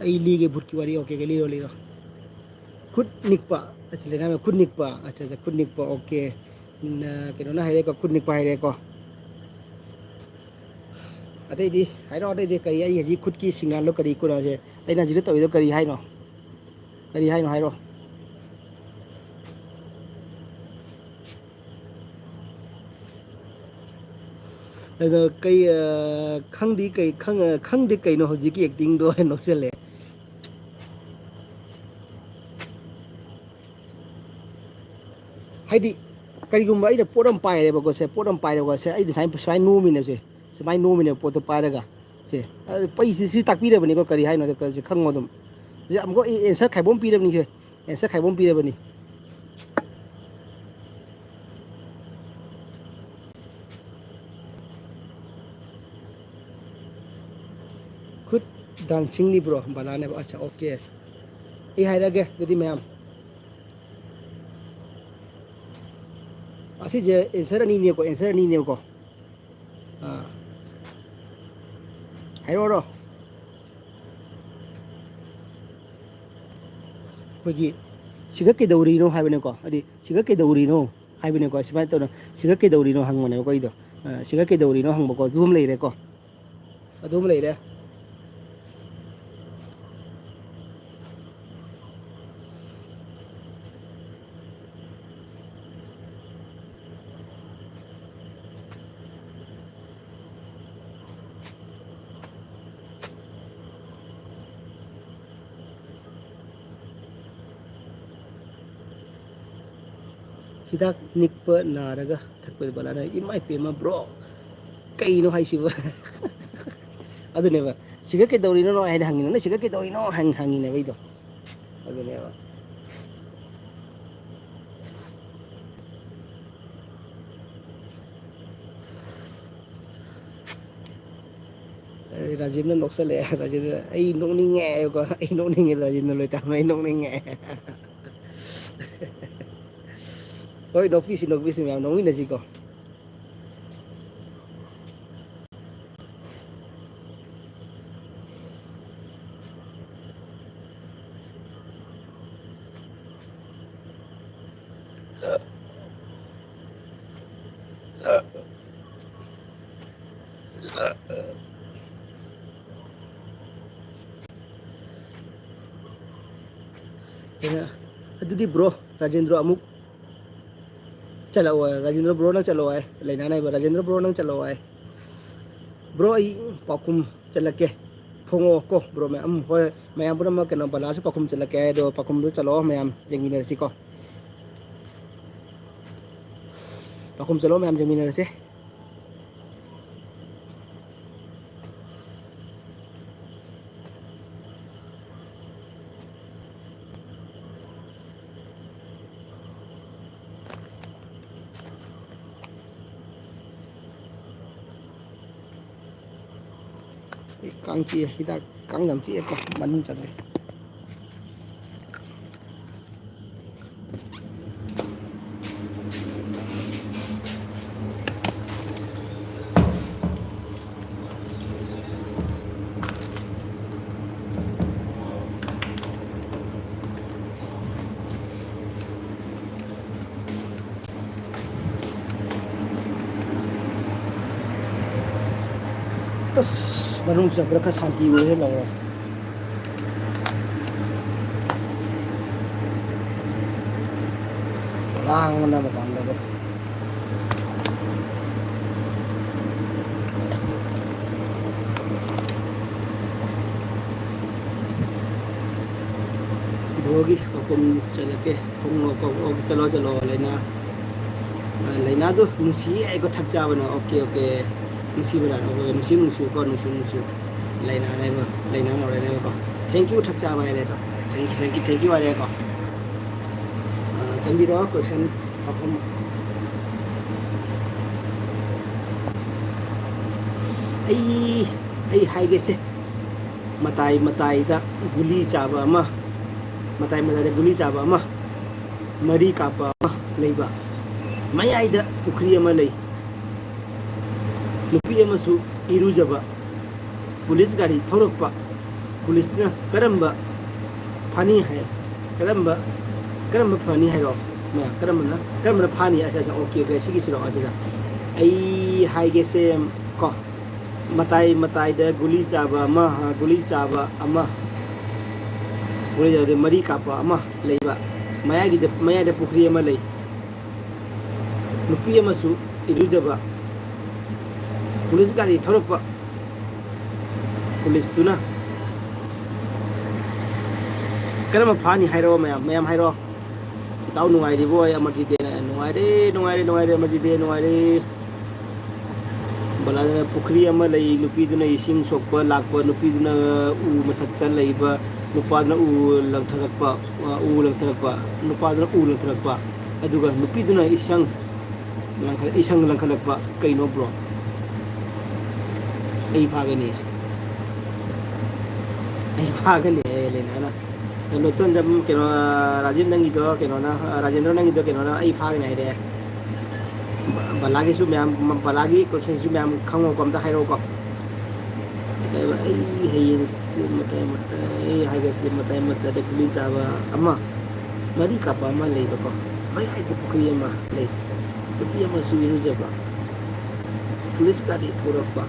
ꯑꯩ ꯂꯤꯒꯦ ꯚꯨꯠꯀꯤ ꯋꯥꯔꯤ꯫ ꯑꯣꯀꯦ, ꯑꯣꯀꯦ, ꯂꯤꯔꯣ, ꯂꯤꯔꯣ꯫ ꯈꯨꯠ ꯅꯤꯛꯄ, ꯑꯠꯆꯥ, ꯂꯩꯅꯥ ꯈꯨꯠ ꯅꯤꯛꯄ, ꯑꯠꯆꯥ, ꯑꯠꯆꯥ, ꯈꯨꯠ ꯅꯤꯛꯄ, ꯑꯣꯀꯦ꯫ ꯎꯝ, ꯑ, ꯀꯩꯅꯣꯅ ꯍꯥꯏꯔꯦꯀꯣ, ꯈꯨꯠ ꯅꯤꯛꯄ ꯍꯥꯏꯔꯦꯀꯣ꯫ ꯑꯇꯩꯗꯤ ꯍꯥꯏꯔꯣ, ꯑꯇꯩꯗꯤ ꯀꯔꯤ, ꯑꯩ ꯍꯧꯖꯤꯛ ꯈꯨꯠꯀꯤ ꯁꯤꯡꯒꯥꯜꯗꯣ ꯀꯔꯤ ꯀꯩꯅꯣꯁꯦ, ꯑꯩꯅ ꯍꯧꯖꯤꯛꯇ ꯇꯧꯔꯤꯗꯣ ꯀꯔꯤ ꯍꯥꯏꯅꯣ? ꯀꯔꯤ ꯍꯥꯏꯅꯣ ꯍꯥꯏꯔꯣ꯫ ꯑꯗꯣ ꯀꯩ, ꯑ, ꯈꯪꯗꯦ ꯀꯩ, ꯈꯪ-, ꯑ, ꯈꯪꯗꯦ ꯀꯩꯅꯣ ꯍꯧꯖꯤꯛꯀꯤ actingꯗꯣ ꯍꯥꯏꯅ ꯅꯣꯛꯁꯜꯂꯦ꯫ ꯍꯥꯏꯗꯤ, ꯀꯔꯤꯒꯨꯝꯕ ꯑꯩꯅ ꯄꯣꯠ ꯑꯃ ꯄꯥꯏꯔꯦꯕꯀꯣ, ꯁꯦ, ꯄꯣꯠ ꯑꯃ ꯄꯥꯏꯔꯦꯕꯀꯣ, ꯁꯦ, ꯑꯩꯗꯤ ꯁꯨꯃꯥꯏꯅ, ꯁꯨꯃꯥꯏꯅ ꯅꯣꯝꯃꯤꯅꯦꯕ, ꯁꯦ, ꯁꯨꯃꯥꯏꯅ ꯅꯣꯝꯃꯤꯅꯦꯕ ꯄꯣꯠꯇꯣ ꯄꯥꯏꯔꯒ, ꯁꯦ, ꯑ, ꯑꯩ ꯁꯤ, ꯁꯤ ꯇꯥꯛꯄꯤꯔꯕꯅꯤꯀꯣ, ꯀꯔꯤ ꯍꯥꯏꯅꯣ, ꯁꯤ ꯈꯪꯉꯣ ꯑꯗꯨꯝ꯫ ꯁꯤ ꯑꯃꯨꯛꯀ ꯑꯦ-, answer ꯈꯥꯏꯕ ꯑꯃ ꯄꯤꯔꯕꯅꯤ, ꯁꯦ, answer ꯈꯥꯏꯕ ꯑꯃ ꯄꯤꯔꯕꯅꯤ꯫ ꯈꯨꯠ dancingꯅꯤꯕ꯭ꯔꯣ? ꯕꯂꯥꯅꯦꯕ꯫ ꯑꯠꯆꯥ, ꯑꯣꯀꯦ꯫ ꯑꯩ ꯍꯥꯏꯔꯛꯑꯒꯦ ꯑꯗꯨꯗꯤ ꯃꯌꯥꯝ꯫ ꯑꯁꯤꯁꯦ answer ꯑꯅꯤꯅꯦꯕꯀꯣ, answer ꯑꯅꯤꯅꯦꯕꯀꯣ꯫ ꯑꯥ꯫ ꯍꯥꯏꯔꯛꯑꯣꯔꯣ? ꯑꯩꯈꯣꯏꯒꯤ ꯁꯤꯒ ꯀꯩꯗꯧꯔꯤꯅꯣ ꯍꯥꯏꯕꯅꯦꯀꯣ꯫ ꯍꯥꯏꯗꯤ ꯁꯤꯒ ꯀꯩꯗꯧꯔꯤꯅꯣ? ꯍꯥꯏꯕꯅꯦꯀꯣ, ꯁꯨꯃꯥꯏꯅ ꯇꯧꯅ, "ꯁꯤꯒ ꯀꯩꯗꯧꯔꯤꯅꯣ?" ꯍꯪꯕꯅꯦꯕꯀꯣ ꯑꯩꯗꯣ꯫ ꯑ, "ꯁꯤꯒ ꯀꯩꯗꯧꯔꯤꯅꯣ?" ꯍꯪꯕꯀꯣ, ꯑꯗꯨ ꯑꯃ ꯂꯩꯔꯦꯀꯣ꯫ ꯑꯗꯨ ꯑꯃ ꯂꯩꯔꯦ꯫ ꯍꯤꯗꯥꯛ ꯅꯤꯛꯄ ꯅꯥꯔꯒ ꯊꯛꯄꯗ ꯕꯂꯥꯅ, "ꯏꯃꯥ ꯏꯄꯦꯝꯃ bro, ꯀꯩꯅꯣ ꯍꯥꯏꯁꯤꯕꯣ?" ꯑꯗꯨꯅꯦꯕ, "ꯁꯤꯒ ꯀꯩꯗꯧꯔꯤꯅꯣ?" ꯍꯥꯏꯅ ꯍꯪꯉꯤꯅꯣ, "ꯅꯪ ꯁꯤꯒ ꯀꯩꯗꯧꯔꯤꯅꯣ?" ꯍꯪ-, ꯍꯪꯉꯤꯅꯦꯕ ꯑꯩꯗꯣ꯫ ꯑꯗꯨꯅꯦꯕ꯫ ꯑꯩ ꯔꯥꯖꯦꯟꯗ ꯅꯣꯛꯁꯜꯂꯛꯑꯦ꯫ ꯔꯥꯖꯦꯟꯗ, "ꯑꯩ ꯅꯣꯛꯅꯤꯡꯉꯦ" ꯍꯥꯏꯌꯨꯀꯣ꯫ "ꯑꯩ ꯅꯣꯛꯅꯤꯡꯉꯦ" ꯔꯥꯖꯦꯟꯗ ꯂꯣꯏꯇꯥꯃ, "ꯑꯩ ꯅꯣꯛꯅꯤꯡꯉꯦ"꯫ ꯍꯣꯏ, ꯅꯣꯛꯄꯤꯁꯤ, ꯅꯣꯛꯄꯤꯁꯤ ꯃꯌꯥꯝ, ꯅꯣꯛꯃꯤꯟꯅꯁꯤꯀꯣ꯫ ꯑꯩꯅ, "ꯑꯗꯨꯗꯤ bro, ꯔꯥꯖꯦꯟꯗ꯭ꯔꯣ ꯑꯃꯨꯛ ꯆꯠꯂꯛꯑꯣ ꯍꯥꯏ, ꯔꯥꯖꯦꯟꯗ꯭ꯔ bro ꯅꯪ ꯆꯠꯂꯛꯑꯣ ꯍꯥꯏ", ꯂꯩꯅꯥꯅ ꯍꯥꯏꯕ, "ꯔꯥꯖꯦꯟꯗ꯭ꯔ bro ꯅꯪ ꯆꯠꯂꯛꯑꯣ ꯍꯥꯏ, bro ꯑꯩ ꯄꯥꯎꯈꯨꯝ ꯆꯠꯂꯛꯀꯦ, ꯐꯣꯡꯉꯛꯑꯣ ꯀꯣ bro ꯃꯌꯥꯝ"꯫ "ꯎꯝ, ꯍꯣꯏ", ꯃꯌꯥꯝ ꯄꯨꯝꯅꯃꯛ ꯀꯩꯅꯣ ꯕꯂꯥꯁꯨ ꯄꯥꯎꯈꯨꯝ ꯆꯠꯂꯛꯀꯦ ꯍꯥꯏ, ꯑꯗꯣ ꯄꯥꯎꯈꯨꯝꯗꯨ ꯆꯠꯂꯛꯑꯣ, ꯃꯌꯥꯝ ꯌꯦꯡꯃꯤꯟꯅꯔꯁꯤꯀꯣ꯫ ꯄꯥꯎꯈꯨꯝ ꯆꯠꯂꯛꯑꯣ, ꯃꯌꯥꯝ ꯌꯦꯡꯃꯤꯟꯅꯔꯁꯦ꯫ ꯑꯩ ꯀꯥꯡ ꯆꯤꯛꯑꯦ, ꯍꯤꯗꯥꯛ ꯀꯥꯡ ꯌꯥꯝ ꯆꯤꯛꯑꯦꯀꯣ, ꯃꯅꯨꯡ ꯆꯪꯉꯦ꯫ ꯑꯁ, ꯃꯅꯨꯡ ꯆꯪꯈ꯭ꯔ ꯈꯔ ꯁꯥꯟꯇꯤ ꯑꯣꯏꯍꯦ ꯂꯧꯔꯣ꯫ ꯂꯥꯡꯕꯅ ꯃꯄꯥꯟꯗꯕꯨ꯫ ꯕ꯭ꯔꯣꯒꯤ ꯄꯥꯎꯈꯨꯝ ꯆꯠꯂꯛꯀꯦ꯫ ꯈꯣꯡꯅꯣꯛ ꯀꯧ-, ꯑꯣ, ꯆꯠꯂꯣ, ꯆꯠꯂꯣ, ꯂꯩꯅꯥ꯫ ꯑ, ꯂꯩꯅꯥꯗꯨ ꯅꯨꯡꯁꯤꯌꯦ ꯍꯥꯏꯀꯣ, ꯊꯛ ꯆꯥꯕꯅ꯫ Okay, okay. ꯅꯨꯡꯁꯤꯕꯅ, ꯑꯣꯀꯦ, ꯅꯨꯡꯁꯤ, ꯅꯨꯡꯁꯤꯌꯨꯀꯣ, ꯅꯨꯡꯁꯤ, ꯅꯨꯡꯁꯤ꯫ ꯂꯩꯅꯥꯅꯦꯕ, ꯂꯩꯅꯥ ꯅꯧꯔꯦꯅꯦꯕꯀꯣ꯫ Thank you, ꯊꯛ ꯆꯥꯕ ꯍꯥꯏꯔꯦꯀꯣ꯫ Thank you, thank you, thank you ꯍꯥꯏꯔꯦꯀꯣ꯫ ꯑ, ꯆꯟꯕꯤꯔꯣ, question ꯑꯍꯨꯝ꯫ ꯑꯩ, ꯑꯩ ꯍꯥꯏꯒꯦꯁꯦ꯫ ꯃꯇꯥꯏ ꯃꯇꯥꯏꯗ ꯒꯨꯂꯤ ꯆꯥꯕ ꯑꯃ, ꯃꯇꯥꯏ ꯃꯇꯥꯏꯗ ꯒꯨꯂꯤ ꯆꯥꯕ ꯑꯃ, ꯃꯔꯤ ꯀꯥꯞꯄ ꯑꯃ ꯂꯩꯕ, ꯃꯌꯥꯏꯗ ꯄꯨꯈ꯭ꯔꯤ ꯑꯃ ꯂꯩ, ꯅꯨꯄꯤ ꯑꯃꯁꯨ ꯏꯔꯨꯖꯕ, ꯄꯨꯂꯤꯁ ꯒꯥꯔꯤ ꯊꯧꯔꯛꯄ, ꯄꯨꯂꯤꯁꯅ ꯀꯔꯝꯕ ꯐꯥꯅꯤ ꯍꯥꯏ? ꯀꯔꯝꯕ, ꯀꯔꯝꯕ ꯐꯅꯤ ꯍꯥꯏꯔꯣ? ꯃꯌꯥꯝ, ꯀꯔꯝꯕꯅ, ꯀꯔꯝꯕꯅ ꯐꯥꯅꯤ? ꯑꯁ, ꯑꯁ, ꯑꯣꯀꯦ, ꯑꯣꯀꯦ, ꯁꯤꯒꯤꯁꯤꯔꯣ? ꯑꯁ, ꯑꯁ, ꯑꯩ ꯍꯥꯏꯒꯦꯁꯦ ꯀꯣ, ꯃꯇꯥꯏ ꯃꯇꯥꯏꯗ ꯒꯨꯂꯤ ꯆꯥꯕ ꯑꯃ, ꯍꯥ, ꯒꯨꯂꯤ ꯆꯥꯕ ꯑꯃ, ꯒꯨꯂꯤ ꯆꯥꯕꯗ ꯃꯔꯤ ꯀꯥꯞꯄ ꯑꯃ ꯂꯩꯕ, ꯃꯌꯥꯏꯒꯤꯗ, ꯃꯌꯥꯏꯗ ꯄꯨꯈ꯭ꯔꯤ ꯑꯃ ꯂꯩ, ꯅꯨꯄꯤ ꯑꯃꯁꯨ ꯏꯔꯨꯖꯕ, ꯄꯨꯂꯤꯁ ꯒꯥꯔꯤ ꯊꯧꯔꯛꯄ, ꯄꯨꯂꯤꯁꯇꯨꯅ ꯀꯔꯝꯕ ꯐꯥꯅꯤ ꯍꯥꯏꯔꯣ? ꯃꯌꯥꯝ, ꯃꯌꯥꯝ ꯍꯥꯏꯔꯣ꯫ ꯏꯇꯥꯎ ꯅꯨꯡꯉꯥꯏꯔꯤꯕꯣ? ꯑꯩ ꯑꯃꯔꯖꯤꯠ ꯗꯦꯅ꯫ ꯅꯨꯡꯉꯥꯏꯔꯦ, ꯅꯨꯡꯉꯥꯏꯔꯦ, ꯅꯨꯡꯉꯥꯏꯔꯦ, ꯑꯃꯔꯖꯤꯠ ꯗꯦ, ꯅꯨꯡꯉꯥꯏꯔꯦ꯫ ꯕꯂꯥꯗꯅ ꯄꯨꯈ꯭ꯔꯤ ꯑꯃ ꯂꯩ, ꯅꯨꯄꯤꯗꯨꯅ ꯏꯁꯤꯡ ꯁꯣꯛꯄ ꯂꯥꯛꯄ, ꯅꯨꯄꯤꯗꯨꯅ ꯎ ꯃꯊꯛꯇ ꯂꯩꯕ, ꯅꯨꯄꯥꯗꯨꯅ ꯎ ꯂꯪꯊꯔꯛꯄ, ꯎ ꯂꯪꯊꯔꯛꯄ, ꯅꯨꯄꯥꯗꯨꯅ ꯎ ꯂꯪꯊꯔꯛꯄ, ꯑꯗꯨꯒ ꯅꯨꯄꯤꯗꯨꯅ ꯏꯁꯪ ꯂꯪꯈꯠ-, ꯏꯁꯪ ꯂꯪꯈꯠꯂꯛꯄ꯫ ꯀꯩꯅꯣ bro? ꯑꯩ ꯐꯥꯒꯅꯤ꯫ ꯑꯩ ꯐꯥꯒꯅꯤ, ꯑꯦ, ꯂꯩꯅꯥꯅ꯫ ꯅꯣꯇꯟꯗ, ꯎꯝ, ꯀꯩꯅꯣ, ꯔꯥꯖꯤꯞ ꯅꯪꯒꯤꯗꯣ ꯀꯩꯅꯣꯅ, ꯔꯥꯖꯦꯟꯗ꯭ꯔ ꯅꯪꯒꯤꯗꯣ ꯀꯩꯅꯣꯅ ꯑꯩ ꯐꯥꯒꯅꯤ ꯍꯥꯏꯔꯦ꯫ ꯕ-, ꯕꯂꯥꯒꯤꯁꯨ ꯃꯌꯥꯝ, ꯕꯂꯥꯒꯤ questionꯁꯨ ꯃꯌꯥꯝ ꯈꯪꯉꯣꯀꯣ, ꯑꯝꯇ ꯍꯥꯏꯔꯛꯑꯣꯀꯣ꯫ ꯑꯩ ꯍꯌꯦꯡꯁꯦ ꯃꯇꯥꯏ ꯃꯇꯥꯏ, ꯑꯩ ꯍꯥꯏꯒꯦꯁꯦ ꯃꯇꯥꯏ ꯃꯇꯥꯏꯗ ꯒꯨꯂꯤ ꯆꯥꯕ ꯑꯃ, ꯃꯔꯤ ꯀꯥꯞꯄ ꯑꯃ ꯂꯩꯕꯀꯣ, ꯃꯌꯥꯏꯗ ꯄꯨꯈ꯭ꯔꯤ ꯑꯃ ꯂꯩ, ꯅꯨꯄꯤ ꯑꯃꯁꯨ ꯏꯔꯨꯖꯕ, ꯄꯨꯂꯤꯁ ꯒꯥꯔꯤ ꯊꯧꯔꯛꯄ,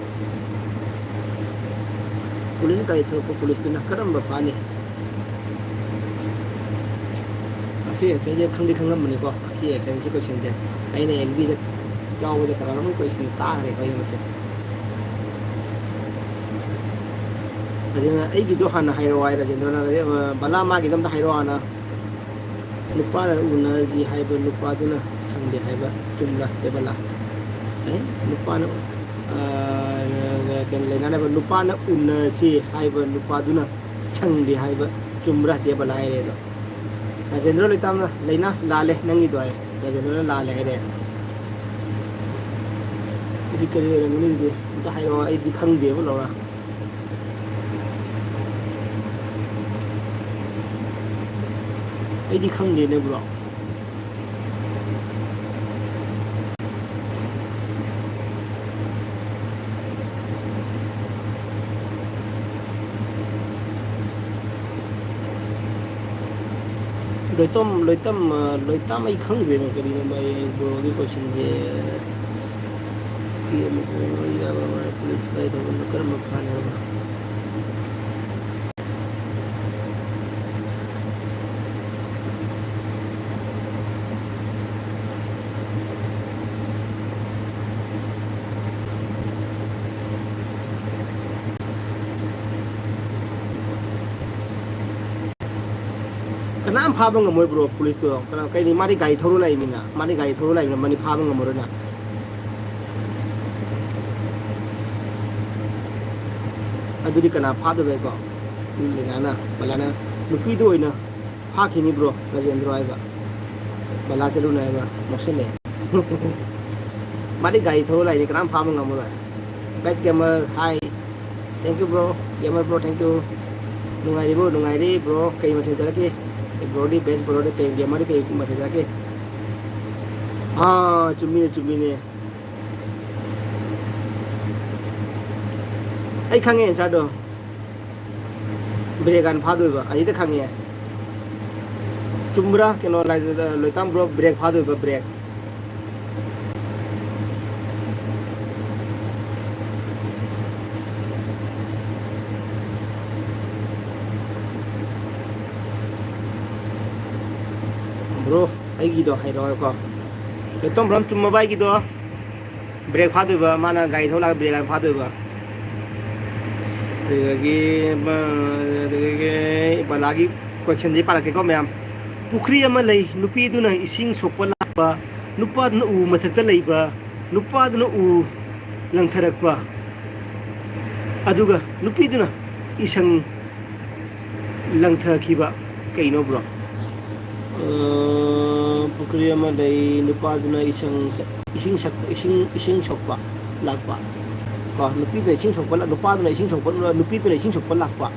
ꯄꯨꯂꯤꯁ ꯒꯥꯔꯤ ꯊꯧꯔꯛꯄ ꯄꯨꯂꯤꯁꯇꯨꯅ ꯀꯔꯝꯕ ꯐꯥꯅꯤ? ꯑꯁꯤ ꯑꯟꯁꯔꯁꯦ ꯈꯪꯗꯤ ꯈꯪꯉꯝꯕꯅꯤꯀꯣ, ꯑꯁꯤ ꯑꯟꯁꯔꯁꯤ ꯀꯣꯏꯁꯟꯁꯦ ꯑꯩꯅ ꯑꯦꯜ ꯕꯤꯗ ꯌꯥꯎꯕꯗ ꯀꯅꯥꯅꯣꯝ ꯀꯣꯏꯁꯟ ꯇꯥꯈ꯭ꯔꯦꯀꯣ ꯑꯩꯅ ꯃꯁꯦ꯫ ꯑꯗꯨꯅ ꯑꯩꯒꯤꯗꯣ ꯍꯥꯟꯅ ꯍꯥꯏꯔꯛꯑꯣ ꯍꯥꯏ ꯔꯥꯖꯦꯟꯗ꯭ꯔꯅ, "ꯕꯂꯥ, ꯃꯥꯒꯤꯗꯣ ꯑꯝꯇ ꯍꯥꯏꯔꯛꯑꯣ ꯍꯥꯟꯅ"꯫ "ꯅꯨꯄꯥꯅ ꯎꯅꯁꯤ ꯍꯥꯏꯕ ꯅꯨꯄꯥꯗꯨꯅ ꯁꯪꯗꯦ ꯍꯥꯏꯕ ꯆꯨꯝꯕ꯭ꯔꯥ ꯆꯦ ꯕꯂꯥ?" ꯑꯦ, ꯅꯨꯄꯥꯅ, ꯑ, ꯀꯩꯅꯣ, ꯂꯩꯅꯥꯅꯕ ꯅꯨꯄꯥꯅ ꯎꯅꯁꯤ ꯍꯥꯏꯕ ꯅꯨꯄꯥꯗꯨꯅ ꯁꯪꯗꯦ ꯍꯥꯏꯕ ꯆꯨꯝꯕ꯭ꯔꯥ ꯆꯦ ꯕꯂꯥ ꯍꯥꯏꯔꯦ ꯑꯗꯣ꯫ ꯔꯥꯖꯦꯟꯗ꯭ꯔ ꯂꯣꯏꯇꯥꯝꯅ, "ꯂꯩꯅꯥ, ꯂꯥꯜꯂꯦ, ꯅꯪꯒꯤꯗꯣ" ꯍꯥꯏ꯫ ꯔꯥꯖꯦꯟꯗ꯭ꯔꯅ ꯂꯥꯜꯂꯦ ꯍꯥꯏꯔꯦ꯫ ꯍꯧꯖꯤꯛ ꯀꯔꯤ ꯑꯣꯏꯔꯝꯒꯅꯤ ꯑꯗꯨꯗꯤ? ꯑꯝꯇ ꯍꯥꯏꯔꯛꯑꯣ, ꯑꯩꯗꯤ ꯈꯪꯗꯦꯕ, ꯂꯧꯔ꯫ ꯑꯩꯗꯤ ꯈꯪꯗꯦꯅꯦ, ꯕ꯭ꯔꯣ꯫ ꯂꯣꯏꯇꯣꯝ, ꯂꯣꯏꯇꯝ, ꯑ, ꯂꯣꯏꯇꯥꯝ, ꯑꯩ ꯈꯪꯗ꯭ꯔꯦꯅꯦ, ꯀꯔꯤꯅꯣ ꯃꯥꯏ ꯕ꯭ꯔꯣꯒꯤ ꯀꯣꯏꯁꯟꯁꯦ꯫ ꯅꯨꯄꯤ ꯑꯃꯁꯨꯡ ꯌꯥꯕ ꯑꯃ ꯄꯨꯂꯤꯁ ꯒꯥꯔꯤ ꯊꯧꯕꯅ ꯀꯔꯝꯕ ꯐꯥꯅꯤ ꯍꯥꯏꯕ? ꯀꯅꯥꯝ ꯐꯥꯕ ꯉꯝꯃꯣꯏ ꯕ꯭ꯔꯣ, ꯄꯨꯂꯤꯁꯇꯣ꯫ ꯀꯅꯥ, ꯀꯩꯅꯤ, ꯃꯥꯗꯤ ꯒꯥꯔꯤ ꯊꯧꯔ ꯂꯥꯛꯏꯃꯤꯅ, ꯃꯥꯗꯤ ꯒꯥꯔꯤ ꯊꯧꯔ ꯂꯥꯛꯏꯃꯤꯅ, ꯃꯥꯗꯤ ꯐꯥꯕ ꯉꯝꯃꯔꯣꯏꯅ꯫ ꯑꯗꯨꯗꯤ ꯀꯅꯥ ꯐꯥꯗꯣꯏꯕ ꯀꯣ? ꯂꯩꯅꯥꯅ, ꯕꯂꯥꯅ ꯅꯨꯄꯤꯗꯣ ꯑꯣꯏꯅ ꯐꯥꯈꯤꯅꯤ ꯕ꯭ꯔꯣ, ꯔꯥꯖꯦꯟꯗ꯭ꯔꯣ ꯍꯥꯏꯕ꯫ ꯕꯂꯥ ꯆꯠꯂꯨꯅꯦ ꯍꯥꯏꯕ, ꯅꯣꯛꯁꯜꯂꯦ꯫ ꯃꯥꯗꯤ ꯒꯥꯔꯤ ꯊꯧꯔ ꯂꯥꯛꯏꯅꯤ, ꯀꯅꯥꯝ ꯐꯥꯕ ꯉꯝꯃꯔꯣꯏ꯫ Best gamer, hi. Thank you, bro. Gamer bro, thank you. ꯅꯨꯡꯉꯥꯏꯔꯤꯕꯣ? ꯅꯨꯡꯉꯥꯏꯔꯤ, bro. ꯀꯩ ꯃꯊꯦꯜ ꯆꯥꯔꯛꯀꯦ? Bro ꯗꯤ, best bro ꯗꯤ ꯀꯩ, gamer ꯗꯤ ꯀꯩ ꯃꯊꯦꯜ ꯆꯥꯔꯛꯀꯦ? ꯑꯥ, ꯆꯨꯝꯃꯤꯅꯦ, ꯆꯨꯝꯃꯤꯅꯦ꯫ ꯑꯩ ꯈꯪꯉꯦ answer ꯗꯣ꯫ ꯕ꯭ꯔꯦꯛ ꯍꯥꯟꯅ ꯐꯥꯗꯣꯏꯕ, ꯑꯁꯤꯗ ꯈꯪꯉꯦ꯫ ꯆꯨꯝꯕ꯭ꯔꯥ? ꯀꯩꯅꯣ, ꯂꯥꯏ-, ꯂꯣꯏꯇꯥꯝ bro, ꯕ꯭ꯔꯦꯛ ꯐꯥꯗꯣꯏꯕ, ꯕ꯭ꯔꯦꯛ꯫ ꯕ꯭ꯔꯣ, ꯑꯩꯒꯤꯗꯣ ꯍꯥꯏꯔꯛꯑꯣꯀꯣ꯫ ꯇꯣꯝꯕ꯭ꯔꯝ, ꯆꯨꯝꯃꯕ ꯑꯩꯒꯤꯗꯣ? ꯕ꯭ꯔꯦꯛ ꯐꯥꯗꯣꯏꯕ, ꯃꯥꯅ ꯒꯥꯔꯤ ꯊꯧ ꯂꯥꯛꯑꯒ ꯕ꯭ꯔꯦꯛ ꯍꯥꯟꯅ ꯐꯥꯗꯣꯏꯕ꯫ ꯑꯗꯨꯗꯒꯤ, ꯑꯗꯨꯗꯒꯤ ꯕꯂꯥꯒꯤ ꯀꯣꯏꯁꯟꯁꯤ ꯄꯥꯔꯛꯀꯦꯀꯣ ꯃꯌꯥꯝ꯫ ꯄꯨꯈ꯭ꯔꯤ ꯑꯃ ꯂꯩ, ꯅꯨꯄꯤꯗꯨꯅ ꯏꯁꯤꯡ ꯁꯣꯛꯄ ꯂꯥꯛꯄ, ꯅꯨꯄꯥꯗꯨꯅ ꯎ ꯃꯊꯛꯇ ꯂꯩꯕ, ꯅꯨꯄꯥꯗꯨꯅ ꯎ ꯂꯪꯊꯔꯛꯄ, ꯑꯗꯨꯒ ꯅꯨꯄꯤꯗꯨꯅ ꯏꯁꯪ ꯂꯪꯊꯈꯤꯕ ꯀꯩꯅꯣ, ꯕ꯭ꯔꯣ? ꯑ, ꯄꯨꯈ꯭ꯔꯤ ꯑꯃ ꯂꯩ, ꯅꯨꯄꯥꯗꯨꯅ ꯏꯁꯪ ꯁꯛ-, ꯏꯁꯤꯡ ꯁꯛ-, ꯏꯁꯤꯡ, ꯏꯁꯤꯡ ꯁꯣꯛꯄ ꯂꯥꯛꯄ꯫ ꯀꯣ, ꯅꯨꯄꯤꯗꯨꯅ ꯏꯁꯤꯡ ꯁꯣꯛꯄ ꯂꯥ-, ꯅꯨꯄꯥꯗꯨꯅ ꯏꯁꯤꯡ ꯁꯣꯛꯄ, ꯅꯨꯄꯤꯗꯨꯅ ꯏꯁꯤꯡ ꯁꯣꯛꯄ ꯂꯥꯛꯄ꯫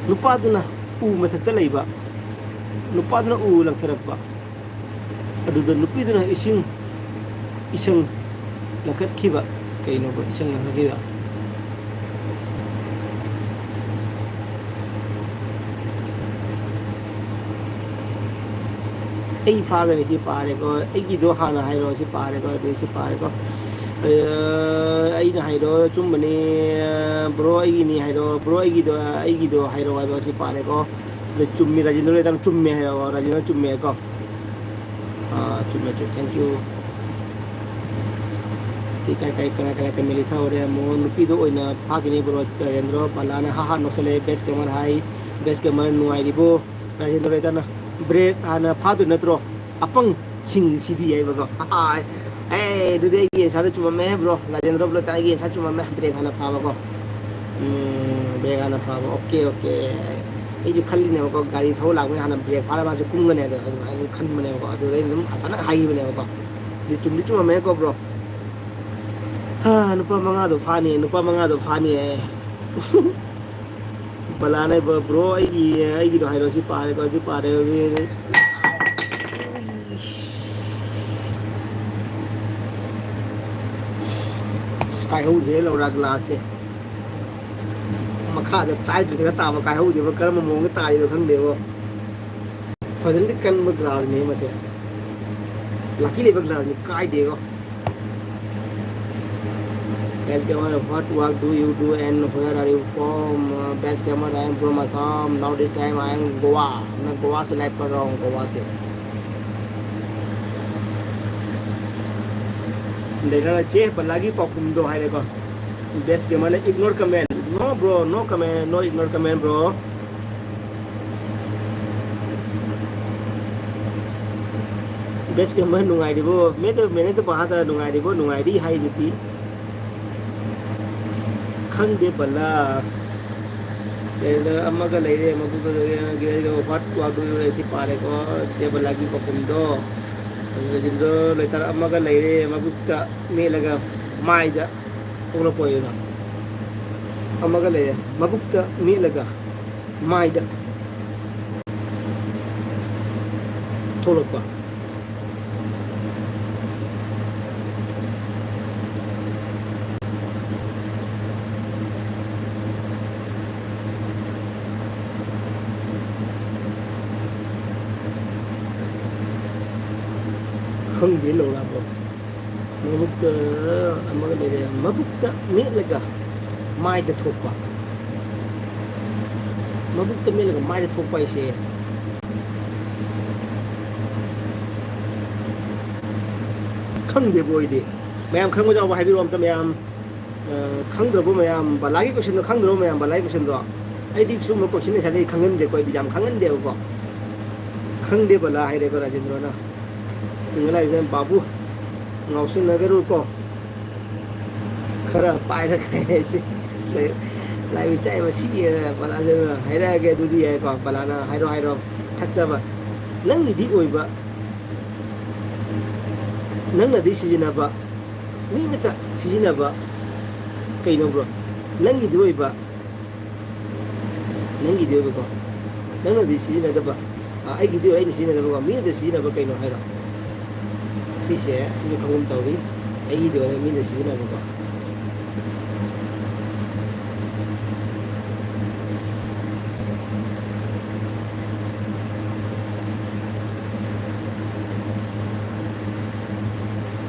ꯅꯨꯄꯥꯗꯨꯅ ꯎ ꯃꯊꯛꯇ ꯂꯩꯕ꯫ ꯅꯨꯄꯥꯗꯨꯅ ꯎ ꯂꯪꯊꯔꯛꯄ꯫ ꯑꯗꯨꯗ ꯅꯨꯄꯤꯗꯨꯅ ꯏꯁꯤꯡ, ꯏꯁꯪ ꯂꯪꯈꯠꯈꯤꯕ꯫ ꯀꯩꯅꯣꯕ ꯏꯁꯪ ꯂꯪꯈꯠꯈꯤꯕ? ꯑꯩ ꯐꯥꯒꯅꯤ, ꯁꯤ ꯄꯥꯔꯦꯀꯣ꯫ ꯑꯩꯒꯤꯗꯣ ꯍꯥꯟꯅ ꯍꯥꯏꯔꯣ, ꯁꯤ ꯄꯥꯔꯦꯀꯣ, ꯑꯗꯨꯗꯤ ꯁꯤ ꯄꯥꯔꯦꯀꯣ꯫ ꯑ, ꯑꯩꯅ ꯍꯥꯏꯔꯣ, ꯑꯆꯨꯝꯕꯅꯤ, ꯕ꯭ꯔꯣ ꯑꯩꯒꯤꯅꯤ ꯍꯥꯏꯔꯣ, ꯕ꯭ꯔꯣ ꯑꯩꯒꯤꯗꯣ, ꯑꯩꯒꯤꯗꯣ ꯍꯥꯏꯔꯣ ꯍꯥꯏꯕ, ꯁꯤ ꯄꯥꯔꯦꯀꯣ꯫ ꯑꯗꯨ ꯆꯨꯝꯃꯤ, ꯔꯥꯖꯦꯟꯗ꯭ꯔ ꯂꯩꯇꯥꯅ ꯆꯨꯝꯃꯦ ꯍꯥꯏꯔꯣ, ꯔꯥꯖꯦꯟꯗ꯭ꯔ ꯆꯨꯝꯃꯦꯀꯣ꯫ ꯑꯥ, ꯆꯨꯝꯃꯦ, ꯆꯨꯝꯃꯦ, thank you꯫ ꯀꯥꯏ, ꯀꯥꯏ, ꯀꯅꯥ, ꯀꯅꯥ, ꯀꯩ ꯃꯤꯂꯤ ꯊꯧꯔꯦ? ꯑꯃꯨꯛ ꯅꯨꯄꯤꯗꯣ ꯑꯣꯏꯅ ꯐꯥꯈꯤꯅꯤ, ꯕ꯭ꯔꯣ꯫ ꯔꯥꯖꯦꯟꯗ꯭ꯔꯣ ꯄꯂꯥꯅ ꯍꯥ ꯍꯥ ꯅꯣꯛꯁꯜꯂꯛꯑꯦ꯫ ꯕꯦꯁ ꯒꯦꯃꯔ ꯍꯥꯏ, ꯕꯦꯁ ꯒꯦꯃꯔ ꯅꯨꯡꯉꯥꯏꯔꯤꯕꯣ? ꯔꯥꯖꯦꯟꯗ꯭ꯔꯣ ꯂꯩꯇꯥꯅ ꯕ꯭ꯔꯦꯛ ꯍꯥꯟꯅ ꯐꯥꯗꯣꯏ ꯅꯠꯇ꯭ꯔꯣ? ꯑꯄꯪꯁꯤꯡꯁꯤꯗꯤ ꯍꯥꯏꯕꯀꯣ꯫ ꯑꯦ, ꯑꯗꯨꯗꯤ ꯑꯩꯒꯤ ꯑꯟꯁꯔꯗ ꯆꯨꯝꯃꯝꯃꯦ, ꯕ꯭ꯔꯣ꯫ ꯔꯥꯖꯦꯟꯗ꯭ꯔꯣ ꯂꯩꯇꯥ ꯑꯩꯒꯤ ꯑꯟꯁꯔ ꯆꯨꯝꯃꯝꯃꯦ꯫ ꯕ꯭ꯔꯦꯛ ꯍꯥꯟꯅ ꯐꯥꯕꯀꯣ꯫ ꯎꯝ, ꯕ꯭ꯔꯦꯛ ꯍꯥꯟꯅ ꯐꯥꯕ꯫ Okay, okay. ꯑꯩꯁꯨ ꯈꯜꯂꯤꯅꯦꯕꯀꯣ, ꯒꯥꯔꯤ ꯊꯧ ꯂꯥꯛꯄꯅꯤꯅ ꯍꯥꯟꯅ ꯕ꯭ꯔꯦꯛ ꯐꯥꯔ ꯃꯥꯁꯦ ꯀꯨꯝꯒꯅꯤ ꯍꯥꯏꯗꯣ, ꯑꯗꯨꯃꯥꯏꯅ ꯑꯗꯨꯝ ꯈꯟꯕꯅꯦꯕꯀꯣ꯫ ꯑꯗꯨꯗ ꯑꯩꯅ ꯑꯗꯨꯝ ꯑꯆꯥꯅꯛ ꯍꯥꯏꯈꯤꯕꯅꯦꯕꯀꯣ꯫ ꯑꯗꯨ ꯆꯨꯝꯗꯤ ꯆꯨꯝꯃꯝꯃꯦꯀꯣ, ꯕ꯭ꯔꯣ꯫ ꯍꯥ, ꯅꯨꯄꯥ ꯃꯉꯥꯗꯣ ꯐꯥꯅꯤ, ꯅꯨꯄꯥ ꯃꯉꯥꯗꯣ ꯐꯥꯅꯤ ꯍꯥꯏ꯫ ꯕꯂꯥꯅ ꯍꯥꯏꯕ, "ꯕ꯭ꯔꯣ, ꯑꯩꯒꯤ, ꯑꯩꯒꯤꯗꯣ ꯍꯥꯏꯔꯣ, ꯁꯤ ꯄꯥꯔꯦꯀꯣ, ꯁꯤ ꯄꯥꯔꯦ, ꯍꯧꯖꯤꯛ, ꯍꯧꯖꯤꯛ꯫" ꯑꯁ, ꯀꯥꯏꯍꯧꯗ꯭ꯔꯦ ꯂꯧꯔꯥ ꯒ꯭ꯂꯥꯁꯁꯦ꯫ ꯃꯈꯥꯗ ꯇꯥꯏꯁ ꯃꯊꯛꯇ ꯇꯥꯕ ꯀꯥꯏꯍꯧꯗꯦꯕ, ꯀꯔꯝꯕ ꯃꯑꯣꯡꯗ ꯇꯥꯔꯤꯅꯣ ꯈꯪꯗꯦꯕꯣ꯫ ꯐꯖꯅꯗꯤ ꯀꯟꯕ ꯒ꯭ꯂꯥꯁꯅꯦ ꯃꯁꯦ꯫ ꯂꯛꯀꯤ ꯂꯩꯕ ꯒ꯭ꯂꯥꯁꯅꯤ, ꯀꯥꯏꯗꯦꯀꯣ꯫ Best gamer, what work do you do and where are you from? Uh, best gamer, I am from Assam. Now this time I am Goa. मैं गोवा से लाइव कर रहा हूँ, गोवा से। ꯂꯩꯔꯒ ꯆꯦ ꯕꯂꯥꯒꯤ ꯄꯥꯎꯈꯨꯝꯗꯣ ꯍꯥꯏꯔꯦꯀꯣ꯫ Best gamer ꯅ ignore comment. No bro, no comment, no ignore comment bro. Best gamer ꯅꯨꯡꯉꯥꯏꯔꯤꯕꯣ? ꯃꯦꯠꯇ ꯃꯦꯅꯦꯠꯇ ꯄꯥꯍꯥꯗ ꯅꯨꯡꯉꯥꯏꯔꯤꯕꯣ? ꯅꯨꯡꯉꯥꯏꯔꯤ ꯍꯥꯏꯗꯨꯗꯤ꯫ ꯈꯪꯗꯦ ꯕꯂꯥ꯫ ꯂꯩꯔꯦ, ꯑꯃꯒ ꯂꯩꯔꯦ, ꯃꯕꯨꯛꯀ ꯂꯩꯔꯦ, what, what do you ꯁꯤ ꯄꯥꯔꯦꯀꯣ꯫ ꯆꯦ ꯕꯂꯥꯒꯤ ꯄꯥꯎꯈꯨꯝꯗꯣ꯫ ꯔꯖꯤꯟꯗ꯭ꯔ ꯂꯩꯇꯥꯔ ꯑꯃꯒ ꯂꯩꯔꯦ, ꯃꯕꯨꯛꯇ ꯃꯦꯠꯂꯒ ꯃꯥꯏꯗ ꯊꯣꯛꯂꯛꯄ ꯑꯣꯏꯅ꯫ ꯑꯃꯒ ꯂꯩꯔꯦ, ꯃꯕꯨꯛꯇ ꯃꯦꯠꯂꯒ ꯃꯥꯏꯗ ꯊꯣꯛꯂꯛꯄ꯫ ꯈꯪꯗꯦ ꯂꯧꯔꯥꯛꯄ꯫ ꯃꯕꯨꯛꯇ ꯑꯃꯒ ꯂꯩꯔꯦ꯫ ꯃꯕꯨꯛꯇ ꯃꯦꯠꯂꯒ ꯃꯥꯏꯗ ꯊꯣꯛꯄ꯫ ꯃꯕꯨꯛꯇ ꯃꯦꯠꯂꯒ ꯃꯥꯏꯗ ꯊꯣꯛꯄ ꯍꯥꯏꯁꯦ ꯈꯪꯗꯦꯕ ꯑꯩꯗꯤ꯫ ꯃꯌꯥꯝ ꯈꯪꯕ ꯌꯥꯎꯕ ꯍꯥꯏꯕꯤꯔꯛꯑꯣ ꯑꯝꯇ ꯃꯌꯥꯝ꯫ ꯑ, ꯈꯪꯗ꯭ꯔꯕ ꯃꯌꯥꯝ, ꯕꯂꯥꯒꯤ question ꯗꯣ ꯈꯪꯗ꯭ꯔꯕ ꯃꯌꯥꯝ, ꯕꯂꯥꯒꯤ question ꯗꯣ꯫ ꯑꯩꯗꯤ ꯁꯨꯝꯕ question ꯉꯁꯥꯏꯗꯒꯤ ꯈꯪꯍꯟꯗꯦꯀꯣ, ꯑꯩꯗꯤ ꯌꯥꯝ ꯈꯪꯍꯟꯗꯦꯕꯀꯣ꯫ ꯈꯪꯗꯦ ꯕꯂꯥ ꯍꯥꯏꯔꯦꯀꯣ ꯔꯥꯖꯦꯟꯗ꯭ꯔꯣꯅ꯫ ꯁꯤꯡꯒꯜ ꯍꯥꯏꯕꯁꯦ ꯕꯥꯕꯨ ꯉꯥꯎꯁꯤꯟꯅꯒꯅꯨꯀꯣ꯫ ꯈꯔ ꯄꯥꯏꯔꯒ ꯂꯥꯏꯕ ꯆꯥꯏ ꯃꯁꯤ ꯕꯂꯥꯁꯦ ꯍꯥꯏꯔꯛꯑꯒꯦ ꯑꯗꯨꯗꯤ ꯌꯥꯏꯀꯣ꯫ ꯕꯂꯥꯅ ꯍꯥꯏꯔꯣ ꯍꯥꯏꯔꯣ꯫ ꯊꯛꯆꯕ꯫ ꯅꯪꯒꯤꯗꯤ ꯑꯣꯏꯕ, ꯅꯪꯅꯗꯤ ꯁꯤꯖꯤꯟꯅꯕ, ꯃꯤꯅꯇ ꯁꯤꯖꯤꯟꯅꯕ ꯀꯩꯅꯣ bro? ꯅꯪꯒꯤꯗꯤ ꯑꯣꯏꯕ, ꯅꯪꯒꯤꯗꯤ ꯑꯣꯏꯕꯀꯣ, ꯅꯪꯅꯗꯤ ꯁꯤꯖꯤꯟꯅꯗꯕ, ꯑ, ꯑꯩꯒꯤꯗꯤ ꯑꯣꯏ ꯑꯩꯅ ꯁꯤꯖꯤꯟꯅꯗꯕꯀꯣ, ꯃꯤꯅꯗꯤ ꯁꯤꯖꯤꯟꯅꯕ ꯀꯩꯅꯣ ꯍꯥꯏꯔꯣ? ꯑꯁꯤꯁꯦ, ꯑꯁꯤꯁꯨ ꯈꯪꯒꯨꯝ ꯇꯧꯔꯤ, ꯑꯩꯒꯤꯗꯤ ꯑꯣꯏ ꯃꯤꯅ ꯁꯤꯖꯤꯟꯅꯕꯀꯣ꯫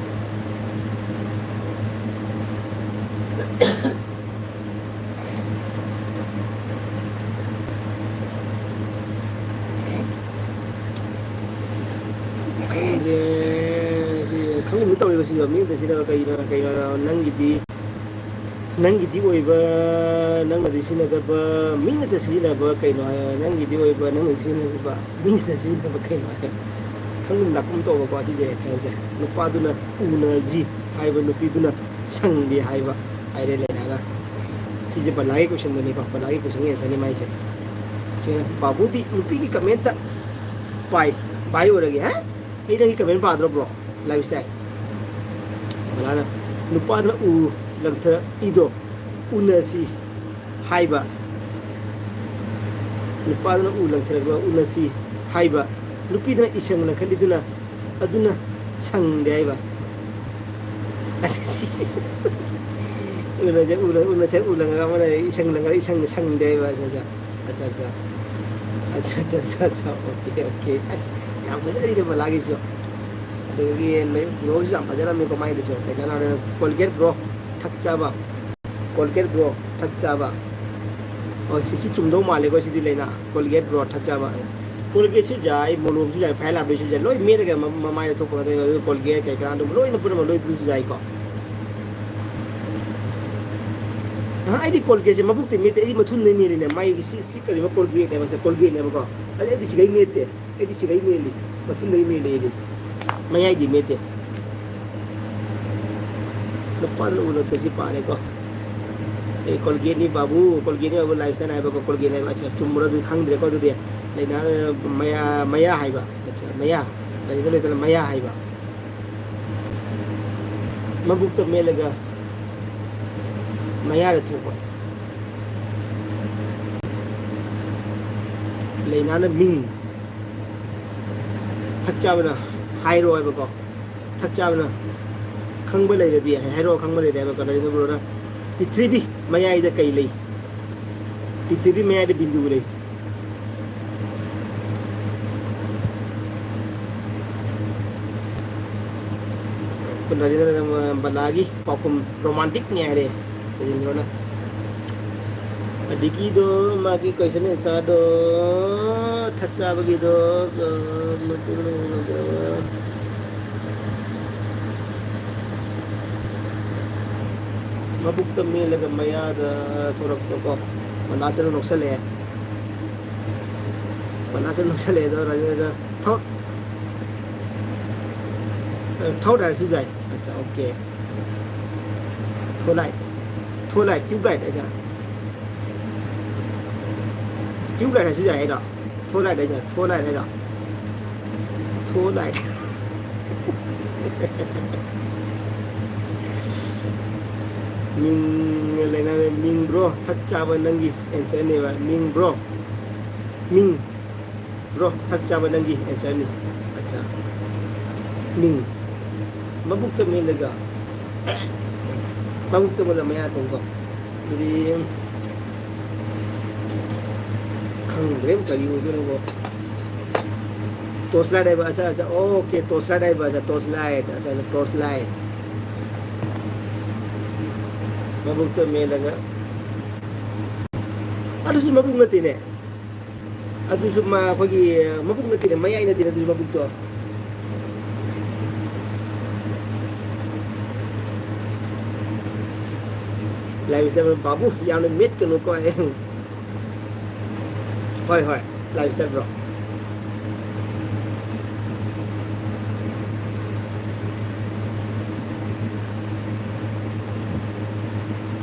ꯈꯪꯗ꯭ꯔꯦ, ꯁꯤ ꯈꯪꯗ꯭ꯔꯦ꯫ ꯇꯧꯔꯤꯕꯁꯤꯗ ꯃꯤꯅꯗ ꯁꯤꯖꯤꯟꯅꯕ ꯀꯩꯅꯣ, ꯀꯩꯅꯣ, ꯅꯪꯒꯤꯗꯤ, ꯅꯪꯒꯤꯗꯤ ꯑꯣꯏꯕ, ꯅꯪꯅꯗꯤ ꯁꯤꯖꯤꯟꯅꯗꯕ, ꯃꯤꯅꯗ ꯁꯤꯖꯤꯟꯅꯕ ꯀꯩꯅꯣ ꯍꯥꯏ, ꯅꯪꯒꯤꯗꯤ ꯑꯣꯏꯕ, ꯅꯪꯅꯗꯤ ꯁꯤꯖꯤꯟꯅꯗꯕ, ꯃꯤꯅꯗ ꯁꯤꯖꯤꯟꯅꯕ ꯀꯩꯅꯣ ꯍꯥꯏ꯫ ꯈꯪꯒꯨꯝ ꯂꯥꯛꯀꯨꯝ ꯇꯧꯕꯀꯣ ꯁꯤꯁꯦ ꯑꯦꯟꯁꯔꯁꯦ꯫ ꯅꯨꯄꯥꯗꯨꯅ ꯎꯅꯁꯤ ꯍꯥꯏꯕ, ꯅꯨꯄꯤꯗꯨꯅ ꯁꯪꯗꯦ ꯍꯥꯏꯕ ꯍꯥꯏꯔꯦ ꯂꯩꯅꯥꯅ꯫ ꯁꯤꯁꯦ ꯕꯂꯥꯒꯤ ꯀꯣꯏꯁꯟꯗꯨꯅꯤꯀꯣ, ꯕꯂꯥꯒꯤ ꯀꯣꯏꯁꯟꯒꯤ ꯑꯦꯟꯁꯔꯅꯤ ꯃꯥꯏꯁꯦ꯫ ꯁꯤꯅ ꯄꯥꯕꯨꯗꯤ ꯅꯨꯄꯤꯒꯤ ꯀꯃꯦꯟꯇ ꯄꯥꯏ, ꯕꯥꯏ ꯑꯣꯏꯔꯒꯦ꯫ ꯍꯥ? ꯑꯩ ꯅꯪꯒꯤ ꯀꯃꯦꯟ ꯄꯥꯗ꯭ꯔꯕ꯭ꯔꯣ? Life style. ꯕꯂꯥꯅ ꯅꯨꯄꯥꯗꯨꯅ ꯎ ꯂꯪꯊꯔꯛꯏꯗꯣ ꯎꯅꯁꯤ ꯍꯥꯏꯕ, ꯅꯨꯄꯥꯗꯨꯅ ꯎ ꯂꯪꯊꯔꯛꯄ ꯎꯅꯁꯤ ꯍꯥꯏꯕ, ꯅꯨꯄꯤꯗꯨꯅ ꯏꯁꯪ ꯂꯪꯈꯠꯂꯤꯗꯨꯅ ꯑꯗꯨꯅ ꯁꯪꯗꯦ ꯍꯥꯏꯕ꯫ ꯎꯅꯁꯦ, ꯎꯅ-, ꯎꯅꯁꯦ ꯎ ꯂꯪꯉꯒ ꯑꯃꯅ ꯏꯁꯪ ꯂꯪꯉꯒ ꯏꯁꯪ ꯁꯪꯗꯦ ꯍꯥꯏꯕ꯫ ꯑꯠꯆꯥ, ꯑꯠꯆꯥ꯫ ꯑꯠꯆꯥ, ꯑꯠꯆꯥ, ꯑꯠꯆꯥ, ꯑꯠꯆꯥ, ꯑꯠꯆꯥ, ꯑꯠꯆꯥ, ꯑꯣꯀꯦ, ꯑꯣꯀꯦ꯫ ꯑꯁ, ꯌꯥꯝ ꯐꯖꯔꯤꯅꯦ ꯕꯂꯥꯒꯤꯁꯨ꯫ ꯑꯗꯒꯤ ꯅꯣꯏ ꯕ꯭ꯔꯣꯁꯨ ꯌꯥꯝ ꯐꯖꯔꯝꯃꯤꯀꯣ ꯃꯥꯏꯗꯨꯁꯨ꯫ ꯀꯩꯅꯣ, ꯀꯣꯜꯒꯦꯠ ꯕ꯭ꯔꯣ, ꯊꯛꯆꯕ꯫ ꯀꯣꯜꯒꯦꯠ ꯕ꯭ꯔꯣ, ꯊꯛꯆꯕ꯫ ꯑꯣ, ꯁꯤ, ꯁꯤ ꯆꯨꯝꯗꯧ ꯃꯥꯜꯂꯦꯀꯣ ꯁꯤꯗꯤ ꯂꯩꯅꯥ꯫ Colgate bro, ꯊꯛꯆꯕ꯫ ꯀꯣꯜꯒꯦꯠꯁꯨ ꯌꯥꯏ, ꯃꯣꯂꯣꯝꯁꯨ ꯌꯥꯏ, ꯐꯥꯏ ꯂꯥꯞꯄꯩꯁꯨ ꯌꯥꯏ꯫ ꯂꯣꯏ ꯃꯦꯠꯂꯒ ꯃ-, ꯃꯃꯥꯏꯗ ꯊꯣꯛꯄ ꯉꯥꯛꯇꯅꯤ꯫ ꯑꯗꯨ ꯀꯣꯜꯒꯦꯠ ꯀꯩꯀꯥ ꯑꯗꯨꯝ ꯂꯣꯏꯅ ꯄꯨꯝꯅꯃꯛ ꯂꯣꯏ ꯑꯗꯨꯁꯨ ꯌꯥꯏꯀꯣ꯫ ꯑ, ꯑꯩꯗꯤ ꯀꯣꯜꯒꯦꯠꯁꯦ ꯃꯕꯨꯛꯇꯤ ꯃꯦꯠꯇꯦ, ꯑꯩꯗꯤ ꯃꯊꯨꯟꯗꯩ ꯃꯦꯠꯂꯤꯅꯦ꯫ ꯃꯥꯏꯒꯤ ꯁꯤ, ꯁꯤ ꯀꯔꯤꯕ ꯀꯣꯜꯒꯦꯠꯅꯦꯕ, ꯁꯦ ꯀꯣꯜꯒꯦꯠꯅꯦꯕꯀꯣ꯫ ꯑꯗꯩ ꯑꯩꯗꯤ ꯁꯤꯒꯩ ꯃꯦꯠꯇꯦ, ꯑꯩꯗꯤ ꯁꯤꯒꯩ ꯃꯦꯠꯂꯤ, ꯃꯊꯨꯟꯗꯩ ꯃꯦꯠꯂꯤ ꯑꯩꯗꯤ꯫ ꯃꯌꯥꯏꯗꯤ ꯃꯦꯠꯇꯦ꯫ ꯅꯨꯄꯥꯗꯨꯅ ꯎꯅ ꯇꯁꯤ ꯄꯥꯔꯦꯀꯣ꯫ ꯑꯦ, ꯀꯣꯜꯒꯦꯠꯅꯤ ꯕꯥꯕꯨ, ꯀꯣꯜꯒꯦꯠꯅꯤ ꯕꯥꯕꯨ, ꯂꯥꯏꯐ ꯏꯁꯇꯥꯏꯜ ꯍꯥꯏꯕꯀꯣ, ꯀꯣꯜꯒꯦꯠ ꯍꯥꯏꯕ꯫ ꯑꯠꯆꯥ, ꯆꯨꯝꯕ꯭ꯔꯥ ꯑꯗꯨꯗꯤ ꯈꯪꯗ꯭ꯔꯦꯀꯣ ꯑꯗꯨꯗꯤ꯫ ꯂꯩꯅꯥ, ꯃꯌꯥ, ꯃꯌꯥ ꯍꯥꯏꯕ꯫ ꯑꯠꯆꯥ, ꯃꯌꯥ꯫ ꯂꯩꯗ ꯂꯩꯗꯅ ꯃꯌꯥ ꯍꯥꯏꯕ꯫ ꯃꯕꯨꯛꯇ ꯃꯦꯠꯂꯒ ꯃꯌꯥꯗ ꯊꯣꯛꯄ꯫ ꯂꯩꯅꯥꯅ ꯃꯤꯡ ꯊꯛ ꯆꯥꯕꯅ ꯍꯥꯏꯔꯣ ꯍꯥꯏꯕꯀꯣ꯫ ꯊꯛ ꯆꯥꯕꯅ ꯈꯪꯕ ꯂꯩꯔꯗꯤ ꯍꯥꯏꯔꯣ, ꯈꯪꯕ ꯂꯩꯔꯗꯤ ꯍꯥꯏꯕꯀꯣ꯫ ꯂꯩꯅꯥ ꯕ꯭ꯔꯣꯅ ꯄ꯭ꯔꯤꯊꯤꯕꯤ ꯃꯌꯥꯏꯗ ꯀꯩ ꯂꯩ? ꯄ꯭ꯔꯤꯊꯤꯕꯤ ꯃꯌꯥꯏꯗ ꯕꯤꯟꯗꯨ ꯂꯩ꯫ ꯔꯥꯖꯦꯟꯗ꯭ꯔꯅ ꯕꯂꯥꯒꯤ ꯄꯥꯎꯈꯨꯝ ꯔꯣꯃꯥꯟꯇꯤꯛꯅꯤ ꯍꯥꯏꯔꯦ ꯔꯥꯖꯦꯟꯗ꯭ꯔꯅ꯫ ꯑꯗꯒꯤꯗꯣ ꯃꯥꯒꯤ ꯀꯣꯏꯁꯟ ꯑꯦꯟꯁꯔꯗꯣ ꯊꯛ ꯆꯥꯕꯒꯤꯗꯣ, ꯑ, ꯃꯗꯨ-, ꯃꯗꯨ-, ꯃꯕꯨꯛꯇ ꯃꯦꯜꯂꯒ ꯃꯌꯥꯗ ꯊꯣꯔꯛꯄꯀꯣ꯫ ꯃꯅꯥꯁꯅ ꯅꯣꯛꯁꯜꯂꯛꯑꯦ꯫ ꯃꯅꯥꯁꯅ ꯅꯣꯛꯁꯜꯂꯛꯑꯦ ꯑꯗꯣ ꯔꯥꯖꯦꯟꯗ꯭ꯔ ꯊꯣꯠ꯫ ꯊꯣꯠ ꯍꯥꯏꯔꯁꯨ ꯌꯥꯏ꯫ ꯑꯠꯆꯥ, ꯑꯣꯀꯦ꯫ ꯊꯣꯂꯥꯏꯠ꯫ ꯊꯣꯂꯥꯏꯠ, ꯇ꯭ꯌꯨꯕꯂꯥꯏꯠ ꯍꯥꯏꯗ꯫ ꯇ꯭ꯌꯨꯕꯂꯥꯏꯠ ꯍꯥꯏꯁꯨ ꯌꯥꯏ ꯍꯥꯏꯔꯣ? ꯊꯣꯂꯥꯏꯠ ꯍꯥꯏꯁꯦ, ꯊꯣꯂꯥꯏꯠ ꯍꯥꯏꯔꯣ? ꯊꯣꯂꯥꯏꯠ꯫ ꯃꯤꯡ ꯂꯩꯅꯔꯦ꯫ ꯃꯤꯡ ꯕ꯭ꯔꯣ, ꯊꯛ ꯆꯥꯕ ꯅꯪꯒꯤ ꯑꯦꯟꯁꯔꯅꯦꯕ꯫ ꯃꯤꯡ ꯕ꯭ꯔꯣ꯫ ꯃꯤꯡ꯫ ꯕ꯭ꯔꯣ, ꯊꯛ ꯆꯥꯕ ꯅꯪꯒꯤ ꯑꯦꯟꯁꯔꯅꯤ꯫ ꯑꯠꯆꯥ꯫ ꯃꯤꯡ꯫ ꯃꯕꯨꯛꯇ ꯃꯦꯠꯂꯒ꯫ ꯃꯕꯨꯛꯇ ꯃꯦꯠꯂ ꯃꯌꯥ ꯇꯧꯕ꯫ ꯑꯗꯨꯗꯤ ꯈꯪꯗ꯭ꯔꯦ ꯀꯔꯤ ꯑꯣꯏꯗꯣꯏꯅꯣ꯫ ꯇꯣꯔꯆ ꯂꯥꯏꯠ ꯍꯥꯏꯕ, ꯑꯠꯆꯥ, ꯑꯠꯆꯥ, ꯑꯣꯀꯦ, ꯇꯣꯔꯆ ꯂꯥꯏꯠ ꯍꯥꯏꯕ, ꯑꯠꯆꯥ, ꯇꯣꯔꯆ ꯂꯥꯏꯠ, ꯑꯠꯆꯥ, ꯇꯣꯔꯆ ꯂꯥꯏꯠ꯫ ꯃꯕꯨꯛꯇ ꯃꯦꯠꯂꯒ꯫ ꯑꯗꯨꯁꯨ ꯃꯕꯨꯛ ꯅꯠꯇꯦꯅꯦ꯫ ꯑꯗꯨꯁꯨ ꯃꯥ ꯑꯩꯈꯣꯏꯒꯤ ꯃꯕꯨꯛ ꯅꯠꯇꯦꯅꯦ, ꯃꯌꯥꯏ ꯅꯠꯇꯦꯅꯦ, ꯑꯗꯨꯁꯨ ꯃꯕꯨꯛꯇꯣ꯫ ꯂꯥꯏꯕꯤꯁꯇ ꯕꯥꯕꯨ ꯌꯥꯝꯅ ꯃꯦꯠꯀꯅꯨꯀꯣ꯫ ꯍꯣꯏ, ꯍꯣꯏ, ꯂꯥꯏꯕꯤꯁꯇ ꯕ꯭ꯔꯣ꯫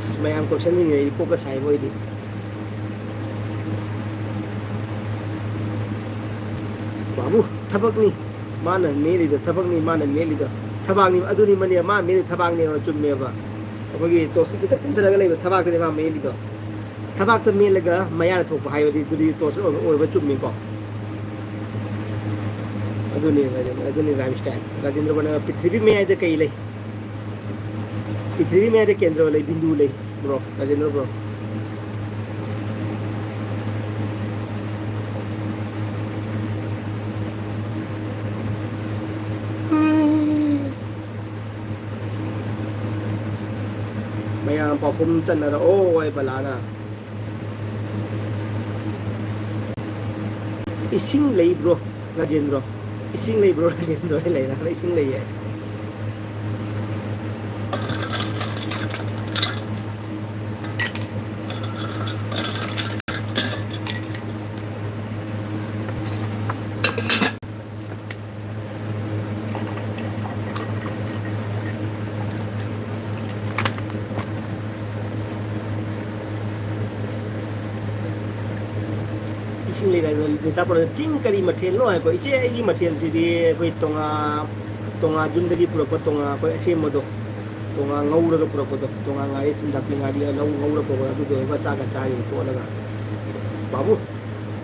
ꯑꯁ, ꯃꯌꯥꯝ ꯀꯣꯏꯁꯟꯁꯤꯡꯁꯦ ꯑꯩ ꯀꯣꯛꯀ ꯁꯥꯏꯕ ꯑꯣꯏꯗꯤ꯫ ꯕꯥꯕꯨ, ꯊꯕꯛꯅꯤ꯫ ꯃꯥꯅ ꯃꯦꯠꯂꯤꯗꯣ ꯊꯕꯛꯅꯤ, ꯃꯥꯅ ꯃꯦꯠꯂꯤꯗꯣ ꯊꯕꯥꯛꯅꯤ꯫ ꯑꯗꯨꯅꯤ ꯃꯅꯦ, ꯃꯥ ꯃꯦꯠꯂꯤ ꯊꯕꯥꯛꯅꯦꯕ, ꯆꯨꯝꯃꯦꯕ꯫ ꯑꯩꯈꯣꯏꯒꯤ ꯇꯣꯔꯆꯁꯤ ꯈꯤꯇꯪ ꯀꯨꯝꯊꯔꯒ ꯂꯩꯕ ꯊꯕꯥꯛꯇꯅꯦ ꯃꯥ ꯃꯦꯠꯂꯤꯗꯣ꯫ ꯊꯕꯥꯛꯇ ꯃꯦꯠꯂꯒ ꯃꯌꯥꯗ ꯊꯣꯛꯄ ꯍꯥꯏꯕꯗꯤ ꯑꯗꯨꯗꯤ ꯇꯣꯔꯆ ꯑꯣꯏꯕ, ꯑꯣꯏꯕ ꯆꯨꯝꯃꯤꯀꯣ꯫ ꯑꯗꯨꯅꯤ, ꯑꯗꯨꯅꯤ rhyme style꯫ ꯔꯥꯖꯦꯟꯗ꯭ꯔ ꯕꯅ ꯄ꯭ꯔꯤꯊꯤꯕꯤ ꯃꯌꯥꯏꯗ ꯀꯩ ꯂꯩ? ꯄ꯭ꯔꯤꯊꯤꯕꯤ ꯃꯌꯥꯏꯗ ꯀꯦꯟꯗ꯭ꯔ ꯂꯩ, ꯕꯤꯟꯗꯨ ꯂꯩ, ꯕ꯭ꯔꯣ, ꯔꯥꯖꯦꯟꯗ꯭ꯔ ꯕ꯭ꯔꯣ꯫ ꯃꯌꯥꯝ ꯄꯥꯎꯈꯨꯝ ꯆꯟꯅꯔꯛꯑꯣ ꯍꯥꯏ ꯕꯂꯥꯅ꯫ ꯏꯁꯤꯡ ꯂꯩꯕ꯭ꯔꯣ, ꯔꯥꯖꯦꯟꯗ꯭ꯔꯣ? ꯏꯁꯤꯡ ꯂꯩꯕ꯭ꯔꯣ, ꯔꯥꯖꯦꯟꯗ꯭ꯔꯣ? ꯑꯩ ꯂꯩꯔꯒ ꯏꯁꯤꯡ ꯂꯩꯌꯦ꯫ ꯅꯤꯇꯥ ꯄ꯭ꯔꯣꯗ, "ꯀꯤꯡ, ꯀꯔꯤ ꯃꯊꯦꯜꯅꯣ?" ꯍꯥꯏꯀꯣ꯫ "ꯏꯆꯦ, ꯑꯩꯒꯤ ꯃꯊꯦꯜꯁꯤꯗꯤ ꯑꯩꯈꯣꯏ ꯇꯣꯉꯥ, ꯇꯣꯉꯥ ꯌꯨꯝꯗꯒꯤ ꯄꯨꯔꯛꯄ ꯇꯣꯉꯥ ꯑꯩꯈꯣꯏ ꯑꯁꯦꯝꯕꯗꯣ, ꯇꯣꯉꯥ ꯉꯧꯔꯒ ꯄꯨꯔꯛꯄꯗꯣ, ꯇꯣꯉꯥ ꯉꯥꯔꯤ, ꯊꯨꯝ, ꯅꯥꯀꯨꯞꯄꯤ, ꯉꯥꯔꯤ, ꯂꯧ ꯉꯧꯔ ꯄꯨꯔꯛꯄꯗꯣ, ꯑꯗꯨꯗꯣ ꯆꯥꯒ ꯆꯥꯔꯤꯕ ꯇꯣꯠꯂꯒ꯫ ꯕꯥꯕꯨ,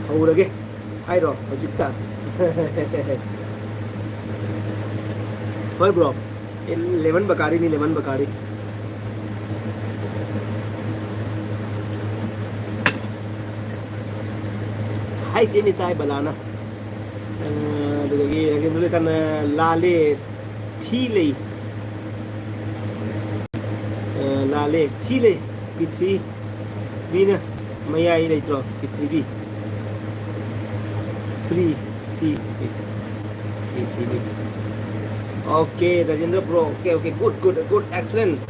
ꯍꯧꯔꯒꯦ ꯍꯥꯏꯔꯣ ꯍꯧꯖꯤꯛꯇ?" ꯍꯣꯏ bro, ꯂꯦꯃꯟ ꯕꯀꯥꯔꯤꯅꯤ, ꯂꯦꯃꯟ ꯕꯀꯥꯔꯤ꯫ ꯍꯥꯏ ꯆꯦ ꯅꯤꯇꯥ, ꯍꯥꯏ ꯕꯂꯥꯅ꯫ ꯑ, ꯑꯗꯨꯗꯒꯤ ꯔꯥꯖꯦꯟꯗ꯭ꯔ ꯂꯩꯀꯥꯟꯗ ꯂꯥꯜꯂꯦ, ꯊꯤ ꯂꯩ꯫ ꯑ, ꯂꯥꯜꯂꯦ, ꯊꯤ ꯂꯩ꯫ ꯄ꯭ꯔꯤꯊꯤꯕꯤꯅ ꯃꯌꯥꯏ ꯂꯩꯇ꯭ꯔꯣ? ꯄ꯭ꯔꯤꯊꯤꯕꯤ꯫ ꯄ꯭ꯔꯤ, ꯊꯤ, ꯄ꯭ꯔꯤ, ꯄ꯭ꯔꯤꯊꯤꯕꯤ꯫ Okay, Rajendra bro. Okay, okay. Good, good, good. Excellent.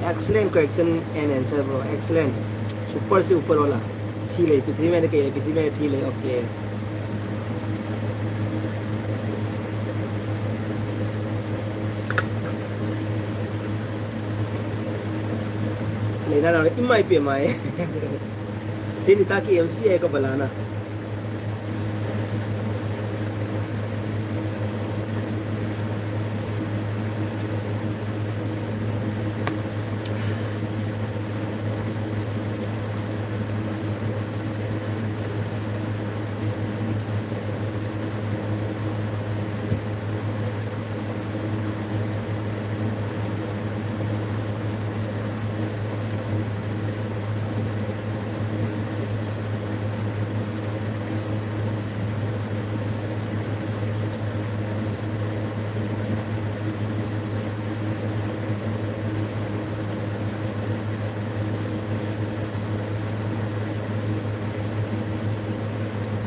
Excellent question and answer, bro. Excellent. Super से ऊपर वाला। ꯊꯤ ꯂꯩ, ꯄ꯭ꯔꯤꯊꯤꯕꯤ ꯃꯌꯥꯏꯗ ꯀꯩ ꯂꯩ? ꯄ꯭ꯔꯤꯊꯤꯕꯤ ꯃꯌꯥꯏꯗ ꯊꯤ ꯂꯩ꯫ Okay. ꯂꯩꯅꯥ ꯅꯥꯔꯦ, ꯏꯃꯥ ꯏꯄꯦꯝꯃ ꯍꯥꯏ꯫ ꯆꯦ ꯅꯤꯇꯥ ꯀꯦ ꯑꯦꯝ ꯁꯤ ꯍꯥꯏꯀꯣ ꯕꯂꯥꯅ꯫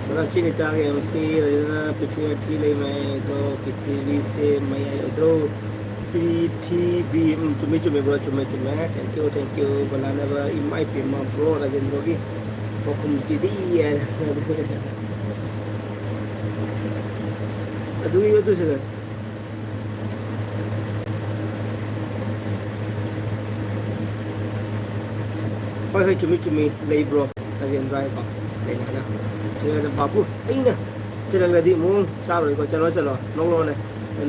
ꯕ꯭ꯔꯣ, ꯆꯦ ꯅꯤꯇꯥꯒꯤ ꯑꯦꯝ ꯁꯤ ꯔꯥꯖꯦꯟꯗ꯭ꯔꯅ ꯄ꯭ꯔꯤꯊꯤꯕꯤ ꯊꯤ ꯂꯩ ꯃꯥꯏ ꯕ꯭ꯔꯣ, ꯄ꯭ꯔꯤꯊꯤꯕꯤꯁꯦ ꯃꯌꯥꯏ ꯑꯣꯏꯗ꯭ꯔꯣ? ꯄ꯭ꯔꯤꯊꯤꯕꯤ, ꯎꯝ, ꯆꯨꯝꯃꯤ, ꯆꯨꯝꯃꯤ ꯕ꯭ꯔꯣ, ꯆꯨꯝꯃꯦ, ꯆꯨꯝꯃꯦ꯫ Thank you, thank you꯫ ꯕꯂꯥꯅꯕ, ꯏꯃꯥ ꯏꯄꯦꯝꯃ ꯕ꯭ꯔꯣ ꯔꯥꯖꯦꯟꯗ꯭ꯔꯣꯒꯤ ꯄꯥꯎꯈꯨꯝꯁꯤꯗꯤ꯫ ꯑꯗꯨꯒꯤ ꯑꯗꯨꯁꯨ ꯍꯣꯏ, ꯍꯣꯏ, ꯆꯨꯝꯃꯤ, ꯆꯨꯝꯃꯤ, ꯂꯩꯕ꯭ꯔꯣ? ꯔꯥꯖꯦꯟꯗ꯭ꯔ ꯍꯥꯏꯀꯣ, ꯂꯩꯅꯥꯅ꯫ ꯁꯤꯗ ꯕꯥꯕꯨ, ꯑꯩꯅ ꯆꯦꯅꯦꯜꯗꯗꯤ ꯃꯑꯣꯡ ꯆꯥꯔꯣꯏꯀꯣ, "ꯆꯠꯂꯣ, ꯆꯠꯂꯣ, ꯅꯣꯛꯂꯛꯑꯣꯅꯦ,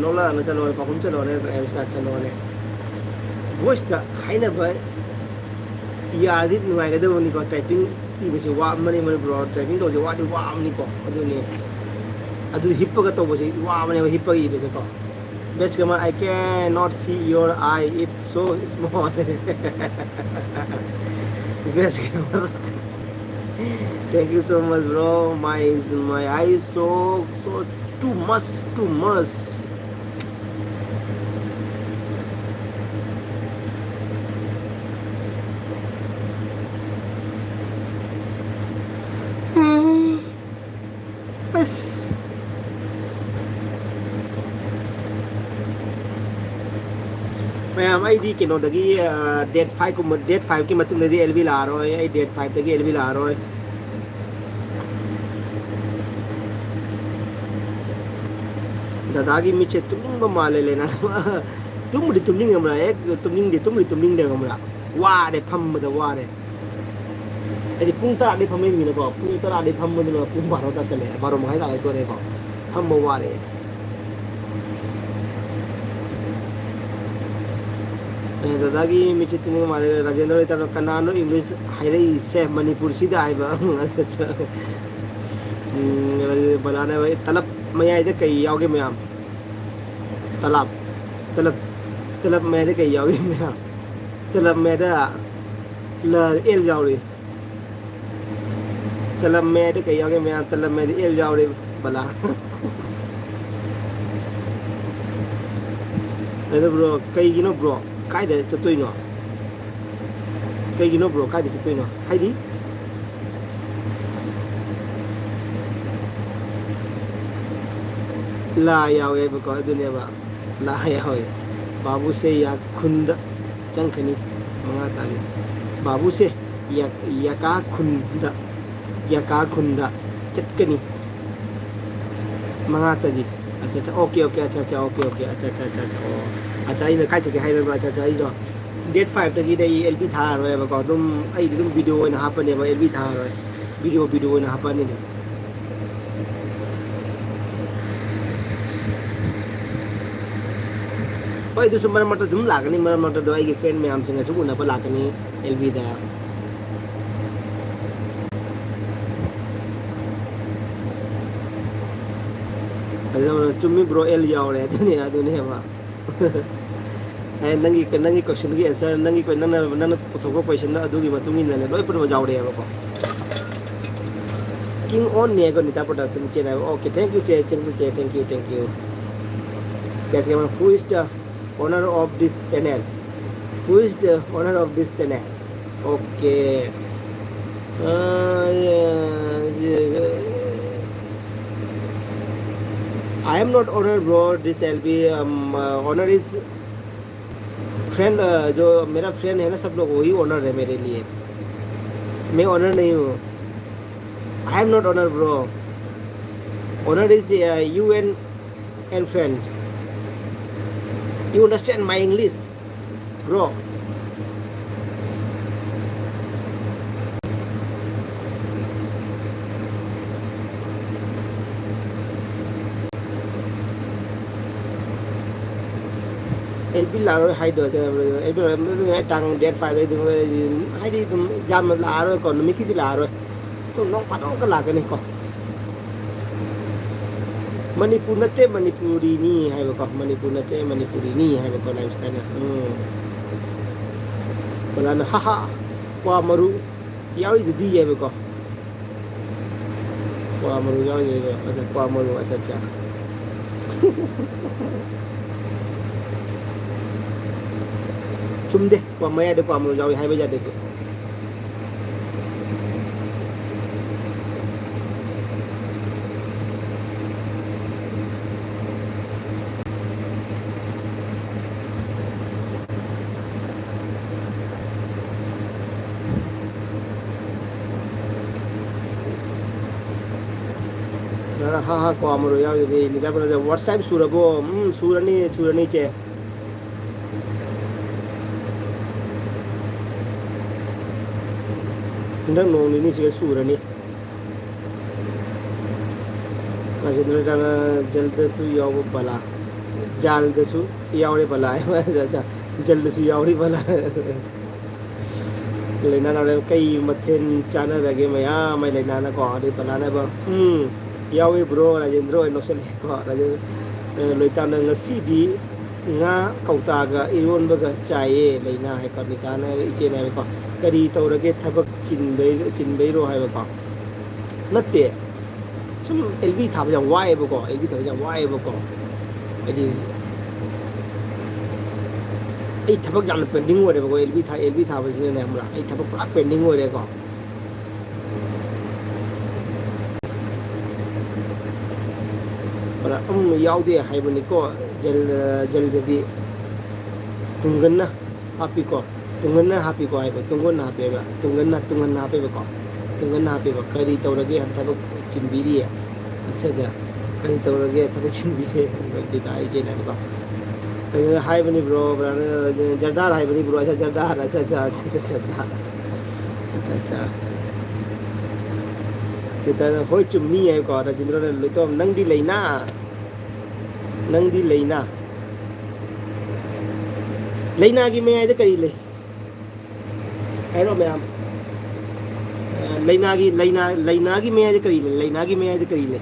ꯅꯣꯛꯂꯛꯑꯅ ꯆꯠꯂꯣꯅꯦ, ꯄꯥꯎꯈꯨꯝ ꯆꯠꯂꯣꯅꯦ, ꯑꯦꯝꯁꯇ ꯆꯠꯂꯣꯅꯦ"꯫ ꯚꯣꯏꯁꯇ ꯍꯥꯏꯅꯕ ꯌꯥꯔꯗꯤ ꯅꯨꯡꯉꯥꯏꯒꯗꯕꯅꯤꯀꯣ꯫ ꯇꯥꯏꯄꯤꯡ ꯏꯕꯁꯦ ꯋꯥꯃꯅꯤ ꯃꯅꯤꯄꯨꯔ, ꯇꯥꯏꯄꯤꯡ ꯇꯧꯕꯁꯦ ꯋꯥꯗꯤ ꯋꯥꯕꯅꯤꯀꯣ꯫ ꯑꯗꯨꯅꯤ, ꯑꯗꯨ ꯍꯤꯞꯄꯒ ꯇꯧꯕꯁꯦ ꯋꯥꯕꯅꯦꯕ, ꯍꯤꯞꯄꯒ ꯏꯕꯁꯦꯀꯣ꯫ Best gamer, I cannot see your eye, it's so small. Best gamer. Thank you so much, bro. My, my eyes so, so too much, too much. ꯑꯁ꯫ ꯃꯌꯥꯝ, ꯑꯩꯗꯤ ꯀꯩꯅꯣꯗꯒꯤ, ꯑ, date five ꯀꯨꯝꯕ, date five ꯀꯤ ꯃꯇꯨꯡꯗꯗꯤ ꯑꯦꯜ ꯕꯤ ꯂꯥꯛꯑꯔꯣꯏ꯫ ꯑꯩ date five ꯇꯒꯤ ꯑꯦꯜ ꯕꯤ ꯂꯥꯛꯑꯔꯣꯏ꯫ ꯗꯗꯥꯒꯤ ꯃꯤꯠꯁꯦ ꯇꯨꯝꯅꯤꯡꯕ ꯃꯥꯜꯂꯦ, ꯂꯩꯅꯥ꯫ ꯇꯨꯝꯕꯨꯗꯤ ꯇꯨꯝꯅꯤꯡꯉꯝꯕ꯭ꯔꯥ? ꯍꯦꯛ ꯇꯨꯝꯅꯤꯡꯗꯦ, ꯇꯨꯝꯕꯨꯗꯤ ꯇꯨꯝꯅꯤꯡꯗꯦ, ꯈꯪꯕ꯭ꯔꯥ? ꯋꯥꯔꯦ, ꯐꯝꯕꯗ ꯋꯥꯔꯦ꯫ ꯍꯥꯏꯗꯤ ꯄꯨꯡ ꯇꯔꯥꯗꯤ ꯐꯝꯃꯛꯏꯅꯤꯅꯀꯣ, ꯄꯨꯡ ꯇꯔꯥꯗꯤ ꯐꯝꯕꯗꯨꯅ ꯄꯨꯡ ꯕꯥꯔꯣ ꯇꯥꯁꯜꯂꯛꯑꯦ, ꯕꯥꯔꯣ ꯃꯈꯥꯏ ꯇꯥꯒꯦ ꯇꯧꯔꯦꯀꯣ꯫ ꯐꯝꯕ ꯋꯥꯔꯦ꯫ ꯑꯦ, ꯗꯗꯥꯒꯤ ꯃꯤꯠꯁꯦ ꯇꯨꯝꯅꯤꯡꯕ ꯃꯥꯜꯂꯦ꯫ ꯔꯥꯖꯦꯟꯗ꯭ꯔ ꯍꯣꯏ ꯇꯥꯔꯣ, ꯀꯅꯥꯅꯣ ꯏꯪꯂꯤꯁ ꯍꯥꯏꯔꯛꯏꯁꯦ ꯃꯅꯤꯄꯨꯔꯁꯤꯗ ꯍꯥꯏꯕ? ꯑꯠꯆꯥ, ꯑꯠꯆꯥ꯫ ꯎꯝ, ꯕꯂꯥꯅ ꯍꯣꯏ, ꯇꯂꯞ ꯃꯌꯥꯏꯗ ꯀꯩ ꯌꯥꯎꯒꯦ ꯃꯌꯥꯝ? ꯇꯂꯞ, ꯇꯂꯞ, ꯇꯂꯞ ꯃꯌꯥꯏꯗ ꯀꯩ ꯌꯥꯎꯒꯦ ꯃꯌꯥꯝ? ꯇꯂꯞ ꯃꯌꯥꯏꯗ ꯂ ꯑꯦꯜ ꯌꯥꯎꯔꯤ꯫ ꯇꯂꯞ ꯃꯌꯥꯏꯗ ꯀꯩ ꯌꯥꯎꯒꯦ ꯃꯌꯥꯝ? ꯇꯂꯞ ꯃꯌꯥꯏꯗ ꯑꯦꯜ ꯌꯥꯎꯔꯦ ꯕꯂꯥ꯫ ꯑꯗꯨ ꯕ꯭ꯔꯣ, ꯀꯩꯒꯤꯅꯣ ꯕ꯭ꯔꯣ? ꯀꯥꯏꯗ ꯆꯠꯇꯣꯏꯅꯣ? ꯀꯩꯒꯤꯅꯣ ꯕ꯭ꯔꯣ? ꯀꯥꯏꯗ ꯆꯠꯇꯣꯏꯅꯣ? ꯍꯥꯏꯗꯤ? ꯂꯥ ꯌꯥꯎꯋꯦꯕꯀꯣ, ꯑꯗꯨꯅꯦꯕ꯫ ꯂꯥ ꯌꯥꯎꯋꯦ꯫ ꯕꯥꯕꯨꯁꯦ ꯌꯥꯈꯨꯟꯗ ꯆꯪꯈꯅꯤ꯫ ꯃꯉꯥ ꯇꯥꯔꯦ꯫ ꯕꯥꯕꯨꯁꯦ ꯌꯥ-, ꯌꯥꯀꯥ ꯈꯨꯟꯗ, ꯌꯥꯀꯥ ꯈꯨꯟꯗ ꯆꯠꯀꯅꯤ꯫ ꯃꯉꯥ ꯇꯒꯤ꯫ ꯑꯠꯆꯥ, ꯑꯠꯆꯥ, okay, okay, ꯑꯠꯆꯥ, ꯑꯠꯆꯥ, okay, okay, ꯑꯠꯆꯥ, ꯑꯠꯆꯥ, ꯑꯠꯆꯥ, ꯑꯠꯆꯥ, ꯑꯣ꯫ ꯑꯠꯆꯥ, ꯑꯩꯅ ꯀꯥꯏ ꯆꯠꯀꯦ ꯍꯥꯏꯔꯣꯏꯕ, ꯑꯠꯆꯥ, ꯑꯠꯆꯥ, ꯑꯩꯗꯣ date five ꯇꯒꯤꯗꯤ ꯑꯩ ꯑꯦꯜ ꯕꯤ ꯊꯥꯔꯔꯣꯏꯕꯀꯣ, ꯑꯗꯨꯝ ꯑꯩꯗꯤ ꯑꯗꯨꯝ video ꯑꯣꯏꯅ ꯍꯥꯞꯄꯅꯦꯕ, ꯑꯦꯜ ꯕꯤ ꯊꯥꯔꯔꯣꯏ, video, video ꯑꯣꯏꯅ ꯍꯥꯞꯄꯅꯤ ꯑꯗꯨꯝ꯫ ꯍꯣꯏ, ꯑꯗꯨꯁꯨ ꯃꯔꯛ ꯃꯔꯛꯇ ꯑꯗꯨꯝ ꯂꯥꯛꯀꯅꯤ, ꯃꯔꯛ ꯃꯔꯛꯇꯗꯣ ꯑꯩꯒꯤ ꯐ꯭ꯔꯦꯟ ꯃꯌꯥꯝꯁꯤꯡꯒꯁꯨ ꯎꯅꯕ ꯂꯥꯛꯀꯅꯤ ꯑꯦꯜ ꯕꯤꯗ꯫ ꯑꯗꯨꯅ ꯆꯨꯝꯃꯤ ꯕ꯭ꯔꯣ, ꯑꯦꯜ ꯌꯥꯎꯔꯦ꯫ ꯑꯗꯨꯅꯦ, ꯑꯗꯨꯅꯦꯕ꯫ ꯑꯦ, ꯅꯪꯒꯤ, ꯅꯪꯒꯤ ꯀꯣꯏꯁꯟꯒꯤ ꯑꯦꯟꯁꯔ, ꯅꯪꯒꯤ ꯀꯣꯏ-, ꯅꯪꯅ, ꯅꯪꯅ ꯄꯨꯊꯣꯛꯄ ꯀꯣꯏꯁꯟꯗꯣ ꯑꯗꯨꯒꯤ ꯃꯇꯨꯡ ꯏꯟꯅꯅꯦ ꯂꯣꯏ ꯄꯨꯝꯅꯃꯛ ꯌꯥꯎꯔꯛꯑꯦꯕꯀꯣ꯫ King on ꯅꯦꯀꯣ, Nita production channel. Okay, thank you ꯆꯦ, thank you ꯆꯦ, thank you, thank you꯫ Guys, who is the owner of this channel? Who is the owner of this channel? Okay. Uh, yeah, yeah. I am not owner, bro. This L B, um, uh, owner is friend, uh, जो मेरा फ्रेंड है ना, सब लोग वही ओनर है मेरे लिए। मैं ओनर नहीं हूँ। I am not owner, bro. Owner is, uh, you and, and friend. You understand my English, bro? L B ꯂꯥꯛꯑꯔꯣꯏ ꯍꯥꯏꯗꯣ, ꯑꯦꯜ ꯕꯤ ꯂꯥꯛꯑꯔꯣꯏ, ꯇꯥꯡ ꯗꯦꯠ ꯐꯥꯏꯚ ꯑꯗꯨꯝ, ꯍꯥꯏꯗꯤ ꯑꯗꯨꯝ ꯌꯥꯝꯅ ꯂꯥꯛꯑꯔꯣꯏꯀꯣ, ꯅꯨꯃꯤꯠꯀꯤꯗꯤ ꯂꯥꯛꯑꯔꯣꯏ꯫ ꯑꯗꯨꯝ ꯅꯣꯡ ꯐꯥꯗꯣꯛꯀ ꯂꯥꯛꯀꯅꯤꯀꯣ꯫ ꯃꯅꯤꯄꯨꯔ ꯅꯠꯇꯦ ꯃꯅꯤꯄꯨꯔꯤꯅꯤ ꯍꯥꯏꯕꯀꯣ, ꯃꯅꯤꯄꯨꯔ ꯅꯠꯇꯦ ꯃꯅꯤꯄꯨꯔꯤꯅꯤ ꯍꯥꯏꯕꯀꯣ, ꯂꯥꯏꯐ ꯏꯁꯇꯥꯏꯜꯅ꯫ ꯎꯝ꯫ ꯕꯂꯥꯅ, "ꯍꯥ ꯍꯥ, ꯀ꯭ꯋꯥ ꯃꯔꯨ ꯌꯥꯎꯔꯤꯗꯨꯗꯤ" ꯍꯥꯏꯕꯀꯣ꯫ ꯀ꯭ꯋꯥ ꯃꯔꯨ ꯌꯥꯎꯔꯤꯗꯨꯗꯤ, ꯑꯆꯥ, ꯀ꯭ꯋꯥ ꯃꯔꯨ, ꯑꯆꯥ, ꯑꯆꯥ꯫ ꯆꯨꯝꯗꯦ, ꯀ꯭ꯋꯥ ꯃꯌꯥꯏꯗ ꯀ꯭ꯋꯥ ꯃꯔꯨ ꯌꯥꯎꯔꯤ ꯍꯥꯏꯕ ꯌꯥꯗꯦ꯫ ꯍꯥ ꯍꯥ, ꯀ꯭ꯋꯥ ꯃꯔꯨ ꯌꯥꯎꯗꯗꯤ ꯅꯤꯗꯥ ꯕ꯭ꯔꯗꯔ, ꯋꯥꯆꯞ ꯁꯨꯔꯕꯣ? ꯎꯝ, ꯁꯨꯔꯅꯤ, ꯁꯨꯔꯅꯤ, ꯆꯦ꯫ ꯍꯟꯗꯛ ꯅꯣꯡ ꯅꯤꯅꯤꯁꯤꯒ ꯁꯨꯔꯅꯤ꯫ ꯔꯥꯖꯦꯟꯗ꯭ꯔ ꯔꯥꯅꯥ ꯖꯜꯗꯁꯨ ꯌꯥꯎꯕ ꯕꯂꯥ꯫ ꯖꯥꯜꯗꯁꯨ ꯌꯥꯎꯔꯦ ꯕꯂꯥ꯫ ꯖꯜꯗꯁꯨ ꯌꯥꯎꯔꯤ ꯕꯂꯥ꯫ ꯂꯩꯅꯥꯅ ꯍꯣꯔꯦꯟ ꯀꯩ ꯃꯊꯦꯜ ꯆꯥꯟꯅꯔꯒꯦ? ꯃꯌꯥꯝ ꯑꯃ ꯂꯩꯅꯥꯅꯀꯣ, ꯑꯗꯩ ꯕꯂꯥꯅ ꯍꯥꯏꯕ, "ꯎꯝ, ꯌꯥꯎꯏ ꯕ꯭ꯔꯣ", ꯔꯥꯖꯦꯟꯗ꯭ꯔ ꯑꯣꯏꯅ ꯅꯣꯛꯁꯜꯂꯛꯑꯦꯀꯣ꯫ ꯔꯥꯖꯦꯟꯗ꯭ꯔ, ꯑ, ꯂꯣꯏꯇꯥꯝꯅ, "ꯉꯁꯤꯗꯤ ꯉꯥ ꯀꯧꯇꯥꯒ ꯏꯔꯣꯟꯕꯒ ꯆꯥꯏꯌꯦ ꯂꯩꯅꯥ" ꯍꯥꯏꯀꯣ꯫ ꯅꯤꯇꯥꯅ, ꯏꯆꯦꯅ ꯍꯥꯏꯕꯀꯣ, "ꯀꯔꯤ ꯇꯧꯔꯒꯦ, ꯊꯕꯛ ꯆꯤꯟꯕꯩ-, ꯆꯤꯟꯕꯩꯔꯣ?" ꯍꯥꯏꯕꯀꯣ꯫ ꯅꯠꯇꯦ, ꯁꯨꯝ ꯑꯦꯜ ꯕꯤ ꯊꯥꯕ ꯌꯥꯝ ꯋꯥꯏꯑꯦꯕꯀꯣ, ꯑꯦꯜ ꯕꯤ ꯊꯥꯕ ꯌꯥꯝ ꯋꯥꯏꯑꯦꯕꯀꯣ꯫ ꯍꯥꯏꯗꯤ, ꯑꯩ ꯊꯕꯛ ꯌꯥꯝꯅ ꯄꯦꯟꯗꯤꯡ ꯑꯣꯏꯔꯦꯕꯀꯣ, ꯑꯦꯜ ꯕꯤ ꯊꯥ-, ꯑꯦꯜ ꯕꯤ ꯊꯥꯕꯁꯤꯅꯅꯦ, ꯈꯪꯕ꯭ꯔꯥ? ꯑꯩ ꯊꯕꯛ ꯄꯨꯔꯥ ꯄꯦꯟꯗꯤꯡ ꯑꯣꯏꯔꯦꯀꯣ꯫ ꯑꯗ, ꯎꯝ, ꯌꯥꯎꯗꯦ ꯍꯥꯏꯕꯅꯤꯀꯣ, ꯖꯜ-, ꯖꯜꯗꯗꯤ꯫ ꯇꯨꯡꯒꯟꯅ ꯍꯥꯞꯄꯤꯀꯣ, ꯇꯨꯡꯒꯟꯅ ꯍꯥꯞꯄꯤꯀꯣ ꯍꯥꯏꯕ, ꯇꯨꯡꯒꯟꯅ ꯍꯥꯞꯄꯦꯕ, ꯇꯨꯡꯒꯟꯅ, ꯇꯨꯡꯒꯟꯅ ꯍꯥꯞꯄꯦꯕꯀꯣ, ꯇꯨꯡꯒꯟꯅ ꯍꯥꯞꯄꯦꯕ꯫ "ꯀꯔꯤ ꯇꯧꯔꯒꯦ, ꯊꯕꯛ ꯆꯤꯟꯕꯤꯔꯤꯌꯦ?" ꯑꯠꯆꯥ, ꯑꯠꯆꯥ, "ꯀꯔꯤ ꯇꯧꯔꯒꯦ, ꯊꯕꯛ ꯆꯤꯟꯕꯤꯔꯤꯌꯦ?" ꯗꯤꯗꯥ ꯏꯆꯦꯅ ꯍꯥꯏꯕꯀꯣ꯫ ꯑꯗꯨꯗ ꯍꯥꯏꯕꯅꯤ ꯕ꯭ꯔꯣ, ꯕ꯭ꯔꯣꯅ ꯖꯔꯗꯥꯔ ꯍꯥꯏꯕꯅꯤ ꯕ꯭ꯔꯣ, ꯑꯠꯆꯥ, ꯖꯔꯗꯥꯔ, ꯑꯠꯆꯥ, ꯑꯠꯆꯥ, ꯑꯠꯆꯥ, ꯑꯠꯆꯥ, ꯖꯔꯗꯥꯔ꯫ ꯑꯠꯆꯥ, ꯑꯠꯆꯥ꯫ ꯅꯤꯇꯥꯅ, "ꯍꯣꯏ, ꯆꯨꯝꯃꯤ" ꯍꯥꯏꯀꯣ, ꯔꯥꯖꯦꯟꯗ꯭ꯔꯅ, "ꯂꯣꯏꯇꯣꯝ, ꯅꯪꯗꯤ ꯂꯩꯅꯥ? ꯅꯪꯗꯤ ꯂꯩꯅꯥ? ꯂꯩꯅꯥꯒꯤ ꯃꯌꯥꯏꯗ ꯀꯔꯤ ꯂꯩ?" ꯍꯥꯏꯔꯣ ꯃꯌꯥꯝ꯫ ꯑ, ꯂꯩꯅꯥꯒꯤ, ꯂꯩꯅꯥ, ꯂꯩꯅꯥꯒꯤ ꯃꯌꯥꯏꯗ ꯀꯔꯤ ꯂꯩ? ꯂꯩꯅꯥꯒꯤ ꯃꯌꯥꯏꯗ ꯀꯔꯤ ꯂꯩ?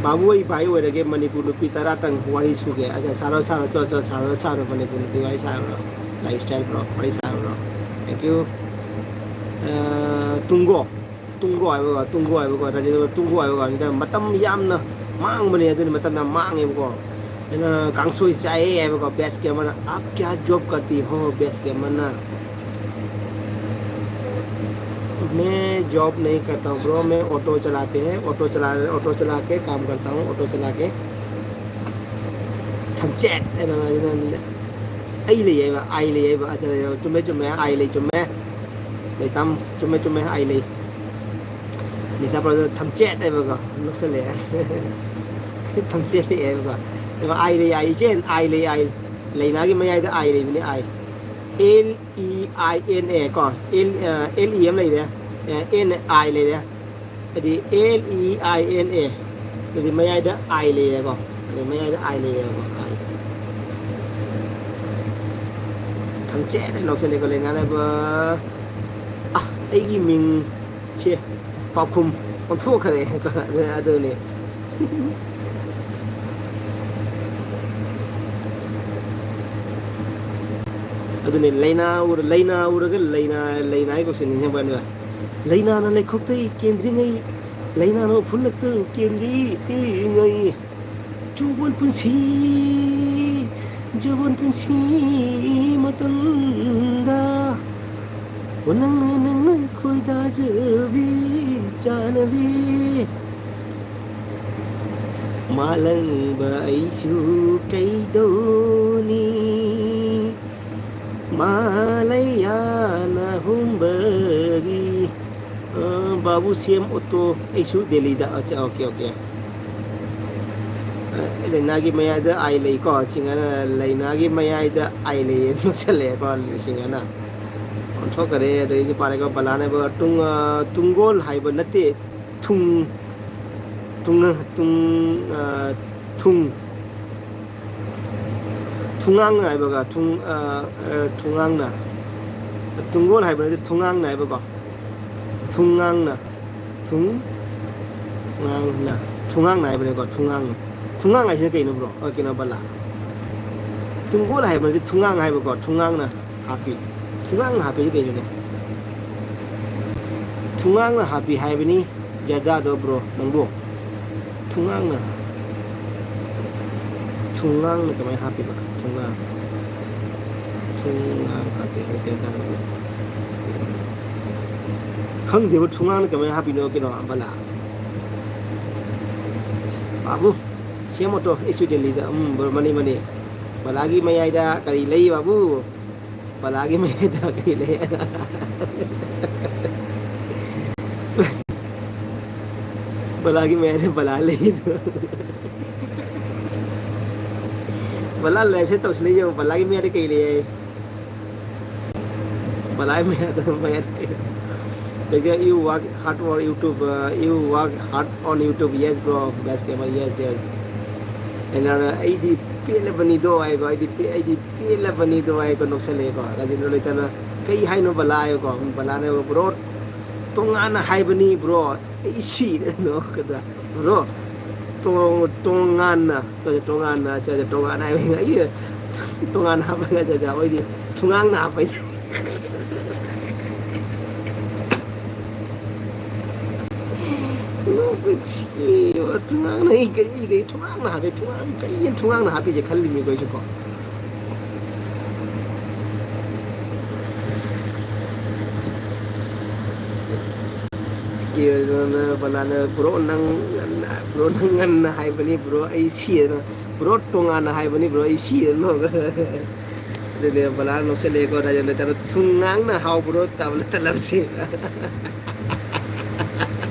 ꯕꯥꯕꯨ, ꯑꯩ ꯚꯥꯏ ꯑꯣꯏꯔꯒꯦ, ꯃꯅꯤꯄꯨꯔ ꯅꯨꯄꯤ ꯇꯔꯥꯇꯪ ꯋꯥꯔꯤ ꯁꯨꯒꯦ꯫ ꯑꯆꯥ, ꯁꯥꯔꯣ, ꯁꯥꯔꯣ, ꯆꯣ, ꯆꯣ, ꯁꯥꯔꯣ, ꯁꯥꯔꯣ, ꯃꯅꯤꯄꯨꯔ ꯅꯨꯄꯤ ꯋꯥꯔꯤ ꯁꯥꯔꯨꯔꯣ꯫ Lifestyle bro, ꯋꯥꯔꯤ ꯁꯥꯔꯨꯔꯣ꯫ Thank you꯫ ꯑ, ꯇꯨꯡꯒꯣ꯫ ꯇꯨꯡꯒꯣ ꯍꯥꯏꯕꯀꯣ, ꯇꯨꯡꯒꯣ ꯍꯥꯏꯕꯀꯣ, ꯔꯥꯖꯦꯟꯗ꯭ꯔ ꯇꯨꯡꯒꯣ ꯍꯥꯏꯕꯀꯣ, ꯑꯗꯨꯗ ꯃꯇꯝ ꯌꯥꯝꯅ ꯃꯥꯡꯕꯅꯦ, ꯑꯗꯨꯅ ꯃꯇꯝ ꯌꯥꯝ ꯃꯥꯡꯉꯦꯕꯀꯣ꯫ ꯑꯩꯅ ꯀꯥꯡꯁꯣꯏ ꯆꯥꯏꯌꯦ ꯍꯥꯏꯕꯀꯣ, ꯕꯦꯁꯀꯤ ꯑꯃꯅ, "आप क्या job करती हो?" ꯕꯦꯁꯀꯤ ꯑꯃꯅ, "मैं job नहीं करता हूँ bro, मैं auto चलाते हैं, auto चला, auto चला के काम करता हूँ, auto चला के ꯊꯝꯆꯦꯠ ꯍꯥꯏꯕ ꯑꯩ ꯂꯩ ꯍꯥꯏꯕ, ꯑꯥꯏ ꯂꯩ ꯍꯥꯏꯕ꯫ ꯑꯆꯥ, ꯆꯨꯝꯃꯦ, ꯆꯨꯝꯃꯦ, ꯑꯥꯏ ꯂꯩ, ꯆꯨꯝꯃꯦ꯫ ꯂꯩꯇꯥꯝ, ꯆꯨꯝꯃꯦ, ꯆꯨꯝꯃꯦ, ꯑꯥꯏ ꯂꯩ꯫ ꯅꯤꯇꯥ ꯄ꯭ꯔꯗ ꯊꯝꯆꯦꯠ ꯍꯥꯏꯕꯀꯣ, ꯅꯣꯛꯁꯜꯂꯛꯑꯦ꯫ ꯊꯝꯆꯦꯠ ꯂꯩ ꯍꯥꯏꯕꯀꯣ꯫ ꯑꯗꯨꯒ ꯑꯥꯏ ꯂꯩ, ꯑꯥꯏ, ꯏꯆꯦ, ꯑꯥꯏ ꯂꯩ, ꯑꯥꯏ꯫ ꯂꯩꯅꯥꯒꯤ ꯃꯌꯥꯏꯗ ꯑꯥꯏ ꯂꯩꯕꯅꯤ, I. L E I N A ꯀꯣ꯫ ꯑꯦꯜ, ꯑ, ꯑꯦꯜ ꯏ ꯑꯃ ꯂꯩꯔꯦ꯫ ꯑꯦ, ꯑꯦꯟ ꯑꯥꯏ ꯂꯩꯔꯦ꯫ ꯍꯥꯏꯗꯤ ꯑꯦꯜ ꯏ ꯑꯥꯏ ꯑꯦꯟ ꯑꯦ꯫ ꯑꯗꯨꯗꯤ ꯃꯌꯥꯏꯗ ꯑꯥꯏ ꯂꯩꯔꯦꯀꯣ꯫ ꯑꯗꯨꯗꯤ ꯃꯌꯥꯏꯗ ꯑꯥꯏ ꯂꯩꯔꯦꯀꯣ, ꯑꯥꯏ꯫ ꯊꯝꯆꯦꯠ ꯍꯥꯏꯅ ꯂꯧꯁꯤꯜꯂꯦꯀꯣ, ꯂꯩꯅꯥꯅꯕ꯫ ꯑ, ꯑꯩꯒꯤ ꯃꯤꯡꯁꯦ ꯄꯥꯎꯈꯨꯝ ꯑꯣꯟꯊꯣꯛꯈ꯭ꯔꯦ꯫ ꯑꯗꯨꯅꯤ꯫ ꯑꯗꯨꯅꯤ, ꯂꯩꯅꯥ ꯎꯔ-, ꯂꯩꯅꯥ ꯎꯔꯒ ꯂꯩꯅꯥ, ꯂꯩꯅꯥꯒꯤ ꯀꯣꯛꯁꯦ ꯅꯤꯡꯁꯤꯡꯕ ꯀꯥꯟꯗ, ꯂꯩꯅꯥꯅ ꯂꯩꯈꯣꯛꯇꯩ ꯀꯦꯟꯗ꯭ꯔꯤꯉꯩ, ꯂꯩꯅꯥꯅ ꯎꯐꯨꯜꯂꯛꯇ ꯀꯦꯟꯗ꯭ꯔꯤꯉꯩ, ꯖꯨꯕꯣꯟ ꯄꯨꯟꯁꯤ, ꯖꯨꯕꯣꯟ ꯄꯨꯟꯁꯤ ꯃꯇꯝꯗ, ꯑꯣ ꯅꯪꯅ, ꯅꯪꯅ ꯈꯣꯏꯗꯥꯖꯕꯤ ꯆꯥꯅꯕꯤ꯫ ꯃꯥꯂꯪꯕ ꯑꯩꯁꯨ ꯀꯩꯗꯧꯅꯤ, ꯃꯥꯂꯩꯌꯥꯅ ꯍꯨꯝꯕꯒꯤ꯫ ꯑ, ꯕꯥꯕꯨ ꯁꯤ ꯑꯦꯝ ꯑꯣꯇꯣ, ꯑꯩꯁꯨ ꯗꯦꯜꯂꯤꯗ꯫ ꯑꯠꯆꯥ, ꯑꯣꯀꯦ, ꯑꯣꯀꯦ꯫ ꯑ, ꯂꯩꯅꯥꯒꯤ ꯃꯌꯥꯏꯗ ꯑꯥꯏ ꯂꯩꯀꯣ, ꯁꯤꯡꯒꯅ ꯂꯩꯅꯥꯒꯤ ꯃꯌꯥꯏꯗ ꯑꯥꯏ ꯂꯩꯌꯦ, ꯅꯣꯛꯁꯜꯂꯛꯑꯦꯀꯣ, ꯁꯤꯡꯒꯅ꯫ ꯑꯣꯟꯊꯣꯛꯈꯔꯦ, ꯑꯗꯩꯁꯨ ꯄꯥꯔꯦꯀꯣ, ꯕꯂꯥꯅꯦꯕ, ꯇꯨꯡ, ꯑ, ꯇꯨꯡꯒꯣꯜ ꯍꯥꯏꯕ ꯅꯠꯇꯦ, ꯊꯨꯡ, ꯇꯨꯡ, ꯇꯨꯡ, ꯑ, ꯊꯨꯡ꯫ ꯊꯨꯡꯉꯥꯡꯅ ꯍꯥꯏꯕꯒ ꯊꯨꯡ-, ꯑ, ꯑ, ꯊꯨꯡꯉꯥꯡꯅ꯫ ꯇꯨꯡꯒꯣꯜ ꯍꯥꯏꯕ ꯅꯠꯇꯦ, ꯊꯨꯡꯉꯥꯡꯅ ꯍꯥꯏꯕꯀꯣ꯫ ꯊꯨꯡꯉꯥꯡꯅ꯫ ꯊꯨꯡ-, ꯉꯥꯡꯅ꯫ ꯊꯨꯡꯉꯥꯡꯅ ꯍꯥꯏꯕꯅꯦꯀꯣ, ꯊꯨꯡꯉꯥꯡꯅ꯫ ꯊꯨꯡꯉꯥꯡ ꯍꯥꯏꯁꯤꯅ ꯀꯩꯅꯣ, ꯕ꯭ꯔꯣ? ꯑ, ꯀꯩꯅꯣ, ꯕꯂꯥ? ꯇꯨꯡꯒꯣꯜ ꯍꯥꯏꯕ ꯅꯠꯇꯦ, ꯊꯨꯡꯉꯥꯡ ꯍꯥꯏꯕꯀꯣ, ꯊꯨꯡꯉꯥꯡꯅ꯫ ꯍꯥꯞꯄꯤ꯫ ꯊꯨꯡꯉꯥꯡꯅ ꯍꯥꯞꯄꯤꯁꯤ ꯀꯩꯅꯣꯅꯦ? ꯊꯨꯡꯉꯥꯡꯅ ꯍꯥꯞꯄꯤ ꯍꯥꯏꯕꯅꯤ, ꯖꯔꯗꯥꯗꯣ ꯕ꯭ꯔꯣ, ꯅꯪꯕꯨ꯫ ꯊꯨꯡꯉꯥꯡꯅ꯫ ꯊꯨꯡꯉꯥꯡꯅ ꯀꯃꯥꯏꯅ ꯍꯥꯞꯄꯤꯕ? ꯊꯨꯡꯉꯥꯡ꯫ ꯊꯨꯡꯉꯥꯡ ꯍꯥꯞꯄꯤ ꯍꯥꯏꯕ ꯖꯔꯗꯥꯗꯣ꯫ ꯈꯪꯗꯦꯕ, ꯊꯨꯡꯉꯥꯡꯅ ꯀꯃꯥꯏꯅ ꯍꯥꯞꯄꯤꯅꯣ ꯀꯩꯅꯣ, ꯕꯂꯥ? ꯕꯥꯕꯨ, ꯁꯤ ꯑꯦꯝ ꯑꯣꯇꯣ, ꯑꯩꯁꯨ ꯗꯦꯜꯂꯤꯗ꯫ ꯎꯝ, ꯕ꯭ꯔꯣ, ꯃꯅꯤ, ꯃꯅꯤ꯫ ꯕꯂꯥꯒꯤ ꯃꯌꯥꯏꯗ ꯀꯔꯤ ꯂꯩ, ꯕꯥꯕꯨ? ꯕꯂꯥꯒꯤ ꯃꯌꯥꯏꯗ ꯀꯔꯤ ꯂꯩ? ꯕꯂꯥꯒꯤ ꯃꯌꯥꯏꯗ ꯕꯂꯥ ꯂꯩ꯫ ꯕꯂꯥ ꯂꯥꯏꯐꯁꯦ ꯇꯧꯁꯤꯜꯂ ꯌꯦꯡꯉꯣ, ꯕꯂꯥꯒꯤ ꯃꯌꯥꯏꯗ ꯀꯩ ꯂꯩ ꯍꯥꯏ? ꯕꯂꯥꯒꯤ ꯃꯌꯥꯏꯗ, ꯃꯌꯥꯏꯗ ꯀꯩ ꯂꯩ? Because you work hard for YouTube, uh, you work hard on YouTube. Yes, bro. Best gamer. Yes, yes. ꯑꯩꯅ ꯑꯩꯗꯤ ꯄꯦꯜꯂꯕꯅꯤꯗꯣ ꯍꯥꯏꯀꯣ, ꯑꯩꯗꯤ ꯄꯦ- ꯑꯩꯗꯤ ꯄꯦꯜꯂꯕꯅꯤꯗꯣ ꯍꯥꯏꯀꯣ, ꯅꯣꯛꯁꯜꯂꯛꯑꯦꯀꯣ꯫ ꯔꯥꯖꯦꯟꯗ꯭ꯔ ꯂꯩꯇꯅ ꯀꯩ ꯍꯥꯏꯅꯣ ꯕꯂꯥ ꯍꯥꯏꯀꯣ꯫ ꯕꯂꯥꯅ, "ꯕ꯭ꯔꯣ, ꯇꯣꯉꯥꯟꯅ ꯍꯥꯏꯕꯅꯤ ꯕ꯭ꯔꯣ, ꯑꯩ ꯁꯤꯔꯦ ꯅꯣꯛꯀꯗ꯫ ꯕ꯭ꯔꯣ, ꯇꯣ- ꯇꯣꯉꯥꯟꯅ, ꯇꯣ- ꯇꯣꯉꯥꯟꯅ, ꯆꯦ- ꯇꯣꯉꯥꯟꯅ ꯍꯥꯏꯕꯅꯤ꯫ ꯑꯩ ꯇꯣꯉꯥꯟꯅ ꯍꯥꯞꯄꯒ ꯆꯦ- ꯑꯩꯈꯣꯏꯗꯤ ꯊꯨꯡꯉꯥꯡꯅ ꯍꯥꯞꯄꯩ"꯫ ꯅꯣꯛꯄꯁꯤ, ꯊꯨꯡꯉꯥꯡꯅ ꯑꯩ ꯀꯔꯤ, ꯀꯔꯤ ꯊꯨꯡꯉꯥꯡꯅ ꯍꯥꯞꯄꯦ? ꯊꯨꯡꯉꯥꯡ ꯀꯩ ꯊꯨꯡꯉꯥꯡꯅ ꯍꯥꯞꯄꯤꯁꯦ ꯈꯜꯂꯤꯅꯦ ꯑꯩꯈꯣꯏꯁꯨ ꯀꯣ꯫ ꯀꯦꯕꯗꯨꯅ ꯕꯂꯥꯅ, "ꯕ꯭ꯔꯣ, ꯅꯪ ꯉꯟꯅ, ꯕ꯭ꯔꯣ, ꯅꯪ ꯉꯟꯅ ꯍꯥꯏꯕꯅꯤ ꯕ꯭ꯔꯣ, ꯑꯩ ꯁꯤꯔꯦ꯫ ꯕ꯭ꯔꯣ, ꯇꯣꯉꯥꯟꯅ ꯍꯥꯏꯕꯅꯤ ꯕ꯭ꯔꯣ, ꯑꯩ ꯁꯤꯔꯦ ꯅꯣꯛ"꯫ ꯑꯗꯨꯅꯦ ꯕꯂꯥ ꯅꯣꯛꯁꯜꯂꯛꯑꯦꯀꯣ, ꯔꯥꯖꯦꯟꯗ꯭ꯔ ꯇꯥꯅ, "ꯊꯨꯡꯉꯥꯡꯅ ꯍꯥꯎꯕ꯭ꯔꯣ ꯇꯥꯕ ꯇꯂꯞꯁꯦ?"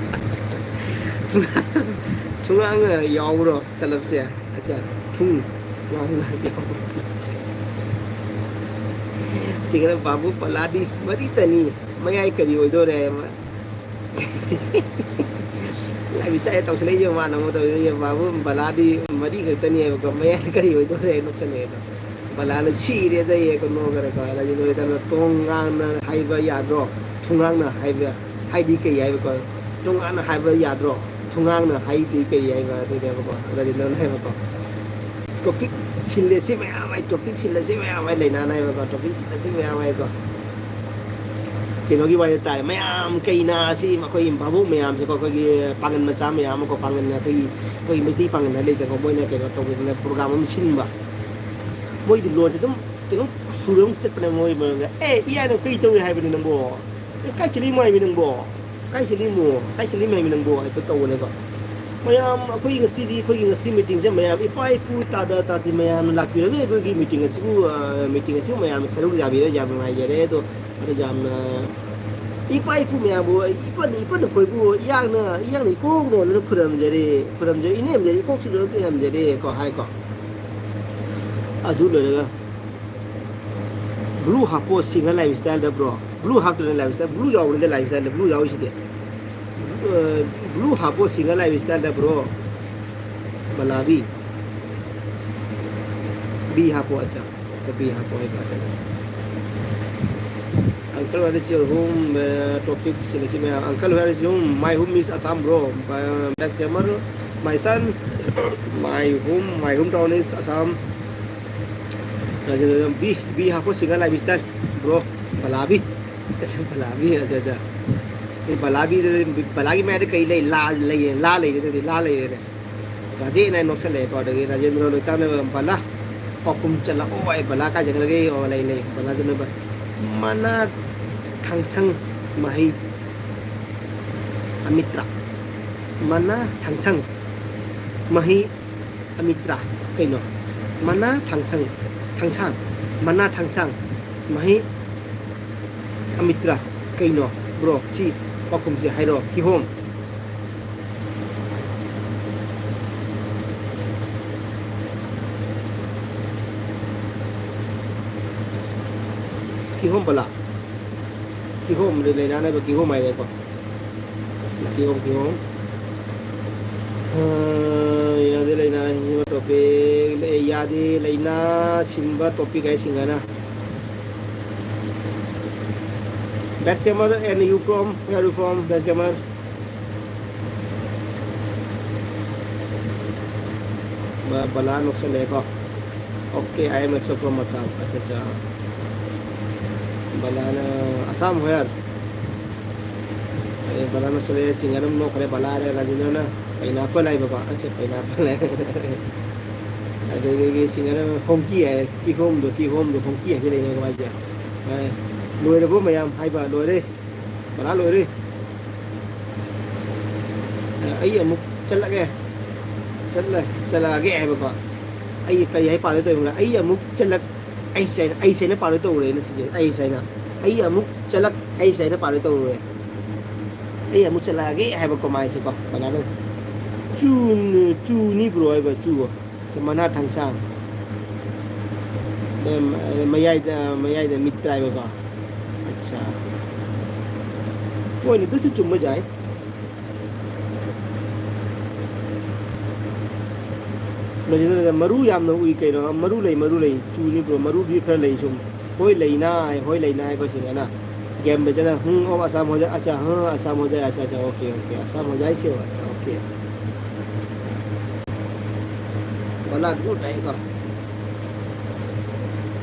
ꯊꯨꯡꯉꯥꯡꯅ ꯌꯥꯎꯕ꯭ꯔꯣ ꯇꯂꯞꯁꯦ? ꯑꯆꯥ, ꯊꯨꯡ ꯉꯥꯡꯅ ꯌꯥꯎꯕ꯭ꯔꯣ ꯇꯂꯞꯁꯦ? ꯁꯤꯒꯅ ꯕꯥꯕꯨ ꯄꯂꯥꯗꯤ ꯃꯔꯤꯇꯅꯤ, ꯃꯌꯥꯏ ꯀꯔꯤ ꯑꯣꯏꯗꯣꯔꯦ? ꯂꯥꯏꯕꯤ ꯆꯥꯛꯑꯦ ꯇꯧꯁꯤꯜꯂꯛꯏꯁꯦ, ꯃꯥꯅ ꯑꯃꯨꯛ ꯇꯧꯁꯤꯜꯂꯛꯏꯁꯦ꯫ ꯕꯥꯕꯨ ꯕꯂꯥꯗꯤ ꯃꯔꯤ ꯈꯛꯇꯅꯦꯕꯀꯣ, ꯃꯌꯥꯏꯗ ꯀꯔꯤ ꯑꯣꯏꯗꯣꯔꯦ ꯅꯣꯛꯁꯜꯂꯛꯑꯦ ꯑꯗꯣ꯫ ꯕꯂꯥꯅ ꯁꯤꯔꯦꯗ ꯌꯦ ꯀꯩꯅꯣ ꯀꯔꯦꯀꯣ, ꯔꯥꯖꯦꯟꯗ꯭ꯔ ꯇꯣꯡ ꯉꯥꯡꯅ ꯍꯥꯏꯕ ꯌꯥꯗ꯭ꯔꯣ? ꯊꯨꯡꯉꯥꯡꯅ ꯍꯥꯏꯕ ꯍꯥꯏꯗꯤ ꯀꯩ ꯍꯥꯏꯕꯀꯣ? ꯇꯣꯉꯥꯟꯅ ꯍꯥꯏꯕ ꯌꯥꯗ꯭ꯔꯣ? ꯊꯨꯡꯉꯥꯡꯅ ꯍꯥꯏꯗꯤ ꯀꯩ ꯍꯥꯏꯕ ꯑꯗꯨꯅꯦꯕꯀꯣ, ꯔꯥꯖꯦꯟꯗ꯭ꯔꯅ ꯍꯥꯏꯕꯀꯣ꯫ ꯇꯣꯄꯤꯛ ꯁꯤꯜꯂꯦ ꯁꯤ ꯃꯌꯥꯝ ꯍꯥꯏ, ꯇꯣꯄꯤꯛ ꯁꯤꯜꯂꯦ ꯁꯤ ꯃꯌꯥꯝ ꯍꯥꯏ, ꯂꯩꯅꯥꯅ ꯍꯥꯏꯕꯀꯣ, ꯇꯣꯄꯤꯛ ꯁꯤꯜꯂꯦ ꯁꯤ ꯃꯌꯥꯝ ꯍꯥꯏꯀꯣ꯫ ꯀꯩꯅꯣꯒꯤ ꯋꯥꯔꯤ ꯇꯥꯔꯦ, ꯃꯌꯥꯝ ꯀꯩꯅ ꯁꯤ ꯑꯩꯈꯣꯏ ꯚꯥꯕꯣꯛ ꯃꯌꯥꯝꯁꯦꯀꯣ, ꯑꯩꯈꯣꯏꯒꯤ ꯄꯥꯡꯒꯟ ꯃꯆꯥ ꯃꯌꯥꯝ ꯑꯃꯀꯣ, ꯄꯥꯡꯒꯟ ꯑꯩꯈꯣꯏꯒꯤ, ꯑꯩꯈꯣꯏꯒꯤ ꯃꯩꯇꯩ ꯄꯥꯡꯒꯟ ꯍꯥꯏ ꯂꯩꯇꯦꯀꯣ, ꯃꯣꯏꯅ ꯀꯩꯅꯣ ꯇꯧꯕꯗꯅ ꯄ꯭ꯔꯣꯒ꯭ꯔꯥꯝ ꯑꯃ ꯁꯤꯟꯕ꯫ ꯃꯣꯏꯗꯤ ꯂꯣꯟꯁꯦ ꯑꯗꯨꯝ ꯀꯩꯅꯣꯝ ꯁꯨꯔ ꯑꯃ ꯆꯠꯄꯅꯦ ꯃꯣꯏ ꯃꯔꯝꯗ꯫ "ꯑꯦ, ꯏꯌꯥꯅ ꯀꯩ ꯇꯧꯏ ꯍꯥꯏꯕꯅꯤ ꯅꯪꯕꯣ? ꯑꯦ, ꯀꯥꯏ ꯆꯠꯂꯤ ꯃꯥꯏꯃꯤ ꯅꯪꯕꯣ? ꯀꯥꯏ ꯆꯠꯂꯤꯃꯣ? ꯀꯥꯏ ꯆꯠꯂꯤ ꯃꯥꯏꯃꯤ ꯅꯪꯕꯣ?" ꯍꯦꯛꯇ ꯇꯧꯕꯅꯦꯀꯣ꯫ ꯃꯌꯥꯝ, ꯑꯩꯈꯣꯏ ꯉꯁꯤꯗꯤ, ꯑꯩꯈꯣꯏꯒꯤ ꯉꯁꯤ ꯃꯤꯇꯤꯡꯁꯦ ꯃꯌꯥꯝ ꯏꯄꯥ ꯏꯄꯨ ꯇꯥꯗ ꯇꯥꯗꯤ ꯃꯌꯥꯝꯅ ꯂꯥꯛꯄꯤꯔꯒ ꯑꯩꯈꯣꯏꯒꯤ ꯃꯤꯇꯤꯡ ꯑꯁꯤꯕꯨ, ꯑ, ꯃꯤꯇꯤꯡ ꯑꯁꯤꯕꯨ ꯃꯌꯥꯝꯅ ꯁꯔꯨꯛ ꯌꯥꯕꯤꯔ ꯌꯥꯝ ꯅꯨꯡꯉꯥꯏꯖꯔꯦ꯫ ꯑꯗꯣ, ꯑꯗꯣ ꯌꯥꯝꯅ ꯏꯄꯥ ꯏꯄꯨ ꯃꯌꯥꯝꯕꯨ, ꯏꯄꯟ, ꯏꯄꯟ ꯑꯩꯈꯣꯏꯕꯨ ꯏꯌꯥꯡꯅ, ꯏꯌꯥꯡꯅ ꯏꯀꯣꯛ ꯅꯣꯟꯗꯨꯅ ꯈꯨꯔꯝꯖꯔꯤ, ꯈꯨꯔꯝꯖꯔꯤ, ꯏꯅꯦꯝꯖꯔꯤ, ꯏꯀꯣꯛꯁꯨ ꯂꯣꯏꯅ ꯈꯨꯔꯝꯖꯔꯤ ꯀꯣ ꯍꯥꯏꯀꯣ꯫ ꯑꯗꯨ ꯂꯣꯏꯔꯒ blue ꯍꯥꯞꯄꯣ ꯁꯤꯡꯒꯜ ꯂꯥꯏꯐ ꯁ꯭ꯇꯥꯏꯜꯗ ꯕ꯭ꯔꯣ꯫ Blue ꯍꯥꯞꯇ꯭ꯔꯅꯦ ꯂꯥꯏꯐ ꯏꯁꯇꯥꯏꯜ? Blue ꯌꯥꯎꯕꯅꯤꯗ ꯂꯥꯏꯐ ꯏꯁꯇꯥꯏꯜꯗ, blue ꯌꯥꯎꯔꯤꯁꯤꯗꯤ꯫ Blue ꯍꯥꯞꯄꯣ ꯁꯤꯡꯒꯜ ꯂꯥꯏꯐ ꯏꯁꯇꯥꯏꯜꯗ, bro꯫ ꯕꯂꯥꯕꯤ꯫ B ꯍꯥꯞꯄꯣ, ꯑꯠꯆꯥ꯫ ꯑꯠꯆꯥ, B ꯍꯥꯞꯄꯣ ꯍꯥꯏꯕ, ꯑꯠꯆꯥ, ꯑꯠꯆꯥ꯫ Uncle, where is your home? ꯑ, topic ꯁꯤꯡ ꯑꯁꯤ ꯃꯌꯥꯝ꯫ Uncle, where is your home? My home is Assam, bro. Best gamer, my son. My home, my hometown is Assam. B, B ꯍꯥꯞꯄꯣ ꯁꯤꯡꯒꯜ ꯂꯥꯏꯐ ꯏꯁꯇꯥꯏꯜ, bro꯫ ꯕꯂꯥꯕꯤ꯫ ꯑꯁ, ꯕꯂꯥꯕꯤ, ꯑꯠꯆꯥ, ꯑꯠꯆꯥ꯫ ꯑꯦ, ꯕꯂꯥꯕꯤꯗ, ꯕꯂꯥꯒꯤ ꯃꯌꯥꯏꯗ ꯀꯩ ꯂꯩ? ꯂꯥ ꯂꯩꯔꯦ, ꯂꯥ ꯂꯩꯔꯦ, ꯑꯗꯨꯗꯤ ꯂꯥ ꯂꯩꯔꯦꯅꯦ꯫ ꯔꯥꯖꯦꯟ ꯍꯥꯏꯅ ꯅꯣꯛꯁꯜꯂꯛꯑꯦꯀꯣ, ꯑꯗꯒꯤ ꯔꯥꯖꯦꯟꯗ꯭ꯔ ꯂꯣꯏꯇꯥꯅ ꯕꯂꯥ, ꯄꯥꯎꯈꯨꯝ ꯆꯠꯂꯛꯑꯣ ꯍꯥꯏ, ꯕꯂꯥ ꯀꯥꯏ ꯆꯠꯈ꯭ꯔꯒꯦ? ꯑꯣ, ꯂꯩ, ꯂꯩ, ꯕꯂꯥꯗꯨꯅ ꯕ-, ꯃꯅꯥ ꯊꯥꯡꯁꯪ ꯃꯍꯩ ꯑꯃꯤꯇ꯭ꯔꯥ, ꯃꯅꯥ ꯊꯥꯡꯁꯪ ꯃꯍꯩ ꯑꯃꯤꯇ꯭ꯔꯥ ꯀꯩꯅꯣ? ꯃꯅꯥ ꯊꯥꯡꯁꯪ, ꯊꯥꯡꯁꯥꯡ, ꯃꯅꯥ ꯊꯥꯡꯁꯥꯡ ꯃꯍꯩ ꯑꯃꯤꯇ꯭ꯔꯥ ꯀꯩꯅꯣ, bro? ꯁꯤ ꯄꯥꯎꯈꯨꯝꯁꯦ ꯍꯥꯏꯔꯛꯑꯣ꯫ ꯀꯤꯍꯣꯝ꯫ ꯀꯤꯍꯣꯝ ꯕꯂꯥ꯫ ꯀꯤꯍꯣꯝ ꯂꯩꯅꯥꯅꯕ ꯀꯤꯍꯣꯝ ꯍꯥꯏꯔꯦꯀꯣ꯫ ꯀꯤꯍꯣꯝ, ꯀꯤꯍꯣꯝ꯫ ꯑ, ꯌꯥꯗꯦ ꯂꯩꯅꯥ ꯁꯤꯟꯕ topic꯫ ꯑꯦ, ꯌꯥꯗꯦ ꯂꯩꯅꯥ ꯁꯤꯟꯕ topic high ꯁꯤꯡꯒꯅ꯫ Best gamer, and you from? Where are you from, best gamer? ꯕ-, ꯕꯂꯥ ꯅꯣꯛꯁꯜꯂꯛꯑꯦꯀꯣ꯫ Okay, I am also from Assam. ꯑꯠꯆꯥ, ꯑꯠꯆꯥ꯫ ꯕꯂꯥꯅ, Assam where? A, Bala ꯅꯣꯛꯁꯜꯂꯛꯑꯦ, singer ꯑꯃ ꯅꯣꯛꯈ꯭ꯔꯦ꯫ ꯕꯂꯥ ꯍꯥꯏꯔꯦ, ꯔꯥꯖꯦꯟꯗ꯭ꯔꯅ pineapple ꯍꯥꯏꯕꯀꯣ꯫ ꯑꯠꯆꯥ, pineapple ꯍꯥꯏ꯫ ꯑꯗꯨꯗꯒꯤ ꯁꯤꯡꯒꯔ ꯑꯃ ꯍꯣꯡꯀꯤ ꯍꯥꯏ, ꯀꯤꯍꯣꯝꯗꯣ, ꯀꯤꯍꯣꯝꯗꯣ ꯍꯣꯡꯀꯤ ꯍꯥꯏꯖꯤꯜꯂꯛꯏꯅꯦ ꯃꯥꯏꯁꯦ꯫ ꯑꯦ, ꯂꯣꯏꯔꯕꯣ ꯃꯌꯥꯝ ꯍꯥꯏꯕ? ꯂꯣꯏꯔꯦ꯫ ꯕꯂꯥ ꯂꯣꯏꯔꯦ꯫ ꯑꯩ ꯑꯃꯨꯛ ꯆꯠꯂꯒꯦ꯫ ꯆꯠꯂ-, ꯆꯠꯂꯛꯑꯒꯦ ꯍꯥꯏꯕꯀꯣ꯫ ꯑꯩ ꯀꯔꯤ ꯍꯥꯏ ꯄꯥꯗꯣꯏ ꯇꯧꯔꯤꯅꯣ? ꯑꯩ ꯑꯃꯨꯛ ꯆꯠꯂꯛ-, ꯑꯩꯁꯦ, ꯑꯩꯁꯦꯅ ꯄꯥꯗꯣꯏ ꯇꯧꯔꯦꯅꯦ ꯁꯤꯁꯦ꯫ ꯑꯩꯁꯦꯅ꯫ ꯑꯩ ꯑꯃꯨꯛ ꯆꯠꯂꯛ-, ꯑꯩꯁꯦꯅ ꯄꯥꯗꯣꯏ ꯇꯧꯔꯦ꯫ ꯑꯩ ꯑꯃꯨꯛ ꯆꯠꯂꯛꯑꯒꯦ ꯍꯥꯏꯕꯀꯣ ꯃꯥꯏꯁꯦꯀꯣ꯫ ꯕꯂꯥꯅ ꯆꯨ-, ꯆꯨꯅꯤ bro ꯍꯥꯏꯕ, ꯆꯨ꯫ ꯁꯦ ꯃꯅꯥ ꯊꯥꯡꯁꯥꯡ꯫ ꯃꯌꯥꯏꯗ, ꯃꯌꯥꯏꯗ ꯃꯤꯠ ꯇꯥꯏꯕꯀꯣ꯫ ꯑꯠꯆꯥ꯫ ꯍꯣꯏꯅꯦ, ꯑꯗꯨꯁꯨ ꯆꯨꯝꯕ ꯌꯥꯏ꯫ ꯂꯣꯏꯁꯤꯟꯗꯅ ꯃꯔꯨ ꯌꯥꯝꯅ ꯎꯏ ꯀꯩꯅꯣ? ꯃꯔꯨ ꯂꯩ, ꯃꯔꯨ ꯂꯩ꯫ ꯆꯨꯅꯤ ꯕ꯭ꯔꯣ, ꯃꯔꯨꯗꯤ ꯈꯔ ꯂꯩ ꯁꯨꯝ꯫ ꯍꯣꯏ ꯂꯩꯅꯥꯏ, ꯍꯣꯏ ꯂꯩꯅꯥꯏ, ꯑꯩꯈꯣꯏ ꯁꯤꯗꯅ ꯒ꯭ꯌꯥꯟ ꯃꯦꯟ ꯇꯥꯗꯅ, ꯍꯨꯝ, ꯑꯣ, ꯑꯁꯥꯝ ꯍꯣꯏ, ꯑꯠꯆꯥ, ꯍꯥ, ꯑꯁꯥꯝ ꯍꯣꯏ, ꯑꯠꯆꯥ, ꯑꯠꯆꯥ, ꯑꯣꯀꯦ, ꯑꯣꯀꯦ, ꯑꯁꯥꯝ ꯍꯣꯏ ꯍꯥꯏꯁꯦ, ꯑꯠꯆꯥ, ꯑꯣꯀꯦ꯫ ꯋꯥꯂꯥ ꯒꯨꯗ ꯍꯥꯏꯀꯣ꯫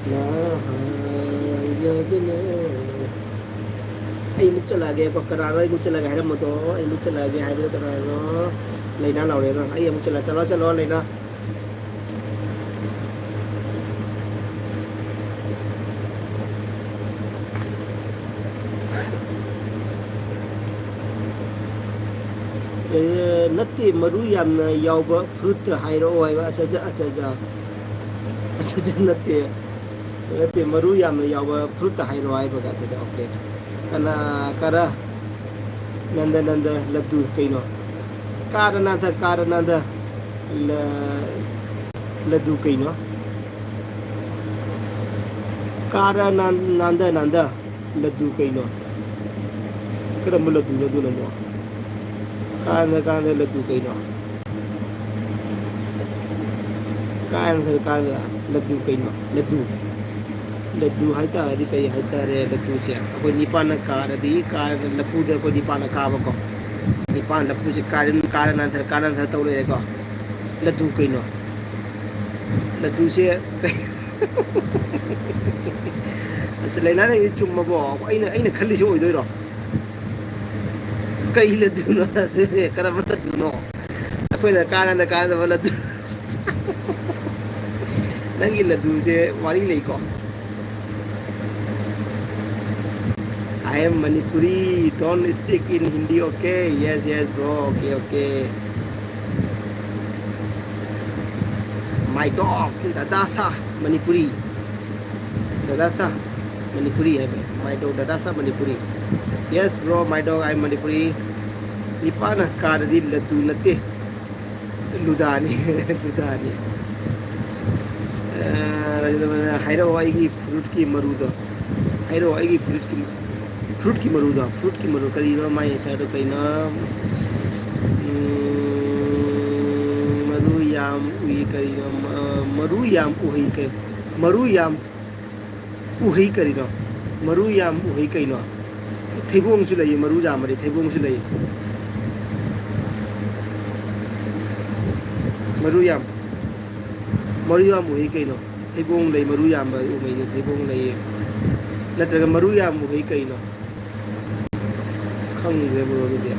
ꯅꯍꯥꯟ ꯌꯧꯗꯅ꯫ ꯑꯩ ꯑꯃꯨꯛ ꯆꯠꯂꯛꯑꯒꯦꯀꯣ, ꯀꯅꯥꯅꯣ ꯑꯩ ꯑꯃꯨꯛ ꯆꯠꯂꯛꯑꯒꯦ ꯍꯥꯏꯔꯝꯕꯗꯣ? ꯑꯩ ꯑꯃꯨꯛ ꯆꯠꯂꯛꯑꯒꯦ ꯍꯥꯏꯕꯗꯣ ꯀꯅꯥꯅꯣ? ꯂꯩꯅꯥ ꯂꯥꯎꯔꯦꯅ꯫ ꯑꯩ ꯑꯃꯨꯛ ꯆꯠꯂꯛ-, ꯆꯠꯂꯣ, ꯆꯠꯂꯣ, ꯂꯩꯅꯥ꯫ ꯑꯦ, ꯅꯠꯇꯦ, ꯃꯔꯨ ꯌꯥꯝꯅ ꯌꯥꯎꯕ ꯐ꯭ꯔꯨꯠꯇ ꯍꯥꯏꯔꯛꯑꯣ ꯍꯥꯏꯕ꯫ ꯑꯆꯥ, ꯑꯆꯥ, ꯑꯆꯥ, ꯑꯆꯥ꯫ ꯑꯆꯥ, ꯑꯆꯥ, ꯅꯠꯇꯦ꯫ ꯅꯠꯇꯦ, ꯃꯔꯨ ꯌꯥꯝꯅ ꯌꯥꯎꯕ ꯐ꯭ꯔꯨꯠꯇ ꯍꯥꯏꯔꯛꯑꯣ ꯍꯥꯏꯕꯒ꯫ ꯑꯆꯥ, ꯑꯆꯥ, ꯑꯣꯀꯦ꯫ ꯀꯅꯥ, ꯀꯔ, ꯅꯟꯗ, ꯅꯟꯗ, ꯂꯗꯨ ꯀꯩꯅꯣ? ꯀꯥꯔ ꯅꯥꯟꯊ, ꯀꯥꯔ ꯅꯥꯟꯊ, ꯂ-, ꯂꯗꯨ ꯀꯩꯅꯣ? ꯀꯥꯔ ꯅꯥꯟ-, ꯅꯥꯟꯊ, ꯅꯥꯟꯊ, ꯂꯗꯨ ꯀꯩꯅꯣ? ꯀꯔꯝꯕ ꯂꯗꯨꯅꯣ ꯑꯗꯨꯅ ꯑꯃꯨꯛ? ꯀꯥꯔ ꯅꯥꯟꯊ, ꯀꯥꯔ ꯅꯥꯟꯊ, ꯂꯗꯨ ꯀꯩꯅꯣ? ꯀꯥꯔ ꯅꯥꯟꯊ, ꯀꯥꯔ ꯅꯥꯟꯊ, ꯂꯗꯨ ꯀꯩꯅꯣ? ꯂꯗꯨ꯫ ꯂꯗꯨ ꯍꯥꯏꯇꯥꯔꯗꯤ ꯀꯩ ꯍꯥꯏꯇꯥꯔꯦ? ꯂꯗꯨꯁꯦ ꯑꯩꯈꯣꯏ ꯅꯤꯄꯥꯟꯅ ꯀꯥꯔꯗꯤ, ꯀꯥꯔ ꯂꯐꯨꯗ ꯑꯩꯈꯣꯏ ꯅꯤꯄꯥꯟꯅ ꯀꯥꯕꯀꯣ꯫ ꯅꯤꯄꯥꯟ ꯂꯐꯨꯁꯦ ꯀꯥꯔ, ꯀꯥꯔ ꯅꯥꯟꯊꯔ, ꯀꯥꯔ ꯅꯥꯟꯊꯔ ꯇꯧ ꯂꯩꯔꯦꯀꯣ꯫ ꯂꯗꯨ ꯀꯩꯅꯣ? ꯂꯗꯨꯁꯦ ꯀꯩ-, ꯑꯁ, ꯂꯩꯅꯥ ꯅꯪꯒꯤ ꯆꯨꯝꯃꯕꯣ? ꯑꯩꯅ, ꯑꯩꯅ ꯈꯜꯂꯤꯁꯦ ꯑꯣꯏꯗꯣꯏꯔꯣ? ꯀꯩ ꯂꯗꯨꯅꯣ? ꯀꯔꯝꯕ ꯂꯗꯨꯅꯣ? ꯑꯩꯈꯣꯏꯅ ꯀꯥꯟꯅꯗ ꯀꯥꯟꯅꯗꯕ ꯂꯗꯨ꯫ ꯅꯪꯒꯤ ꯂꯗꯨꯁꯦ ꯋꯥꯔꯤ ꯂꯩꯀꯣ꯫ I am Manipuri, don't speak in Hindi, okay? Yes, yes, bro, okay, okay. My dog, Dadasa, Manipuri. Dadasa, Manipuri ꯍꯥꯏꯕ꯫ My dog, Dadasa, Manipuri. Yes, bro, my dog, I'm Manipuri. ꯅꯤꯄꯥꯅ ꯀꯥꯔꯗꯤ ꯂꯗꯨ ꯅꯠꯇꯦ꯫ ꯂꯨꯗꯥꯅꯤ꯫ ꯂꯨꯗꯥꯅꯤ꯫ ꯑ, ꯍꯥꯏꯔꯛꯑꯣ ꯑꯩꯒꯤ ꯐ꯭ꯔꯨꯠꯀꯤ ꯃꯔꯨꯗꯣ꯫ ꯍꯥꯏꯔꯛꯑꯣ, ꯑꯩꯒꯤ ꯐ꯭ꯔꯨꯏꯠꯀꯤ, ꯐ꯭ꯔꯨꯏꯠꯀꯤ ꯃꯔꯨꯗꯣ, ꯐ꯭ꯔꯨꯏꯠꯀꯤ ꯃꯔꯨ ꯀꯔꯤꯅꯣ? ꯃꯥꯏ ꯑꯦꯟꯁꯔꯗꯣ ꯀꯩꯅꯣ? ꯎꯝ, ꯃꯔꯨ ꯌꯥꯝ ꯎꯏ ꯀꯔꯤꯅꯣ? ꯃ-, ꯃꯔꯨ ꯌꯥꯝ ꯎꯍꯩ ꯀꯩ-, ꯃꯔꯨ ꯌꯥꯝ ꯎꯍꯩ ꯀꯔꯤꯅꯣ? ꯃꯔꯨ ꯌꯥꯝ ꯎꯍꯩ ꯀꯩꯅꯣ? ꯊꯩꯕꯣꯡꯁꯨ ꯂꯩꯌꯦ, ꯃꯔꯨ ꯌꯥꯝꯕꯗꯤ ꯊꯩꯕꯣꯡꯁꯨ ꯂꯩꯌꯦ꯫ ꯃꯔꯨ ꯌꯥꯝ, ꯃꯔꯨ ꯌꯥꯝ ꯎꯍꯩ ꯀꯩꯅꯣ? ꯊꯩꯕꯣꯡ ꯂꯩ, ꯃꯔꯨ ꯌꯥꯝꯕ ꯎꯍꯩꯗꯣ ꯊꯩꯕꯣꯡ ꯂꯩꯌꯦ꯫ ꯅꯠꯇ꯭ꯔꯒ ꯃꯔꯨ ꯌꯥꯝ ꯎꯍꯩ ꯀꯩꯅꯣ? ꯈꯪꯗ꯭ꯔꯦ ꯕ꯭ꯔꯣ, ꯑꯗꯨꯗꯤ꯫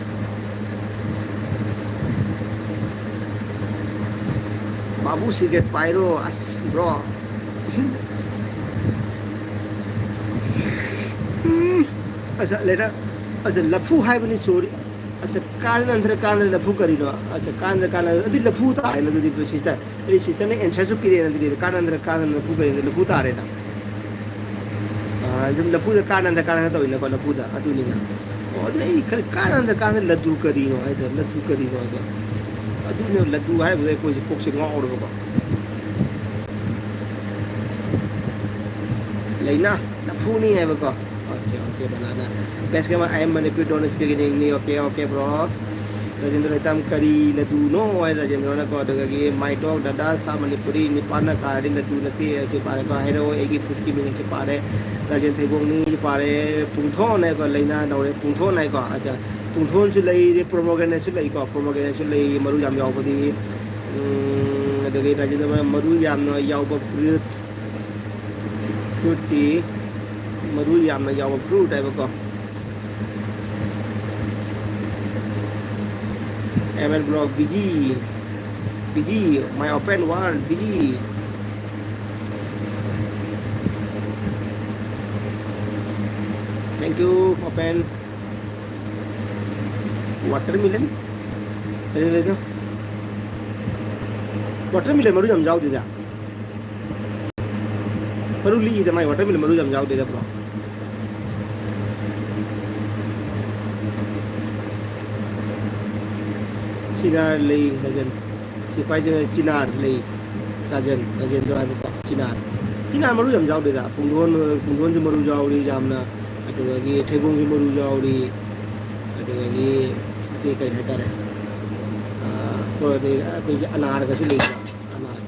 ꯕꯥꯕꯨ ꯁꯤꯒꯔꯦꯠ ꯄꯥꯏꯔꯣ, ꯑꯁ ꯕ꯭ꯔꯣ꯫ ꯎꯝ, ꯑꯁ, ꯂꯩꯔ-, ꯑꯁ, ꯂꯐꯨ ꯍꯥꯏꯕꯅꯤ, ꯁꯣꯔꯤ꯫ ꯑꯁ, ꯀꯥꯟꯅꯟꯗ꯭ꯔ ꯀꯥꯟꯅ ꯂꯐꯨ ꯀꯔꯤꯅꯣ? ꯑꯁ, ꯀꯥꯟꯅ ꯀꯥꯟꯅ, ꯑꯗꯨꯗꯤ ꯂꯐꯨ ꯇꯥꯔꯦꯅ, ꯑꯗꯨꯗꯤ ꯁꯤꯁꯇꯔ꯫ ꯑꯩ ꯁꯤꯁꯇꯔꯅ ꯑꯦꯟꯁꯔꯁꯨ ꯄꯤꯔꯛꯑꯦꯅ, ꯑꯗꯨꯗꯤ ꯀꯥꯟꯅꯟꯗ꯭ꯔ ꯀꯥꯟꯅꯟꯗ꯭ꯔ ꯂꯐꯨ ꯀꯔꯤꯅꯣ? ꯂꯐꯨ ꯇꯥꯔꯦꯅ꯫ ꯑꯥ, ꯑꯗꯨꯝ ꯂꯐꯨꯗ ꯀꯥꯟꯅꯟꯗ꯭ꯔ ꯀꯥꯟꯅꯟꯗ꯭ꯔ ꯇꯧꯋꯤꯅꯀꯣ, ꯂꯐꯨꯗ꯫ ꯑꯗꯨꯅꯤꯅ꯫ ꯑꯣ, ꯑꯗꯨ ꯑꯩ ꯈꯔ ꯀꯥꯟꯅꯟꯗ꯭ꯔ ꯀꯥꯟꯅ ꯂꯗꯨ ꯀꯔꯤꯅꯣ ꯍꯥꯏꯗꯣ, ꯂꯗꯨ ꯀꯔꯤꯅꯣ ꯍꯥꯏꯗꯣ꯫ ꯑꯗꯨꯅꯦ ꯂꯗꯨ ꯍꯥꯏꯕꯗꯨꯗ ꯑꯩꯈꯣꯏꯁꯦ ꯀꯣꯛꯁꯦ ꯉꯥꯎꯔꯕꯀꯣ꯫ ꯂꯩꯅ ꯂꯐꯨꯅꯤ ꯍꯥꯏꯕꯀꯣ꯫ ꯑꯣꯀꯦ, ꯑꯣꯀꯦ, ꯕꯂꯥꯅ꯫ Best gamer, I am Manipur, don't speak in English. Okay, okay, bro. Rajendra ꯍꯩꯇꯥꯝ, ꯀꯔꯤ ꯂꯗꯨꯅꯣ ꯍꯥꯏ ꯔꯥꯖꯦꯟꯗ꯭ꯔꯅꯀꯣ꯫ ꯑꯗꯨꯗꯒꯤ My dog, ꯗꯗꯥ ꯁꯥ ꯃꯅꯤꯄꯨꯔꯤ, ꯅꯤꯄꯥꯟꯅ ꯀꯥꯔꯗꯤ ꯂꯗꯨ ꯅꯠꯇꯦ꯫ ꯑꯁꯤ ꯄꯥꯔꯦꯀꯣ, ꯍꯥꯏꯔꯛꯑꯣ, ꯑꯩꯒꯤ ꯐ꯭ꯔꯨꯏꯠꯀꯤ ꯃꯤꯡ ꯑꯁꯤ ꯄꯥꯔꯦ꯫ ꯔꯥꯖꯦꯟ ꯊꯩꯕꯣꯡꯅꯤ ꯄꯥꯔꯦ꯫ ꯄꯨꯡꯊꯣꯟ ꯍꯥꯏꯀꯣ, ꯂꯩꯅꯥ ꯅꯧꯔꯦ꯫ ꯄꯨꯡꯊꯣꯟ ꯍꯥꯏꯀꯣ, ꯑꯠꯆꯥ, ꯄꯨꯡꯊꯣꯟꯁꯨ ꯂꯩꯔꯦ, ꯄ꯭ꯔꯣꯃꯣꯒ꯭ꯔꯦꯅꯦꯠꯁꯨ ꯂꯩꯀꯣ, ꯄ꯭ꯔꯣꯃꯣꯒ꯭ꯔꯦꯅꯦꯠꯁꯨ ꯂꯩ, ꯃꯔꯨ ꯌꯥꯝ ꯌꯥꯎꯕꯗꯤ꯫ ꯎꯝ, ꯑꯗꯒꯤ ꯔꯥꯖꯦꯟꯗ꯭ꯔ ꯃꯔꯨ ꯌꯥꯝꯅ ꯌꯥꯎꯕ ꯐ꯭ꯔꯨꯏꯠ, ꯐ꯭ꯔꯨꯏꯠꯇꯤ ꯃꯔꯨ ꯌꯥꯝꯅ ꯌꯥꯎꯕ ꯐ꯭ꯔꯨꯏꯠ ꯍꯥꯏꯕꯀꯣ꯫ M L Block, busy, busy, my open world, busy. Thank you, open. Watermelon? ꯀꯔꯤ ꯂꯩꯗꯣ? Watermelon ꯃꯔꯨ ꯌꯥꯝ ꯌꯥꯎꯗꯦꯗ꯫ ꯃꯔꯨ ꯂꯤꯛꯏꯗ, ꯃꯥꯏ watermelon ꯃꯔꯨ ꯌꯥꯝ ꯌꯥꯎꯗꯦꯗ, bro꯫ ꯆꯤꯅꯥꯔ ꯂꯩ, ꯔꯥꯖꯟ꯫ ꯁꯤꯐꯥꯏꯁꯤꯡꯅ ꯆꯤꯅꯥꯔ ꯂꯩ꯫ ꯔꯥꯖꯟ, ꯔꯥꯖꯦꯟꯗ꯭ꯔ ꯍꯥꯏꯕꯀꯣ, ꯆꯤꯅꯥꯔ꯫ ꯁꯤꯅ ꯃꯔꯨ ꯌꯥꯝ ꯌꯥꯎꯗꯦꯗ꯫ ꯄꯨꯡꯗꯣꯟ, ꯄꯨꯡꯗꯣꯟꯁꯨ ꯃꯔꯨ ꯌꯥꯎꯔꯤ ꯌꯥꯝꯅ, ꯑꯗꯨꯗꯒꯤ ꯊꯩꯕꯣꯡꯁꯨ ꯃꯔꯨ ꯌꯥꯎꯔꯤ, ꯑꯗꯨꯗꯒꯤ ꯑꯇꯩ ꯀꯔꯤ ꯍꯥꯏꯇꯥꯔꯦ, ꯑꯥ, ꯀꯣ-, ꯑꯗꯩ ꯑꯩꯈꯣꯏꯒꯤ ꯑꯅꯥꯔꯒꯁꯨ ꯂꯩꯕ, ꯑꯅꯥꯔ꯫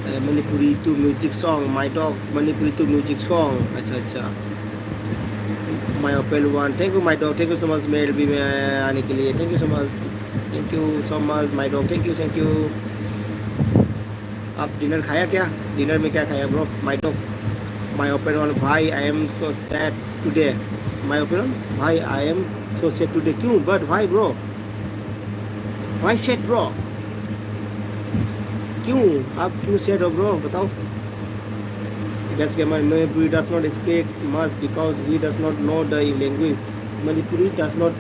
Uh, Manipuri to music song, my dog, Manipuri to music song. Acha, acha. My Opel one. Thank you, my dog. Thank you so much, मेरे भी में आने के लिए. Thank you so much. Thank you so much, my dog. Thank you, thank you. आप डिनर खाया क्या? डिनर में क्या खाया, bro? My dog. My Opel one. Why I am so sad today? My Opel one. Why I am so sad today? क्यों? But why, bro? Why sad, bro? क्यों? आप क्यों sad हो, bro? बताओ. Best gamer, Manipuri does not speak much because he does not know the language. Manipuri does not,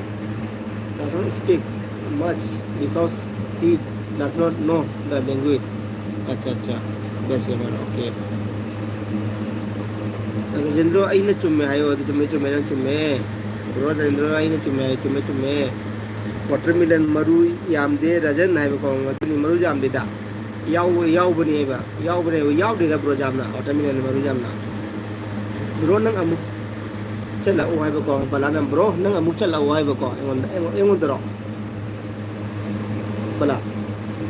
does not speak much because he does not know the language. ꯑꯠꯆꯥ, ꯑꯠꯆꯥ. Best gamer, okay. ꯔꯥꯖꯦꯟꯗ꯭ꯔꯣ, ꯑꯩꯅ ꯆꯨꯝꯃꯦ ꯍꯥꯏꯌꯣ꯫ ꯑꯗꯨ ꯆꯨꯝꯃꯦ, ꯆꯨꯝꯃꯦ, ꯅꯪ ꯆꯨꯝꯃꯦ. ꯕ꯭ꯔꯣ ꯔꯥꯖꯦꯟꯗ꯭ꯔꯣ, ꯑꯩꯅ ꯆꯨꯝꯃꯦ ꯍꯥꯏꯌꯣ꯫ ꯆꯨꯝꯃꯦ, ꯆꯨꯝꯃꯦ. Watermelon ꯃꯔꯨ ꯌꯥꯝꯗꯦ ꯔꯥꯖꯟ ꯍꯥꯏꯕꯀꯣ, ꯑꯗꯨꯅꯤ, ꯃꯔꯨ ꯌꯥꯝꯗꯦꯗ. ꯌꯥꯎ-, ꯌꯥꯎꯕꯅꯦꯕ, ꯌꯥꯎꯕꯅꯦꯕ, ꯌꯥꯎꯗꯦꯗ ꯕ꯭ꯔꯣ ꯌꯥꯝꯅ, watermelon ꯃꯔꯨ ꯌꯥꯝꯅ. ꯕ꯭ꯔꯣ ꯅꯪ ꯑꯃꯨꯛ ꯆꯠꯂꯛꯑꯣ ꯍꯥꯏꯕꯀꯣ, ꯕꯂꯥꯅ, ꯕ꯭ꯔꯣ ꯅꯪ ꯑꯃꯨꯛ ꯆꯠꯂꯛꯑꯣ ꯍꯥꯏꯕꯀꯣ, ꯑꯩꯉꯣꯟꯗ, ꯑꯩꯉꯣꯟ-, ꯑꯩꯉꯣꯟꯗꯔꯣ? ꯕꯂꯥ,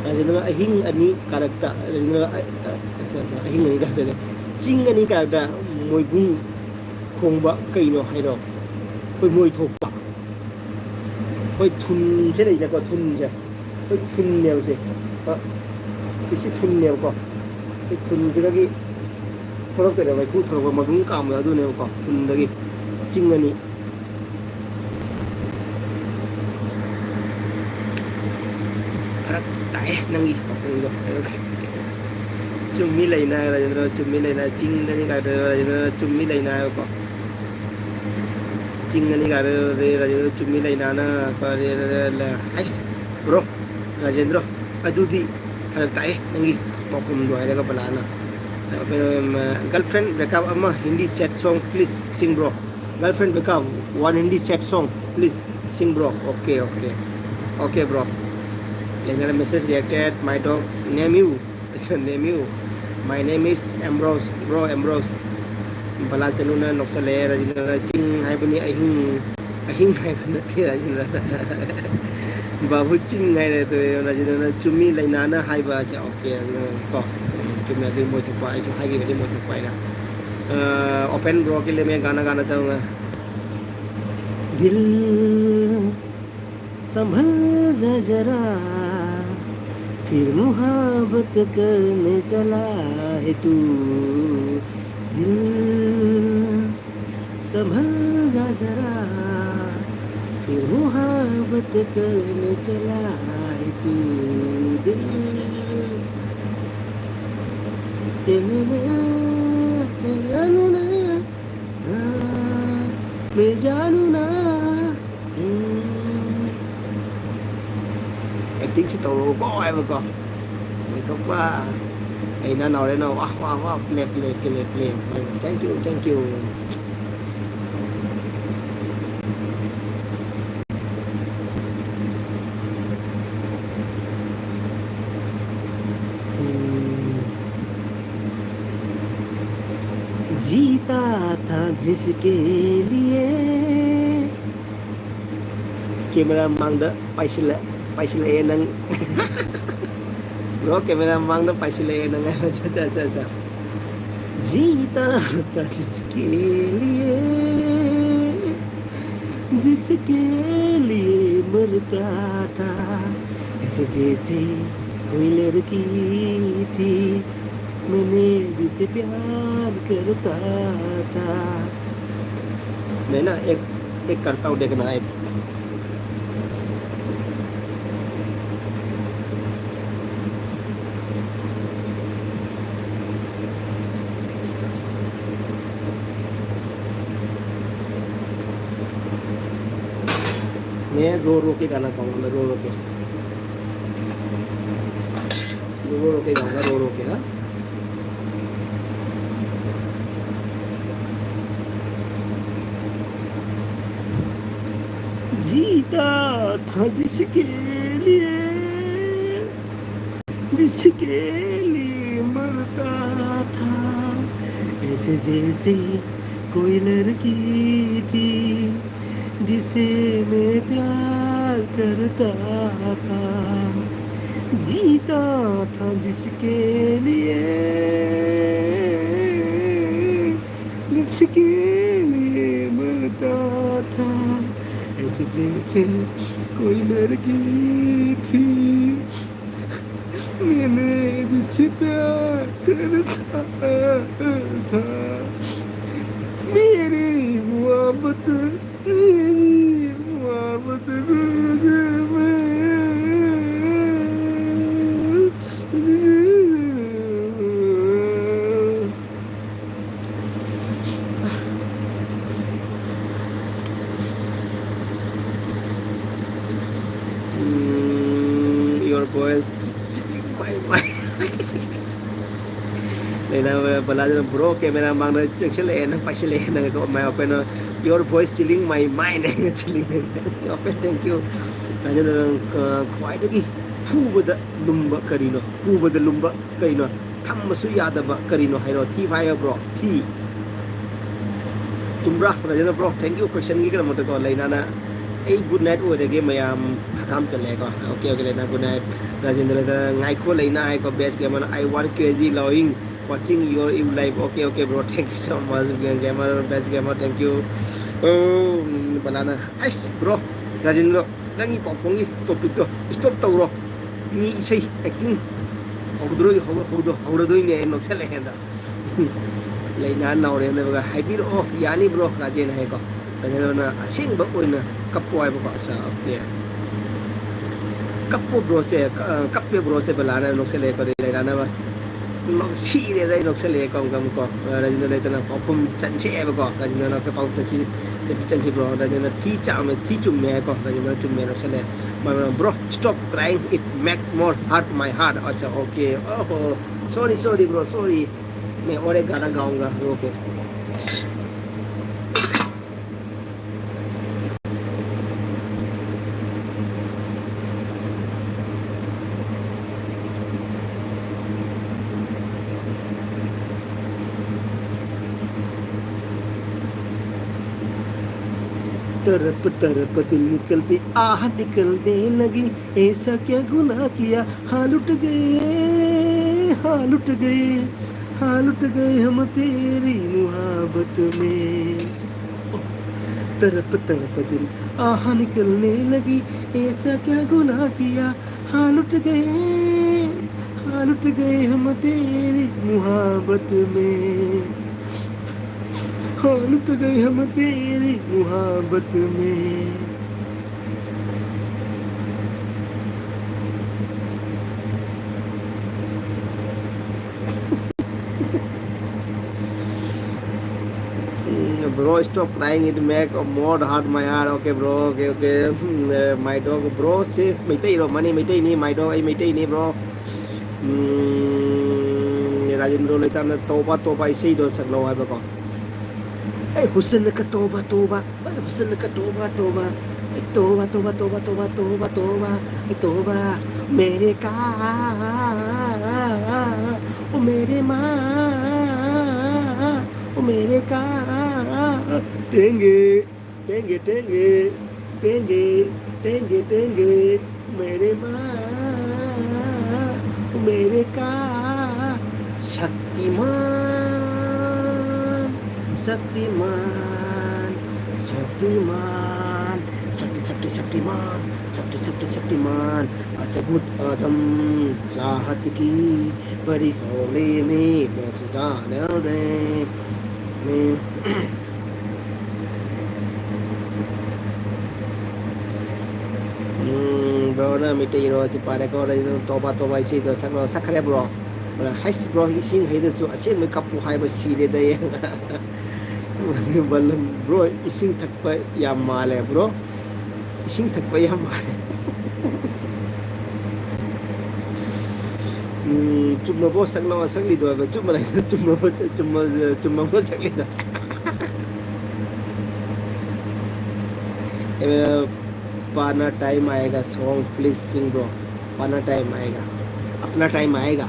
ꯔꯥꯖꯦꯟꯗ꯭ꯔꯅ ꯑꯍꯤꯡ ꯑꯅꯤ ꯀꯥꯔꯛꯇ, ꯔꯥꯖꯦꯟꯗ꯭ꯔꯅ ꯑ-, ꯑ-, ꯑꯁ, ꯑꯁ, ꯑꯍꯤꯡ ꯑꯅꯤ ꯀꯥꯔꯛꯇ, ꯆꯤꯡ ꯑꯅꯤ ꯀꯥꯔꯛꯇ ꯃꯣꯏꯕꯨꯡ ꯈꯣꯡꯕ ꯀꯩꯅꯣ ꯍꯥꯏꯔꯣ? ꯑꯩꯈꯣꯏ ꯃꯣꯏ ꯊꯣꯛꯄ꯫ ꯑꯩꯈꯣꯏ ꯊꯨꯟꯁꯦ ꯂꯩꯅꯀꯣ, ꯊꯨꯟꯁꯦ꯫ ꯑꯩꯈꯣꯏ ꯊꯨꯟꯅꯦꯕ ꯁꯦ꯫ ꯁꯤꯁꯤ ꯊꯨꯟꯅꯦꯕꯀꯣ꯫ ꯑꯩꯈꯣꯏ ꯊꯨꯟꯁꯤꯗꯒꯤ ꯊꯣꯛꯂꯛꯇꯣꯏꯅꯦꯕ, ꯃꯩꯈꯨ ꯊꯣꯛꯂꯛꯄ, ꯃꯕꯨꯡ ꯀꯥꯝꯕꯗꯣ ꯑꯗꯨꯅꯦꯕꯀꯣ, ꯊꯨꯟꯗꯒꯤ꯫ ꯆꯤꯡ ꯑꯅꯤ꯫ ꯐꯔꯛ ꯇꯥꯏꯌꯦ ꯅꯪꯒꯤ ꯄꯥꯎꯈꯨꯝꯗꯣ꯫ ꯆꯨꯝꯃꯤ ꯂꯩꯅꯥ, ꯔꯥꯖꯦꯟꯗ꯭ꯔ, ꯆꯨꯝꯃꯤ ꯂꯩꯅꯥ꯫ ꯆꯤꯡ ꯑꯅꯤ ꯀꯥꯏꯗ, ꯔꯥꯖꯦꯟꯗ꯭ꯔ, ꯆꯨꯝꯃꯤ ꯂꯩꯅꯥ ꯍꯥꯏꯕꯀꯣ꯫ ꯆꯤꯡ ꯑꯅꯤ ꯀꯥꯏꯗ, ꯔꯥꯖꯦꯟꯗ꯭ꯔ, ꯆꯨꯝꯃꯤ ꯂꯩꯅꯥꯅ꯫ ꯑꯩꯁ, ꯕ꯭ꯔꯣ, ꯔꯥꯖꯦꯟꯗ꯭ꯔ, ꯑꯗꯨꯗꯤ ꯐꯔꯛ ꯇꯥꯏꯌꯦ ꯅꯪꯒꯤ ꯄꯥꯎꯈꯨꯝꯗꯣ ꯍꯥꯏꯔꯒ ꯕꯂꯥꯅ꯫ Girlfriend breakup ꯑꯃ Hindi sad song please sing bro. Girlfriend breakup, one Hindi sad song please sing bro. Okay, okay. Okay, bro. Later message reacted, my dog name you. What's your name? You? My name is Ambrose, bro, Ambrose. ꯕꯂꯥꯆꯅꯨꯅ ꯅꯣꯛꯁꯜꯂꯦ, ꯔꯥꯖꯤꯟꯗ꯭ꯔꯅ ꯆꯤꯡ ꯍꯥꯏꯕꯅꯤ, ꯑꯍꯤꯡ, ꯑꯍꯤꯡ ꯍꯥꯏꯕ ꯅꯠꯇꯦ, ꯔꯥꯖꯤꯟꯗ꯭ꯔꯅ꯫ ꯕꯥꯕꯨ ꯆꯤꯡ ꯍꯥꯏꯔꯦ, ꯑꯗꯨ ꯔꯥꯖꯤꯟꯗ꯭ꯔꯅ ꯆꯨꯝꯃꯤ, ꯂꯩꯅꯥꯅ ꯍꯥꯏꯕ ꯍꯥꯏꯁꯦ, ꯑꯣꯀꯦ, ꯔꯥꯖꯤꯟꯗ꯭ꯔꯅ ꯀꯣ꯫ ꯎꯝ, ꯆꯨꯝꯃꯦ, ꯑꯗꯨꯗꯤ ꯃꯣꯏ ꯊꯣꯛꯄ, ꯑꯩꯁꯨ ꯍꯥꯏꯈꯤꯕꯅꯤ ꯃꯣꯏ ꯊꯣꯛꯄ ꯍꯥꯏꯅ꯫ ꯑ, open bro के लिए मैं गाना गाना चाहूँगा। दिल संभल जा जरा, फिर मोहब्बत करने चला है तू। दिल संभल जा जरा, फिर मोहब्बत करने चला है तू। दिल, ना, ना, ना, ना, ना, ना, ना, मैं जानू ना। ꯎꯝ꯫ Acting ꯁꯤ ꯇꯧꯔꯛꯎꯀꯣ ꯍꯥꯏꯕꯀꯣ꯫ ꯑꯣꯏꯊꯣꯛꯄ꯫ ꯑꯩꯅ ꯅꯥꯎꯔꯦꯟꯅ ꯋꯥ, ꯋꯥ, ꯋꯥ, play, play, play, play. Thank you, thank you꯫ ꯎꯝ꯫ जीता था जिसके लिए꯫ Camera ꯃꯥꯡꯗ ꯄꯥꯏꯁꯤꯜꯂꯦ, ꯄꯥꯏꯁꯤꯜꯂꯛꯑꯦ ꯅꯪ꯫ Bro, camera ꯃꯥꯡꯗ ꯄꯥꯏꯁꯤꯜꯂꯛꯑꯦ ꯅꯪ꯫ ꯑꯠꯆꯥ, ꯑꯠꯆꯥ, ꯑꯠꯆꯥ, ꯑꯠꯆꯥ꯫ जीता था जिसके लिए, जिसके लिए मरता था, ऐसे जैसे कोई लड़की थी, मैंने जिसे प्यार करता था। मैं ना एक, एक करता हूँ, देखना, एक। मैं रो रो के गाना गाऊंगा, मैं रो रो के। रो रो के गाऊंगा, रो रो के, हाँ। जीता था जिसके लिए। जिसके लिए मरता था, ऐसे जैसे कोई लड़की थी, जिसे मैं प्यार करता था, जीता था जिसके लिए, जिसके लिए मरता था, ऐसे जैसे कोई लड़की थी, मैंने जिससे प्यार करता था, मेरी मोहब्बत, मेरी मोहब्बत में। Mm, your voice, my, my. Laina, uh, Bala, bro, camera mang na chilling, na pa chilling, na ko, my open, uh, your voice chilling my mind, chilling my mind. Okay, thank you. Laina, uh, ꯈ꯭ꯋꯥꯏꯗꯒꯤ ꯐꯨꯕꯗ ꯂꯨꯝꯕ ꯀꯔꯤꯅꯣ? ꯐꯨꯕꯗ ꯂꯨꯝꯕ ꯀꯩꯅꯣ? ꯊꯝꯕꯁꯨ ꯌꯥꯗꯕ ꯀꯔꯤꯅꯣ ꯍꯥꯏꯔꯣ? ꯊꯤ ꯐꯥꯏꯕ꯭ꯔꯣ? ꯊꯤ꯫ ꯆꯨꯝꯕ꯭ꯔꯥ, ꯔꯥꯖꯦꯟꯗ꯭ꯔ ꯕ꯭ꯔꯣ? Thank you ꯀꯣꯏꯁꯟꯒꯤꯗꯃꯛꯇꯀꯣ꯫ ꯂꯩꯅꯥꯅ ꯑꯩ ꯒꯨꯗ ꯅꯥꯏꯠ ꯑꯣꯏꯔꯒꯦ ꯃꯌꯥꯝ꯫ ꯍꯀꯥꯝ ꯆꯜꯂꯦꯀꯣ꯫ ꯑꯣꯀꯦ, ꯑꯣꯀꯦ, ꯂꯩꯅꯥ ꯒꯨꯗ ꯅꯥꯏꯠ꯫ ꯔꯥꯖꯦꯟꯗ꯭ꯔꯗ ꯉꯥꯏꯈꯣ ꯂꯩꯅꯥ ꯍꯥꯏꯀꯣ꯫ Best gamer, I want crazy loving watching your you live. Okay, okay, bro, thank you so much, gamer, best gamer, thank you꯫ ꯑꯣ, ꯎꯝ, ꯕꯂꯥꯅ, ꯑꯩꯁ, ꯕ꯭ꯔꯣ, ꯔꯥꯖꯦꯟꯗ꯭ꯔ, ꯅꯪꯒꯤ ꯄꯥꯎꯈꯣꯡꯒꯤ ꯇꯣꯄꯤꯛꯇꯣ ꯁ꯭ꯇꯣꯞ ꯇꯧꯔꯣ꯫ ꯃꯤ ꯏꯁꯩ ꯑꯦꯛꯇꯤꯡ ꯍꯧꯗꯣꯔꯣꯏ-, ꯍꯧ-, ꯍꯧꯗꯣ-, ꯍꯧꯔꯗꯣꯏꯅꯦ ꯑꯩ ꯅꯣꯛꯁꯜꯂꯛꯑꯦ ꯍꯟꯗꯛ꯫ ꯂꯩꯅꯥ ꯅꯥꯎꯔꯦꯝꯅꯕꯒ ꯍꯥꯏꯕꯤꯔꯛꯑꯣ, ꯌꯥꯅꯤ ꯕ꯭ꯔꯣ, ꯔꯥꯖꯦꯟ ꯍꯥꯏꯀꯣ꯫ ꯔꯥꯖꯦꯟꯗ꯭ꯔꯅ ꯑꯁꯦꯡꯕ ꯑꯣꯏꯅ ꯀꯞꯄꯣ ꯍꯥꯏꯕꯀꯣ꯫ ꯑꯠꯆꯥ, ꯑꯣꯀꯦ꯫ ꯀꯞꯄꯣ ꯕ꯭ꯔꯣꯁꯦ, ꯀ-, ꯀꯞꯄꯦ ꯕ꯭ꯔꯣꯁꯦ ꯕꯂꯥꯅ ꯅꯣꯛꯁꯜꯂꯛꯑꯦꯀꯣ, ꯑꯗꯩ ꯂꯩꯅꯥꯅꯕ꯫ ꯅꯣꯛ-, ꯁꯤꯔꯦꯗ ꯑꯩ ꯅꯣꯛꯁꯜꯂꯛꯑꯦ ꯀꯝ ꯀꯝ ꯀꯣ꯫ ꯔꯥꯖꯦꯟꯗ꯭ꯔ ꯂꯩꯇꯅ ꯄꯥꯎꯈꯨꯝ ꯆꯟꯁꯦ ꯍꯥꯏꯕꯀꯣ꯫ ꯔꯥꯖꯦꯟꯗ꯭ꯔꯅ ꯄꯥꯎꯈꯨꯝ ꯆꯟꯁꯤ, ꯆꯟꯁꯤ, ꯆꯟꯁꯤ ꯕ꯭ꯔꯣ꯫ ꯔꯥꯖꯦꯟꯗ꯭ꯔ ꯊꯤ ꯆꯥꯝꯃꯦ, ꯊꯤ ꯆꯨꯝꯃꯦ ꯍꯥꯏꯀꯣ꯫ ꯔꯥꯖꯦꯟꯗ꯭ꯔ ꯆꯨꯝꯃꯦ ꯅꯣꯛꯁꯜꯂꯛꯑꯦ꯫ Bro, stop crying, it make more hurt my heart. ꯑꯠꯆꯥ, ꯑꯣꯀꯦ꯫ ꯑꯣꯍꯣ, sorry, sorry, bro, sorry. मैं और एक गाना गाऊंगा, रुके। तरप तरप दिल निकल पी, आह निकलने लगी। ऐसा क्या गुनाह किया, हाल उठ गए, हाल उठ गए, हाल उठ गए हम तेरी मोहब्बत में। तरप तरप दिल, आह निकलने लगी। ऐसा क्या गुनाह किया, हाल उठ गए, हाल उठ गए हम तेरी मोहब्बत में। हाल उठ गए हम तेरी मोहब्बत में। Bro, stop crying, it make more hurt my heart. Okay, bro, okay, okay. Hmm, uh, my dog, bro, say, ꯃꯩꯇꯩꯔꯣ? ꯃꯥꯅꯤ, ꯃꯩꯇꯩꯅꯤ, my dog, ꯑꯩ ꯃꯩꯇꯩꯅꯤ, bro. ꯎꯝ, ꯔꯥꯖꯦꯟꯗ꯭ꯔꯣ ꯂꯩꯇꯥꯝꯅ ꯇꯧꯕ ꯇꯧꯕ ꯏꯁꯩꯗꯣ ꯁꯛꯂꯛꯑꯣ ꯍꯥꯏꯕꯀꯣ꯫ ꯑꯩ ꯍꯨꯁꯟꯅ ꯀ ꯇꯧꯕ ꯇꯧꯕ, ꯑꯩ ꯍꯨꯁꯟꯅ ꯀ ꯇꯧꯕ ꯇꯧꯕ, ꯑꯩ ꯇꯧꯕ ꯇꯧꯕ ꯇꯧꯕ ꯇꯧꯕ ꯇꯧꯕ ꯇꯧꯕ, ꯑꯩ ꯇꯧꯕ, ꯃꯦꯔꯦ ꯀꯥ, ꯑꯣ ꯃꯦꯔꯦ ꯃꯥ, ꯑꯣ ꯃꯦꯔꯦ ꯀꯥ, ꯇꯦꯡꯒꯦ꯫ टेंगे टेंगे, टेंगे, टेंगे टेंगे, मेरे माँ, मेरे का शक्तिमान, शक्तिमान, शक्तिमान, शक्ति, शक्ति, शक्तिमान, शक्ति, शक्ति, शक्तिमान, अद्भुत अदम चाहत की बड़ी हौले में मैं जाने में ꯎꯝ, ꯕ꯭ꯔꯣꯅ ꯃꯩꯇꯩꯔꯣ? ꯁꯤ ꯄꯥꯔꯦꯀꯣ꯫ ꯇꯣꯕꯥ ꯇꯣꯕꯥ ꯏꯁꯩꯗꯣ ꯁꯛꯂꯣ꯫ ꯁꯛꯈ꯭ꯔꯦ, ꯕ꯭ꯔꯣ? ꯍꯥꯏꯁ, ꯕ꯭ꯔꯣ, ꯏꯁꯤꯡ ꯍꯩꯗꯁꯨ ꯑꯁꯦꯡꯕ ꯀꯞꯄꯨ ꯍꯥꯏꯕ ꯁꯤꯔꯦꯗ ꯑꯩ꯫ ꯕꯂꯝ, ꯕ꯭ꯔꯣ, ꯏꯁꯤꯡ ꯊꯛꯄ ꯌꯥꯝ ꯃꯥꯜꯂꯦ, ꯕ꯭ꯔꯣ꯫ ꯏꯁꯤꯡ ꯊꯛꯄ ꯌꯥꯝ ꯃꯥꯜꯂꯦ꯫ ꯎꯝ, ꯆꯨꯝꯃꯕꯣ ꯁꯛꯂꯣ, ꯁꯛꯂꯤꯗꯣ ꯍꯥꯏꯕ? ꯆꯨꯝꯕ ꯂꯩ-, ꯆꯨꯝꯃꯕꯣ, ꯆꯨꯝꯃ-, ꯆꯨꯝꯃꯕꯣ ꯁꯛꯂꯤꯗꯣ? ए, पाना टाइम आएगा song, please sing, bro. पाना टाइम आएगा, अपना टाइम आएगा,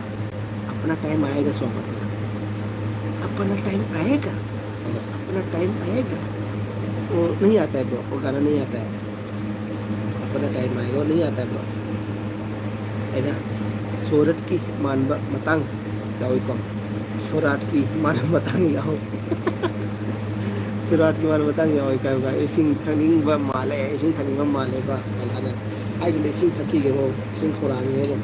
अपना टाइम आएगा song, ऐसा. अपना टाइम आएगा, अपना टाइम आएगा. वो नहीं आता है ब्रो, वो गाना नहीं आता है। अपना टाइम आएगा, वो नहीं आता है ब्रो। है ना? ꯁꯣꯔꯥꯠꯀꯤ ꯃꯥꯟꯕ ꯃꯇꯥꯡ ꯌꯥꯎꯏꯀꯣ꯫ ꯁꯣꯔꯥꯠꯀꯤ ꯃꯥꯟꯕ ꯃꯇꯥꯡ ꯌꯥꯎꯏ꯫ ꯁꯣꯔꯥꯠꯀꯤ ꯃꯥꯟꯕ ꯃꯇꯥꯡ ꯌꯥꯎꯏ ꯀꯥꯏ ꯀꯥꯏ꯫ ꯏꯁꯤꯡ ꯊꯛꯅꯤꯡꯕ ꯃꯥꯜꯂꯦ, ꯏꯁꯤꯡ ꯊꯛꯅꯤꯡꯕ ꯃꯥꯜꯂꯦꯀꯣ꯫ ꯑꯗꯨꯅ ꯑꯩꯒꯤꯗ ꯏꯁꯤꯡ ꯊꯛꯈꯤꯒꯦꯀꯣ꯫ ꯏꯁꯤꯡ ꯈꯧꯔꯥꯡꯉꯦ ꯑꯗꯨꯝ꯫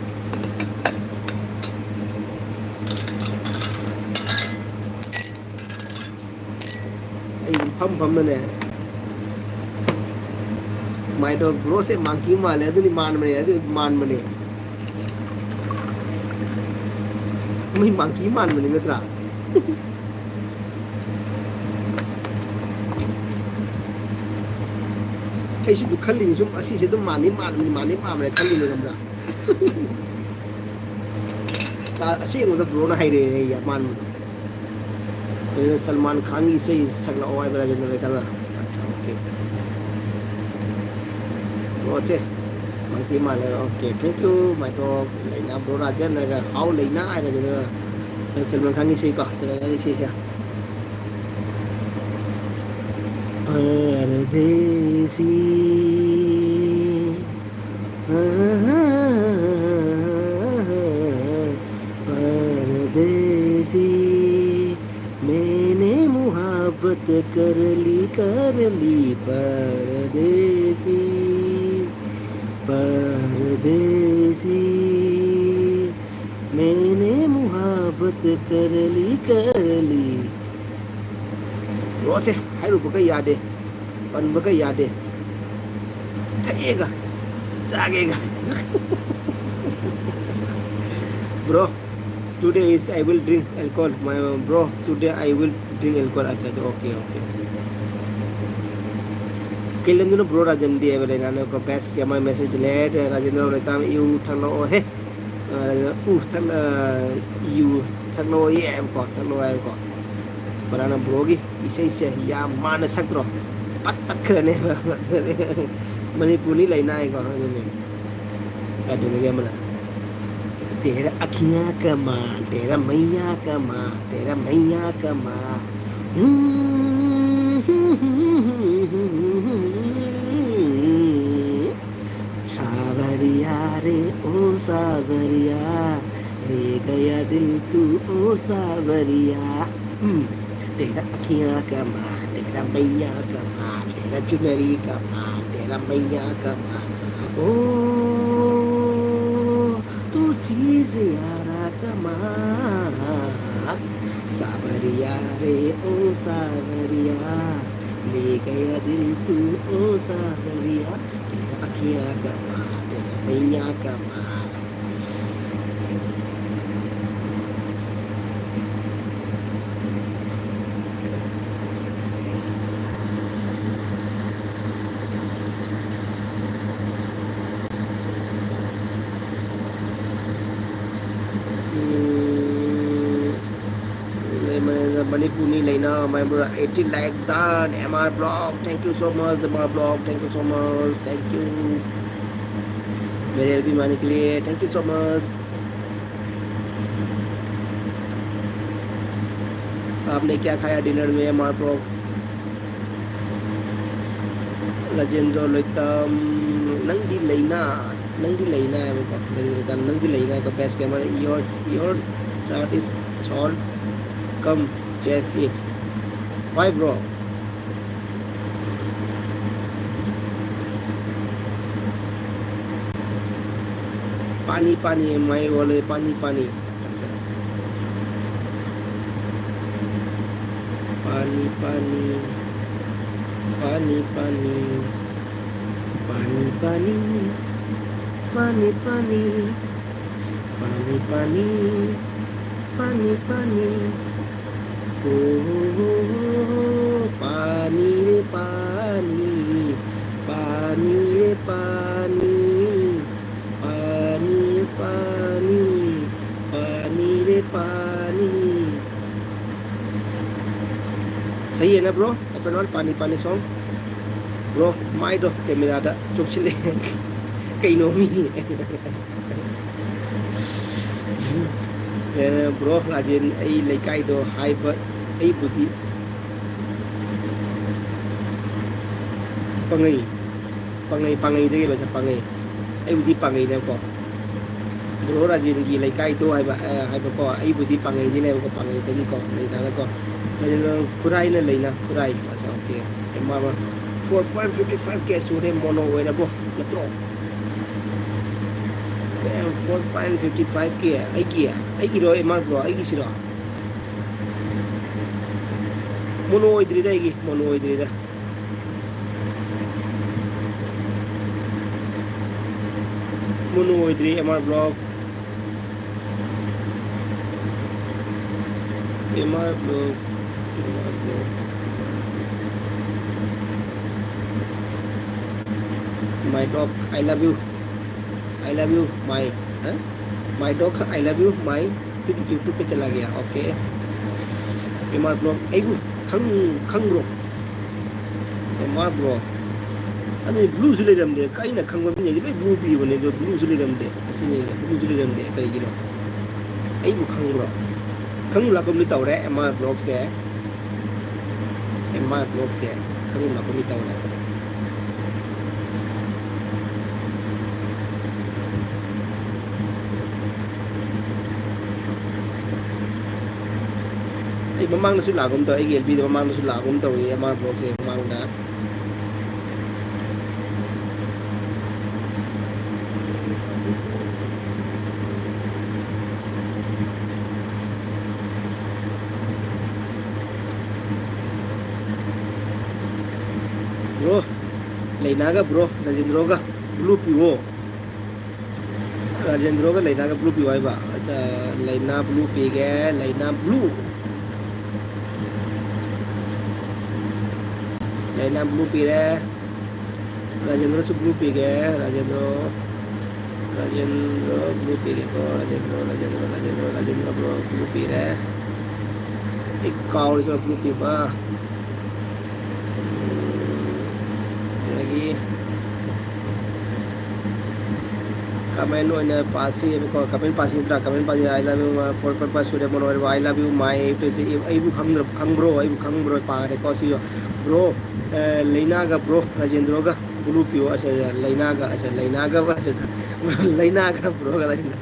ꯑꯩ ꯐꯝ ꯐꯝꯅꯅꯦ꯫ ꯃꯥꯏꯗꯣ ꯕ꯭ꯔꯣꯁꯦ ꯃꯥꯡꯀꯤ ꯃꯥꯜꯂꯦ꯫ ꯑꯗꯨꯅꯤ, ꯃꯥꯟꯕꯅꯦ, ꯑꯗꯨ ꯃꯥꯟꯕꯅꯦ꯫ ꯃꯣꯏ ꯃꯥꯡꯀꯤ ꯃꯥꯟꯕꯅꯤ ꯅꯠꯇ꯭ꯔꯥ? ꯑꯩꯁꯨ ꯈꯜꯂꯤꯅꯤ ꯁꯨꯝ, ꯑꯁꯤꯁꯦ ꯑꯗꯨꯝ ꯃꯥꯟꯅꯤ, ꯃꯥꯟꯕꯅꯤ, ꯃꯥꯟꯅꯤ, ꯃꯥꯟꯕꯅꯤ ꯈꯜꯂꯤꯅꯤ, ꯈꯪꯕ꯭ꯔꯥ? ꯑꯁꯦꯡꯕꯗ ꯕ꯭ꯔꯣꯅ ꯍꯩꯔꯛꯑꯦ ꯑꯩ ꯑꯃꯥꯟꯕꯗꯣ꯫ ꯑꯗꯨꯅ ꯁꯜꯃꯥꯟ ꯈꯥꯟꯒꯤ ꯏꯁꯩ ꯁꯛꯂꯛꯑꯣ ꯍꯥꯏꯕ ꯔꯥꯖꯦꯟꯗ꯭ꯔ ꯂꯩꯇꯅ꯫ ꯑꯠꯆꯥ, ꯑꯣꯀꯦ꯫ ꯕ꯭ꯔꯣꯁꯦ ꯃꯥꯡꯀꯤ ꯃꯥꯜꯂꯦ꯫ Okay, thank you, my bro꯫ ꯂꯩꯅꯥ, ꯕ꯭ꯔꯣ ꯔꯥꯖꯦꯟ ꯍꯥꯏꯔꯒ, ꯍꯥꯎ ꯂꯩꯅꯥ ꯍꯥꯏꯔꯒ, ꯑꯗꯨꯅ ꯁꯜꯃꯥꯟ ꯈꯥꯟꯒꯤ ꯏꯁꯩꯀꯣ, ꯁꯜꯃꯥꯟ ꯈꯥꯟꯒꯤ ꯏꯁꯩꯁꯦ꯫ ꯄꯔꯗꯦꯁꯤ, परदेसी, मैंने मुहब्बत कर ली, कर ली परदेसी, परदेसी, मैंने मुहब्बत कर ली, कर ली। ꯕ꯭ꯔꯣꯁꯦ ꯍꯥꯏꯔꯨꯕꯒ ꯌꯥꯗꯦ, ꯄꯟꯕꯒ ꯌꯥꯗꯦ꯫ ꯊꯛꯑꯦꯒ ꯆꯥꯒꯦꯒ꯫ Bro, today is I will drink alcohol. My bro, today I will drink alcohol. अच्छा, अच्छा, okay, okay. ꯀꯩ ꯂꯝꯗꯅꯣ ꯕ꯭ꯔꯣ ꯔꯥꯖꯟꯗꯤ ꯍꯥꯏꯕ ꯂꯩꯅꯥꯅꯦ꯫ ꯕꯦꯁ ꯒꯦꯃꯔ ꯃꯦꯁꯦꯖ ꯂꯦꯠ꯫ ꯔꯥꯖꯦꯟꯗ꯭ꯔ ꯂꯩꯇꯥꯝ ꯌꯨ ꯊꯛꯂꯛꯑꯣ ꯍꯦ꯫ ꯎ ꯊꯛ-, ꯌꯨ ꯊꯛꯂꯛꯑꯣ ꯍꯥꯏꯕꯀꯣ, ꯊꯛꯂꯛꯑꯣ ꯍꯥꯏꯕꯀꯣ꯫ ꯕ꯭ꯔꯥꯅ ꯕ꯭ꯔꯣꯒꯤ ꯏꯁꯩꯁꯦ ꯌꯥꯝ ꯃꯥꯟꯅ ꯁꯛꯇ꯭ꯔꯣ? ꯄꯠ ꯇꯠꯈ꯭ꯔꯅꯦꯕ꯫ ꯃꯅꯤꯄꯨꯔꯅꯤ ꯂꯩꯅꯥꯏꯀꯣ ꯑꯗꯨꯅꯦ꯫ ꯑꯗꯨꯗꯒꯤ ꯑꯃꯅ, "तेरा अखियां कमाल, तेरा मैया कमाल, तेरा मैया कमाल, हम्म, सावरिया रे ओ सावरिया, ले गया दिल तू ओ सावरिया। हम्म, तेरा अखियां कमाल, तेरा मैया कमाल, तेरा चुनरी कमाल, तेरा मैया कमाल। ओ, तू चीज यारा कमाल। सावरिया रे ओ सावरिया, ले गया दिल तू ओ सावरिया। तेरा अखियां कमाल, तेरा मैया कमाल। ꯎꯝ, ꯃꯅꯤꯄꯨꯔꯅꯤ ꯂꯩꯅꯥ, my brother, eighty like done, M R Block, thank you so much, M R Block, thank you so much, thank you, मेरे एलपी मारने के लिए, thank you so much। आपने क्या खाया डिनर में, M R bro? Rajendra Loitam, नंदी लेना, नंदी लेना है वो, राजेंद्र लोइतम, नंदी लेना है तो best gamer, your, your shirt is short, come chase it। Why, bro? पानी पानी है, माई बोले पानी पानी। ऐसा। पानी पानी, पानी पानी, पानी पानी, पानी पानी, पानी पानी, पानी पानी। ओ, पानी रे पानी, पानी रे पानी, पानी, पानी, पानी रे पानी। सही है ना ब्रो? अपन वन पानी पानी सॉन्ग। ब्रो, माइक दो कैमरा दा चुप से ले। कहीं नो मी। ब्रो, राजेन, ऐ लेकाई दो हाई बर, ऐ बुद्धि। ꯄꯥꯡꯉꯩ, ꯄꯥꯡꯉꯩ, ꯄꯥꯡꯉꯩꯗꯒꯤ ꯂꯣꯏꯁꯤꯜꯂꯦ, ꯄꯥꯡꯉꯩ꯫ ꯑꯩꯕꯨꯗꯤ ꯄꯥꯡꯉꯩꯅꯦꯕꯀꯣ꯫ ꯕ꯭ꯔꯣ ꯔꯥꯖꯦꯟꯒꯤ ꯂꯩꯀꯥꯏꯗꯣ ꯍꯥꯏꯕ, ꯑ, ꯍꯥꯏꯕꯀꯣ, ꯑꯩꯕꯨꯗꯤ ꯄꯥꯡꯉꯩꯗꯤꯅꯦꯕꯀꯣ, ꯄꯥꯡꯉꯩꯗꯒꯤꯀꯣ, ꯂꯩꯅꯥꯅꯀꯣ꯫ ꯂꯩꯅꯥ ꯈꯨꯔꯥꯏꯅ ꯂꯩꯅꯥ, ꯈꯨꯔꯥꯏ꯫ ꯑꯠꯆꯥ, okay. M R four five fifty five K ꯁꯨꯔꯦ, ꯃꯣꯅꯣ ꯑꯣꯏꯔꯕꯣ? ꯅꯠꯇ꯭ꯔꯣ? Four five fifty five K. ꯑꯩꯒꯤ, ꯑꯩꯒꯤꯔꯣ ꯑꯦꯝ ꯑꯥꯔ ꯕ꯭ꯔꯣ? ꯑꯩꯒꯤꯁꯤꯔꯣ? ꯃꯣꯅꯣ ꯑꯣꯏꯗ꯭ꯔꯤꯗ ꯑꯩꯒꯤ, ꯃꯣꯅꯣ ꯑꯣꯏꯗ꯭ꯔꯤꯗ꯫ ꯃꯣꯅꯣ ꯑꯣꯏꯗ꯭ꯔꯤ M R block. M R block, M R block. My dog, I love you. I love you, my, huh? My dog, I love you, my YouTube पे चला गया, okay? ꯑꯦꯝ ꯑꯥꯔ ꯕ꯭ꯂꯣꯛ, ꯑꯩꯕꯨ ꯈꯪ-, ꯈꯪꯕ꯭ꯔꯣ? M R block. ꯑꯗꯨꯗꯤ ꯕ꯭ꯂꯨꯁꯨ ꯂꯩꯔꯝꯗꯦ꯫ ꯑꯩꯅ ꯈꯪꯕ ꯃꯤꯉꯩꯗꯤ ꯂꯣꯏ ꯕ꯭ꯂꯨ ꯄꯤꯕꯅꯦ, ꯑꯗꯣ ꯕ꯭ꯂꯨꯁꯨ ꯂꯩꯔꯝꯗꯦ꯫ ꯑꯁꯤꯅꯤ, ꯕ꯭ꯂꯨꯁꯨ ꯂꯩꯔꯝꯗꯦ꯫ ꯀꯩꯒꯤꯅꯣ? ꯑꯩꯕꯨ ꯈꯪꯕ꯭ꯔꯣ? ꯈꯪꯕ ꯂꯥꯛꯀꯨꯝꯗꯤ ꯇꯧꯔꯦ ꯑꯦꯝ ꯑꯥꯔ ꯕ꯭ꯂꯣꯛꯁꯦ꯫ ꯑꯦꯝ ꯑꯥꯔ ꯕ꯭ꯂꯣꯛꯁꯦ ꯈꯪꯕ ꯂꯥꯛꯀꯨꯝꯗꯤ ꯇꯧꯔꯦ꯫ ꯑꯩ ꯃꯃꯥꯡꯗꯁꯨ ꯂꯥꯛꯒꯨꯝ ꯇꯧꯋꯦ, ꯑꯩꯒꯤ ꯑꯦꯜ ꯕꯤꯗ ꯃꯃꯥꯡꯗꯁꯨ ꯂꯥꯛꯒꯨꯝ ꯇꯧꯏ ꯑꯦꯝ ꯑꯥꯔ ꯕ꯭ꯂꯣꯛꯁꯦ ꯃꯃꯥꯡꯗ꯫ ꯕ꯭ꯔꯣ, ꯂꯩꯅꯥꯒ ꯕ꯭ꯔꯣ ꯔꯖꯦꯟꯗ꯭ꯔꯣꯒ ꯕ꯭ꯂꯨ ꯄꯤꯌꯣ꯫ ꯔꯥꯖꯦꯟꯗ꯭ꯔꯣꯒ ꯂꯩꯅꯥꯒ ꯕ꯭ꯂꯨ ꯄꯤꯌꯨ ꯍꯥꯏꯕ꯫ ꯑꯠꯆꯥ, ꯂꯩꯅꯥ ꯕ꯭ꯂꯨ ꯄꯤꯒꯦ, ꯂꯩꯅꯥ ꯕ꯭ꯂꯨ꯫ ꯂꯩꯅꯥ ꯕ꯭ꯂꯨ ꯄꯤꯔꯦ꯫ ꯔꯥꯖꯦꯟꯗ꯭ꯔꯣꯁꯨ ꯕ꯭ꯂꯨ ꯄꯤꯒꯦ, ꯔꯥꯖꯦꯟꯗ꯭ꯔꯣ꯫ ꯔꯥꯖꯦꯟꯗ꯭ꯔꯣ ꯕ꯭ꯂꯨ ꯄꯤꯔꯦꯀꯣ, ꯔꯥꯖꯦꯟꯗ꯭ꯔꯣ, ꯔꯥꯖꯦꯟꯗ꯭ꯔꯣ, ꯔꯥꯖꯦꯟꯗ꯭ꯔꯣ, ꯔꯥꯖꯦꯟꯗ꯭ꯔꯣ ꯕ꯭ꯂꯨ ꯄꯤꯔꯦ꯫ ꯑꯩ ꯀꯥꯎꯔꯤꯁꯤꯅ ꯕ꯭ꯂꯨ ꯄꯤꯕ꯫ ꯑꯗꯒꯤ ꯀꯃꯦꯟ ꯑꯣꯏꯅ ꯄꯥꯁꯤ ꯍꯥꯏꯕꯀꯣ, ꯀꯃꯦꯟ ꯄꯥꯁꯤ ꯅꯠꯇ꯭ꯔꯥ? ꯀꯃꯦꯟ ꯄꯥꯁꯤ, "I love you, my four five five ꯁꯨꯔꯦ ꯃꯣꯅꯣ ꯑꯣꯏꯔꯕ, I love you, my" ꯑꯩꯕꯨ ꯈꯪꯗ꯭ꯔ-, ꯈꯪꯕ꯭ꯔꯣ? ꯑꯩꯕꯨ ꯈꯪꯕ꯭ꯔꯣ? ꯄꯥꯔꯦꯀꯣ, ꯁꯤ Bro, ꯑ, ꯂꯩꯅꯥꯒ bro ꯔꯥꯖꯦꯟꯗ꯭ꯔꯣꯒ blue ꯄꯤꯌꯣ꯫ ꯑꯁ, ꯑꯁ, ꯂꯩꯅꯥꯒ, ꯑꯁ, ꯂꯩꯅꯥꯒ, ꯑꯁ, ꯑꯁ, ꯂꯩꯅꯥꯒ broꯒ ꯂꯩꯅꯥ꯫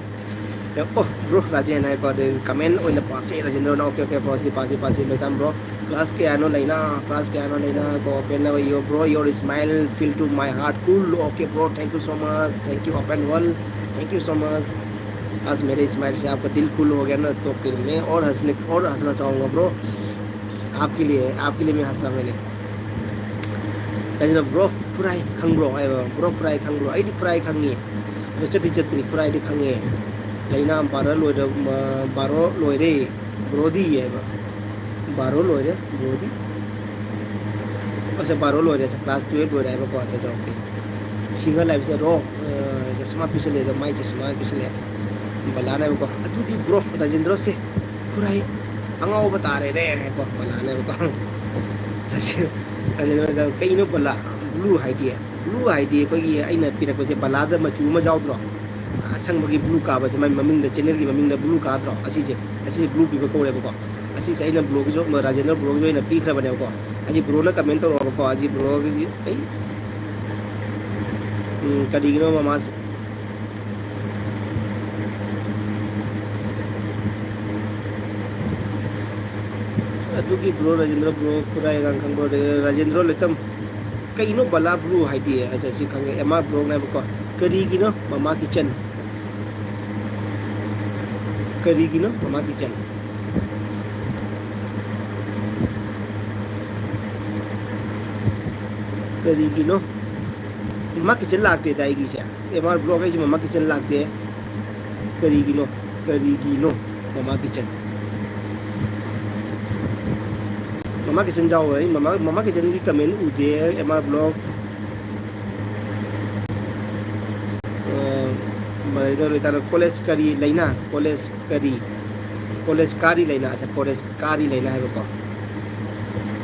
ꯑꯣ, bro ꯔꯥꯖꯦꯟ ꯍꯥꯏꯀꯣ, ꯑꯗꯨ comment ꯑꯣꯏꯅ ꯄꯥꯁꯦ ꯔꯥꯖꯦꯟꯗ꯭ꯔꯣꯅ꯫ Okay, okay, ꯄꯥꯁꯤ, ꯄꯥꯁꯤ, ꯄꯥꯁꯤ, ꯂꯣꯏꯇꯥꯝ bro꯫ Class ꯀꯌꯥꯅꯣ ꯂꯩꯅꯥ? Class ꯀꯌꯥꯅꯣ ꯂꯩꯅꯥ? ꯀꯣ, pen ꯑꯣꯏꯌꯣ bro, your smile fill to my heart, cool꯫ Okay bro, thank you so much, thank you open world, thank you so much। आज मेरे smile से आपका दिल cool हो गया ना, तो फिर मैं और हंसने, और हंसना चाहूँगा bro। आपके लिए, आपके लिए मैं हंसा मैंने। ꯑꯩꯅ, "Bro, ꯈꯨꯔꯥꯏ ꯈꯪꯕ꯭ꯔꯣ?" ꯍꯥꯏꯕ꯫ "Bro, ꯈꯨꯔꯥꯏ ꯈꯪꯕ꯭ꯔꯣ?" "ꯑꯩꯗꯤ ꯈꯨꯔꯥꯏ ꯈꯪꯉꯤ, ꯑꯗꯣ ꯆꯠꯇꯤ ꯆꯠꯇ꯭ꯔꯤ, ꯈꯨꯔꯥꯏꯗꯤ ꯈꯪꯉꯦ꯫ ꯂꯩꯅꯥ ꯕꯥꯔꯣ ꯂꯣꯏꯔ-, ꯃ-, ꯕꯥꯔꯣ ꯂꯣꯏꯔꯦ, broꯗꯤ?" ꯍꯥꯏꯕ꯫ "ꯕꯥꯔꯣ ꯂꯣꯏꯔꯦ, broꯗꯤ?" ꯑꯁ, ꯕꯥꯔꯣ ꯂꯣꯏꯔꯦ, ꯑꯁ, class twelve ꯂꯣꯏꯔꯦ ꯍꯥꯏꯕꯀꯣ꯫ ꯑꯠꯆꯥ, ꯑꯠꯆꯥ, okay꯫ Singer ꯂꯥꯏꯕꯁꯦ, "Bro, ꯑ, ꯆꯁꯃꯥ ꯄꯤꯁꯜꯂꯦ, ꯑꯗꯣ ꯃꯥꯏ ꯆꯁꯃꯥ ꯄꯤꯁꯜꯂꯦ꯫" ꯕꯂꯥꯅ ꯍꯥꯏꯕꯀꯣ, "ꯑꯗꯨꯗꯤ bro, ꯔꯥꯖꯦꯟꯗ꯭ꯔꯣꯁꯦ ꯈꯨꯔꯥꯏ ꯑꯉꯥꯎꯕ ꯇꯥꯔꯦꯅꯦ" ꯍꯥꯏꯀꯣ, ꯕꯂꯥꯅ ꯍꯥꯏꯕꯀꯣ꯫ ꯔꯥꯖꯦꯟꯗ꯭ꯔꯣꯗ, "ꯀꯩꯅꯣ ꯕꯂꯥ, blue ꯍꯥꯏꯗꯤ?" Blue ꯍꯥꯏꯗꯤ ꯑꯩꯈꯣꯏꯒꯤ ꯑꯩꯅ ꯄꯤꯔꯛꯄꯁꯦ ꯕꯂꯥꯗ ꯃꯆꯨ ꯑꯃ ꯌꯥꯎꯗ꯭ꯔꯣ? ꯑꯁꯪꯕꯒꯤ blue ꯀꯥꯕꯁꯦ, ꯃꯥꯏ ꯃꯃꯤꯡꯗ, channelꯒꯤ ꯃꯃꯤꯡꯗ blue ꯀꯥꯗ꯭ꯔꯣ? ꯑꯁꯤꯁꯦ, ꯑꯁꯤꯁꯦ blue ꯄꯤꯕ ꯀꯧꯋꯦꯕꯀꯣ꯫ ꯑꯁꯤꯁꯦ ꯑꯩꯅ broꯒꯤꯁꯨ, ꯔꯥꯖꯦꯟꯗ꯭ꯔ broꯒꯤꯁꯨ ꯑꯩꯅ ꯄꯤꯈ꯭ꯔꯕꯅꯦꯕꯀꯣ꯫ ꯑꯁꯤ broꯅ comment ꯇꯧꯔꯛꯑꯣꯕꯀꯣ꯫ ꯑꯁꯤ broꯒꯤꯁꯤ ꯑꯩ, ꯎꯝ, ꯀꯔꯤꯒꯤꯅꯣ ꯃꯃꯥꯁꯦ? ꯑꯗꯨꯒꯤ bro, ꯔꯥꯖꯦꯟꯗ꯭ꯔ bro, ꯈꯨꯔꯥꯏꯒ ꯈꯪꯕ꯭ꯔꯣ? ꯔꯥꯖꯦꯟꯗ꯭ꯔ ꯂꯩꯇꯝ꯫ ꯀꯩꯅꯣ ꯕꯂꯥ blue ꯍꯥꯏꯗꯤ? ꯑꯠꯆꯥ, ꯁꯤ ꯈꯪꯉꯦ, M R broꯅꯦꯕꯀꯣ꯫ ꯀꯔꯤꯒꯤꯅꯣ ꯃꯃꯥ kitchen? ꯀꯔꯤꯒꯤꯅꯣ ꯃꯃꯥ kitchen? ꯀꯔꯤꯒꯤꯅꯣ? ꯃꯃꯥ kitchen ꯂꯥꯛꯇꯦꯗ ꯑꯩꯒꯤꯁꯦ꯫ M R vlog ꯑꯩꯁꯦ ꯃꯃꯥ kitchen ꯂꯥꯛꯇꯦ꯫ ꯀꯔꯤꯒꯤꯅꯣ? ꯀꯔꯤꯒꯤꯅꯣ ꯃꯃꯥ kitchen? ꯃꯃꯥ kitchen ꯌꯥꯎꯔꯣꯏ꯫ ꯑꯩ ꯃꯃꯥ, ꯃꯃꯥ kitchenꯒꯤ comment ꯎꯗꯦ꯫ M R vlog, ꯑ, ꯃꯔꯩꯗ ꯂꯣꯏꯇꯥꯔ, college ꯀꯔꯤ ꯂꯩꯅꯥ? College ꯀꯔꯤ? College ꯀꯥꯔꯤ ꯂꯩꯅꯥ, ꯑꯁꯦ college ꯀꯥꯔꯤ ꯂꯩꯅꯥ ꯍꯥꯏꯕꯀꯣ꯫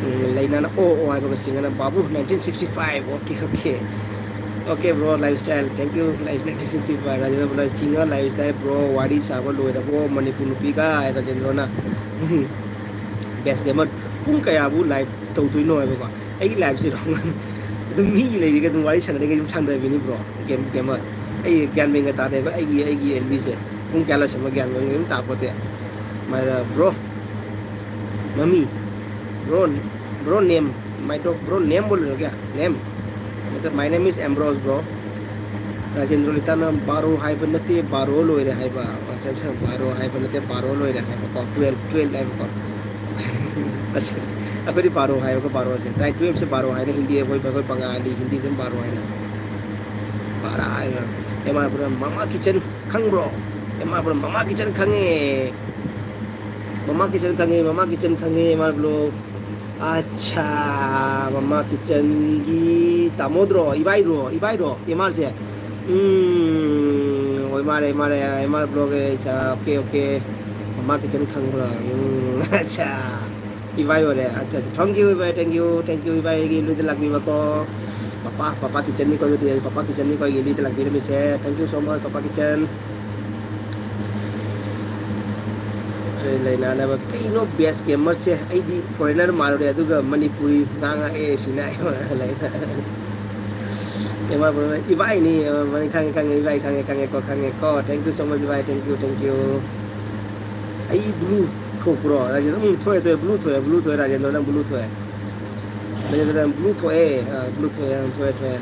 ꯎꯝ, ꯂꯩꯅꯥꯅ ꯑꯣ ꯑꯣ ꯍꯥꯏꯕꯒ ꯁꯤꯡꯒꯅ ꯕꯥꯕꯨ nineteen sixty five꯫ Okay, okay꯫ Okay bro, lifestyle, thank you, nineteen sixty five꯫ Rajendra ꯕ꯭ꯔꯣꯅ, "Singer lifestyle bro, ꯋꯥꯔꯤ ꯁꯥꯕ ꯂꯣꯏꯔꯕꯣ ꯃꯅꯤꯄꯨꯔ ꯅꯨꯄꯤꯒ?" ꯍꯥꯏ ꯔꯥꯖꯦꯟꯗ꯭ꯔꯣꯅ꯫ Best gamer꯫ ꯄꯨꯡ ꯀꯌꯥꯕꯨ ꯂꯥꯏꯞ ꯇꯧꯗꯣꯏꯅꯣ ꯍꯥꯏꯕꯀꯣ꯫ ꯑꯩꯒꯤ ꯂꯥꯏꯞꯁꯦ ꯑꯗꯨꯝ ꯃꯤ ꯂꯩꯔꯤꯒ ꯑꯗꯨꯝ ꯋꯥꯔꯤ ꯁꯥꯟꯅꯔꯤꯒ ꯑꯗꯨꯝ ꯁꯥꯟꯅꯕꯤꯅꯤ ꯕ꯭ꯔꯣ꯫ ꯒꯦꯝ ꯒꯦꯃꯔ ꯑꯩ ꯒ꯭ꯌꯥꯟ ꯃꯦꯟꯒ ꯇꯥꯗꯦꯕ ꯑꯩꯒꯤ ꯑꯩꯒꯤ ꯑꯦꯜꯕꯤꯁꯦ꯫ ꯄꯨꯡ ꯀꯌꯥ ꯂꯣꯏꯁꯟꯕ ꯒ꯭ꯌꯥꯟ ꯃꯦꯟꯒ ꯑꯗꯨꯝ ꯇꯥꯄꯣꯠꯇꯦ꯫ ꯃꯥꯏꯅ ꯕ꯭ꯔꯣ ꯃꯃꯤ ꯕ꯭ꯔꯣ ꯕ꯭ꯔꯣ ꯅꯦꯝ ꯃꯥꯏ ꯗꯣꯛ ꯕ꯭ꯔꯣ ꯅꯦꯝ ꯕꯣꯜꯂꯤꯅꯣ ꯀꯌꯥ ꯅꯦꯝ ꯃꯥꯏ ꯅꯦꯝ ꯏꯁ ꯑꯦꯝꯕ꯭ꯔꯣꯁ ꯕ꯭ꯔꯣ꯫ ꯔꯥꯖꯦꯟꯗ꯭ꯔꯣ ꯂꯤꯇꯥꯅ ꯕꯥꯔꯣ ꯍꯥꯏꯕ ꯅꯠꯇꯦ ꯕꯥꯔꯣ ꯂꯣꯏꯔꯦ ꯍꯥꯏꯕ꯫ ꯕꯥꯔꯣ ꯍꯥꯏꯕ ꯅꯠꯇꯦ ꯕꯥꯔꯣ ꯂꯣꯏꯔꯦ ꯍꯥꯏꯕꯀꯣ꯫ ꯇꯨꯋꯦꯜꯞ ꯇꯨꯋꯦꯜꯞ ꯍꯥꯏꯕꯀꯣ꯫ ꯑꯩꯈꯣꯏꯗꯤ ꯕꯥꯔꯣ ꯍꯥꯏꯕꯀꯣ ꯕꯥꯔꯣꯁꯦ ꯇꯥꯏ ꯇꯨꯋꯦꯜꯞꯁꯦ ꯕꯥꯔꯣ ꯍꯥꯏꯅ ꯍꯤꯟꯗꯤ ꯑꯩꯈꯣꯏ ꯑꯩꯈꯣꯏ ꯕꯪꯒꯥꯂꯤ ꯍꯤꯟꯗꯤ ꯑꯗꯨꯝ ꯕꯥꯔꯣ ꯍꯥꯏꯅ꯫ ꯕꯥꯔꯥ ꯍꯥꯏꯅ ꯑꯦꯝ ꯑꯥꯔ ꯄꯨꯔ ꯃꯃꯥ ꯀꯤꯆꯟ ꯈꯪꯕ꯭ꯔꯣ? ꯑꯦꯝ ꯑꯥꯔ ꯄꯨꯔ ꯃꯃꯥ ꯀꯤꯆꯟ ꯈꯪꯉꯦ꯫ ꯃꯃꯥ ꯀꯤꯆꯟ ꯈꯪꯉꯦ ꯃꯃꯥ ꯀꯤꯆꯟ ꯈꯪꯉꯦ ꯑꯦꯝ ꯑꯥꯔ ꯕ꯭ꯂꯣꯛ꯫ ꯑꯠꯁꯥ ꯃꯃꯥ ꯀꯤꯆꯟꯒꯤ ꯇꯥꯃꯣꯗ꯭ꯔꯣ ꯏꯕꯥꯏꯔꯣ ꯏꯕꯥꯏꯔꯣ ꯑꯦꯝ ꯑꯥꯔꯁꯦ꯫ ꯎꯝ ꯑꯣꯏ ꯃꯥꯔꯦ ꯃꯥꯔꯦ ꯑꯦꯝ ꯑꯥꯔ ꯕ꯭ꯂꯣꯛ ꯑꯠꯁꯥ ꯑꯣꯀꯦ ꯑꯣꯀꯦ꯫ ꯃꯃꯥ ꯀꯤꯆꯟ ꯈꯪꯕ꯭ꯔꯣ? ꯎꯝ ꯑꯠꯁꯥ ꯏꯕꯥꯏ ꯑꯣꯏꯔꯦ꯫ ꯑꯠꯁꯥ ꯑꯠꯁꯥ ꯊꯦꯡꯀ꯭ꯌꯨ ꯏꯕꯥꯏ ꯊꯦꯡꯀ꯭ꯌꯨ ꯊꯦꯡꯀ꯭ꯌꯨ ꯏꯕꯥꯏ ꯑꯩꯒꯤ ꯂꯨꯏꯗ ꯂꯥꯛꯄꯤꯕꯀꯣ꯫ ꯄꯄꯥ ꯄꯄꯥ ꯀꯤꯆꯟꯅꯤꯀꯣ ꯑꯗꯨꯗꯤ ꯄꯄꯥ ꯀꯤꯆꯟꯅꯤꯀꯣ ꯑꯩꯒꯤ ꯂꯨꯏꯗ ꯂꯥꯛꯄꯤꯔꯝꯃꯤꯁꯦ꯫ Thank you so much Papa Kitchen. ꯂꯩꯅꯥꯅꯕ ꯀꯩꯅꯣ ꯕꯦꯁ ꯒꯦꯃꯔꯁꯦ ꯑꯩꯗꯤ ꯐꯣꯔꯦꯟꯅꯔ ꯃꯥꯜꯂꯨꯔꯦ ꯑꯗꯨꯒ ꯃꯅꯤꯄꯨꯔꯤ ꯉꯥꯡꯉꯛꯑꯦ ꯁꯤꯅ ꯑꯩꯉꯣꯟꯗ ꯂꯩꯅ꯫ ꯏꯕꯥꯏꯅꯤ ꯈꯪꯉꯦ ꯈꯪꯉꯦ ꯏꯕꯥꯏ ꯈꯪꯉꯦ ꯈꯪꯉꯦꯀꯣ ꯈꯪꯉꯦꯀꯣ thank you so much ꯏꯕꯥꯏ thank you thank you꯫ ꯑꯩ ꯕ꯭ꯂꯨ ꯊꯣꯛꯄ꯭ꯔꯣ ꯔꯥꯖꯦꯟ? ꯎꯝ ꯊꯣꯛꯑꯦ ꯊꯣꯛꯑꯦ ꯕ꯭ꯂꯨ ꯊꯣꯛꯑꯦ ꯕ꯭ꯂꯨ ꯊꯣꯛꯑꯦ ꯔꯥꯖꯦꯟꯗꯣ ꯅꯪ ꯕ꯭ꯂꯨ ꯊꯣꯛꯑꯦ꯫ ꯔꯥꯖꯦꯟꯗꯣ ꯅꯪ ꯕ꯭ꯂꯨ ꯊꯣꯛꯑꯦ ꯑꯥ, ꯕ꯭ꯂꯨ ꯊꯣꯛꯑꯦ ꯑꯥ, ꯊꯣꯛꯑꯦ ꯊꯣꯛꯑꯦ꯫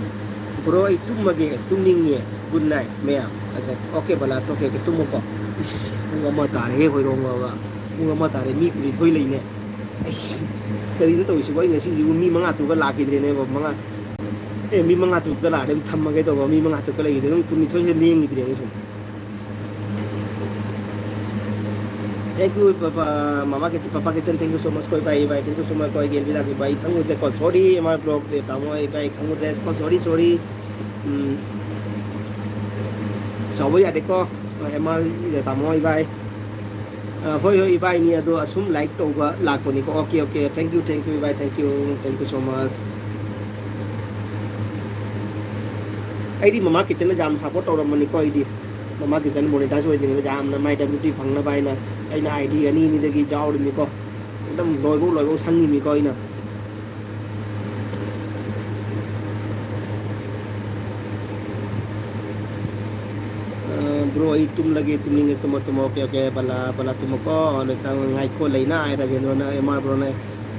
ꯕ꯭ꯔꯣ ꯑꯩ ꯇꯨꯝꯃꯒꯦ ꯇꯨꯝꯅꯤꯡꯉꯦ꯫ Good night ꯃꯌꯥꯝ꯫ ꯑꯁꯦ ꯑꯣꯀꯦ ꯕꯂꯥ ꯇꯣꯀꯦ ꯇꯨꯝꯃꯨꯀꯣ꯫ ꯏꯁ ꯄꯨꯡ ꯑꯃ ꯇꯥꯔꯦꯍꯦ ꯍꯣꯏꯔꯣꯡꯂꯣꯒ꯫ ꯄꯨꯡ ꯑꯃ ꯇꯥꯔꯦ ꯃꯤ ꯀꯨꯟꯅꯤꯊꯣꯏ ꯂꯩꯅꯦ꯫ ꯑꯩ ꯀꯔꯤꯅꯣ ꯇꯧꯔꯤꯁꯤꯕꯣ ꯑꯩ ꯉꯁꯤꯁꯤꯕꯨ ꯃꯤ ꯃꯉꯥ ꯇꯔꯨꯛꯀ ꯂꯥꯛꯈꯤꯗ꯭ꯔꯦꯅꯦꯕ ꯃꯉꯥ꯫ ꯑꯦ ꯃꯤ ꯃꯉꯥ ꯇꯔꯨꯛꯀ ꯂꯥꯛꯑꯗꯤ ꯑꯗꯨꯝ ꯊꯝꯃꯒꯦ ꯇꯧꯕ ꯃꯤ ꯃꯉꯥ ꯇꯔꯨꯛꯀ ꯂꯩꯈꯤꯗ꯭ꯔꯦ ꯑꯗꯨꯝ ꯀꯨꯟꯅꯤꯊꯣꯏꯁꯦ ꯂꯦꯡꯈꯤꯗ꯭ꯔꯦꯅꯦ ꯁꯨꯝ꯫ Thank you ꯄꯄꯥ ꯃꯃꯥ kitchen papa kitchen thank you so much ꯀꯣ ꯏꯕꯥꯏ ꯏꯕꯥꯏ thank you so much ꯀꯣ ꯑꯩꯒꯤ ꯑꯦꯜꯕꯤ ꯂꯥꯛꯄꯤꯕ ꯑꯩ ꯈꯪꯉꯨꯗ꯭ꯔꯦꯀꯣ sorry ꯑꯦꯝ ꯑꯥꯔ ꯕ꯭ꯂꯣꯛ ꯇꯥꯃꯣ ꯏꯕꯥꯏ ꯈꯪꯉꯨꯗ꯭ꯔꯦ ꯀꯣ sorry sorry sorry꯫ ꯎꯝ ꯁꯥꯎꯕ ꯌꯥꯗꯦꯀꯣ ꯑꯦꯝ ꯑꯥꯔ ꯇꯥꯃꯣ ꯏꯕꯥꯏ꯫ ꯑ, ꯍꯣꯏ ꯍꯣꯏ ꯏꯕꯥꯏꯅꯤ ꯑꯗꯣ ꯑꯁꯨꯝ ꯂꯥꯏꯛ ꯇꯧꯕ ꯂꯥꯛꯄꯅꯤꯀꯣ okay okay thank you thank you ꯏꯕꯥꯏ thank you thank you so much꯫ ꯑꯩꯗꯤ ꯃꯃꯥ ꯀꯤꯆꯟꯗ ꯌꯥꯝ ꯁꯞꯄꯣꯔꯠ ꯇꯧꯔꯝꯕꯅꯤꯀꯣ ꯑꯩꯗꯤ꯫ ꯃꯃꯥ ꯀꯤꯆꯟ ꯃꯣꯅꯤꯇꯥꯏꯁ ꯑꯣꯏꯗ꯭ꯔꯤꯉꯩꯗ ꯌꯥꯝꯅ ꯃꯥꯏ ꯗꯕ꯭ꯂꯤꯌꯨ ꯇꯤ ꯐꯪꯅꯕ ꯍꯥꯏꯅ ꯑꯩꯅ ꯑꯥꯏ ꯗꯤ ꯑꯅꯤ ꯑꯅꯤꯗꯒꯤ ꯌꯥꯎꯔꯤꯃꯤꯀꯣ꯫ ꯑꯗꯨꯝ ꯂꯣꯏꯕꯧ ꯂꯣꯏꯕꯧ ꯁꯪꯉꯤꯃꯤꯀꯣ ꯑꯩꯅ꯫ ꯕ꯭ꯔꯣ, ꯑꯩ ꯇꯨꯝꯂꯒꯦ, ꯇꯨꯝꯅꯤꯡꯉꯦ, ꯇꯨꯝꯃꯣ, ꯇꯨꯝꯃꯣ꯫ ꯑꯣꯀꯦ, ꯑꯣꯀꯦ, ꯕꯂꯥ, ꯕꯂꯥ, ꯇꯨꯝꯃꯣꯀꯣ꯫ ꯂꯩꯇꯪ ꯉꯥꯏꯈꯣ, ꯂꯩꯅ ꯍꯥꯏ ꯔꯥꯖꯦꯟꯗ꯭ꯔꯣꯅ, ꯑꯦꯝ ꯑꯥꯔ ꯕ꯭ꯔꯣꯅ꯫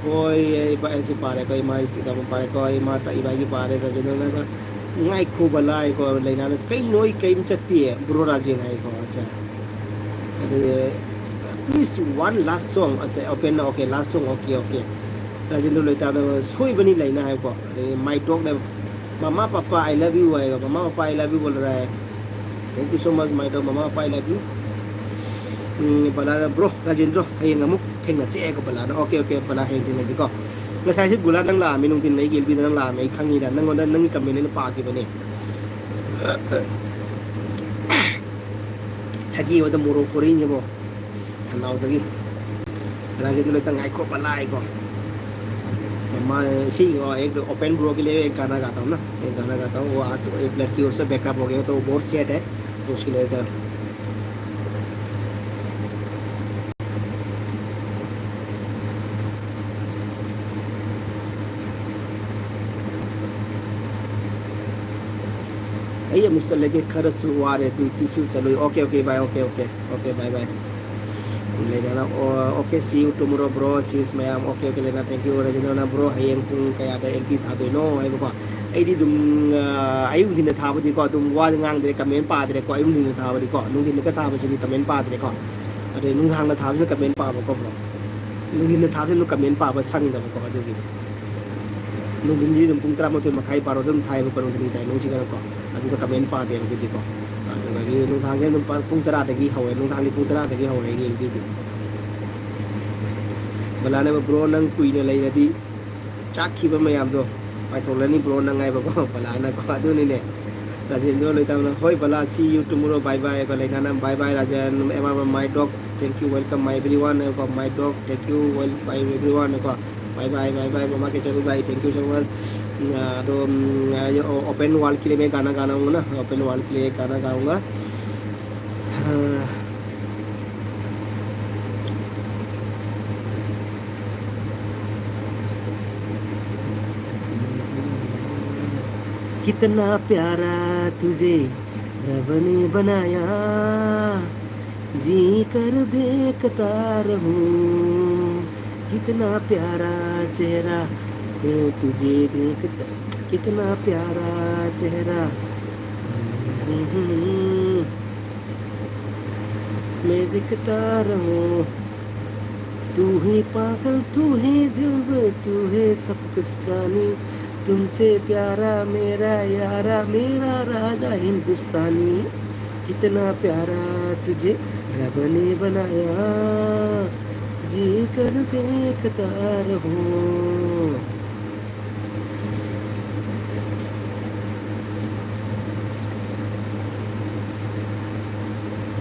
ꯍꯣꯏ, ꯑꯩ ꯄꯥ-, ꯑꯩꯁꯨ ꯄꯥꯔꯦꯀꯣ, ꯏꯃꯥ ꯀꯤꯇꯥꯕ ꯄꯥꯔꯦꯀꯣ, ꯏꯃꯥ ꯇ-, ꯏꯕꯥꯏꯒꯤ ꯄꯥꯔꯦ, ꯔꯥꯖꯦꯟꯗ꯭ꯔꯣꯅ꯫ ꯉꯥꯏꯈꯣ, ꯕꯂꯥ ꯍꯥꯏꯀꯣ, ꯂꯩꯅꯥꯅ, "ꯀꯩꯅꯣ, ꯑꯩ ꯀꯩꯝ ꯆꯠꯇꯦ, ꯕ꯭ꯔꯣ ꯔꯥꯖꯦꯟ" ꯍꯥꯏꯀꯣ, ꯑꯠꯆꯥ꯫ ꯑꯗꯨꯗꯤ, "Please, one last song." ꯑꯁꯦ, open, okay, last song, okay, okay꯫ Rajendro ꯂꯩꯇꯥꯅ, "ꯁꯣꯏꯕꯅꯤ, ꯂꯩꯅ" ꯍꯥꯏꯀꯣ꯫ ꯑꯗꯩ ꯃꯥꯏ ꯗꯣꯛꯅ, "ꯃꯃꯥ ꯄꯄꯥ, I love you" ꯍꯥꯏꯀꯣ, "mama papa, I love you" ꯕꯣꯜ ꯔꯍꯥ ꯍꯥꯏ꯫ Thank you so much, my dog, mama papa, I love you꯫ ꯎꯝ, ꯕꯂꯥꯅ, "ꯕ꯭ꯔꯣ, ꯔꯥꯖꯦꯟꯗ꯭ꯔꯣ, ꯍꯌꯦꯡ ꯑꯃꯨꯛ ꯊꯦꯡꯅꯁꯦ" ꯍꯥꯏꯀꯣ, ꯕꯂꯥꯅ꯫ "ꯑꯣꯀꯦ, ꯑꯣꯀꯦ, ꯕꯂꯥ, ꯍꯌꯦꯡ ꯊꯦꯡꯅꯁꯤꯀꯣ꯫" ꯉꯁꯥꯏꯁꯦ ꯒꯨꯂꯥ ꯅꯪ ꯂꯥꯛꯑꯝꯃꯤ, ꯅꯨꯡꯊꯤꯟ ꯑꯩꯒꯤ ꯑꯦꯜ ꯕꯤꯗ ꯅꯪ ꯂꯥꯛꯑꯝꯃꯤ, ꯑꯩ ꯈꯪꯉꯤꯗ, ꯅꯪꯉꯣꯟꯗ ꯅꯪꯒꯤ ꯀꯃꯦꯟ ꯑꯩꯅ ꯄꯥꯈꯤꯕꯅꯦ꯫ ꯊꯒꯤ ꯑꯣꯏꯗ ꯃꯣꯔꯣꯛ ꯊꯣꯔꯛꯏꯅꯦꯕꯣ ꯈꯅꯥꯎꯗꯒꯤ꯫ ꯔꯥꯖꯦꯟꯗ꯭ꯔ ꯂꯩꯇ ꯉꯥꯏꯈꯣ ꯄꯜꯂꯥꯏꯀꯣ꯫ ꯃꯃꯥ ꯁꯤ ꯑꯦꯛ ꯑꯣꯄꯦꯟ ꯕ꯭ꯔꯣꯒꯤ ꯂꯩ ꯑꯦꯛ ꯒꯥꯅꯥ ꯒꯥꯇꯥ ꯍꯨ ꯅ ꯑꯦꯛ ꯒꯥꯅꯥ ꯒꯥꯇꯥ ꯍꯨ ꯋꯥ ꯑꯦꯛ ꯂꯔꯀꯤ ꯍꯨ ꯁ ꯕ꯭ꯔꯦꯀꯞ ꯍꯣ ꯒꯌꯥ ꯇꯣ ꯕꯣꯠ ꯁꯦꯠ ꯍꯦ ꯎꯁꯀꯤ ꯂꯩ ꯑꯩ ꯑꯃꯨꯛ ꯆꯠꯂꯒꯦ, ꯈꯔꯁꯨ ꯋꯥꯔꯦ, ꯗ꯭ꯌꯨꯇꯤꯁꯨ ꯆꯠꯂꯨꯏ꯫ ꯑꯣꯀꯦ, ꯑꯣꯀꯦ, ꯕꯥꯏ, ꯑꯣꯀꯦ, ꯑꯣꯀꯦ, ꯑꯣꯀꯦ, ꯕꯥꯏ, ꯕꯥꯏ꯫ ꯂꯩꯅꯥꯅ, ꯑꯣ, "Okay, see you tomorrow, bro, sis ꯃꯌꯥꯝ꯫" ꯑꯣꯀꯦ, ꯑꯣꯀꯦ, ꯂꯩꯅꯥ, thank you꯫ ꯔꯥꯖꯦꯟꯗ꯭ꯔꯅ, "ꯕ꯭ꯔꯣ, ꯍꯌꯦꯡ ꯄꯨꯡ ꯀꯌꯥꯗ ꯑꯦꯜ ꯄꯤ ꯊꯥꯗꯣꯏꯅꯣ?" ꯍꯥꯏꯕꯀꯣ꯫ ꯑꯩꯗꯤ ꯑꯗꯨꯝ, ꯑ, ꯑꯌꯨꯛ ꯅꯨꯡꯊꯤꯟꯗ ꯊꯥꯕꯗꯤꯀꯣ, ꯑꯗꯨꯝ ꯋꯥꯁꯦ ꯉꯥꯡꯗ꯭ꯔꯦ, ꯀꯃꯦꯟ ꯄꯥꯗ꯭ꯔꯦꯀꯣ꯫ ꯑꯌꯨꯛ ꯅꯨꯡꯊꯤꯟꯗ ꯊꯥꯕꯗꯤꯀꯣ, ꯅꯨꯡꯊꯤꯟꯗꯒ ꯊꯥꯕꯁꯤꯗꯤ ꯀꯃꯦꯟ ꯄꯥꯗ꯭ꯔꯦꯀꯣ꯫ ꯑꯗꯩ ꯅꯨꯡꯗꯥꯡꯗ ꯊꯥꯕꯁꯤꯅ ꯀꯃꯦꯟ ꯄꯥꯕꯀꯣ, ꯕ꯭ꯔꯣ꯫ ꯅꯨꯡꯊꯤꯟꯗ ꯊꯥꯕꯁꯤꯅ ꯀꯃꯦꯟ ꯄꯥꯕ ꯁꯪꯗꯕꯀꯣ, ꯑꯗꯨꯒꯤ꯫ ꯅꯨꯡꯊꯤꯟꯗꯤ ꯑꯗꯨꯝ ꯄꯨꯡ ꯇꯔꯥꯃꯥꯊꯣꯏ ꯃꯈꯥꯏ, ꯕꯥꯔꯣꯗ ꯑꯗꯨꯝ ꯊꯥꯏꯕꯀꯣ, ꯅꯨꯡꯊꯤꯟꯒꯤ ꯇꯥꯏꯃꯤꯡꯁꯤꯗꯅꯀꯣ꯫ ꯑꯗꯨꯒ ꯀꯃꯦꯟ ꯄꯥꯗꯦꯕ ꯑꯗꯨꯗꯤꯀꯣ꯫ ꯑꯗꯨꯗꯒꯤ ꯅꯨꯡꯗꯥꯡꯁꯦ ꯑꯗꯨꯝ ꯄ-, ꯄꯨꯡ ꯇꯔꯥꯗꯒꯤ ꯍꯧꯔꯦ, ꯅꯨꯡꯗꯥꯡꯒꯤ ꯄꯨꯡ ꯇꯔꯥꯗꯒꯤ ꯍꯧꯔꯦ ꯑꯩꯒꯤ ꯑꯦꯜ ꯕꯤꯗꯤ꯫ ꯕꯂꯥꯅꯕ, "ꯕ꯭ꯔꯣ, ꯅꯪ ꯀꯨꯏꯅ ꯂꯩꯔꯗꯤ ꯆꯥꯛꯈꯤꯕ ꯃꯌꯥꯝꯗꯣ ꯄꯥꯏꯊꯣꯛꯂꯅꯤ ꯕ꯭ꯔꯣ ꯅꯪ" ꯍꯥꯏꯕꯀꯣ, ꯕꯂꯥꯅꯀꯣ꯫ ꯑꯗꯨꯅꯤꯅꯦ꯫ ꯔꯥꯖꯦꯟꯗ꯭ꯔꯣ ꯂꯩꯇꯥꯕꯅ, "ꯍꯣꯏ ꯕꯂꯥ, see you tomorrow, bye bye" ꯀꯣ, ꯂꯩꯅꯥꯅ, "Bye bye Rajen, everyone, my dog, thank you, welcome, my everyone" ꯀꯣ, "My dog, thank you, well, bye everyone" ꯀꯣ, "Bye bye, bye bye, ꯃꯃꯥ ꯀꯦꯆꯧꯕꯤ, bye, thank you so much"꯫ ꯑꯗꯣ, ꯎꯝ, "Open world के लिए मैं गाना गाना हूँ ना, open world के लिए गाना गाऊंगा।" हाँ। कितना प्यारा तुझे रब ने बनाया, जी कर देखता रहूं। कितना प्यारा चेहरा, मैं तुझे देखता, कितना प्यारा चेहरा। मैं दिखता रहूं। तू है पागल, तू है दिलबर, तू है सब कुछ जानी। तुमसे प्यारा मेरा यारा, मेरा राजा हिंदुस्तानी। कितना प्यारा तुझे रब ने बनाया, जी कर देखता रहूं।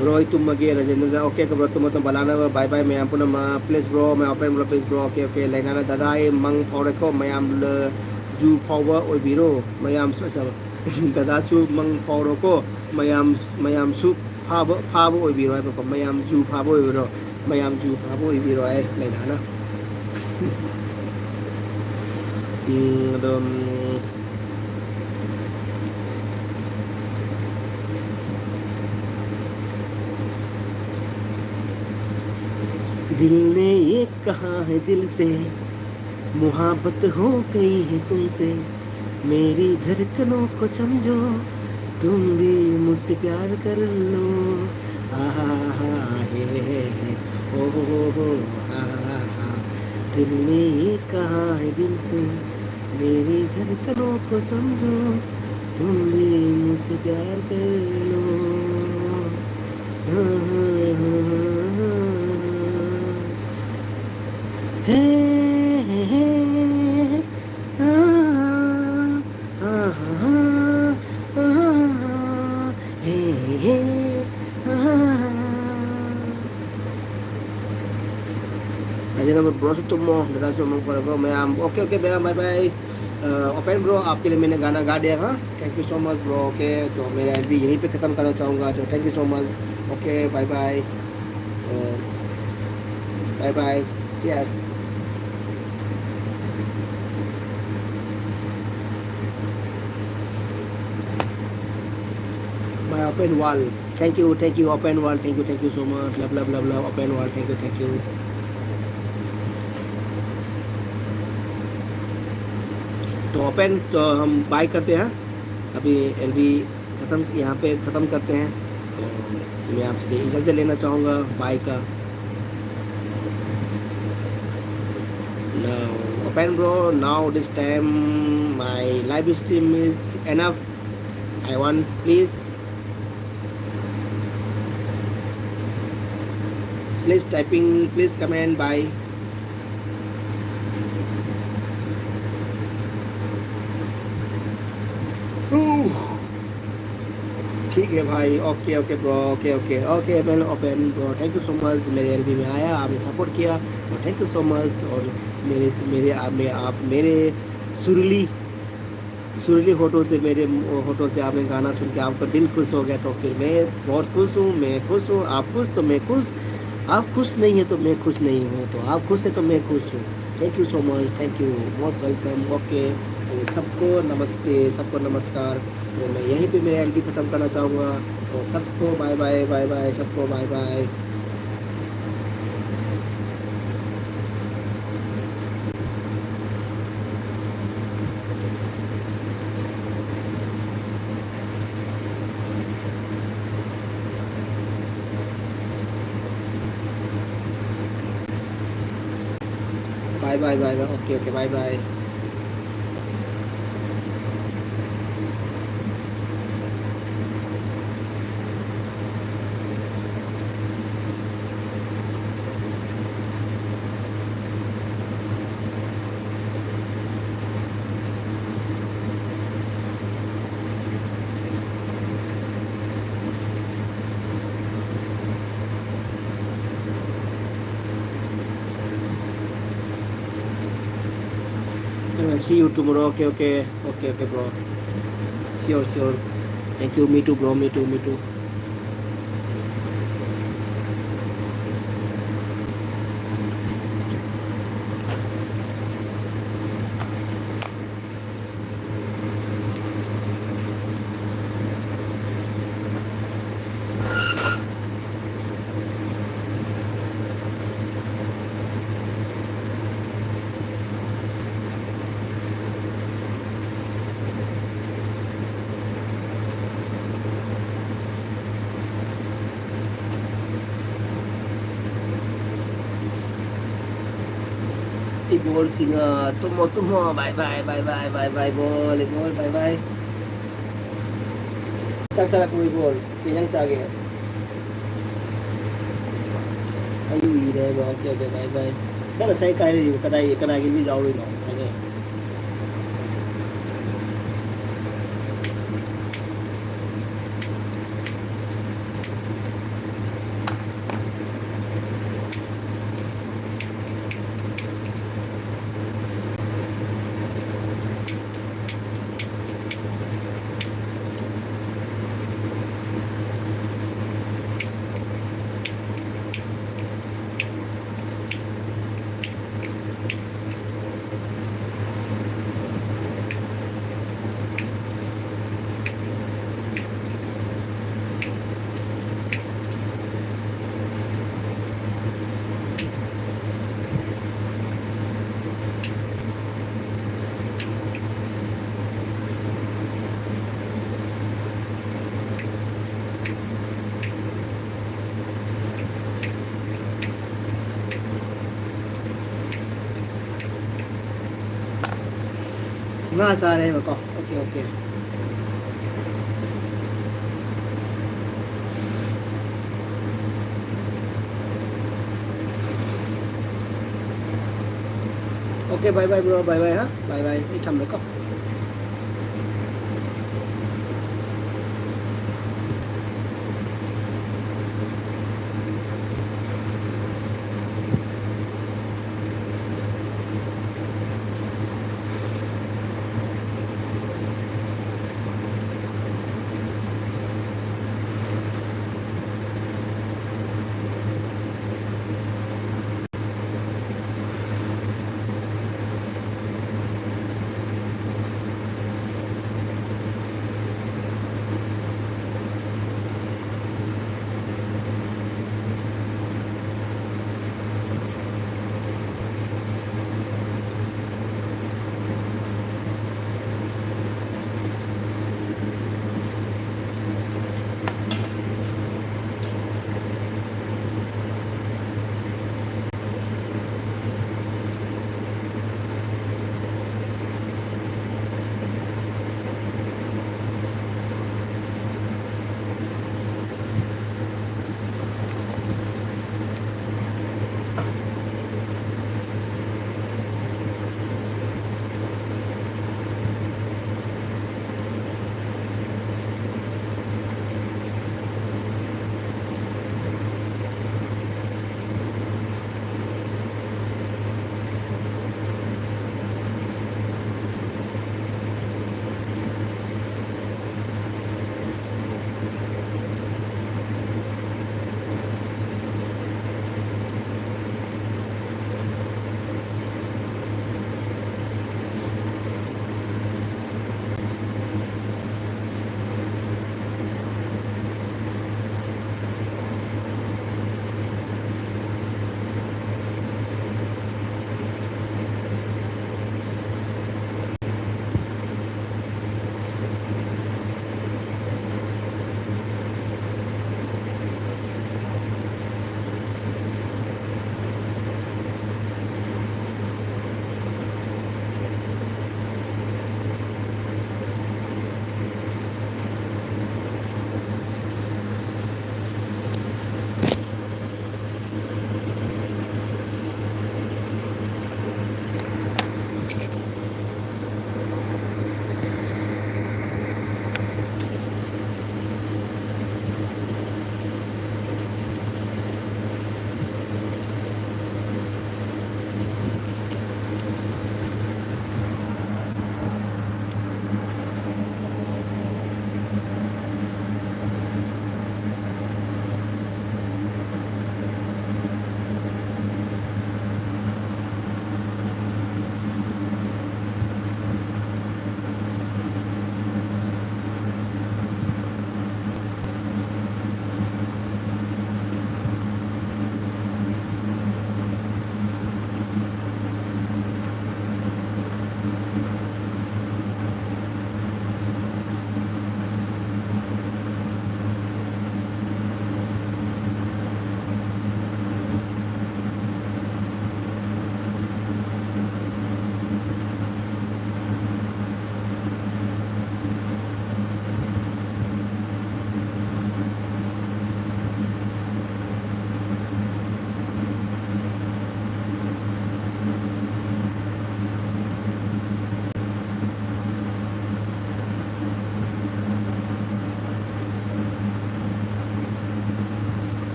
Bro, ꯑꯩ ꯇꯨꯝꯃꯒꯦ, ꯔꯥꯖꯦꯟꯗ꯭ꯔꯗ꯫ Okay, bro, ꯇꯨꯝꯃꯣ, ꯇꯨꯝꯃꯣ, ꯕꯂꯥꯅ bye bye ꯃꯌꯥꯝ ꯄꯨꯝꯅꯃꯛ꯫ Please, bro, my open, bro, please, bro꯫ Okay, okay, ꯂꯩꯅꯥꯅ, ꯗꯗꯥ, ꯑꯩ ꯃꯪ ꯐꯥꯎꯔꯦꯀꯣ, ꯃꯌꯥꯝ ꯂ-, ꯖꯨ ꯐꯥꯎꯕ ꯑꯣꯏꯕꯤꯔꯣ, ꯃꯌꯥꯝ ꯁꯣꯏ-, ꯗꯗꯥꯁꯨ ꯃꯪ ꯐꯥꯎꯔꯣꯀꯣ, ꯃꯌꯥꯝ, ꯃꯌꯥꯝꯁꯨ ꯐꯥꯕ, ꯐꯥꯕ ꯑꯣꯏꯕꯤꯔꯣ ꯍꯥꯏꯕꯀꯣ, ꯃꯌꯥꯝ ꯖꯨ ꯐꯥꯕ ꯑꯣꯏꯕꯤꯔꯣ, ꯃꯌꯥꯝ ꯖꯨ ꯐꯥꯕ ꯑꯣꯏꯕꯤꯔꯣ ꯍꯥꯏ ꯂꯩꯅꯥꯅ꯫ ꯎꯝ, ꯑꯗꯣ, ꯎꯝ, दिल ने ये कहा है दिल से, मोहब्बत हो गई है तुमसे, मेरी धड़कनों को समझो, तुम भी मुझसे प्यार कर लो। आहा, हे, हे, हे, ओ, हो, हो, हो, आहा, दिल ने ये कहा है दिल से, मेरी धड़कनों को समझो, तुम भी मुझसे प्यार कर लो। हाँ, हाँ, हाँ, हाँ, हाँ। हे, हे, हे, हाँ, हाँ, हाँ, हाँ, हाँ, हे, हे, हाँ। ꯑꯗꯨꯅ ꯕ꯭ꯔꯣꯁꯨ ꯇꯨꯝꯃꯣ, ꯗꯗꯥꯁꯨ ꯃꯪ ꯐꯔꯣꯀꯣ ꯃꯌꯥꯝ꯫ Okay, okay, ꯃꯌꯥꯝ, bye bye। अ, ओपन ब्रो, आपके लिए मैंने गाना गा दिया, हाँ? Thank you so much, bro। Okay, तो मेरा एलपी यहीं पे ख़त्म करना चाहूँगा, तो thank you so much। Okay, bye bye। A, bye bye। Cheers। Open World, thank you, thank you, Open World, thank you, thank you so much, love, love, love, love, Open World, thank you, thank you. तो ओपन तो हम बाय करते हैं, अभी एलबी ख़त्म, यहाँ पे ख़त्म करते हैं। तो मैं आपसे इजाज़त लेना चाहूँगा बाय का। Now, Open Bro, now this time my live stream is enough. I want, please, please typing, please comment, bye. ठीक है भाई, OK, OK bro, OK, OK, OK, Open Bro, thank you so much। मेरे एलबी में आया, आपने सपोर्ट किया, और thank you so much। और मेरे मेरे आप में आप मेरे सुरीली सुरीली होठों से, मेरे होठों से आपने गाना सुन के आपका दिल खुश हो गया, तो फिर मैं बहुत खुश हूँ। मैं खुश हूँ, आप खुश तो मैं खुश। आप खुश नहीं है तो मैं खुश नहीं हूँ, तो आप खुश है तो मैं खुश हूँ। Thank you so much, thank you, most welcome। OK, तो सबको नमस्ते, सबको नमस्कार। तो मैं यहीं पे मेरा एलबी ख़त्म करना चाहूँगा। तो सबको बाय बाय, बाय बाय, सबको bye bye. Bye bye, bye bye, OK, OK, bye bye। See you tomorrow। OK, OK, OK, OK bro। Sure, sure। Thank you। Me too bro, me too, me too। ꯏꯕꯣꯜꯁꯤꯡ, ꯑ, ꯇꯨꯝꯃꯣ, ꯇꯨꯝꯃꯣ꯫ Bye, bye, bye, bye, bye, bye, ꯏꯕꯣꯜ, ꯏꯕꯣꯜ, bye, bye꯫ ꯆꯥꯛ ꯆꯥꯔꯛꯄ꯭ꯔꯣ, ꯏꯕꯣꯜ? ꯀꯩ ꯏꯟꯖꯥꯡ ꯆꯥꯒꯦ? ꯑꯩ ꯎꯏꯔꯦ ꯍꯥꯏꯕ꯫ Okay, okay, bye, bye꯫ ꯅꯪ ꯉꯁꯥꯏ ꯀꯥꯏ ꯂꯩꯔꯤꯕ? ꯀꯗꯥꯏ, ꯀꯅꯥꯒꯤ ꯃꯤ ꯌꯥꯎꯔꯨꯏꯅꯣ ꯉꯁꯥꯏꯒꯩ? ꯉꯥ ꯆꯥꯔꯦꯕꯀꯣ꯫ Okay, okay꯫ Okay, bye bye bro, bye bye, ꯍꯥ? Bye bye, ꯑꯩ ꯊꯝꯃꯦꯀꯣ꯫